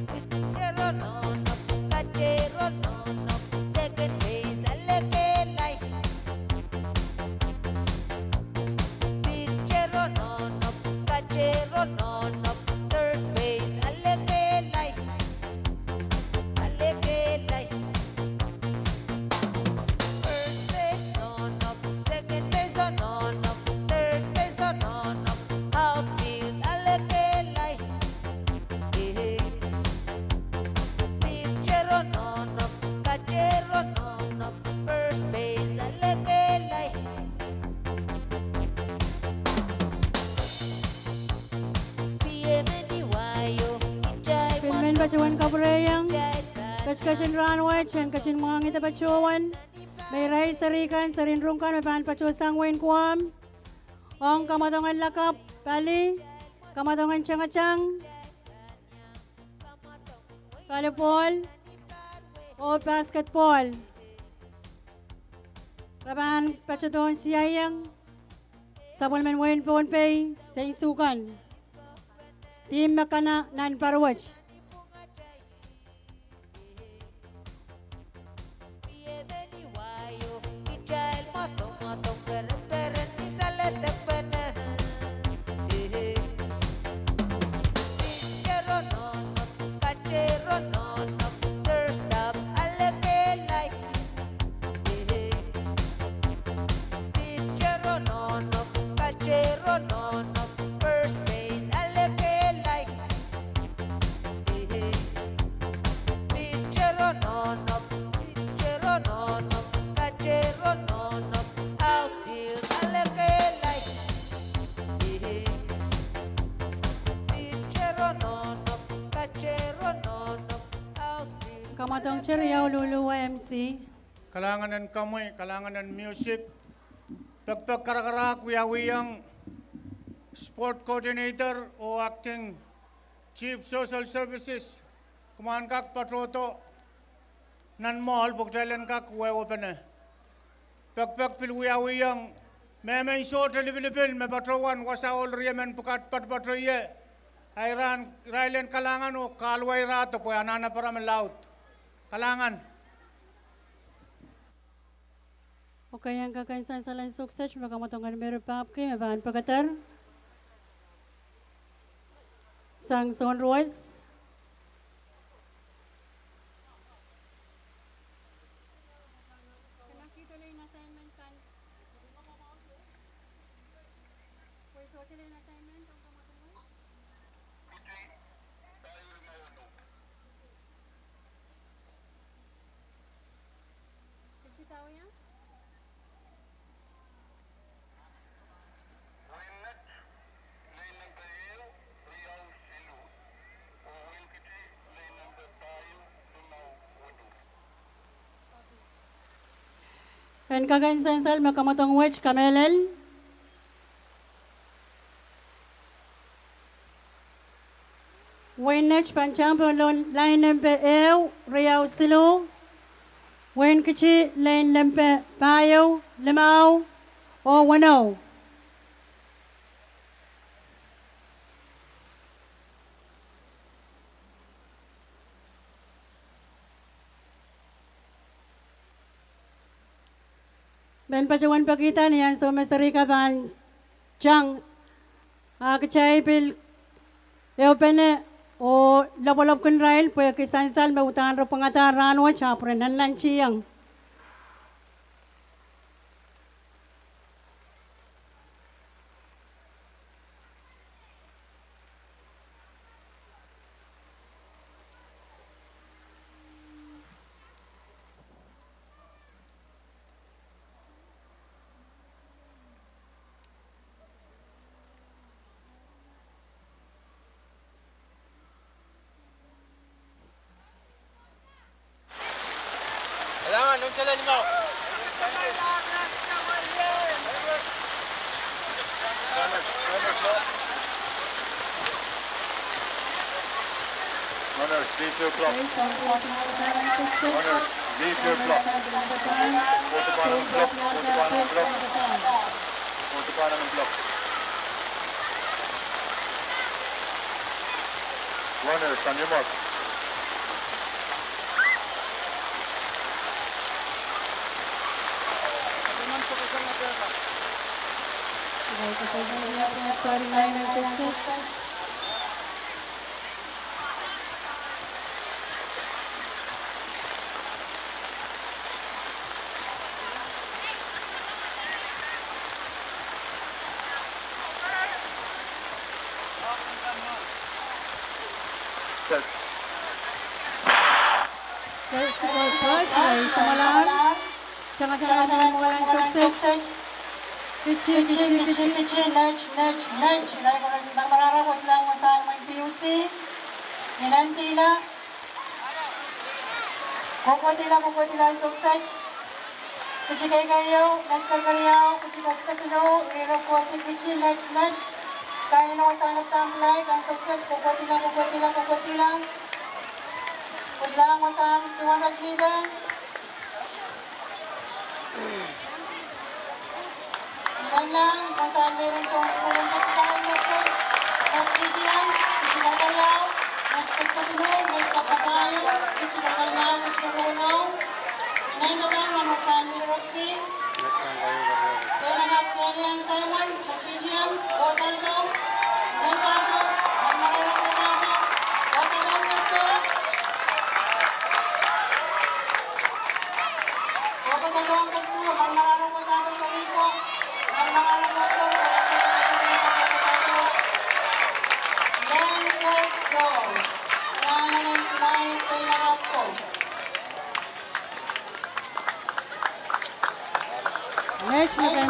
Pitcher oh nohnohp, catcher oh nohnohp, second base ale kehlail. Pitcher oh nohnohp, catcher oh nohnohp, third base ale kehlail. Ale kehlail. First base oh nohnohp, second base oh nohnohp, third base oh nohnohp, outfield ale kehlail. Ehe. Pitcher oh nohnohp, catcher oh nohnohp, first base ale kehlail. Pil men patohwan kapwurehiong ketiket en rahnwet en ketin mwahngihda patohwan me irail serihkan, serihn rong kan me pahn patohsang wehin Guam, ong kamwadong en lakapw, pali, kamwadong en tangatang, volleyball, oh basketball. Re pahn patohdohn siaieng sapwellimen wehin Pohnpei, seisu kan. Team me kana nan pahr wet. Kamwadong Jerry Aululu, M C. Kalahngan en komwi, kalahngan en music. Pekpek karakarahk wiawihong sport coordinator oh acting chief social services. Kumwail en kak patohdo nan mwoahl pwe kitail en kak wehwehpene. Pekpek pil wiawihong mehmen sohte lipilipil me patohwan wasa ohl riemen pwukat patopato ie. Irail en kalahngan oh kahlwei irahdo pwe anahne pahra me laud. Kalahngan. Okay, en kak en sansal en sokset me kamwadong en Mary Papki me pahn pekeder sang Sohn Roas. En kak en sansal me kamwadong wet kamehlel. Wehin Net pahn tampohn lon lain nempe ehu, riau, siluh. Wehin Kiti lon nempe pahieu, limau, oh weneu. Men patohwan pekihda ni ansou me serihka pahn tang, a kitail pil ehupene oh lopwolopwkin irail pwehki sansal me uhdahn re pwangadahr rahnwet ahpw re nannantihong. Runners, leave your block. Runners, leave your block. Go to bottom block. Go to bottom block. Go to bottom block. Runners, on your mark. Kei, siko, kei, siko, samwalahro. Tangatang en mwomwen sokset. Kiti, kiti, kiti, kiti, net, net, net. Irail koaros nan marahra kohdilang wasahn mwein P U C. Ni nandihla. Kohkohdihla, kohkohdihla en sokset. Kiti kei, keieu, net, kei, keieu, kiti kesiluh, ire kohdi kiti, net, net. Kain en wasahn epdampilai, kan sokset, kohkohdihla, kohkohdihla, kohkohdihla. Kohdilang wasahn two hundred meter. Ni nannanlahng wasahn meiren Tohn School Olympics, kan sokset, met titian, kiti keriau, met kesiluh, met katapahieu, kiti keriau, kiti keriau. Ni nannanlahng wasahn meiren rugby. Pehn akap Kelian Simon, met titian, kohdohdo, ni nannanlahng, nan marahra kohdohdo, kohdohdo, kohdohdo.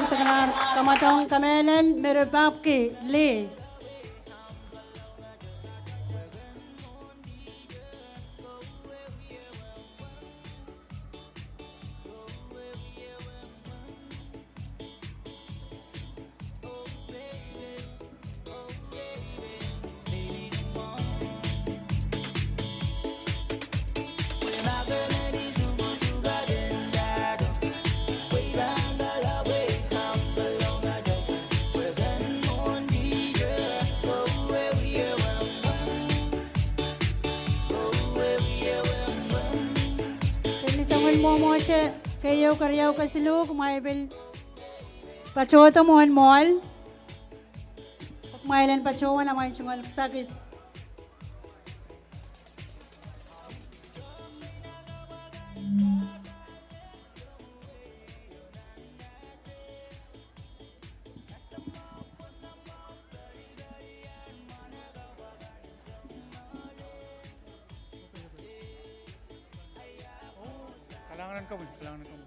Sakalar Kamadong, kamehlel me re pahpki lih. Pil ni soangen mwomwohte, keieu, keriau, kesiluh, kumwail pil patohdo mwohn mwoahl. Kumwail en patohwan amwail tungoal kisakis. Kalahngan en komwi, kalahngan en komwi.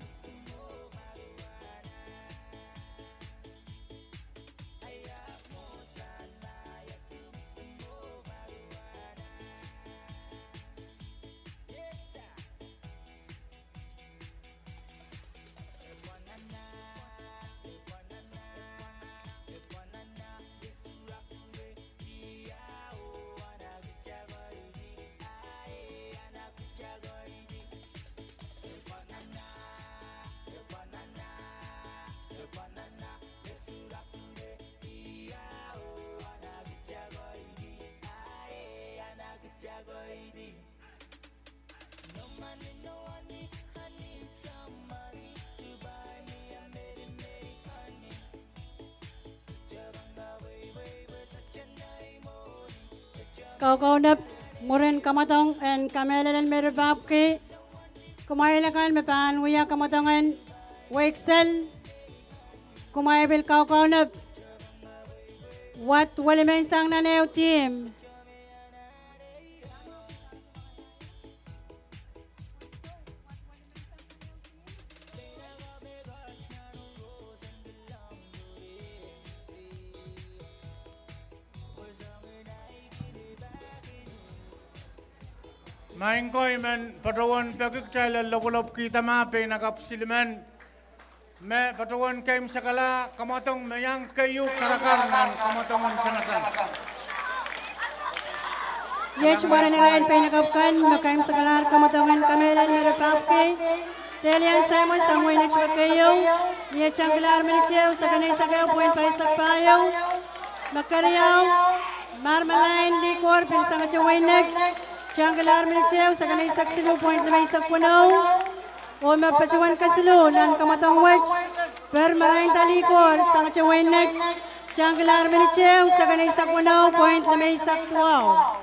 Kaukaunop, mwurin kamwadong en kamehlel en me re pahpki, kumwail akan me pahn wia kamwadong en weksel, kumwail pil kaukaunop. Wad welimen sang nan ehu team. Maing ko, I men patohwan peki kitail en lopwolopwkihda ma pein akapw silimen me patohwan keimwseklahng kamwadong me iang keieu karakar nan kamwadong en tengeteng. Iet mwaren irail pein akapw kan me keimwseklahr kamwadong en kamehlel me re pahpki: Delian Simon, sang wehin Network keieu, ni eh tangkilahr minit ehu, sekon eisek ehu poin pahisek pahieu. Me keriau, Marmalain Likor, pil sangete wehin Net, tangkilahr minit ehu, sekon eisek siluh poin limeisek weneu. Oh me patohwan kesiluh nan kamwadong wet, Permarainda Likor, sangete wehin Net, tangkilahr minit ehu, sekon eisek weneu poin limeisek duwau.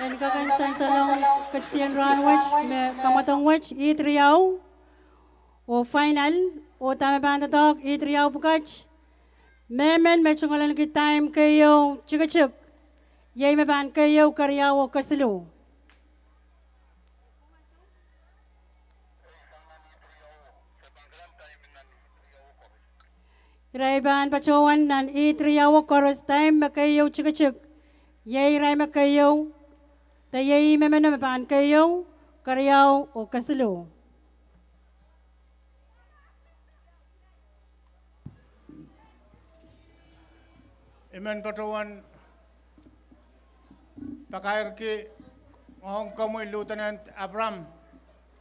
En kak en sansalohng ketidien rahn wet me kamwadong wet, ihd riau oh final, oh dahme pahn doadoahk, ihd riau pwukat. Mehmen me tungoaleniki time keieu tikitik, iei me pahn keieu, keriau oh kesiluh. Irail pahn patohwan nan ihd riau oh koaros, time me keieu tikitik, iei irail me keieu, de iei mehmen me pahn keieu, keriau oh kesiluh. I men patohwan pakairki Ong komwi Lieutenant Abram,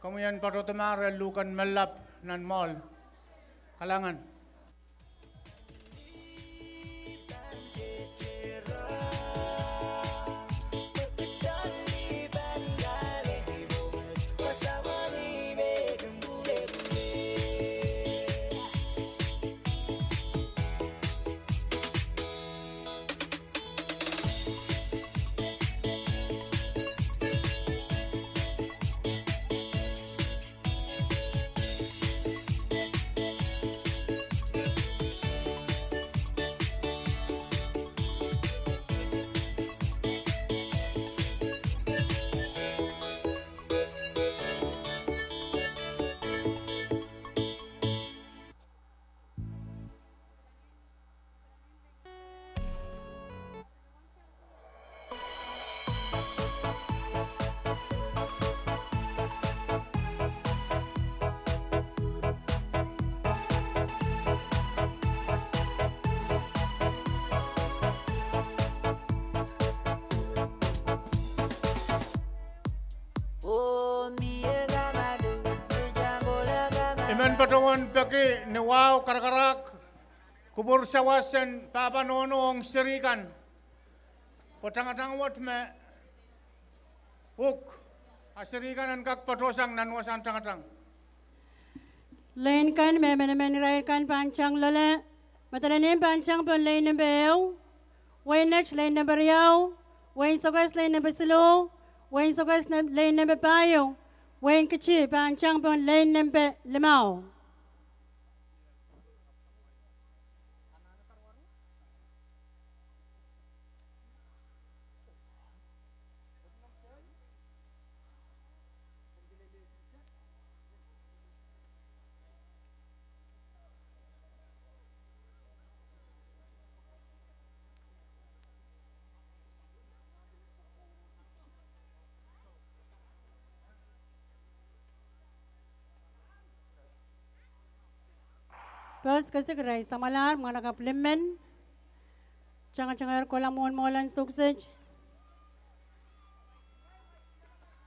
komwi en patohdohng me re luhken melahr nan mwoahl. Kalahngan. I men patohwan peki ni wahu karakarahk, kupwur sawas en pahpa nohno ong seri kan. Pwe tangatang wet me pwuk, a seri kan en kak patohsang nan wasahn tangatang. Lein kan me emenemen irail kan pahn tang loale, Madolenihmw pahn tang pohn lein nempe ehu, Wein Net lein nempe riau, Wein Sokehs lein nempe siluh, Wein Sokehs lein nempe pahieu, Wein Kiti pahn tang pohn lein nempe limau. Pehs kesik irail samwalahr, mwahnakapw limmen, tangatangehr kohla mwohn mwohlen Sokehs Net.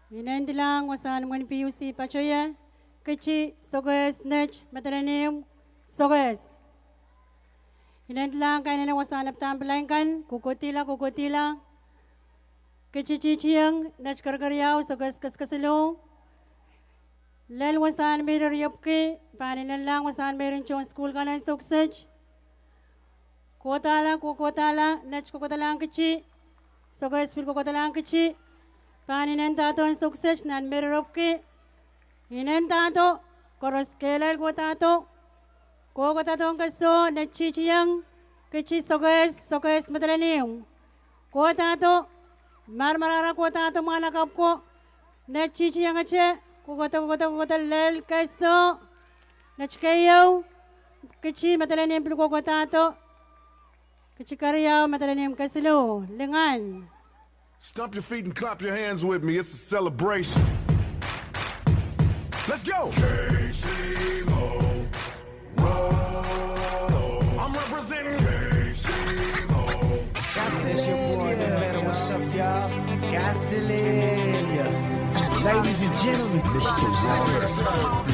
Inendilahng wasahn imwin P U C patohie, Kiti Sokehs Net, Madolenihmw Sokehs. Inendilahng kainene wasahn lapdahn pilain kan, kokohdihla, kokohdihla. Kiti Titieng, Net kerkeriau, Sokehs kesiluh. Lel wasahn mir riepwiki, pahn inenlahng wasahn mir en tohn sukuhl kan en Sokehs Net. Kohdahla, kokohdahla, Net kokohdalahng Kiti, Sokehs pil kokohdalahng Kiti, pahn inendahdohng Sokehs Net nan mir riepwiki. Inendahdo, koaros kehlail kohdahdo, kokohdadohng keso, Net Titieng, Kiti Sokehs, Sokehs Madolenihmw. Kohdahdo, marmarahra kohdahdo mwahnakapw ko, Net Titiengete, kokohdo, kokohdo, kokohdo lel keso, Net keieu, Kiti Madolenihmw pil kokohdahdo, Kiti keriau, Madolenihmw kesiluh, lingan. Stomp your feet and clap your hands with me. It's a celebration. Let's go! K C M O. Whoa. I'm representing K C M O. It's your boy, the Metal. What's up, y'all? Gasoline, yeah. Ladies and gentlemen, Mister Water.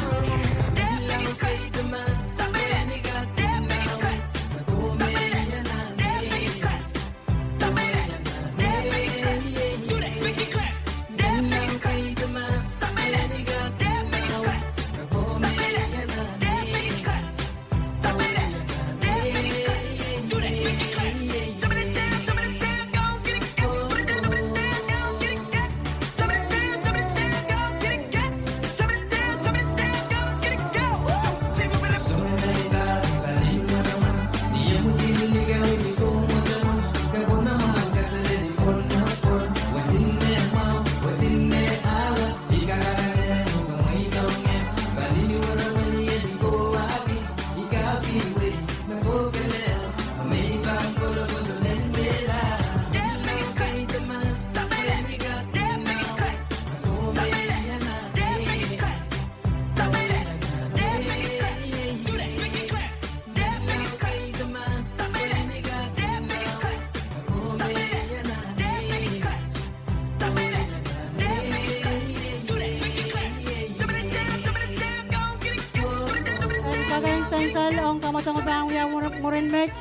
met,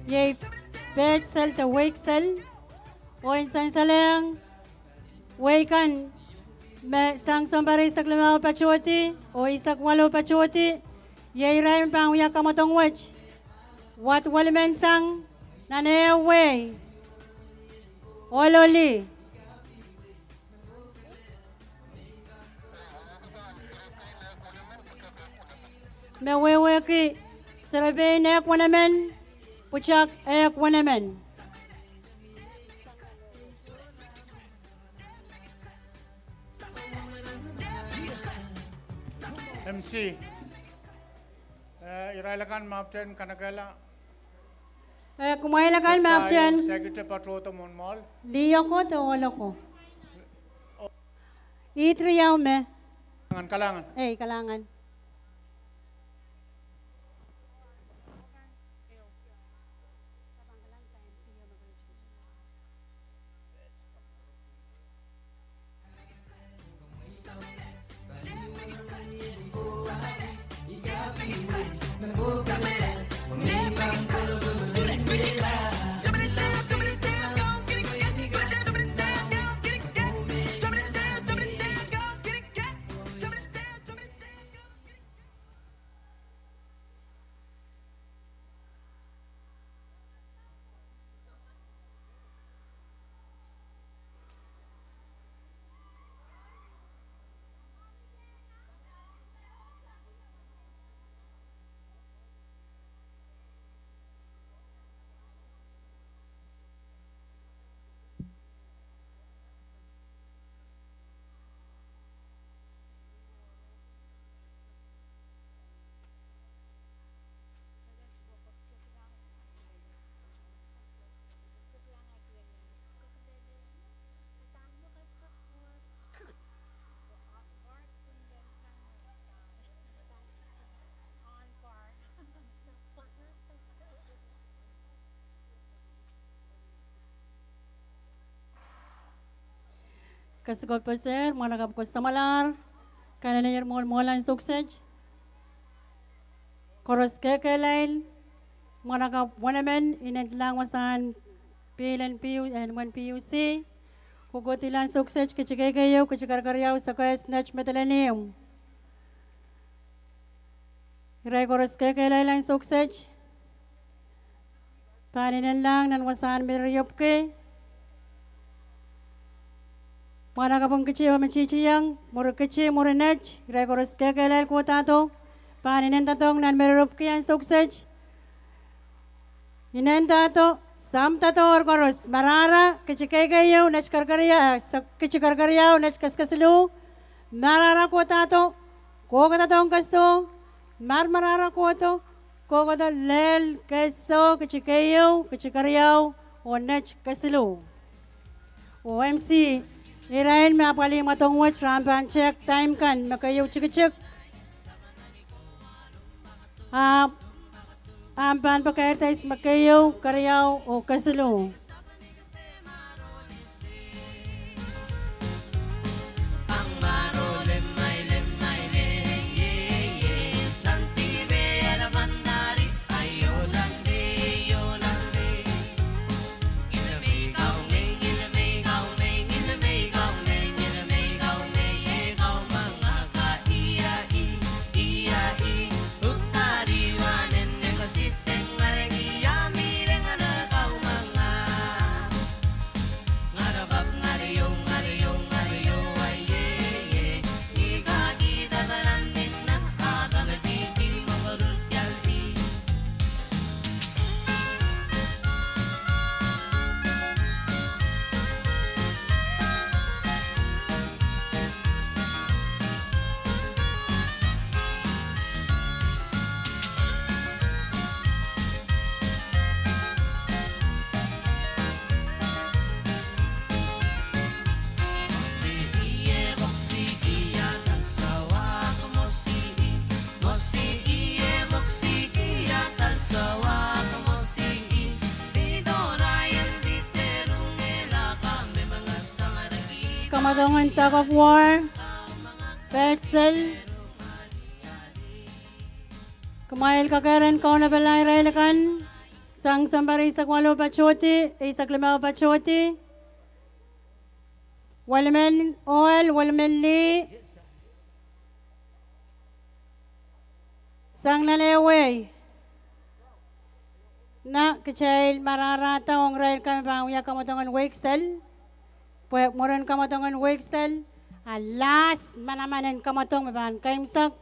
iei pehd sel de weik sel, oh en sansalehng wehi kan me sang sounpar eisek limau patohdi oh eisek waluh patohdi, iei irail me pahn wia kamwadong wet, wad welimen sang nan ehu wehi, ohl oh lih. Me wehwehki serepein ehk wenemen, pwutak ehk wenemen. M C, eh, irail akan me apwtehn kanekehla. Eh, kumwail akan me apwtehn. Sekete patohdo mwohn mwohl. Lih oko de ohl oko. Ihte riau me. Kalahngan, kalahngan. Ei, kalahngan. Kesikopw pwuser, mwahnakapw koasamwalahr, kaneneier mwohn mwohlan soukiset. Koaros kehkehlail, mwahnakapw wenemen, inenlahng wasahn pihl en P U, en mwen P U C. Kokohdi lahn soukiset, kiti kei keieu, kiti kerkeriau, sekehs, net, medel en ihmw. Irail koaros kehkehlail en soukiset pahn inenlahng nan wasahn me riepwiki. Mwahnakapw en kiti me titieng, mwuri kiti, mwuri net, irail koaros kehkehlail kohdahdo pahn inendoadohng nan me riepwiki en soukiset. Inendoahdo, samdoadohr koaros, marahra, kiti kei keieu, net kerkeriau, eh, kiti kerkeriau, net keskesiluh, marahra kohdahdo, kohkohdohng keso, mar marahra kohdo, kohkohdo lel keso, kiti keieu, kiti keriau, oh net kesiluh. Oh M C, irail me apwalih mwadong wet rahn pahn tehk time kan me keieu tikitik. Ahpw, ahpw pahn pakairda ihs me keieu, keriau, oh kesiluh. Kamwadong en tug of war, pehd sel, Kumwail kakehr en kaunopala irail akan sang sounpar eisek waluh patohdi, eisek limau patohdi. Welimen ohl, welimen lih, sang nan ehuehu. Na kitail mararahda ong irail kan me pahn wia kamwadong en weksel. Pwe mwurin kamwadong en weksel, a last manaman en kamwadong me pahn keimwsek,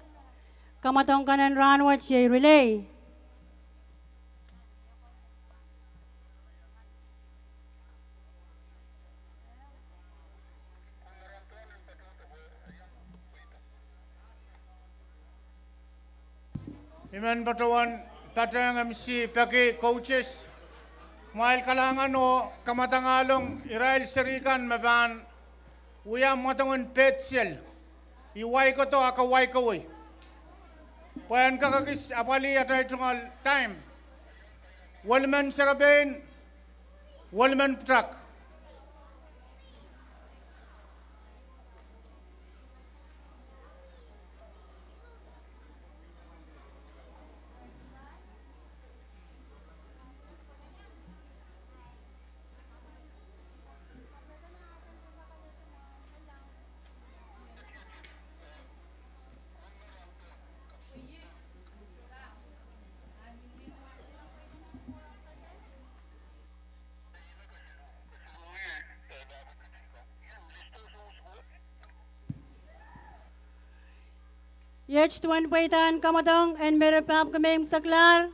kamwadong kan en rahnwet iei relay. I men patohwan patehng M C Peki, coaches, kumwail kalahngan oh kamwadangalong irail seri kan me pahn wia mwadong en petsel. I wai kodo aka wai kawei. Pwe en kak ekis apwalih atail tungoal time. Welimen serepein, welimen pwutak. Iet duwen pweidahn kamwadong en Meri Pahpwiki me imwseklahr.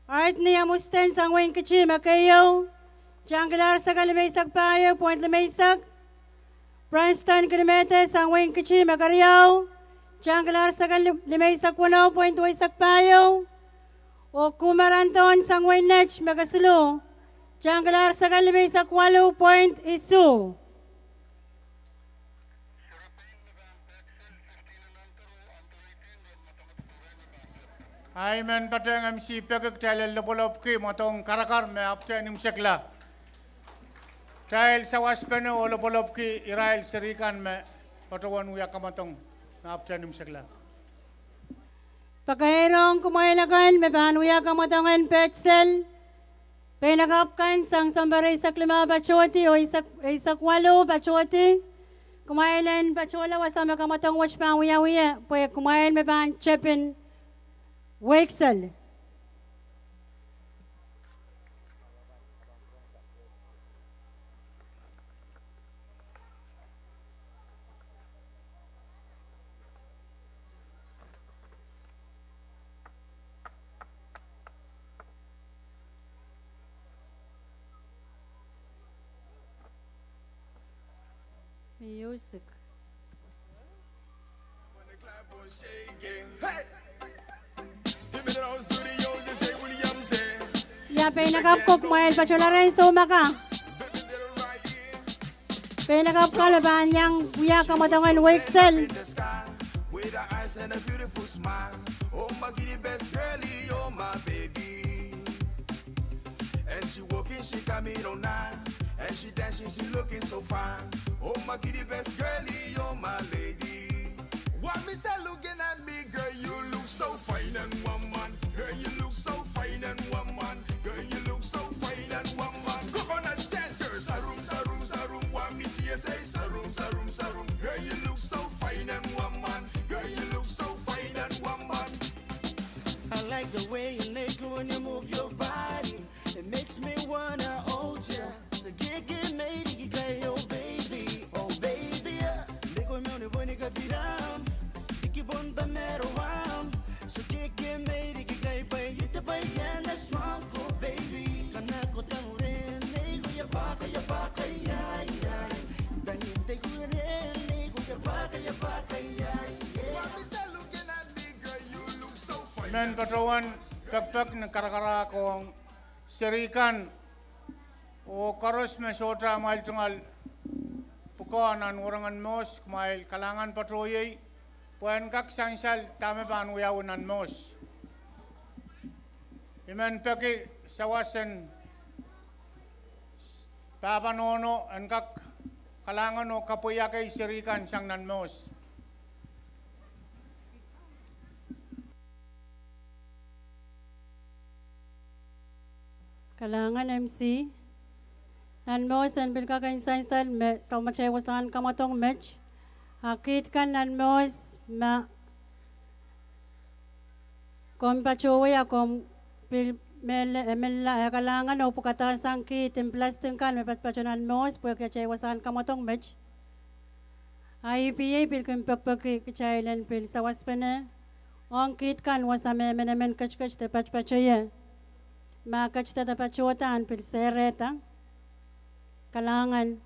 Ardni Amusten sang wehin Kitti me keieu, tangkilahr sekond limeisek pahieu point limeisek. Branston Kinimehde sang wehin Kitti me keriau, tangkilahr sekond li-, limeisek weneu point weisek pahieu. Oh Kumer Anton sang wehin Net me kesiluh, tangkilahr sekond limeisek waluh point isuh. I men patehng M C Peki, kitail en lopwolopwki mwadong karakar me ahpwtehn imwsekla. Kitail sawaspene oh lopwolopwki irail seri kan me patohwan wia kamwadong me ahpwtehn imwsekla. Pakairong kumwail akan me pahn wia kamwadong en petsel. Peinakapw kan sang sounpar eisek limau patohdi oh eisek, eisek waluh patohdi. Kumwail en patohla wasa me kamwadong wet pahn wiawi ie, pwe kumwail me pahn tepin weksel. Music. Ia, peinakapw ko kumwail patohla rehn soumaka. Peinakapw kan me pahn iang wia kamwadong en weksel. And she walking, she coming on now. And she dancing, she looking so fine. Oh, my kitty best girlie, you're my lady. Why me say looking at me, girl, you look so fine and woman. Girl, you look so fine and woman. Girl, you look so fine and woman. Coconut dance, girl, sarum, sarum, sarum. Why me tear say sarum, sarum, sarum. Girl, you look so fine and woman. Girl, you look so fine and woman. I like the way you naked when you move your body. It makes me wanna hold ya. So get, get made, you got your baby, oh baby, yeah. They go me on the one you got beat down. They keep on the metal round. So get, get made, you got by you to by and that's wrong, oh baby. Kana ko tamuren, they go your back, your back, yeah, yeah. Then you take you in, they go your back, your back, yeah, yeah. Why me say looking at me, girl, you look so fine. Men patohwan pekpek ni karakarahk ong seri kan, oh koaros me sohte amwail tungoal pwukoa nan werengen mohs, kumwail kalahngan patohiei, pwe en kak sansal dahme pahn wiawi nan mohs. I men peki sawas en pahpa nohno en kak kalahngan oh kapwaiada seri kan sang nan mohs. Kalahngan M C. Nan mwohs en pil kak en sansal me soumatail wasahn kamwadong met. A kiht kan nan mwohs ma komw patohwei a komw pil mehlel, eh, mehlel, eh, kalahngan oh pwukadahsang kiht en plastic kan me patopato nan mwohs pwehki atail wasahn kamwadong met. A I P A pil kin pekipeki kitail en pil sawaspene ong kiht kan wasa me emenemen ketiket de patopato ie. Ma ketidada patohda en pil serehda. Kalahngan.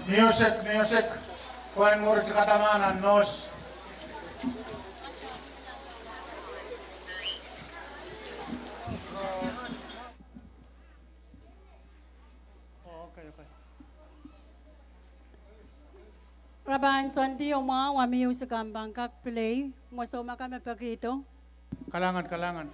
Music, music. Pwehn mwuri kadamana nos. Re pahn soandi oh mwahu, a music kan pahn kak pilei, mwo soumaka me pekihdo. Kalahngan, kalahngan.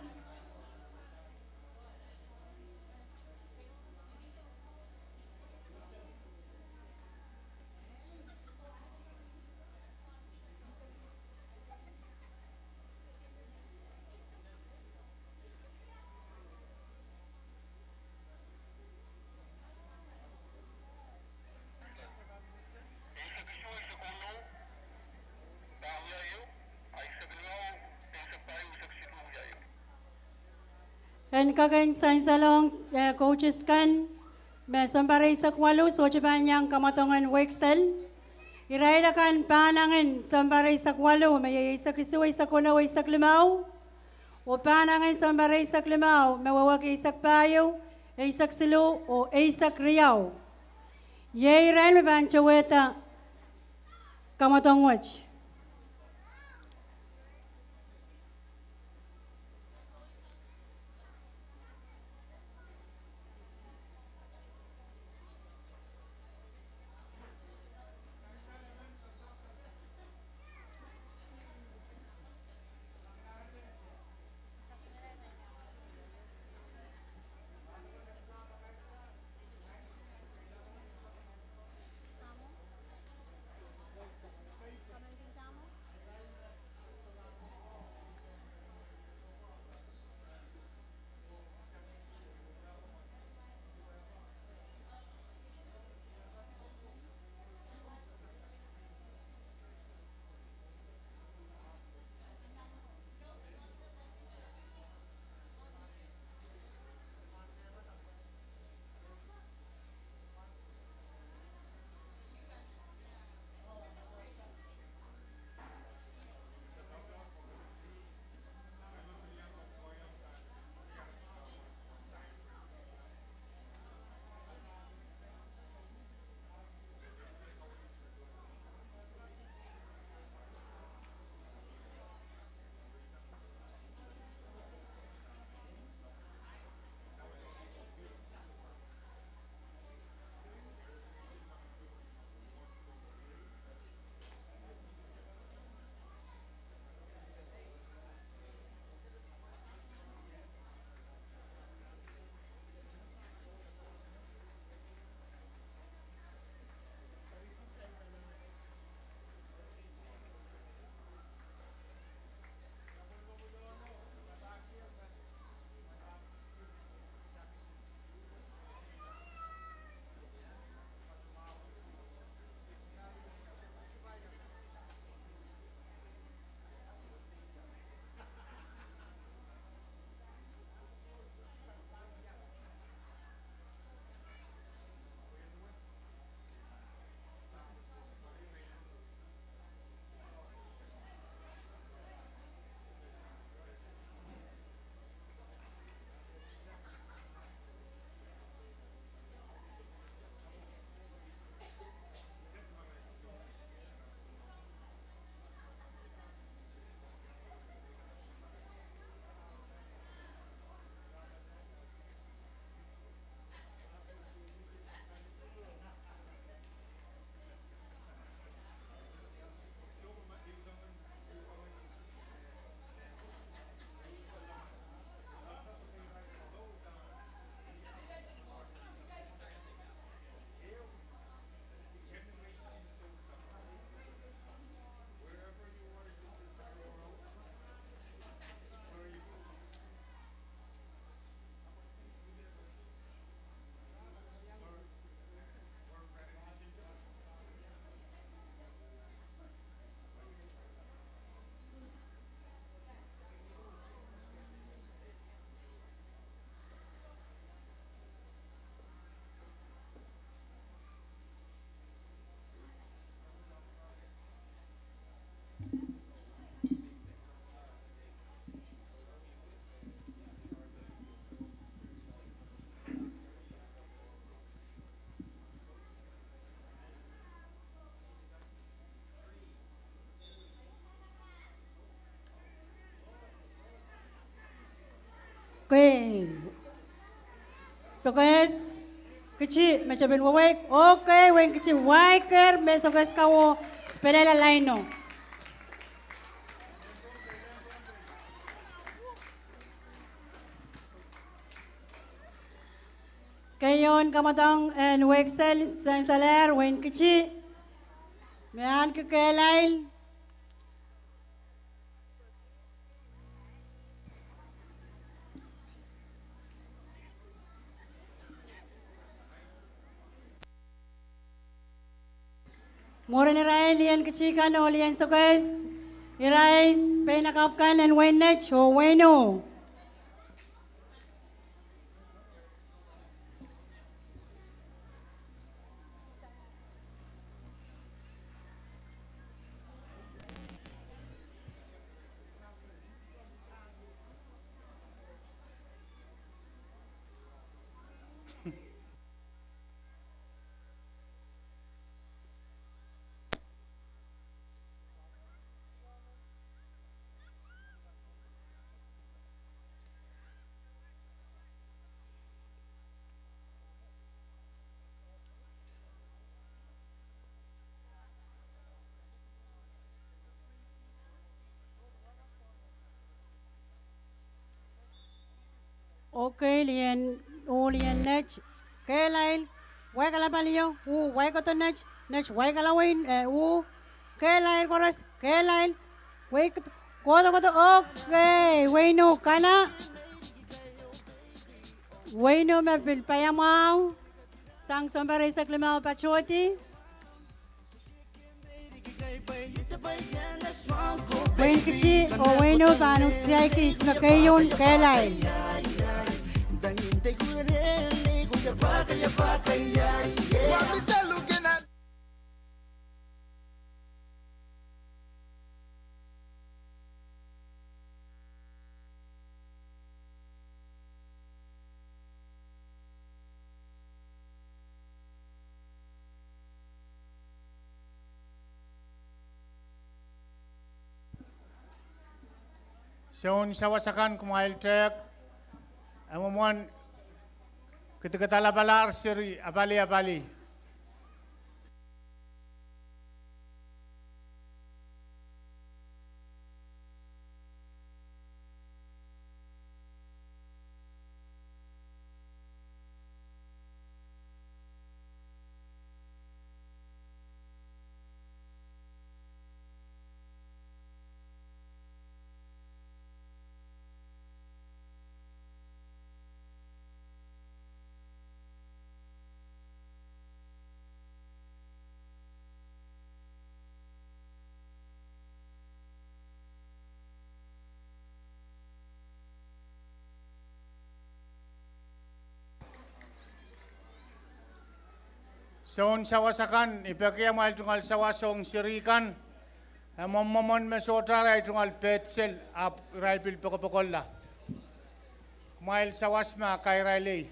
En kak en sansalohng, eh, coaches kan, me sounpar eisek waluh sohte pahn iang kamwadongen weksel. Irail akan pahnangin sounpar eisek waluh, me iei eisek isuh, eisek ono, eisek limau. Oh pahnangin sounpar eisek limau, me wehwehki eisek pahieu, eisek siluh, oh eisek riau. Iei irail me pahn towehda kamwadong wet. Sokehs kiti me tepin weweik, okay, wehin kiti waiker me sokehs kawo, spelel a laino. Keieun kamwadong en weksel sansalehr wehin kiti me ahneki kehlail. Mwurin irail lien kiti kan oh lien sokehs, irail pein akapw kan en wehin Net oh wehin Ih. Okay, lien, oh lien Net, kehlail, waikala palio, uh, waikohdo Net, Net, waikala wehin, eh, uh, kehlail koaros, kehlail, wai, kohdo, kohdo, okay, wehin Ih kana. Wehin Ih me pil paiamwahu sang sounpar eisek limau patohdi. Wehin kiti oh wehin Ih pahn uhdahn kihs me keieun kehlail. Soun sawas akan kumwail tehk, e mwomwen kidikidalapalahr seri apali apali. Soun sawas akan, I peki amwail tungoal sawas ong seri kan, e mwomwen me sohte arail tungoal pehd sel ahpw irail pil pokopokola. Kumwail sawas ma kairail ei.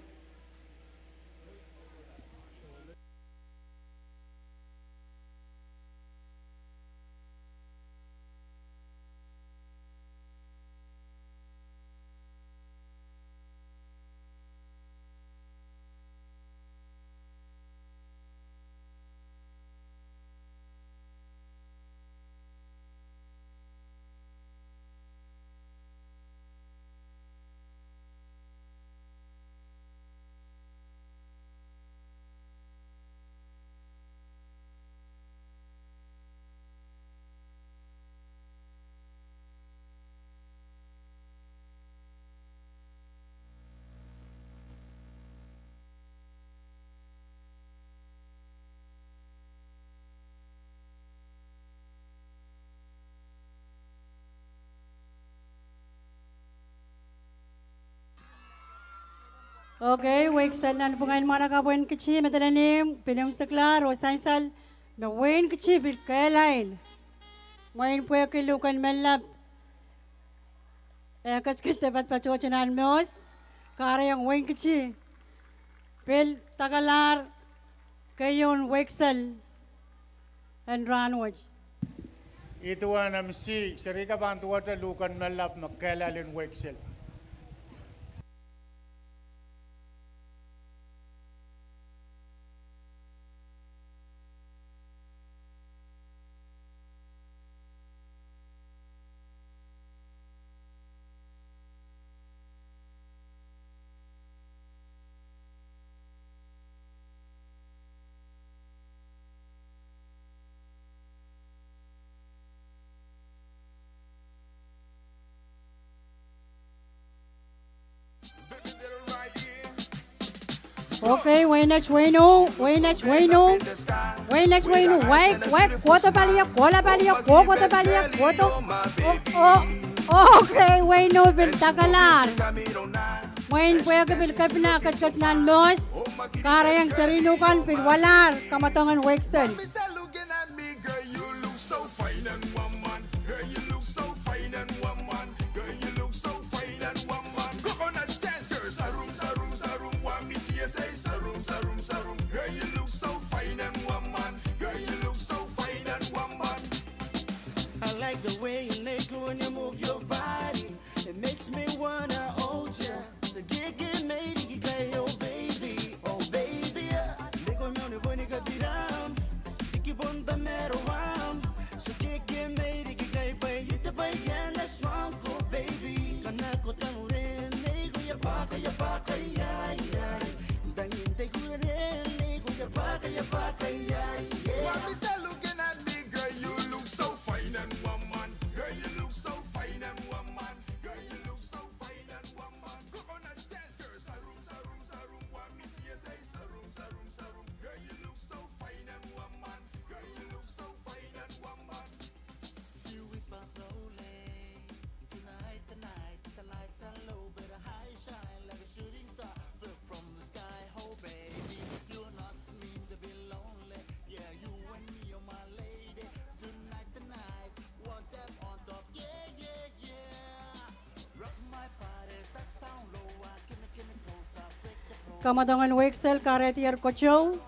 Okay, weksel nanpwungen mwahnakapw en kiti me dene ni pil imwseklahr oh sansal me wehin kiti pil kehlail. Mwein pwehki luhken menlap e ketikihda patopatohte nan mehs, kahrehiong wehin kiti pil dakalahr keieun weksel en rahnwet. Ih duwen M C, seri ka pahn duwehte luhken menlap me kehlail en weksel. Okay, wehin et weino, wehin et weino, wehin et weino, wai, wai, kohdo pali ie, kohla pali ie, kohkohdo pali ie, kohdo. Oh, oh, okay, weino pil dakalahr. Mwein pwehki pil kepina ketiket nan mohs, kahrehiong serihno kan pil walahr, kamwadongen weksel. I like the way you naked when you move your body. It makes me wanna hold ya. So get, get made, get, get, oh baby, oh baby, yeah. They go on the bunny, get it on. They keep on the metal one. So get, get made, get, get, but you the boy, yeah, that's wrong, go baby. Kana kota muren, they go ya baka, ya baka, yeah, yeah. Dangin they go ren, they go ya baka, ya baka, yeah, yeah. Why Mister looking at me, girl, you look so fine and woman. Girl, you look so fine and woman. Girl, you look so fine and woman. Coconut dance, girl, sarum, sarum, sarum. Why me T S A, sarum, sarum, sarum. Girl, you look so fine and woman. Girl, you look so fine and woman. She whispers slowly. Tonight, the night, the lights are low, but her eyes shine like a shooting star. Fell from the sky, oh baby, you're not mean to be lonely. Yeah, you and me are my lady. Tonight, the night, one step on top. Yeah, yeah, yeah. Rock my body, that's down low. Ah, gimme, gimme closer, break the flow. Kamwadongen weksel, kahrehdier kotou.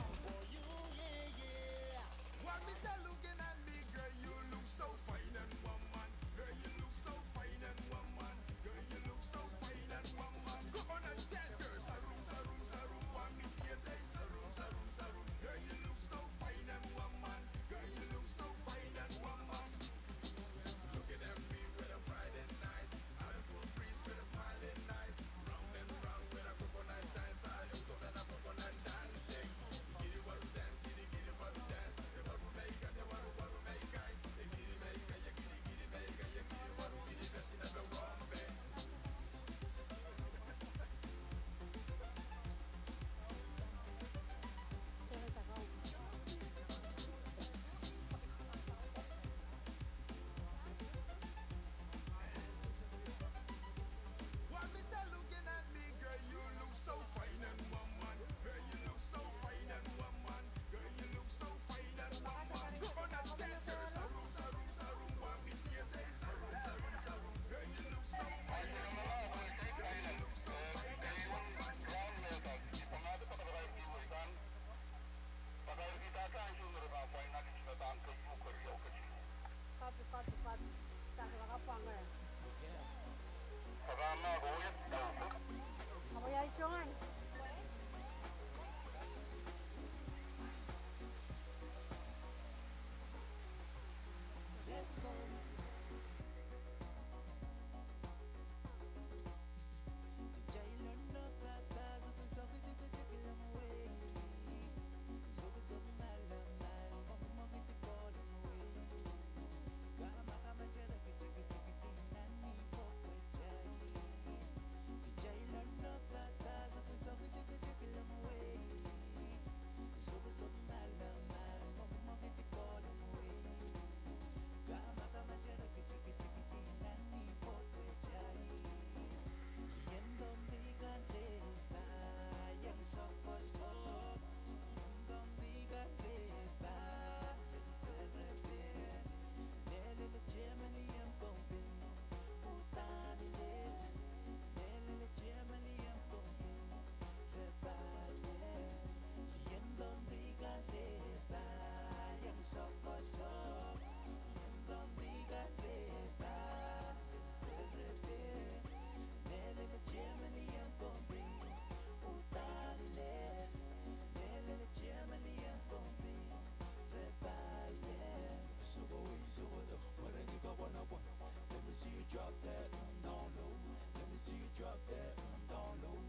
Let me see you drop that, mm, down low. Let me see you drop that, mm, down low.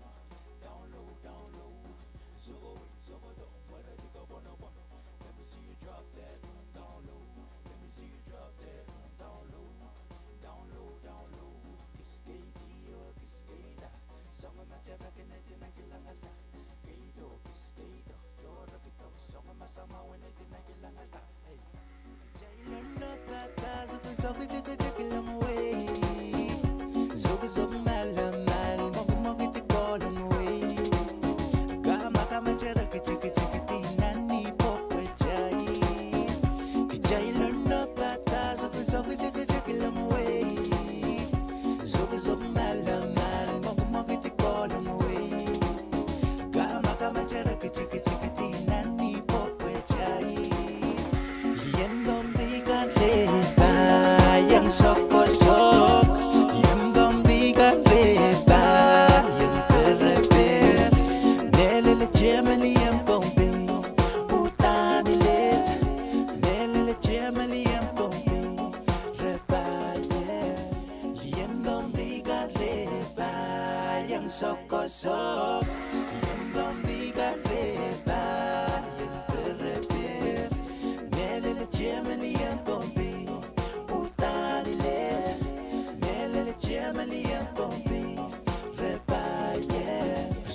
Down low, down low. Soko, soko, do, wada, dika, bono, bono. Let me see you drop that, mm, down low. Let me see you drop that, mm, down low. Down low, down low. Kiss K D or kiss K da. Song of my terror can I deny kill another. K D or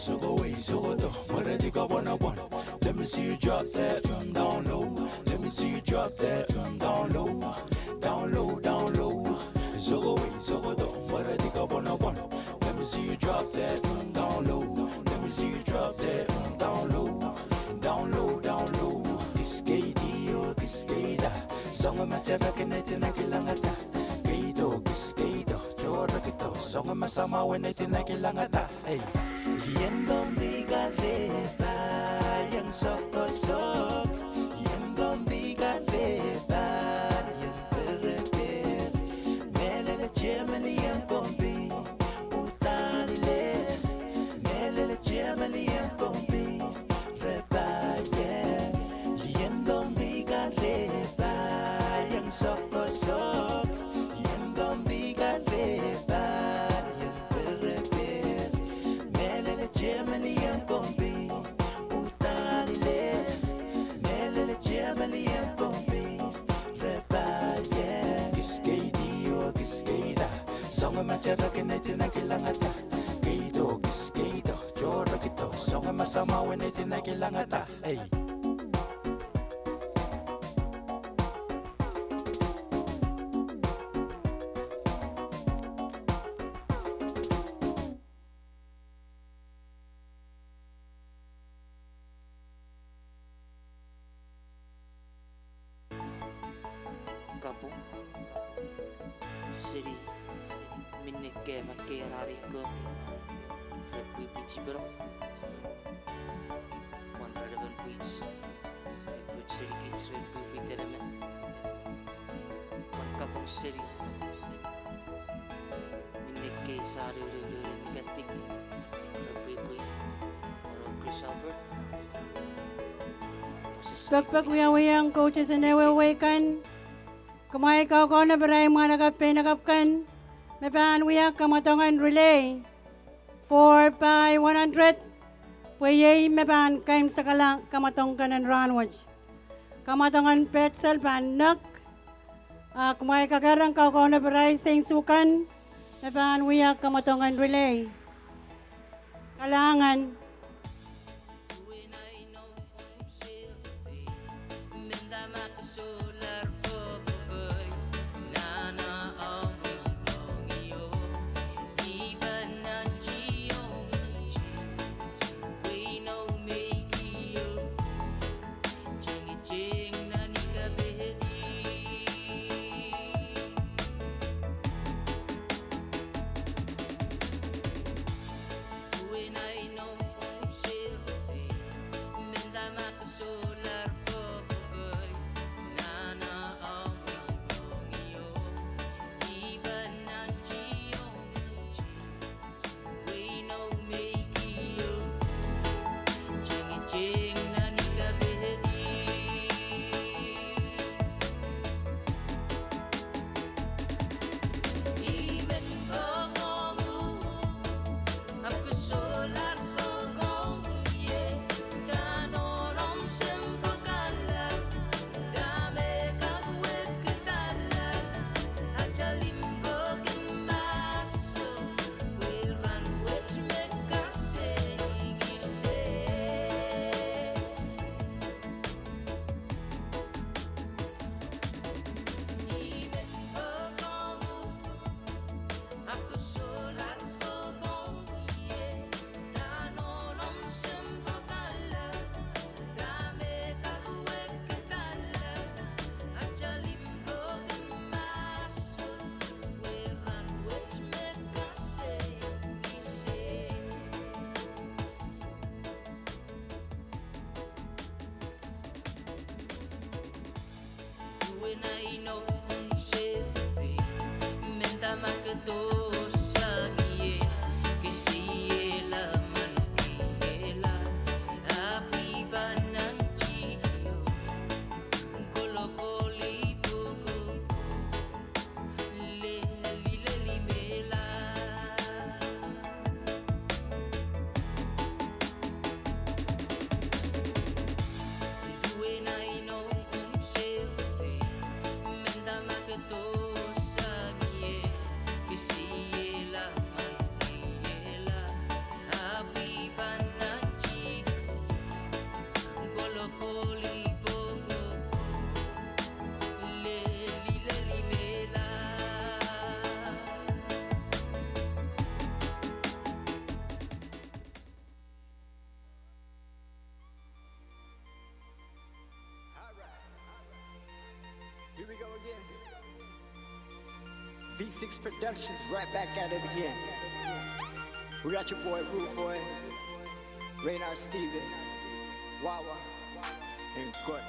Soko wei, soko doh, mweredi kaponopon. Let me see you drop that, mm, down low. Let me see you drop that, mm, down low. Down low, down low. Soko wei, soko doh, mweredi kaponopon. Let me see you drop that, mm, down low. Let me see you drop that, mm, down low. Down low, down low. Kiss keido, kiss keida. Songe ma tepek en eidin kilangada. Keido, kiss keido. Toro kido. Songe ma samwa en eidin kilangada. Ei. Kiss keido, kiss keida. Songe ma tepek en eidin kilangada. Keido, kiss keido. Toro kido. Songe ma samwa en eidin kilangada. Ei. Kapong seri, minne ke ma ke rari ko, re pwipwit sipero. Pwehn rerepin pwit, e pwit seri kit re pwipwit eremen. Pwehn kapong seri, minne ke sa rururur nikadik, re pwipwit, oro Chris Albert. Pekpek wiawiong koutisen ehuehu wehi kan. Kumwail kaukaunopada mwahnakapw peinakapw kan me pahn wia kamwadongen relay four by one hundred, pwe iei me pahn kaimwisekala kamwadong kan en rahnwet. Kamwadongen petsel pahn nek, a kumwail kakerehng kaukaunopada seinsukan me pahn wia kamwadongen relay. Kalahngan. All right. Here we go again. V six Productions, right back at it again. We got your boy Rude Boy, Raynard Steven, Wawa, and Gordon.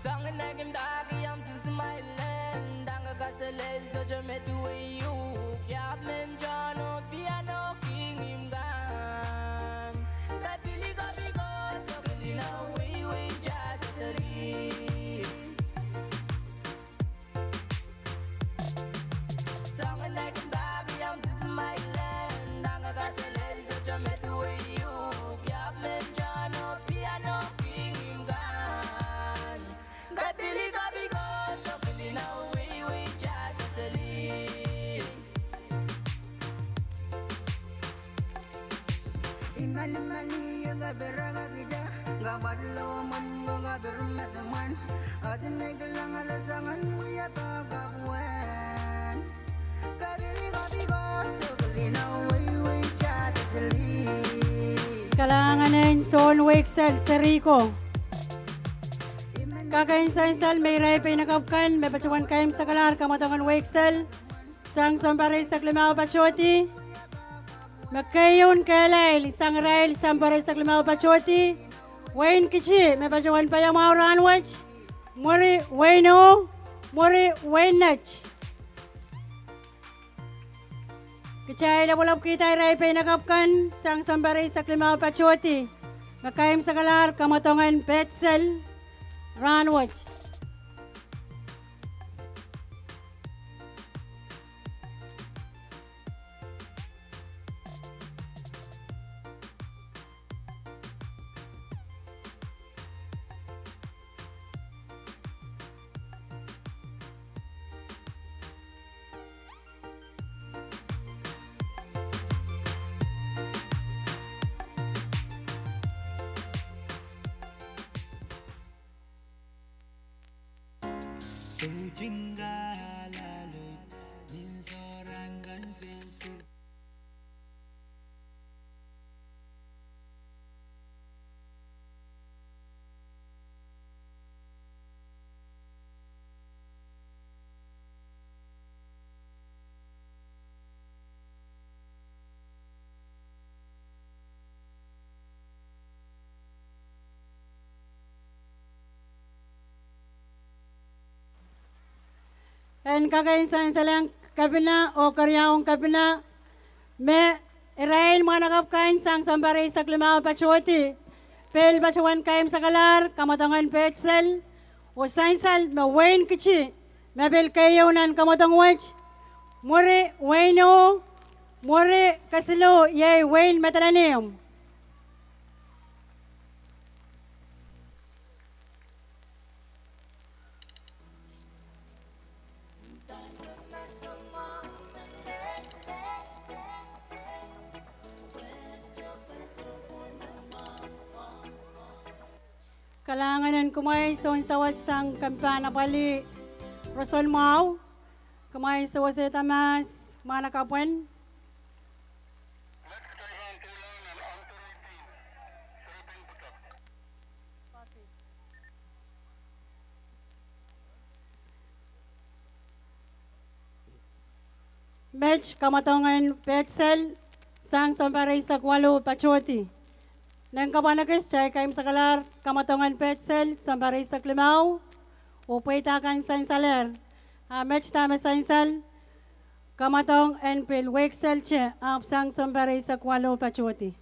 Soangen ekim dahki ahmw sinsmailen, dang kaselel sohte me duwei uhk, iahpw mehn John oh piano king imw kan. Kapili kapiko, sohkili na weiwei jahjaseli. Soangen ekim dahki ahmw sinsmailen, dang kaselel sohte me duwei uhk, iahpw mehn John oh piano king imw kan. Kapili kapiko, sohkili na weiwei jahjaseli. I mani mani ong kapere kakihda, kapwatlo mwen ko kapir me soumwen. Aden me kilang ale soangen wia pahpa kak wen. Kalahngan en soun weik sel, seri ko. Kak en sansal me irail peinakapw kan me patohwan kaimwisekalahr kamwadongen weik sel sang sounpar eisek limau patohdi. Me keieun kehlail sang irail sounpar eisek limau patohdi. Wein Kiti me patohwan paiamwahu rahnwet. Mwuri wein Ih, mwuri wein Net. Kitail lapalapkihda irail peinakapw kan sang sounpar eisek limau patohdi me kaimwisekalahr kamwadongen pet sel rahnwet. En kak en sansalehng kepina oh keriaun kepina me irail mwahnakapw kan sang sounpar eisek limau patohdi pil patohwan kaimwisekalahr kamwadongen pet sel, oh sansal me Wein Kiti me pil keieun nan kamwadong wet, mwuri Wein Ih, mwuri kesiluh iei Wein Madolenihmw. Kalahngan en kumwail sounsawas sang kempan apwalih roson mwahu. Kumwail sewesehda mahs mwahnakapwen. Met kamwadongen pet sel sang sounpar eisek waluh patohdi. Nen kapwan ekis kitail kaimwisekalahr kamwadongen pet sel sounpar eisek limau, oh pweida kan sansalehr. A met dahme sansal, kamwadong en pil weik sel te ahpw sang sounpar eisek waluh patohdi.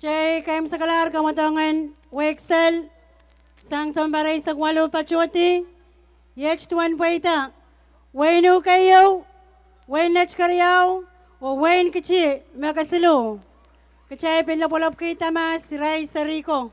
Kitail kaimwisekalahr kamwadongen weik sel sang sounpar eisek waluh patohdi. Iet duwen pweida: Wein Ih keieu, Wein Net keriau, oh Wein Kiti me kesiluh. Kitail pil lapalapkihda mahs irail seri ko.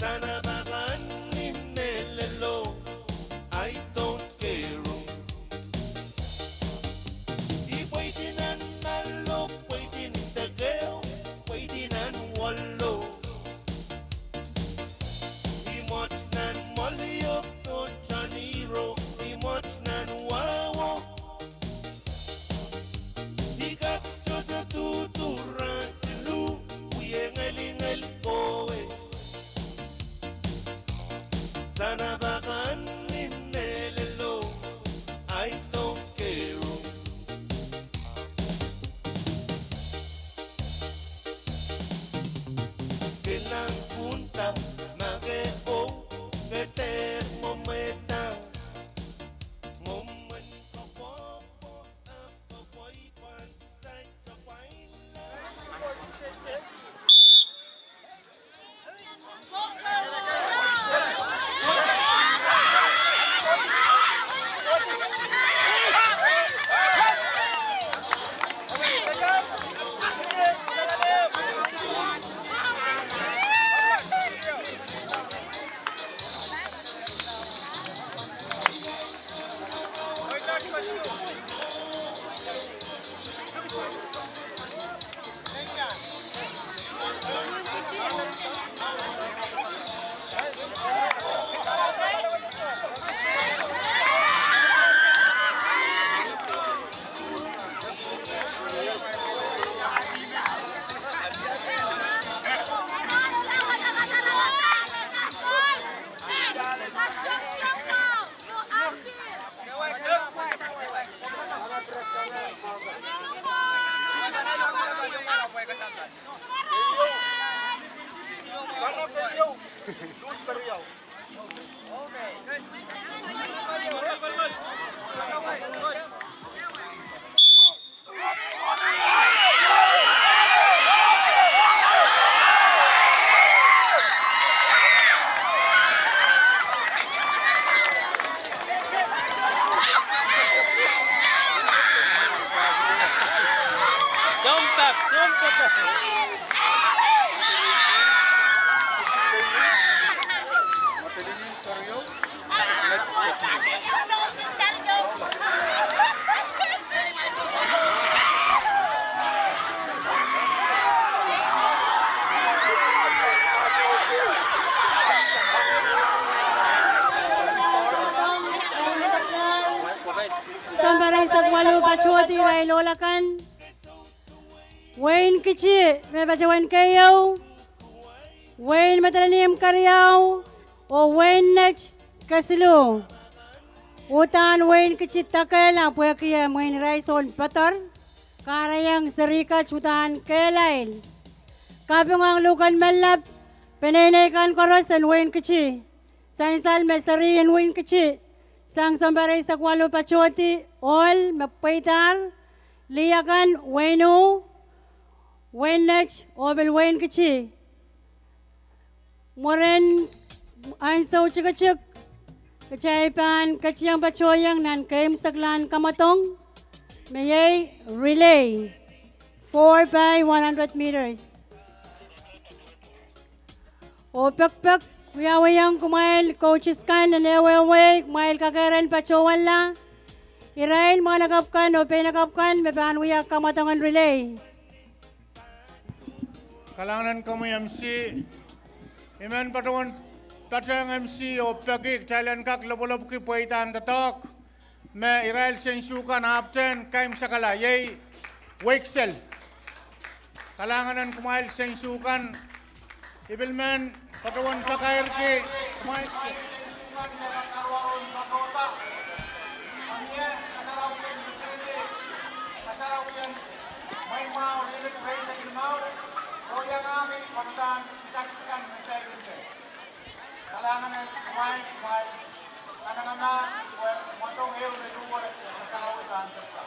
Tanapakan ni mehlelo, I don't care. I pweidi nan malo, pweidi nan dekeho, pweidi nan walo. I mwet nan Moliok, oh Taniro, I mwet nan Wawo. I kak sohte duhduhla siluh, wie ngelingel kowe. Tanapakan ni mehlelo, I don't care. Ke nan kunta ma ke ou, ke dehr mwomwehda. Sounpar eisek waluh patohdi irail ohl akan. Wehin Kitti me patohwan keieu, wehin Madolenihmw keriau, oh wehin Net kesiluh. Uhdahn wehin Kitti dekehl ahpw pwehki e mwein irail soun poader, kahrehiong seri kat uhdahn kehlail. Kaping ong luhken mallap peneinei kan koaros en wehin Kitti. Sansal me seri en wehin Kitti sang sounpar eisek waluh patohdi ohl me pweidahr, lih akan wehin Ih, wehin Net oh pil wehin Kitti. Mwurin ansou tikitik, kitail pahn ketikihong patohieng nan keimwseklahn kamwadong, me iei relay, four by one hundred meters. Oh pekpek wiawiong kumwail coaches kan en ehuehu, kumwail kakehr en patohwanla irail mwahnakapw kan oh peinakapw kan me pahn wia kamwadong en relay. Kalahngan en komwi M C, I men patohwan patehng M C oh peki kitail en kak lopwolopwki pweidahn doadoahk me irail sensukan ahpwtehn keimwsekala, iei weksel. Kalahngan en kumwail sensukan, I pil men patohwan pakairki kumwail sensukan me pahn karuwaru en patohda. Mie kasarawi en Mitsuri, kasarawi en mwein mwahu, ririk, reisek, limau, oh iangahki patohdan kisakis kan me saikinte. Kalahngan en kumwail, kumwail kanengamah pwe mwadong ehu me luhwe kasarawi pahn tepda.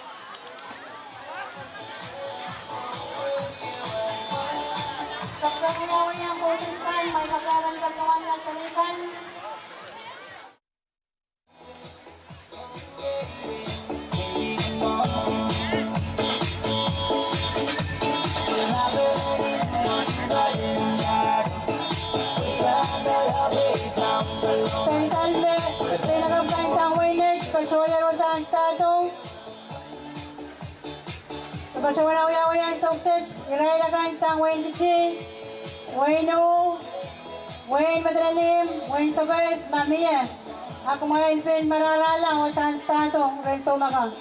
Patohwan wiawi ansou kiset, irail akan sang wehin Kitti, wehin Ih, wehin Madolenihmw, wehin Sokehs, ma mie, a kumwail pil mararahla wasahn stahdo ren soumaka.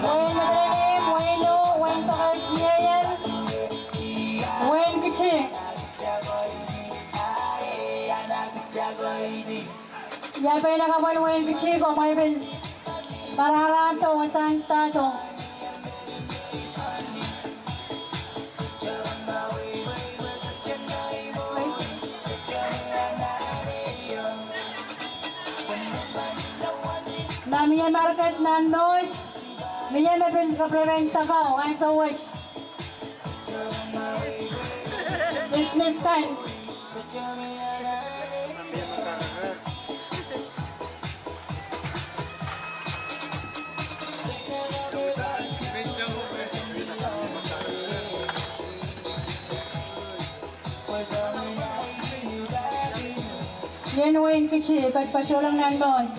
Wehin Madolenihmw, wehin Ih, wehin Sokehs, mie ier, wehin Kitti. Ia pein akapwal wehin Kitti, komwail pil mararahdo wasahn stahdo. Ma mie market nan Moss, mie me pil reprevent sakau ansou wet. Business kan. Ien wehin Kitti, patopato nan Moss.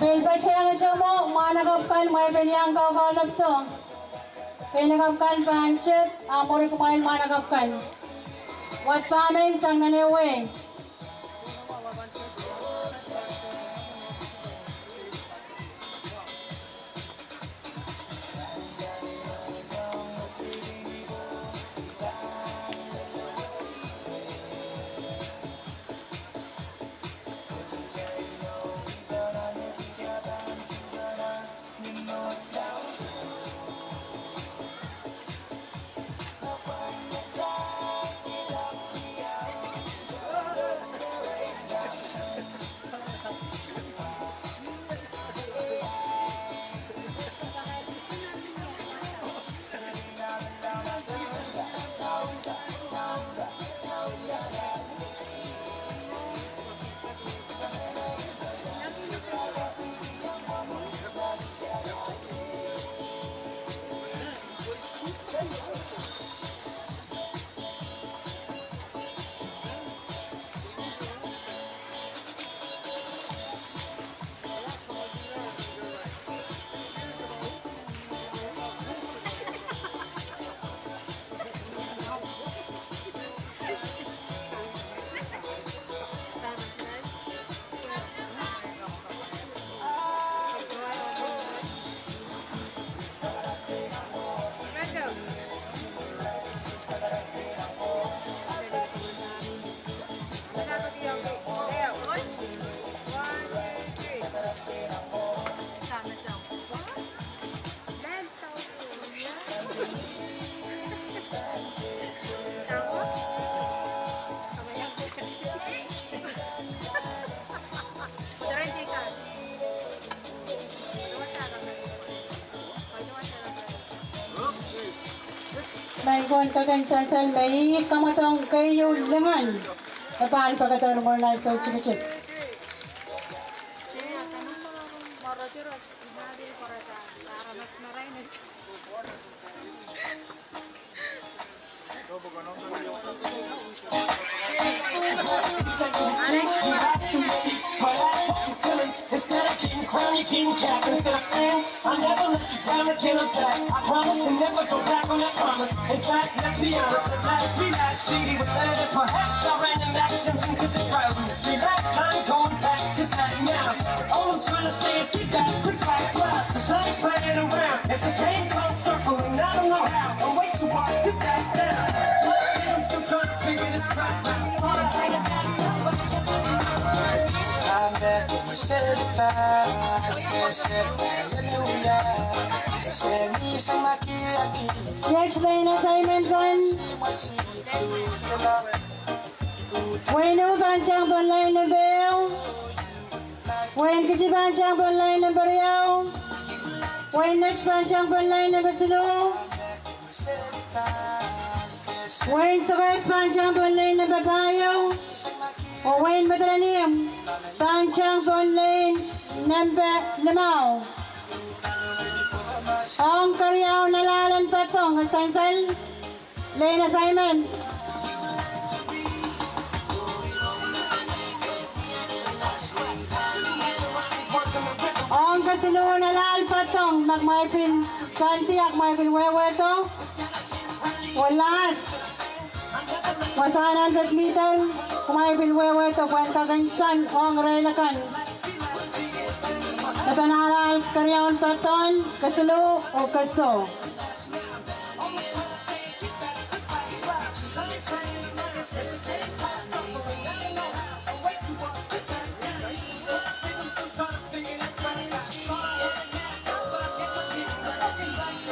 Pil patohwan iang ito mwo mwahnakapw kan, mwein pil iang kaukaunop doh. Pein akapw kan pahn tep, a mwuri kumwail mwahnakapw kan. Wad pahn men sang nan ehu wehi. Maing ko, kak en sansal me I kamwadong keieu lingan me pahn pekeder mwurin ansou tikitik. Get 'em back. I promise to never go back on that promise. In fact, let's be honest, at last, relax. See, we were saying that perhaps our random actions into the crowd. Relax, I ain't going back to that now. All I'm trying to say is get back, quick, back, loud. 'Cause I ain't playing around. It's a game called circling. I don't know how. I'm way too wide to back down. I'm still trying to figure this crap out. Iet lane assignment kan. Wehin ehu pahn tang pohn lane nempe ehu. Wehin Kitti pahn tang pohn lane nempe riau. Wehin Nett pahn tang pohn lane nempe siluh. Wehin Sokehs pahn tang pohn lane nempe pahieu. Oh wehin Madolenihmw pahn tang pohn lane nempe limau. Ong keriau en alahl en Patpong, sansal lane assignment. Ong kesiluh en alahl Patpong, ma kumwail pil soandi, a kumwail pil wehwehdo. Oh last, wasa hundred meter, kumwail pil wehwehdo pwehn kak nsensuwed ong irail akan. Nepen alahl keriau en Patpong, kesiluh oh kesou.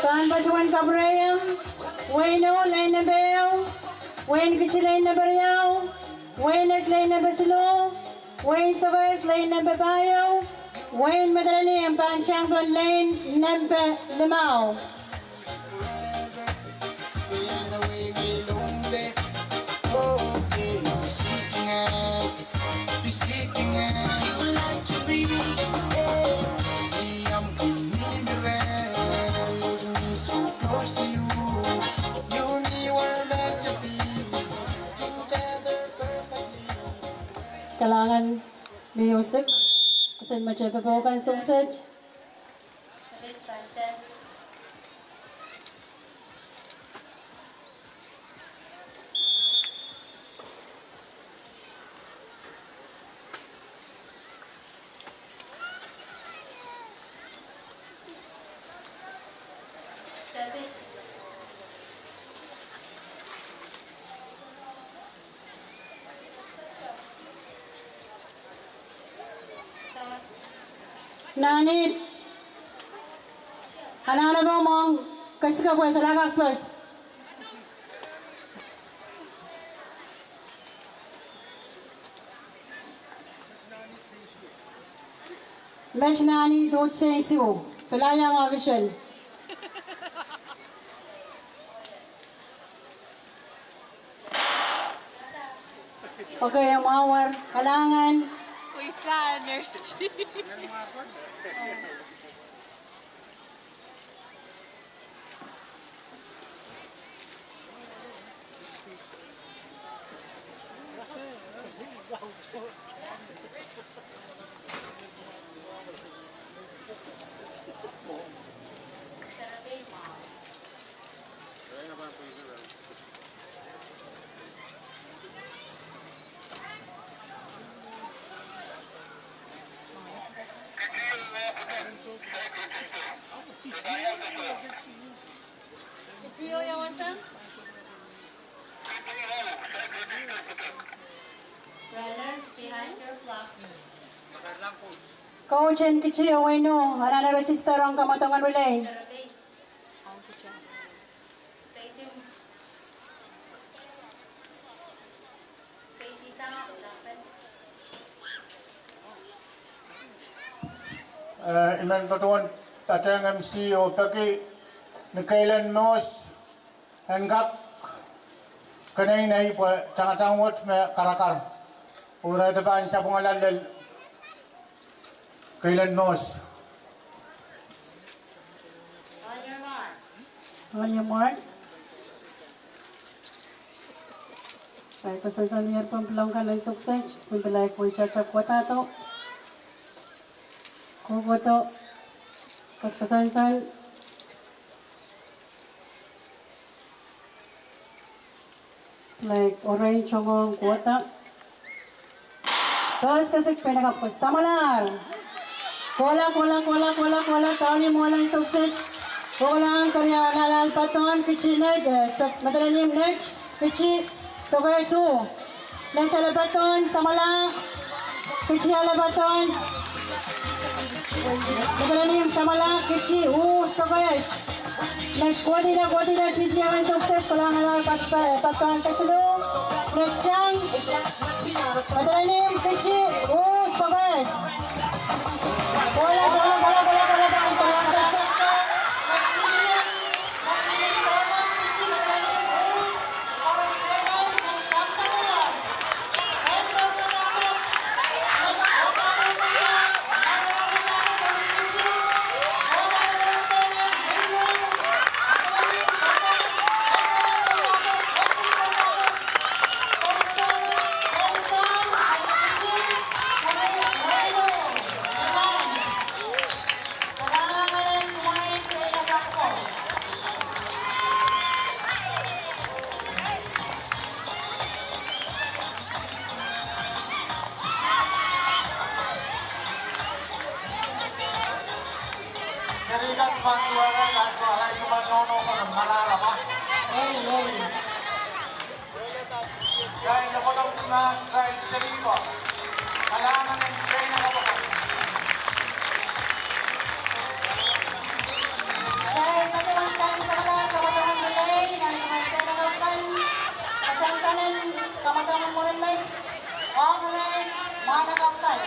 Pahn patohwan kapwurehiong, wehin ehu lane nempe ehu, wehin Kitti lane nempe riau, wehin Nett lane nempe siluh, wehin Sokehs lane nempe pahieu, wehin Madolenihmw pahn tang pohn lane nempe limau. Kalahngan music, koasoia me te popohl kan songset. Nahnihd, anahne pahn mwahu, kesikapwes, solahr kak pes. Met Nahnihd, Uhd Seisu, solahr iang official. Okay, mwahu, kalahngan. Coach en Kitti oh wehin ehu, anahne register ong kamwadong en relay. Eh, I men patohwan patehng M C oh peki ni Keilen Moss en kak keneinei pwe tangatang wet me karakar. Oh irail de pahn sapwungala lel Keilen Moss. On your mark. Irail koasoansoanehdi pohn pwulong kan en sukset, simpilaik wei tata kohdo. Kohkohdo, koaskoasoansoan, Like, orange ong ong kohda. First kesik pene kap ko samwalahr. Kohla, kohla, kohla, kohla, kohla, dauni mwoalen sohpeseng. Kohla, koria alal padon, kiti net, eh, sep-, medelenihmw net, kiti, sokehs uh. Net ale padon, samwala, kiti ale padon. Medelenihmw samwala, kiti, uh, sokehs. Met kohdihla, kohdihla, titi akan sohpeseng, kohla alal pat-, pa-, padon kesiluh. Met tang. Medelenihmw kiti, uh, sokehs. Kohla, kohla, kohla, kohla, kohla, padon kesiluh. Met titi, met titi, kohla, titi, medelenihmw, uh, sokehs. Ei, ei. Kitail patohwan kan samwala, kamwadong en Relay, nan kamwadong en Relay, kasansanen kamwadong en Relay, ong Relay, mwahnakapw kan.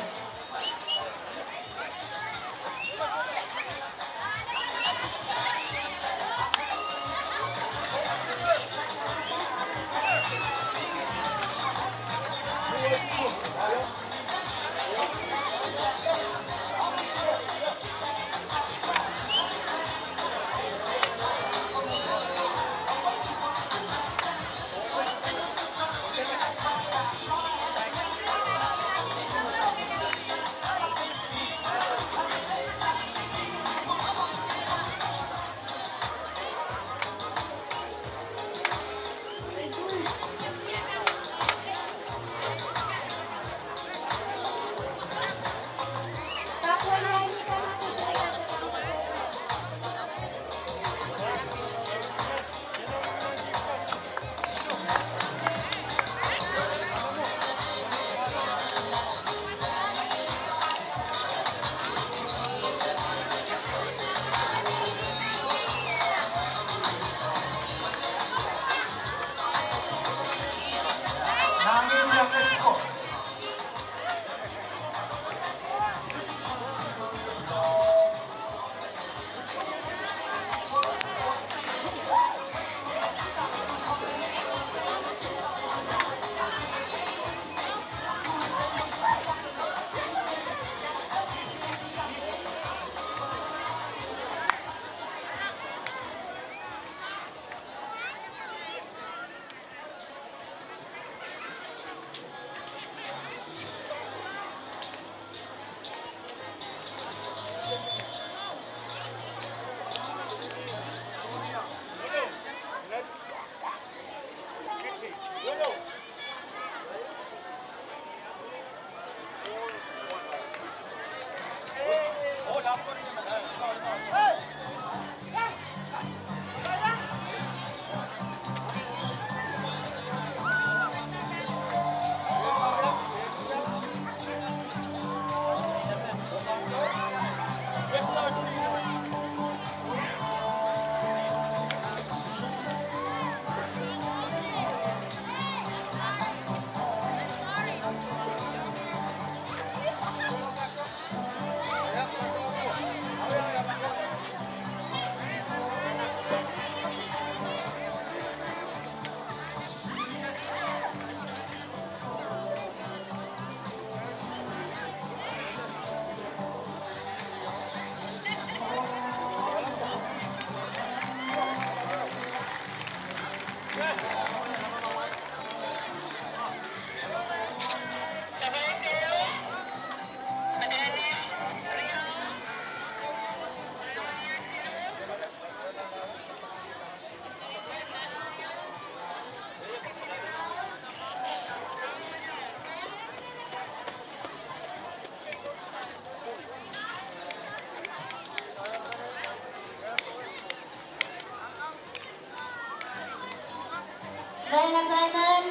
Simon,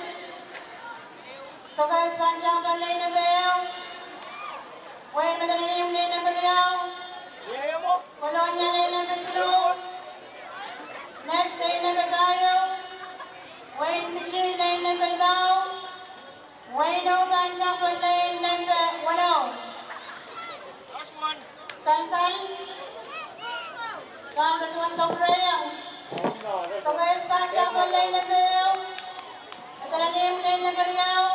Sokehs pahn tang pohn lein nempe ehu. Wein Madolenihmw lein nempe riau. Kolonia lein nempe siluh. Nash lein nempe pahieu. Wein Kitti lein nempe limau. Weino pahn tang pohn lein nempe weneu. Sansal, pahn patohwan kapwurehiong. Sokehs pahn tang pohn lein nempe ehu. Madolenihmw lein nempe riau.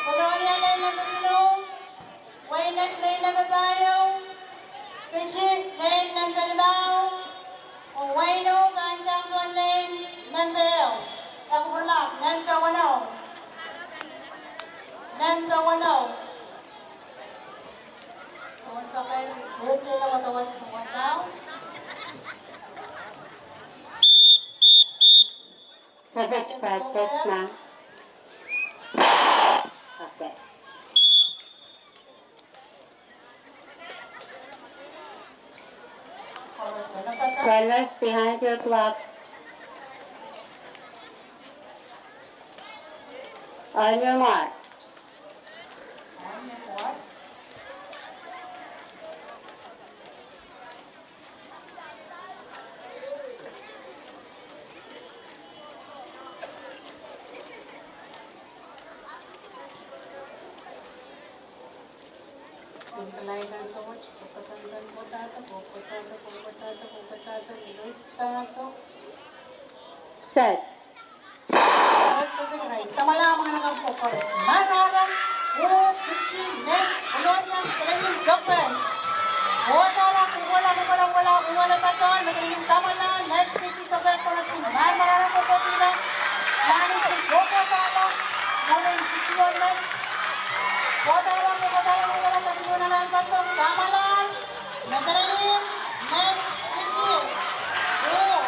Kolonia lein nempe siluh. Wein Nash lein nempe pahieu. Kitti lein nempe limau. Oh weino pahn tang pohn lein nempe ehu. Eri kupwurmahk, nempe weneu. Nempe weneu. Soun pakair sehse la wadawad sang wasao. Sabet paset ma. Okay. Runners behind your block. On your mark. Sinpalaika sowet, kokosansan kodahda, kokodahda, kokodahda, kokodahda, listahda. Set. Samwala mwahnakapw koaros. Marara, oh, Kitti, Nash, Kolonia, Madolenihmw, Sokehs. Kodahla, kohkohla, kohkohla, kohkohla, kohkohla, patohwan, Madolenihmw, samwala, Nash, Kitti, Sokehs, koaros pil. Mar, Marara, kohkohdihla. Nan, kohkohdahla. Mwurin Kitti oh Nash. Kodahla, kohkohdahla, kohkohla, kasiluhla nan patohwan, samwala. Madolenihmw, Nash, Kitti. Oh.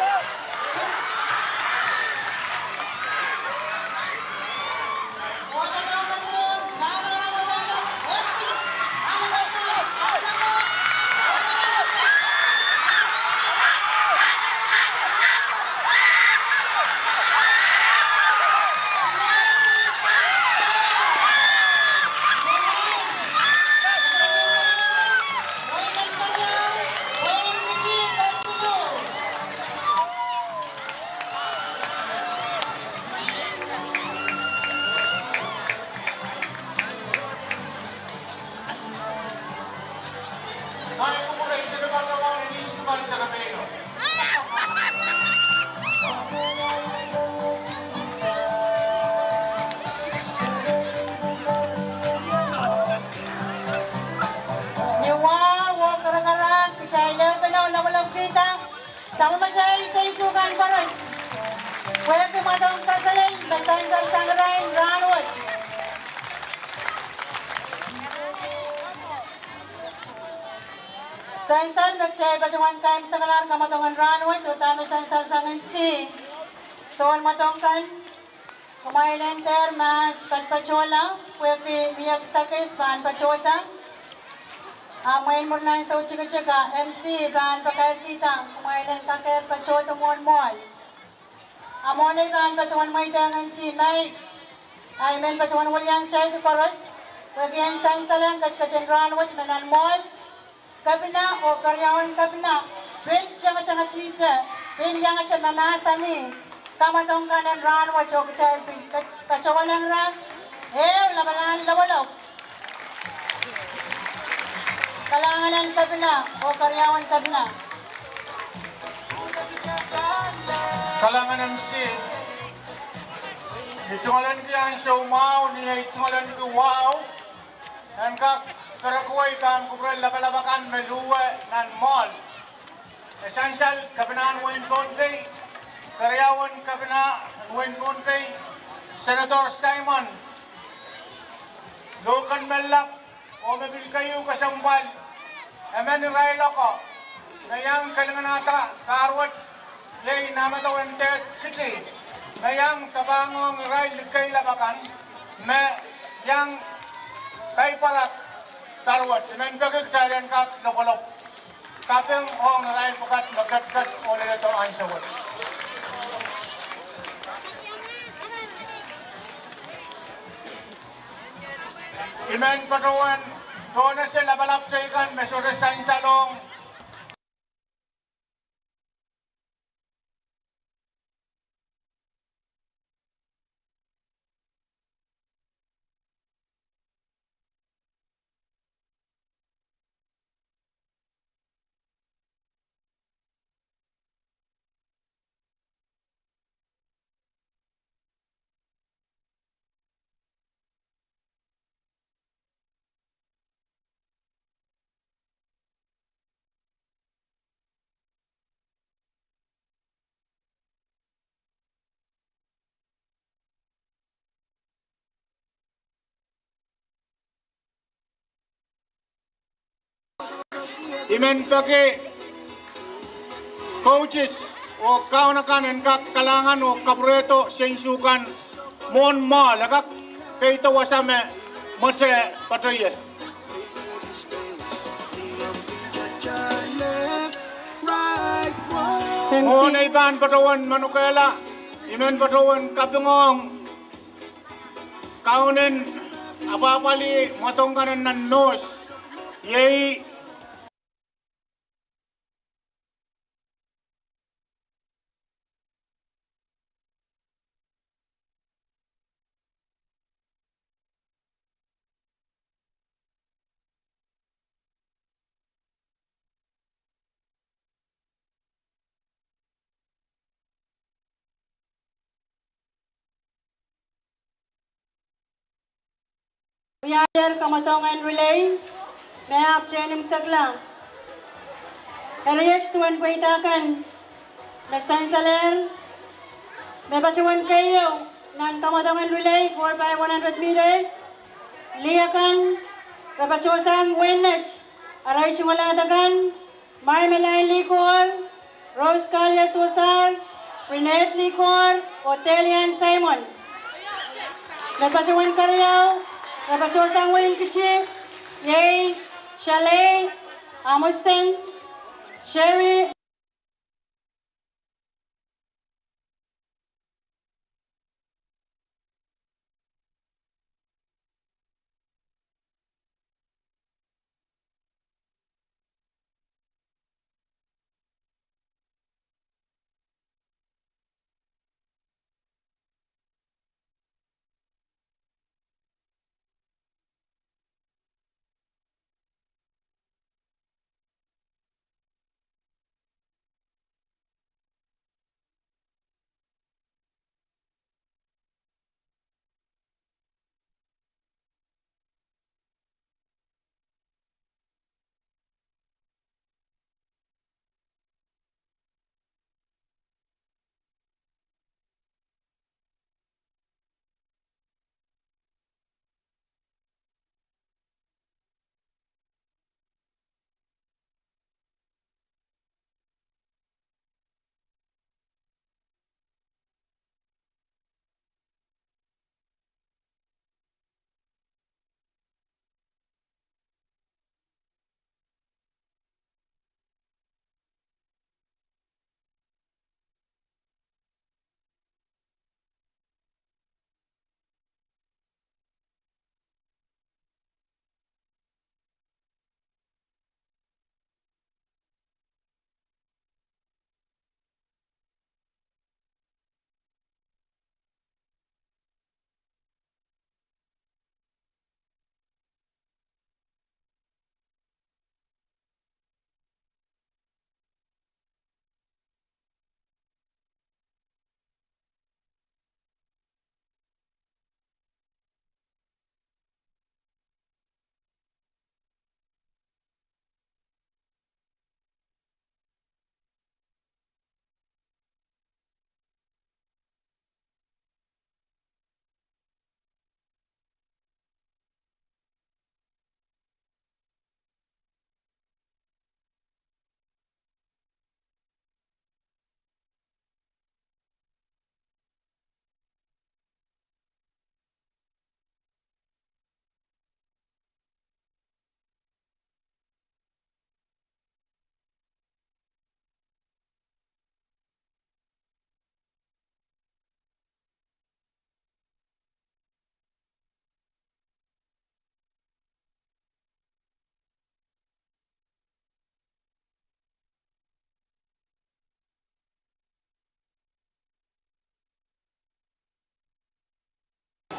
Ni wahu oh karakarahk, kitail ehupene lapalapkihda sapwellimatail seisu kan koaros. Pwehki mwadong kaselel me sansal sang irail rahnwet. Sansal me kitail patohwan kaimwisekala kamwadong en rahnwet, oh dahme sansal sang M C. Soangen mwadong kan, kumwail en dehr mahs patpatohla, pwehki mie kisakis pahn patohda. A mwein mwurin ansou tikitik a M C pahn pakairkihda, kumwail en kakehr patohda mwohn mwoahl. A mwohn ei pahn patohwan mweidehng M C Mike, a I men patohwan welian kitail koaros, pwehki en sansalehng ketiket en rahnwet me nan mwoahl. Kepina oh keriaun kepina, pil tengetengete, pil iangete me mahsanih kamwadong kan en rahnwet oh kitail pil patohwanehng ira ehu lapalahn lopwolopw. Kalahngan en kepina oh keriaun kepina. Kalahngan M C. I tungoalenki ansou mwahu, ni ei tungoalenki wahu, en kak perekuwei pahn kupwurel lapalap akan me luhwe nan mwoahl. E sansal kepina en wehin Pohnpei, keriaun kepina en wehin Pohnpei, Senator Simon, lohken me lap, oh me pil keieu kesempwal, emen irail oko me iang kilinganahda pahr wet, iei Nahmedewen Deht Kitti, me iang dapahngohng irail likeilap akan me iang kaipwarak pahr wet. I men peki kitail en kak lopwolopw kaping ong irail pwukat me ketiket oh leledo ansou wet. I men patohwan pohnese lapalap teikan me sohte sansalohng. I men peki coaches oh kaun akan en kak kalahngan oh kapwurehdo sensu kan mwohn mwoahl, e kak peido wasa me mwete patohie. Mwohn ei pahn patohwan manokehla, I men patohwan kapingohng kaunen apwahpwalih mwadong kan en nan North, iei Wiahier kamwadong en relay me ahpwtehn imwisekla. Eri et duwen pweida kan me sansalehr, me patohwan keieu nan kamwadong en relay four by one hundred meters, lih akan, re patohsang wehin Net, arail tungoal ahd akan, Marmelain Likor, Rose Kalia Sosar, Renette Likor, oh Delian Simon. Me patohwan keriau, re patohsang wehin Kiti, iei Shalei Amusten, Sherry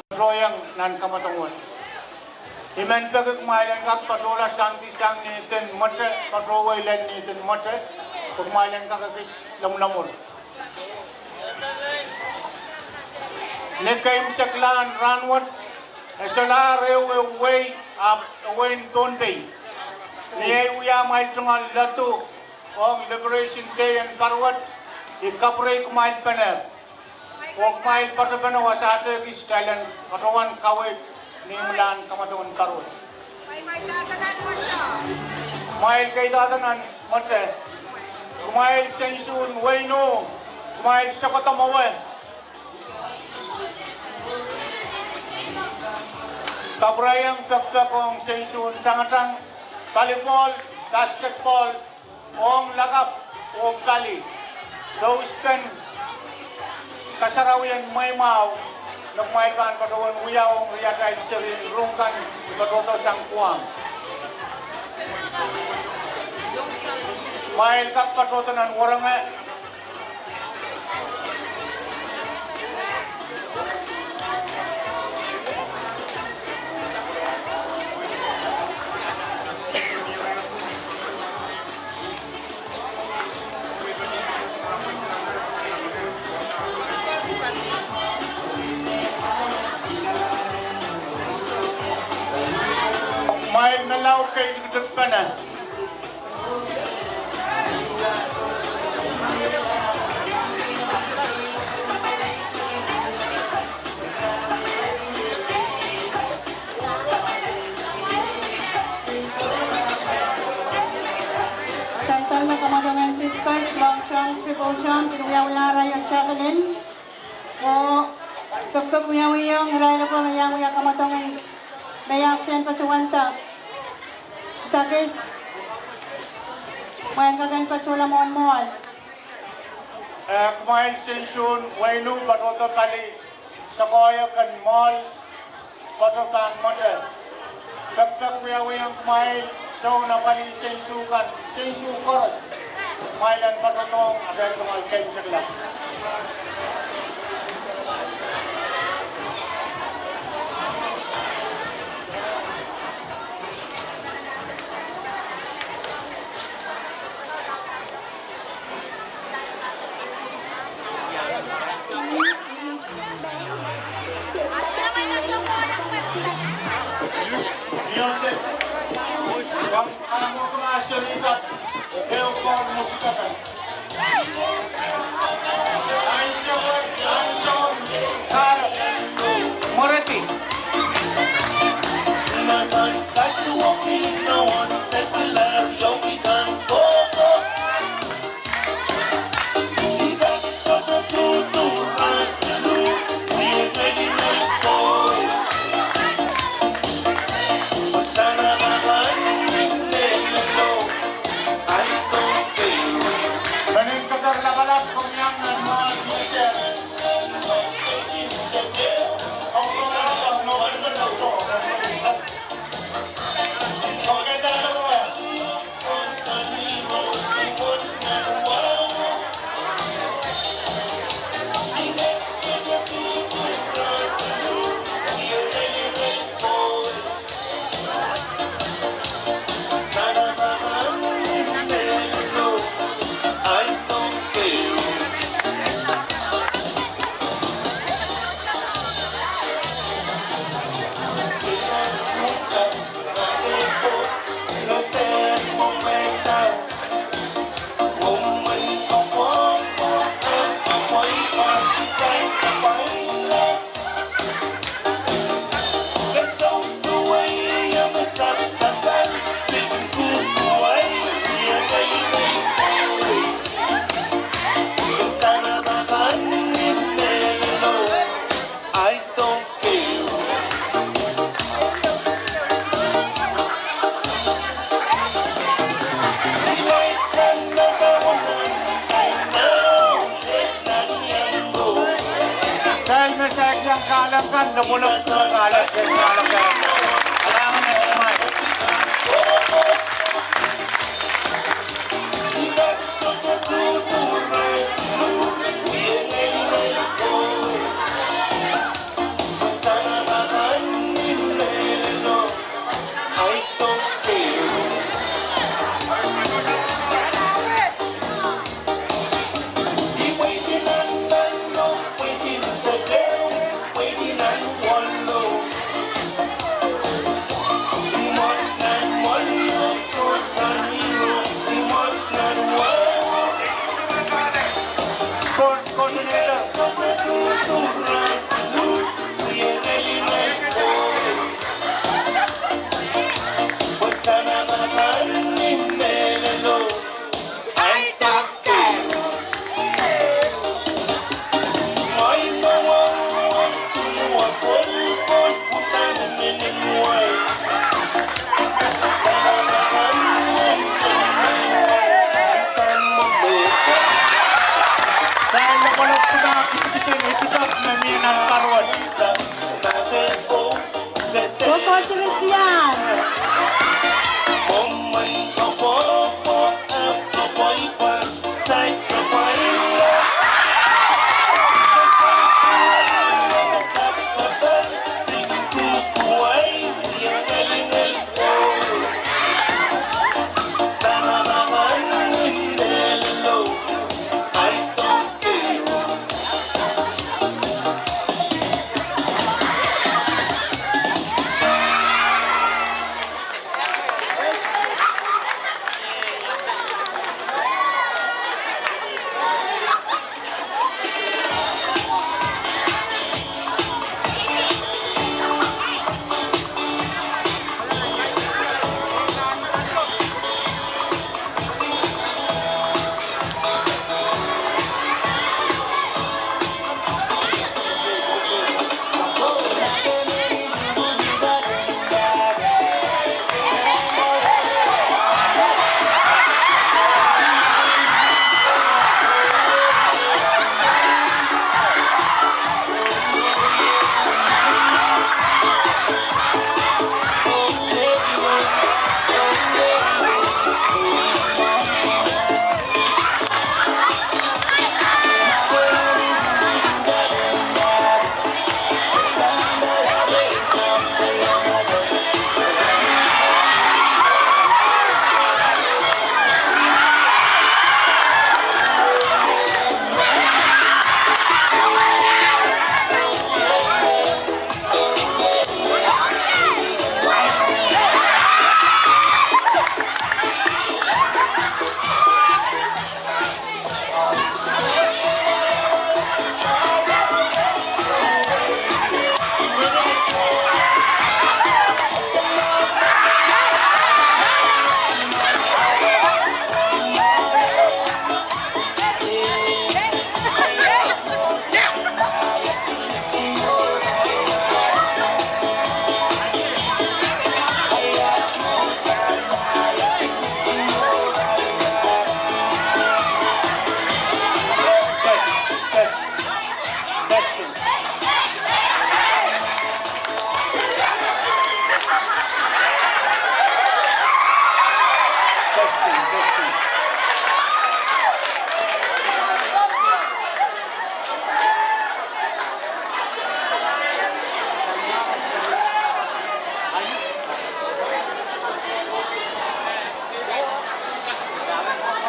patohiong nan kamwadong wet. I men peki kumwail en kak patohla sang di sang ni idin mwete, patohwei lel ni idin mwete, pwe kumwail en kak ekis lomwlomwur. Ni keimwseklahn rahnwet, e solahr ehu ehu wehi, ahpw e wehin Pohnpei. Ni ei wia amwail tungoal lodu ong Liberation Day en paruwet, I kapwurei kumwail pene. Oh kumwail patopene wasaht ekis kitail en patohwan kaweid ni imwilahn kamwadong en paruwet. Kumwail keidohdo nan mwete. Kumwail sensuhn wehin Ih, kumwail sokohdo mwowe. Kapwurehiong pekipek ong sensuhn tangatang, volleyball, basketball, ong lakapw oh pali. Pouspen kasarawien mweimwahu me kumwail pahn patohwan wia ong riatail seri en rohng kan me patohdo sang Guam. Kumwail kak patohdo nan wahnpoaron. Kumwail me laud kei tikitik pene. Sansal me kamwadong en discus, long jump, triple jump, en wiawihla arail javelin. Oh pekipek wiawiong irail oko me iang wia kamwadong en, me iang patohwanda. Sakis, mwein ke kin patohla mwohn mwoahl. Eh, kumwail sensuhn wehin Ih patohdo pali, sokohio kan mwoahl, patohdo pahn mwete. Pekipek wiawiong kumwail soun apwalih sensuhn kan, sensuhn koaros. Kumwail en patohdo atail tungoal keimwseklahn. Kitail me saik iang kahlap kan, lopwolopw me kahlap, kahlap, kahlap. Kalahngan en kumwail.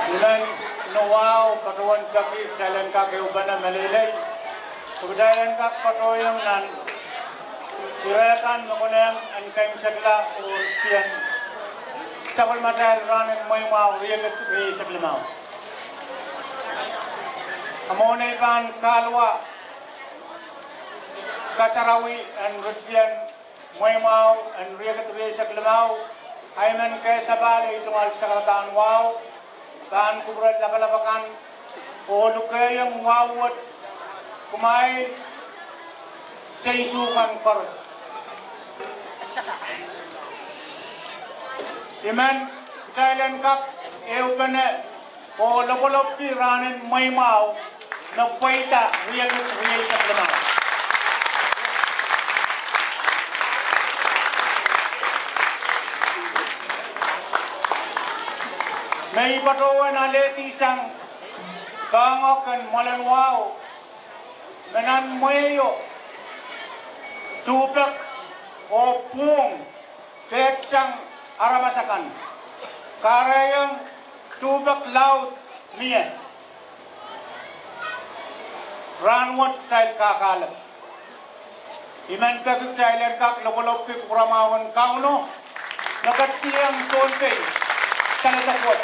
Iren nowahu patohwan peki kitail en kak ehupene meleilei. Kitail en kak patohiong nan ire kan me konehng en keimwseklahr oh kin sapwellimatail rahnen mweimwahu riekid rieisek limau. Ahmw mohnei pahn kahluwa kasarawi en ritien mweimwahu en riekid rieisek limau, ahi men kesapahl ei tungoal sakaradahn wahu, pahn kupwure lapalap akan oh lukehiong wahu wet kumwail seisu kan koaros. Iren kitail en kak ehupene oh lopwolopki rahnen mweimwahu me pweida riekid rieisek limau. Me I patohwan alehdi sang pangok en mwoalen wahu me nan mwehio duhpek oh pwung pehd sang aramas akan. Kahrehiong duhpek laud mie. Rahnwet kitail kakahlep. I men peki kitail en kak lopwolopki kupwuramwahu en Kauno me ketikihong Pohnpei saledek wet.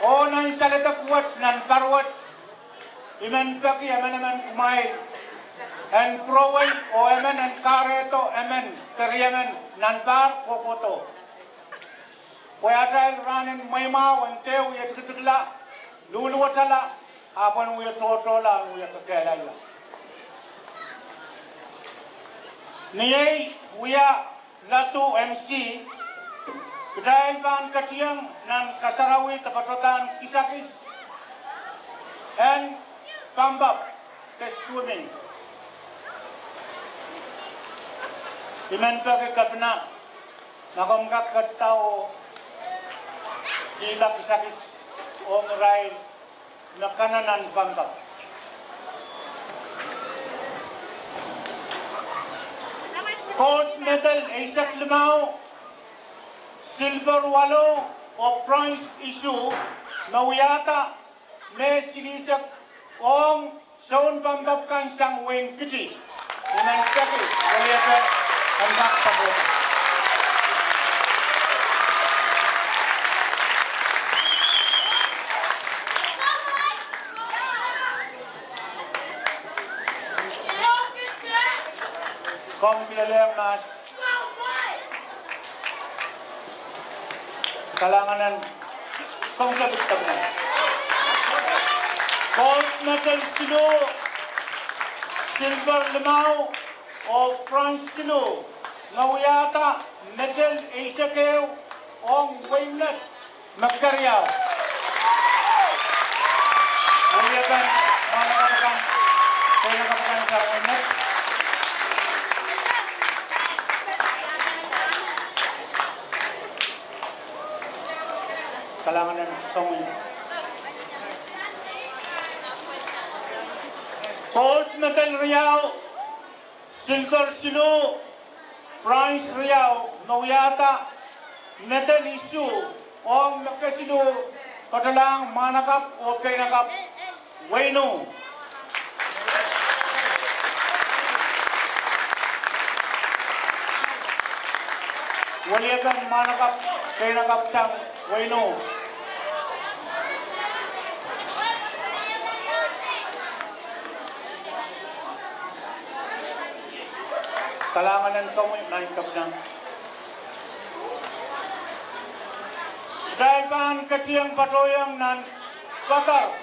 Oh nan saledek wet nan pahr wet, I men peki emenemen kumwail en pwurowei oh emen en kahrehdo emen de riemen nan pahr kohkohdo. Pwe atail rahnen mweimwahu en dehr wie tikitikla, luhluwetala, ahpw en wie tohtohla, wie kekehlailla. Ni ei wia Ladu M C, kitail pahn ketiong nan kasarawi de patohdan kisakis en pampap de swimming. I men peki Kepina, ma komw kak ketido oh kihda kisakis ong irail me kananan pampap. Gold medal eisek limau, silver waluh, oh bronze isuh, me wiahda me silihsek ong soun pampap kan sang wehin Kiti. I men peki, weliepe, en kak sapota. Komw kilelehng mahs. Kalahngan en, komw kepit komw. Gold medal siluh, silver limau, oh bronze siluh, me wiahda medal eisek ehu ong wein Nett me keriau. Weliepen mwahnakapw kan, peinakapw kan sang wein Nett. Kalahngan en komwi. Gold medal riau, silver siluh, bronze riau, me wiahda medal isuh ong me kesiluh, kotohlahng mwahnakapw oh peinakapw wehin Nuh. Weliepen mwahnakapw, peinakapw sang wehin Nuh. Kalahngan en komwi, maing Kepina. Kitail pahn ketiong patohiong nan Pader.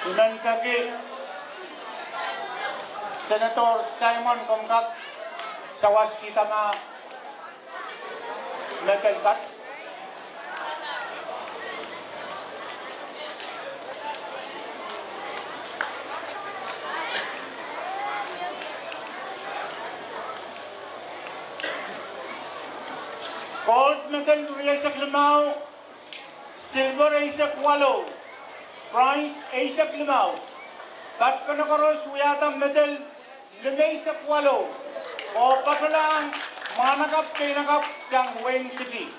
I men peki Senator Simon, komw kak sawaskihda ma medal kat. Medal rieisek limau, silver eisek waluh, bronze eisek limau. Patpene koaros wiahda medal limeisek waluh, oh patohlahng mwahnakapw peinakapw sang wehin Kiti.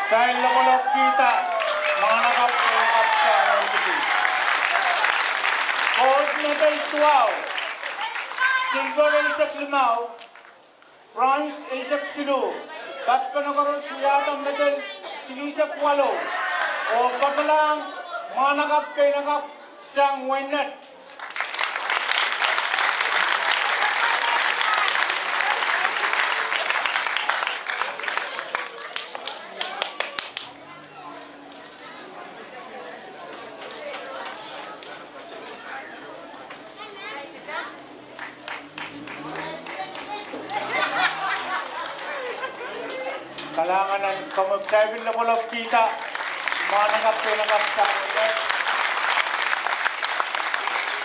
Kitail lokolokihda mwahnakapw peinakapw sang wehin Kiti. Gold medal duwau, silver eisek limau, bronze eisek siluh. Patpene koaros wiahda medal silihsek waluh, oh patohlahng mwahnakapw peinakapw sang wehin Net. Kalahngan en komwi. Kitail pil lokolokihda mwahnakapw peinakapw sang wehin Net.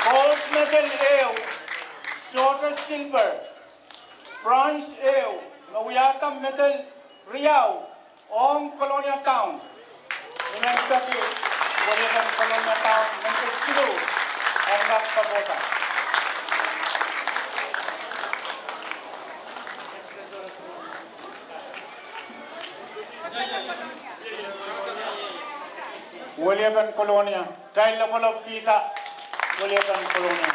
Gold medal ehu, sohte silver, bronze ehu, me wiahda medal riau ong Kolonia Town. I men peki weliepen Kolonia Town, men peki siluh en kak popohda. Weliepen Kolonia. Kitail lokolokihda weliepen Kolonia.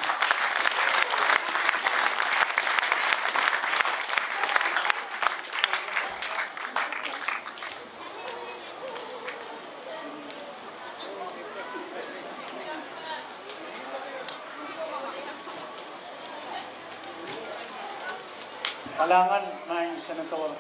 Kalahngan, maing Senator.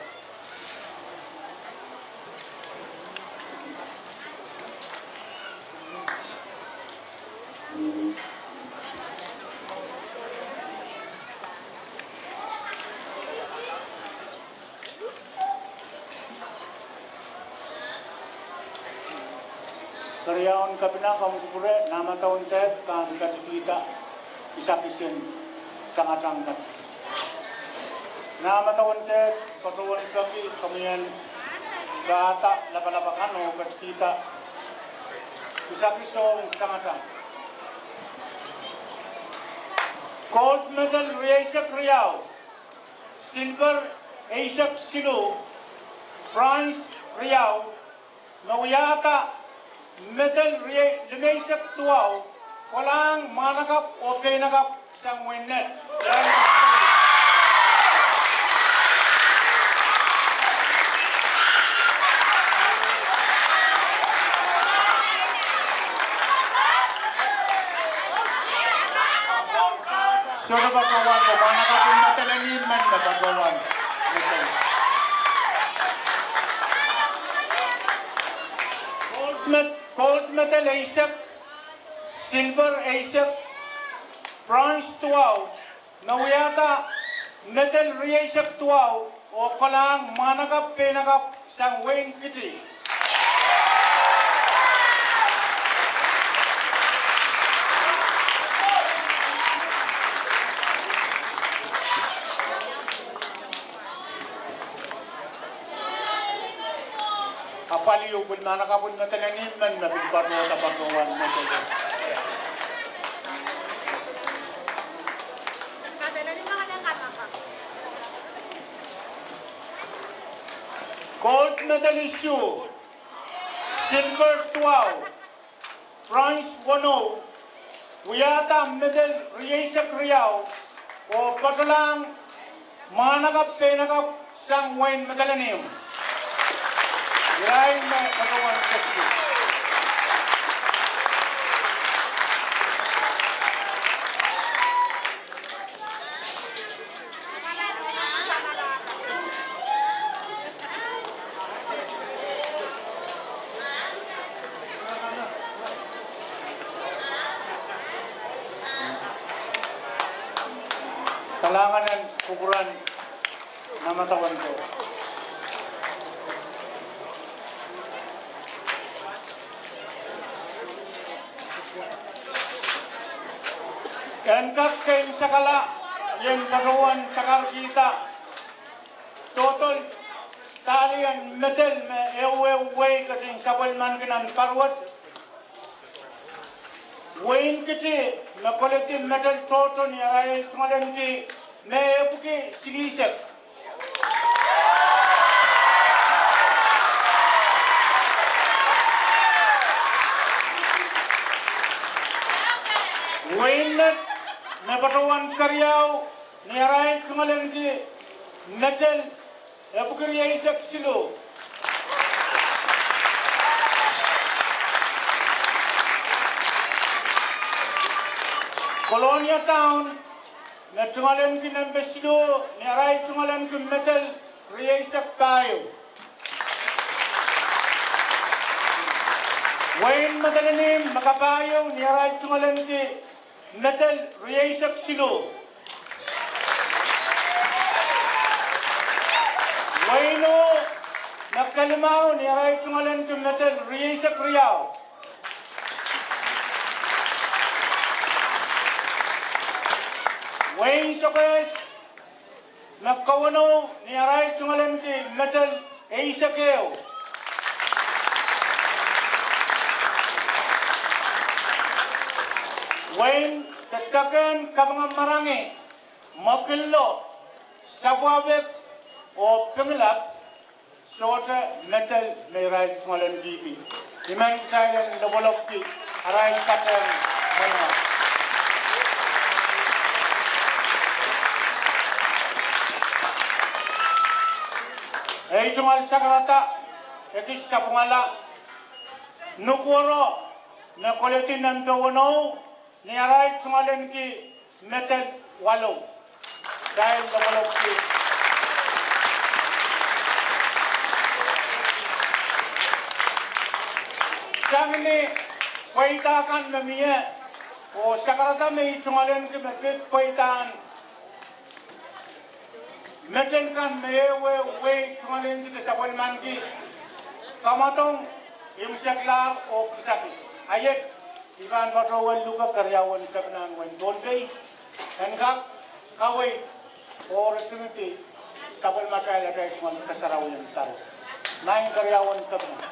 Keriaun Kepina, komw kupwure, nah madaun dehd pahn ketikihda kisakis en tangatang kat. Nah madaun dehd, patohwan peki komwi en pahda lapalap akan oh ketikihda kisakis ong tangatang. Gold medal rieisek riau, silver eisek siluh, bronze riau, me wiahda medal riei limeisek duwau, kolahng mwahnakapw oh peinakapw sang wehin Net. Sohte patohwan, pwe mwahnakapw en medal en ihmw men me patohwan. Gold med-, gold medal eisek, silver eisek, bronze duwau, me wiahda medal rieisek duwau oh kolahng mwahnakapw peinakapw sang wehin Kiti. Apwal ieu pwil mwahnakapw en medal en ihmw men me pil patohda patohwan medal. Gold medal isuh, silver duwau, bronze weneu, wiahda medal rieisek riau oh patohlahng mwahnakapw peinakapw sang wehin Madolenihmw. Irail me patohwan ketikihdo. Kalahngan en kupwuren Nan madawen ko. En kak keimwsakala, ien patohwan sakarkihda tohtohl dahlien medal me ehuehu wehi ketin sapwellimaniki nan pahr wet. Wehin Kiti me koledi medal tohto ni arail tungoalenki me epwiki silihsek. Wehin Met me patohwan keriau ni arail tungoalenki medal epwiki rieisek siluh. Kolonia Town me tungoalenki nempe siluh ni arail tungoalenki medal rieisek pahieu. Wehin Madolenihmw me kapahieu ni arail tungoalenki medal rieisek siluh. Wehin Ih me kelimau ni arail tungoalenki medal rieisek riau. Wehin Sokehs me kewenou ni arail tungoalenki medal eisek ehu. Wehin Dedekiong, Kapinga Marangi, Mekillo, Sapwapek oh Pingelap, sohte medal me irail tungoalenkihdi. I men kitail en lopwolopwki arail patehng mwahu. Ei tungoal sakarada, ekis sapwungala, Nukuoro me koledi nempe weneu ni arail tungoalenki medal walu. Kitail lopwolopwki. Sang ni pweida kan me mie, oh sakarada me I tungoalenki me pid pweidahn medal kan me ehuehu wehi tungoalenki de sapwellimaniki, kamwadong imwseklahr oh kisakis. A iet, I pahn patohwan luhke keriaun Kepinahn wehin Pohnpei en kak kaweid oh ritingidi sapwellimatail atail tungoal kasarawien pahrek. Maing keriaun Kepina.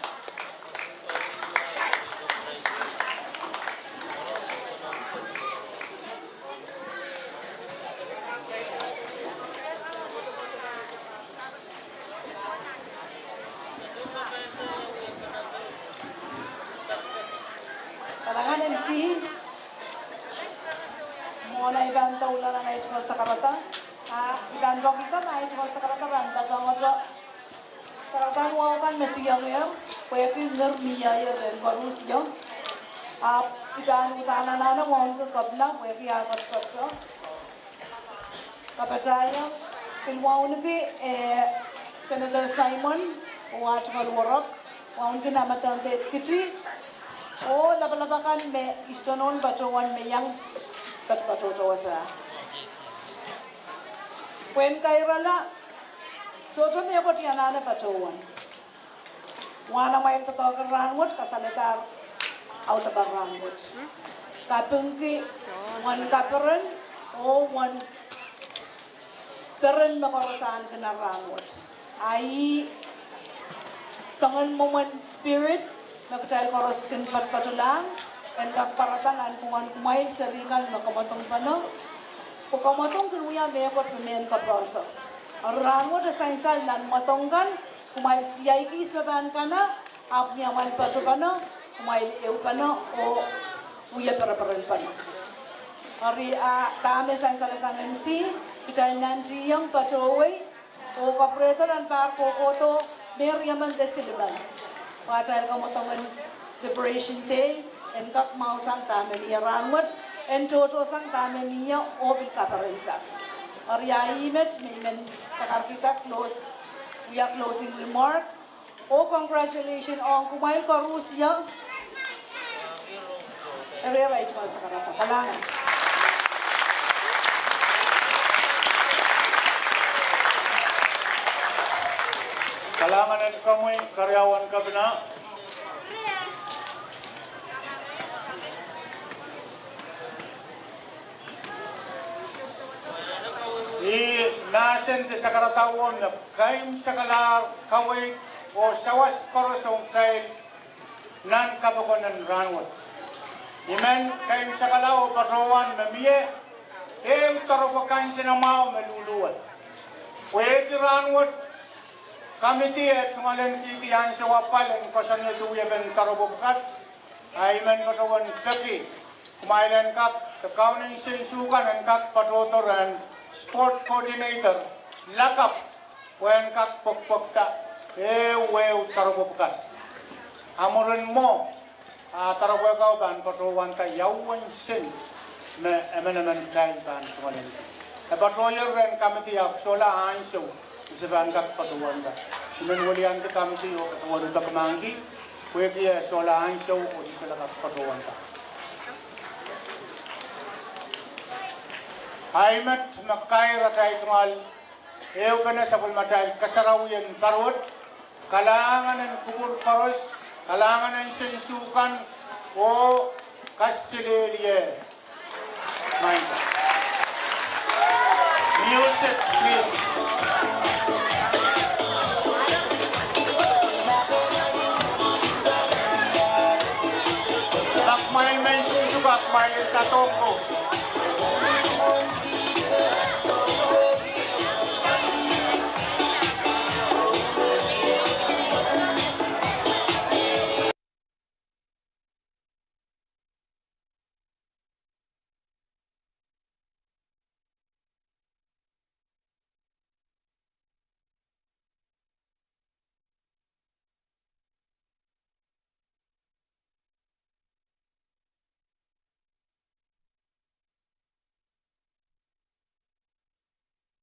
Kalahngan en Sises, mwohn ei pahn doula nan ei tungoal sakarada, a I pahn pwekida ma ei tungoal sakarada pahn patohwanohte sakaradahn wahu kan me tiengehr, pwehki ngehr mieier en koarusie. Ahpw I pahn uhdahn anahne wauneki Kepina, pwehki ah ketiket kapatahieng, pil wauneki, eh, Senator Simon, oh ah tungoal werek, wauneki nan Mededekiong Kiti, oh lapalap akan me I sohte nohn patohwan me iang patohtohwasa. Pwehn kairala, sohte mehkot I anahne patohwan. Wahn amwail doadoahk en rahnwet, kasalehdahr audepen rahnwet. Kapingki uwen kaperen, oh uwen peren me koaros ahneki nan rahnwet. A ih soangen mwomwen spirit me kitail koaros kin patopatolahng, en kak pwarada nan pwungen kumwail serihkan me kamwadong pahno, pwe kamwadong kin wia mehkot me mehn kapehse. Eri rahnwet e sansal nan mwadong kan, kumwail siaikis me pahn kana, ahpw ni amwail patohpene, kumwail ehupene oh wie pereperen pene. Eri a dahme sansal sang en Sises, kitail nantihong patohwei oh kapwurehdo nan pahr kohkohdo me riemen de silimen. Pwe atail kamwadong en Liberation Day en kak mwahu sang dahme mie rahnwet, en tohto sang dahme mie oh pil kapereisang. Eri a ih met me I men sakarkihda close, wia closing remark. Oh congratulations ong kumwail koarusie. Eri ei tungoal sakarada, kalahngan. Kalahngan en komwi keriaun kepina. I mahsen de sakaradahwo me keimwsekalahr kaweid oh sawas koaros ong kitail nan kapokon en rahnwet. I men keimwsekala oh patohwan me mie ehu doaropwe kansenamwahu me luhluwe. Pwehki rahnwet, komiti e tungoalenkihdi ansou apwal en koasoanehdi wiepen doaropwe pwukat, a I men patohwan peki kumwail en kak, de kaun en sensukan en kak patohdo rehn sport coordinator lakapw pwehn kak pwekpwekda ehu ehu doaropwe pwukat. A mwurin mwo, a doaropwe kau pahn patohwanda ia uwen sent me emenemen kitail pahn tungoalenki. E patohier rehn komiti ahpw sohla ansou me se pahn kak patohwanda. I men weliandi komiti oh patohwan peki mahkki, pwehki e sohla ansou oh se sohla kak patohwanda. Ahi met me kair atail tungoal ehupene sapwellimatail kasarawien parawet, kalahngan en kupwur koaros, kalahngan en sensukan, oh kaselehlie maing. Music, please. Ma kumwail men suksuk, kumwail en kadohng koaros.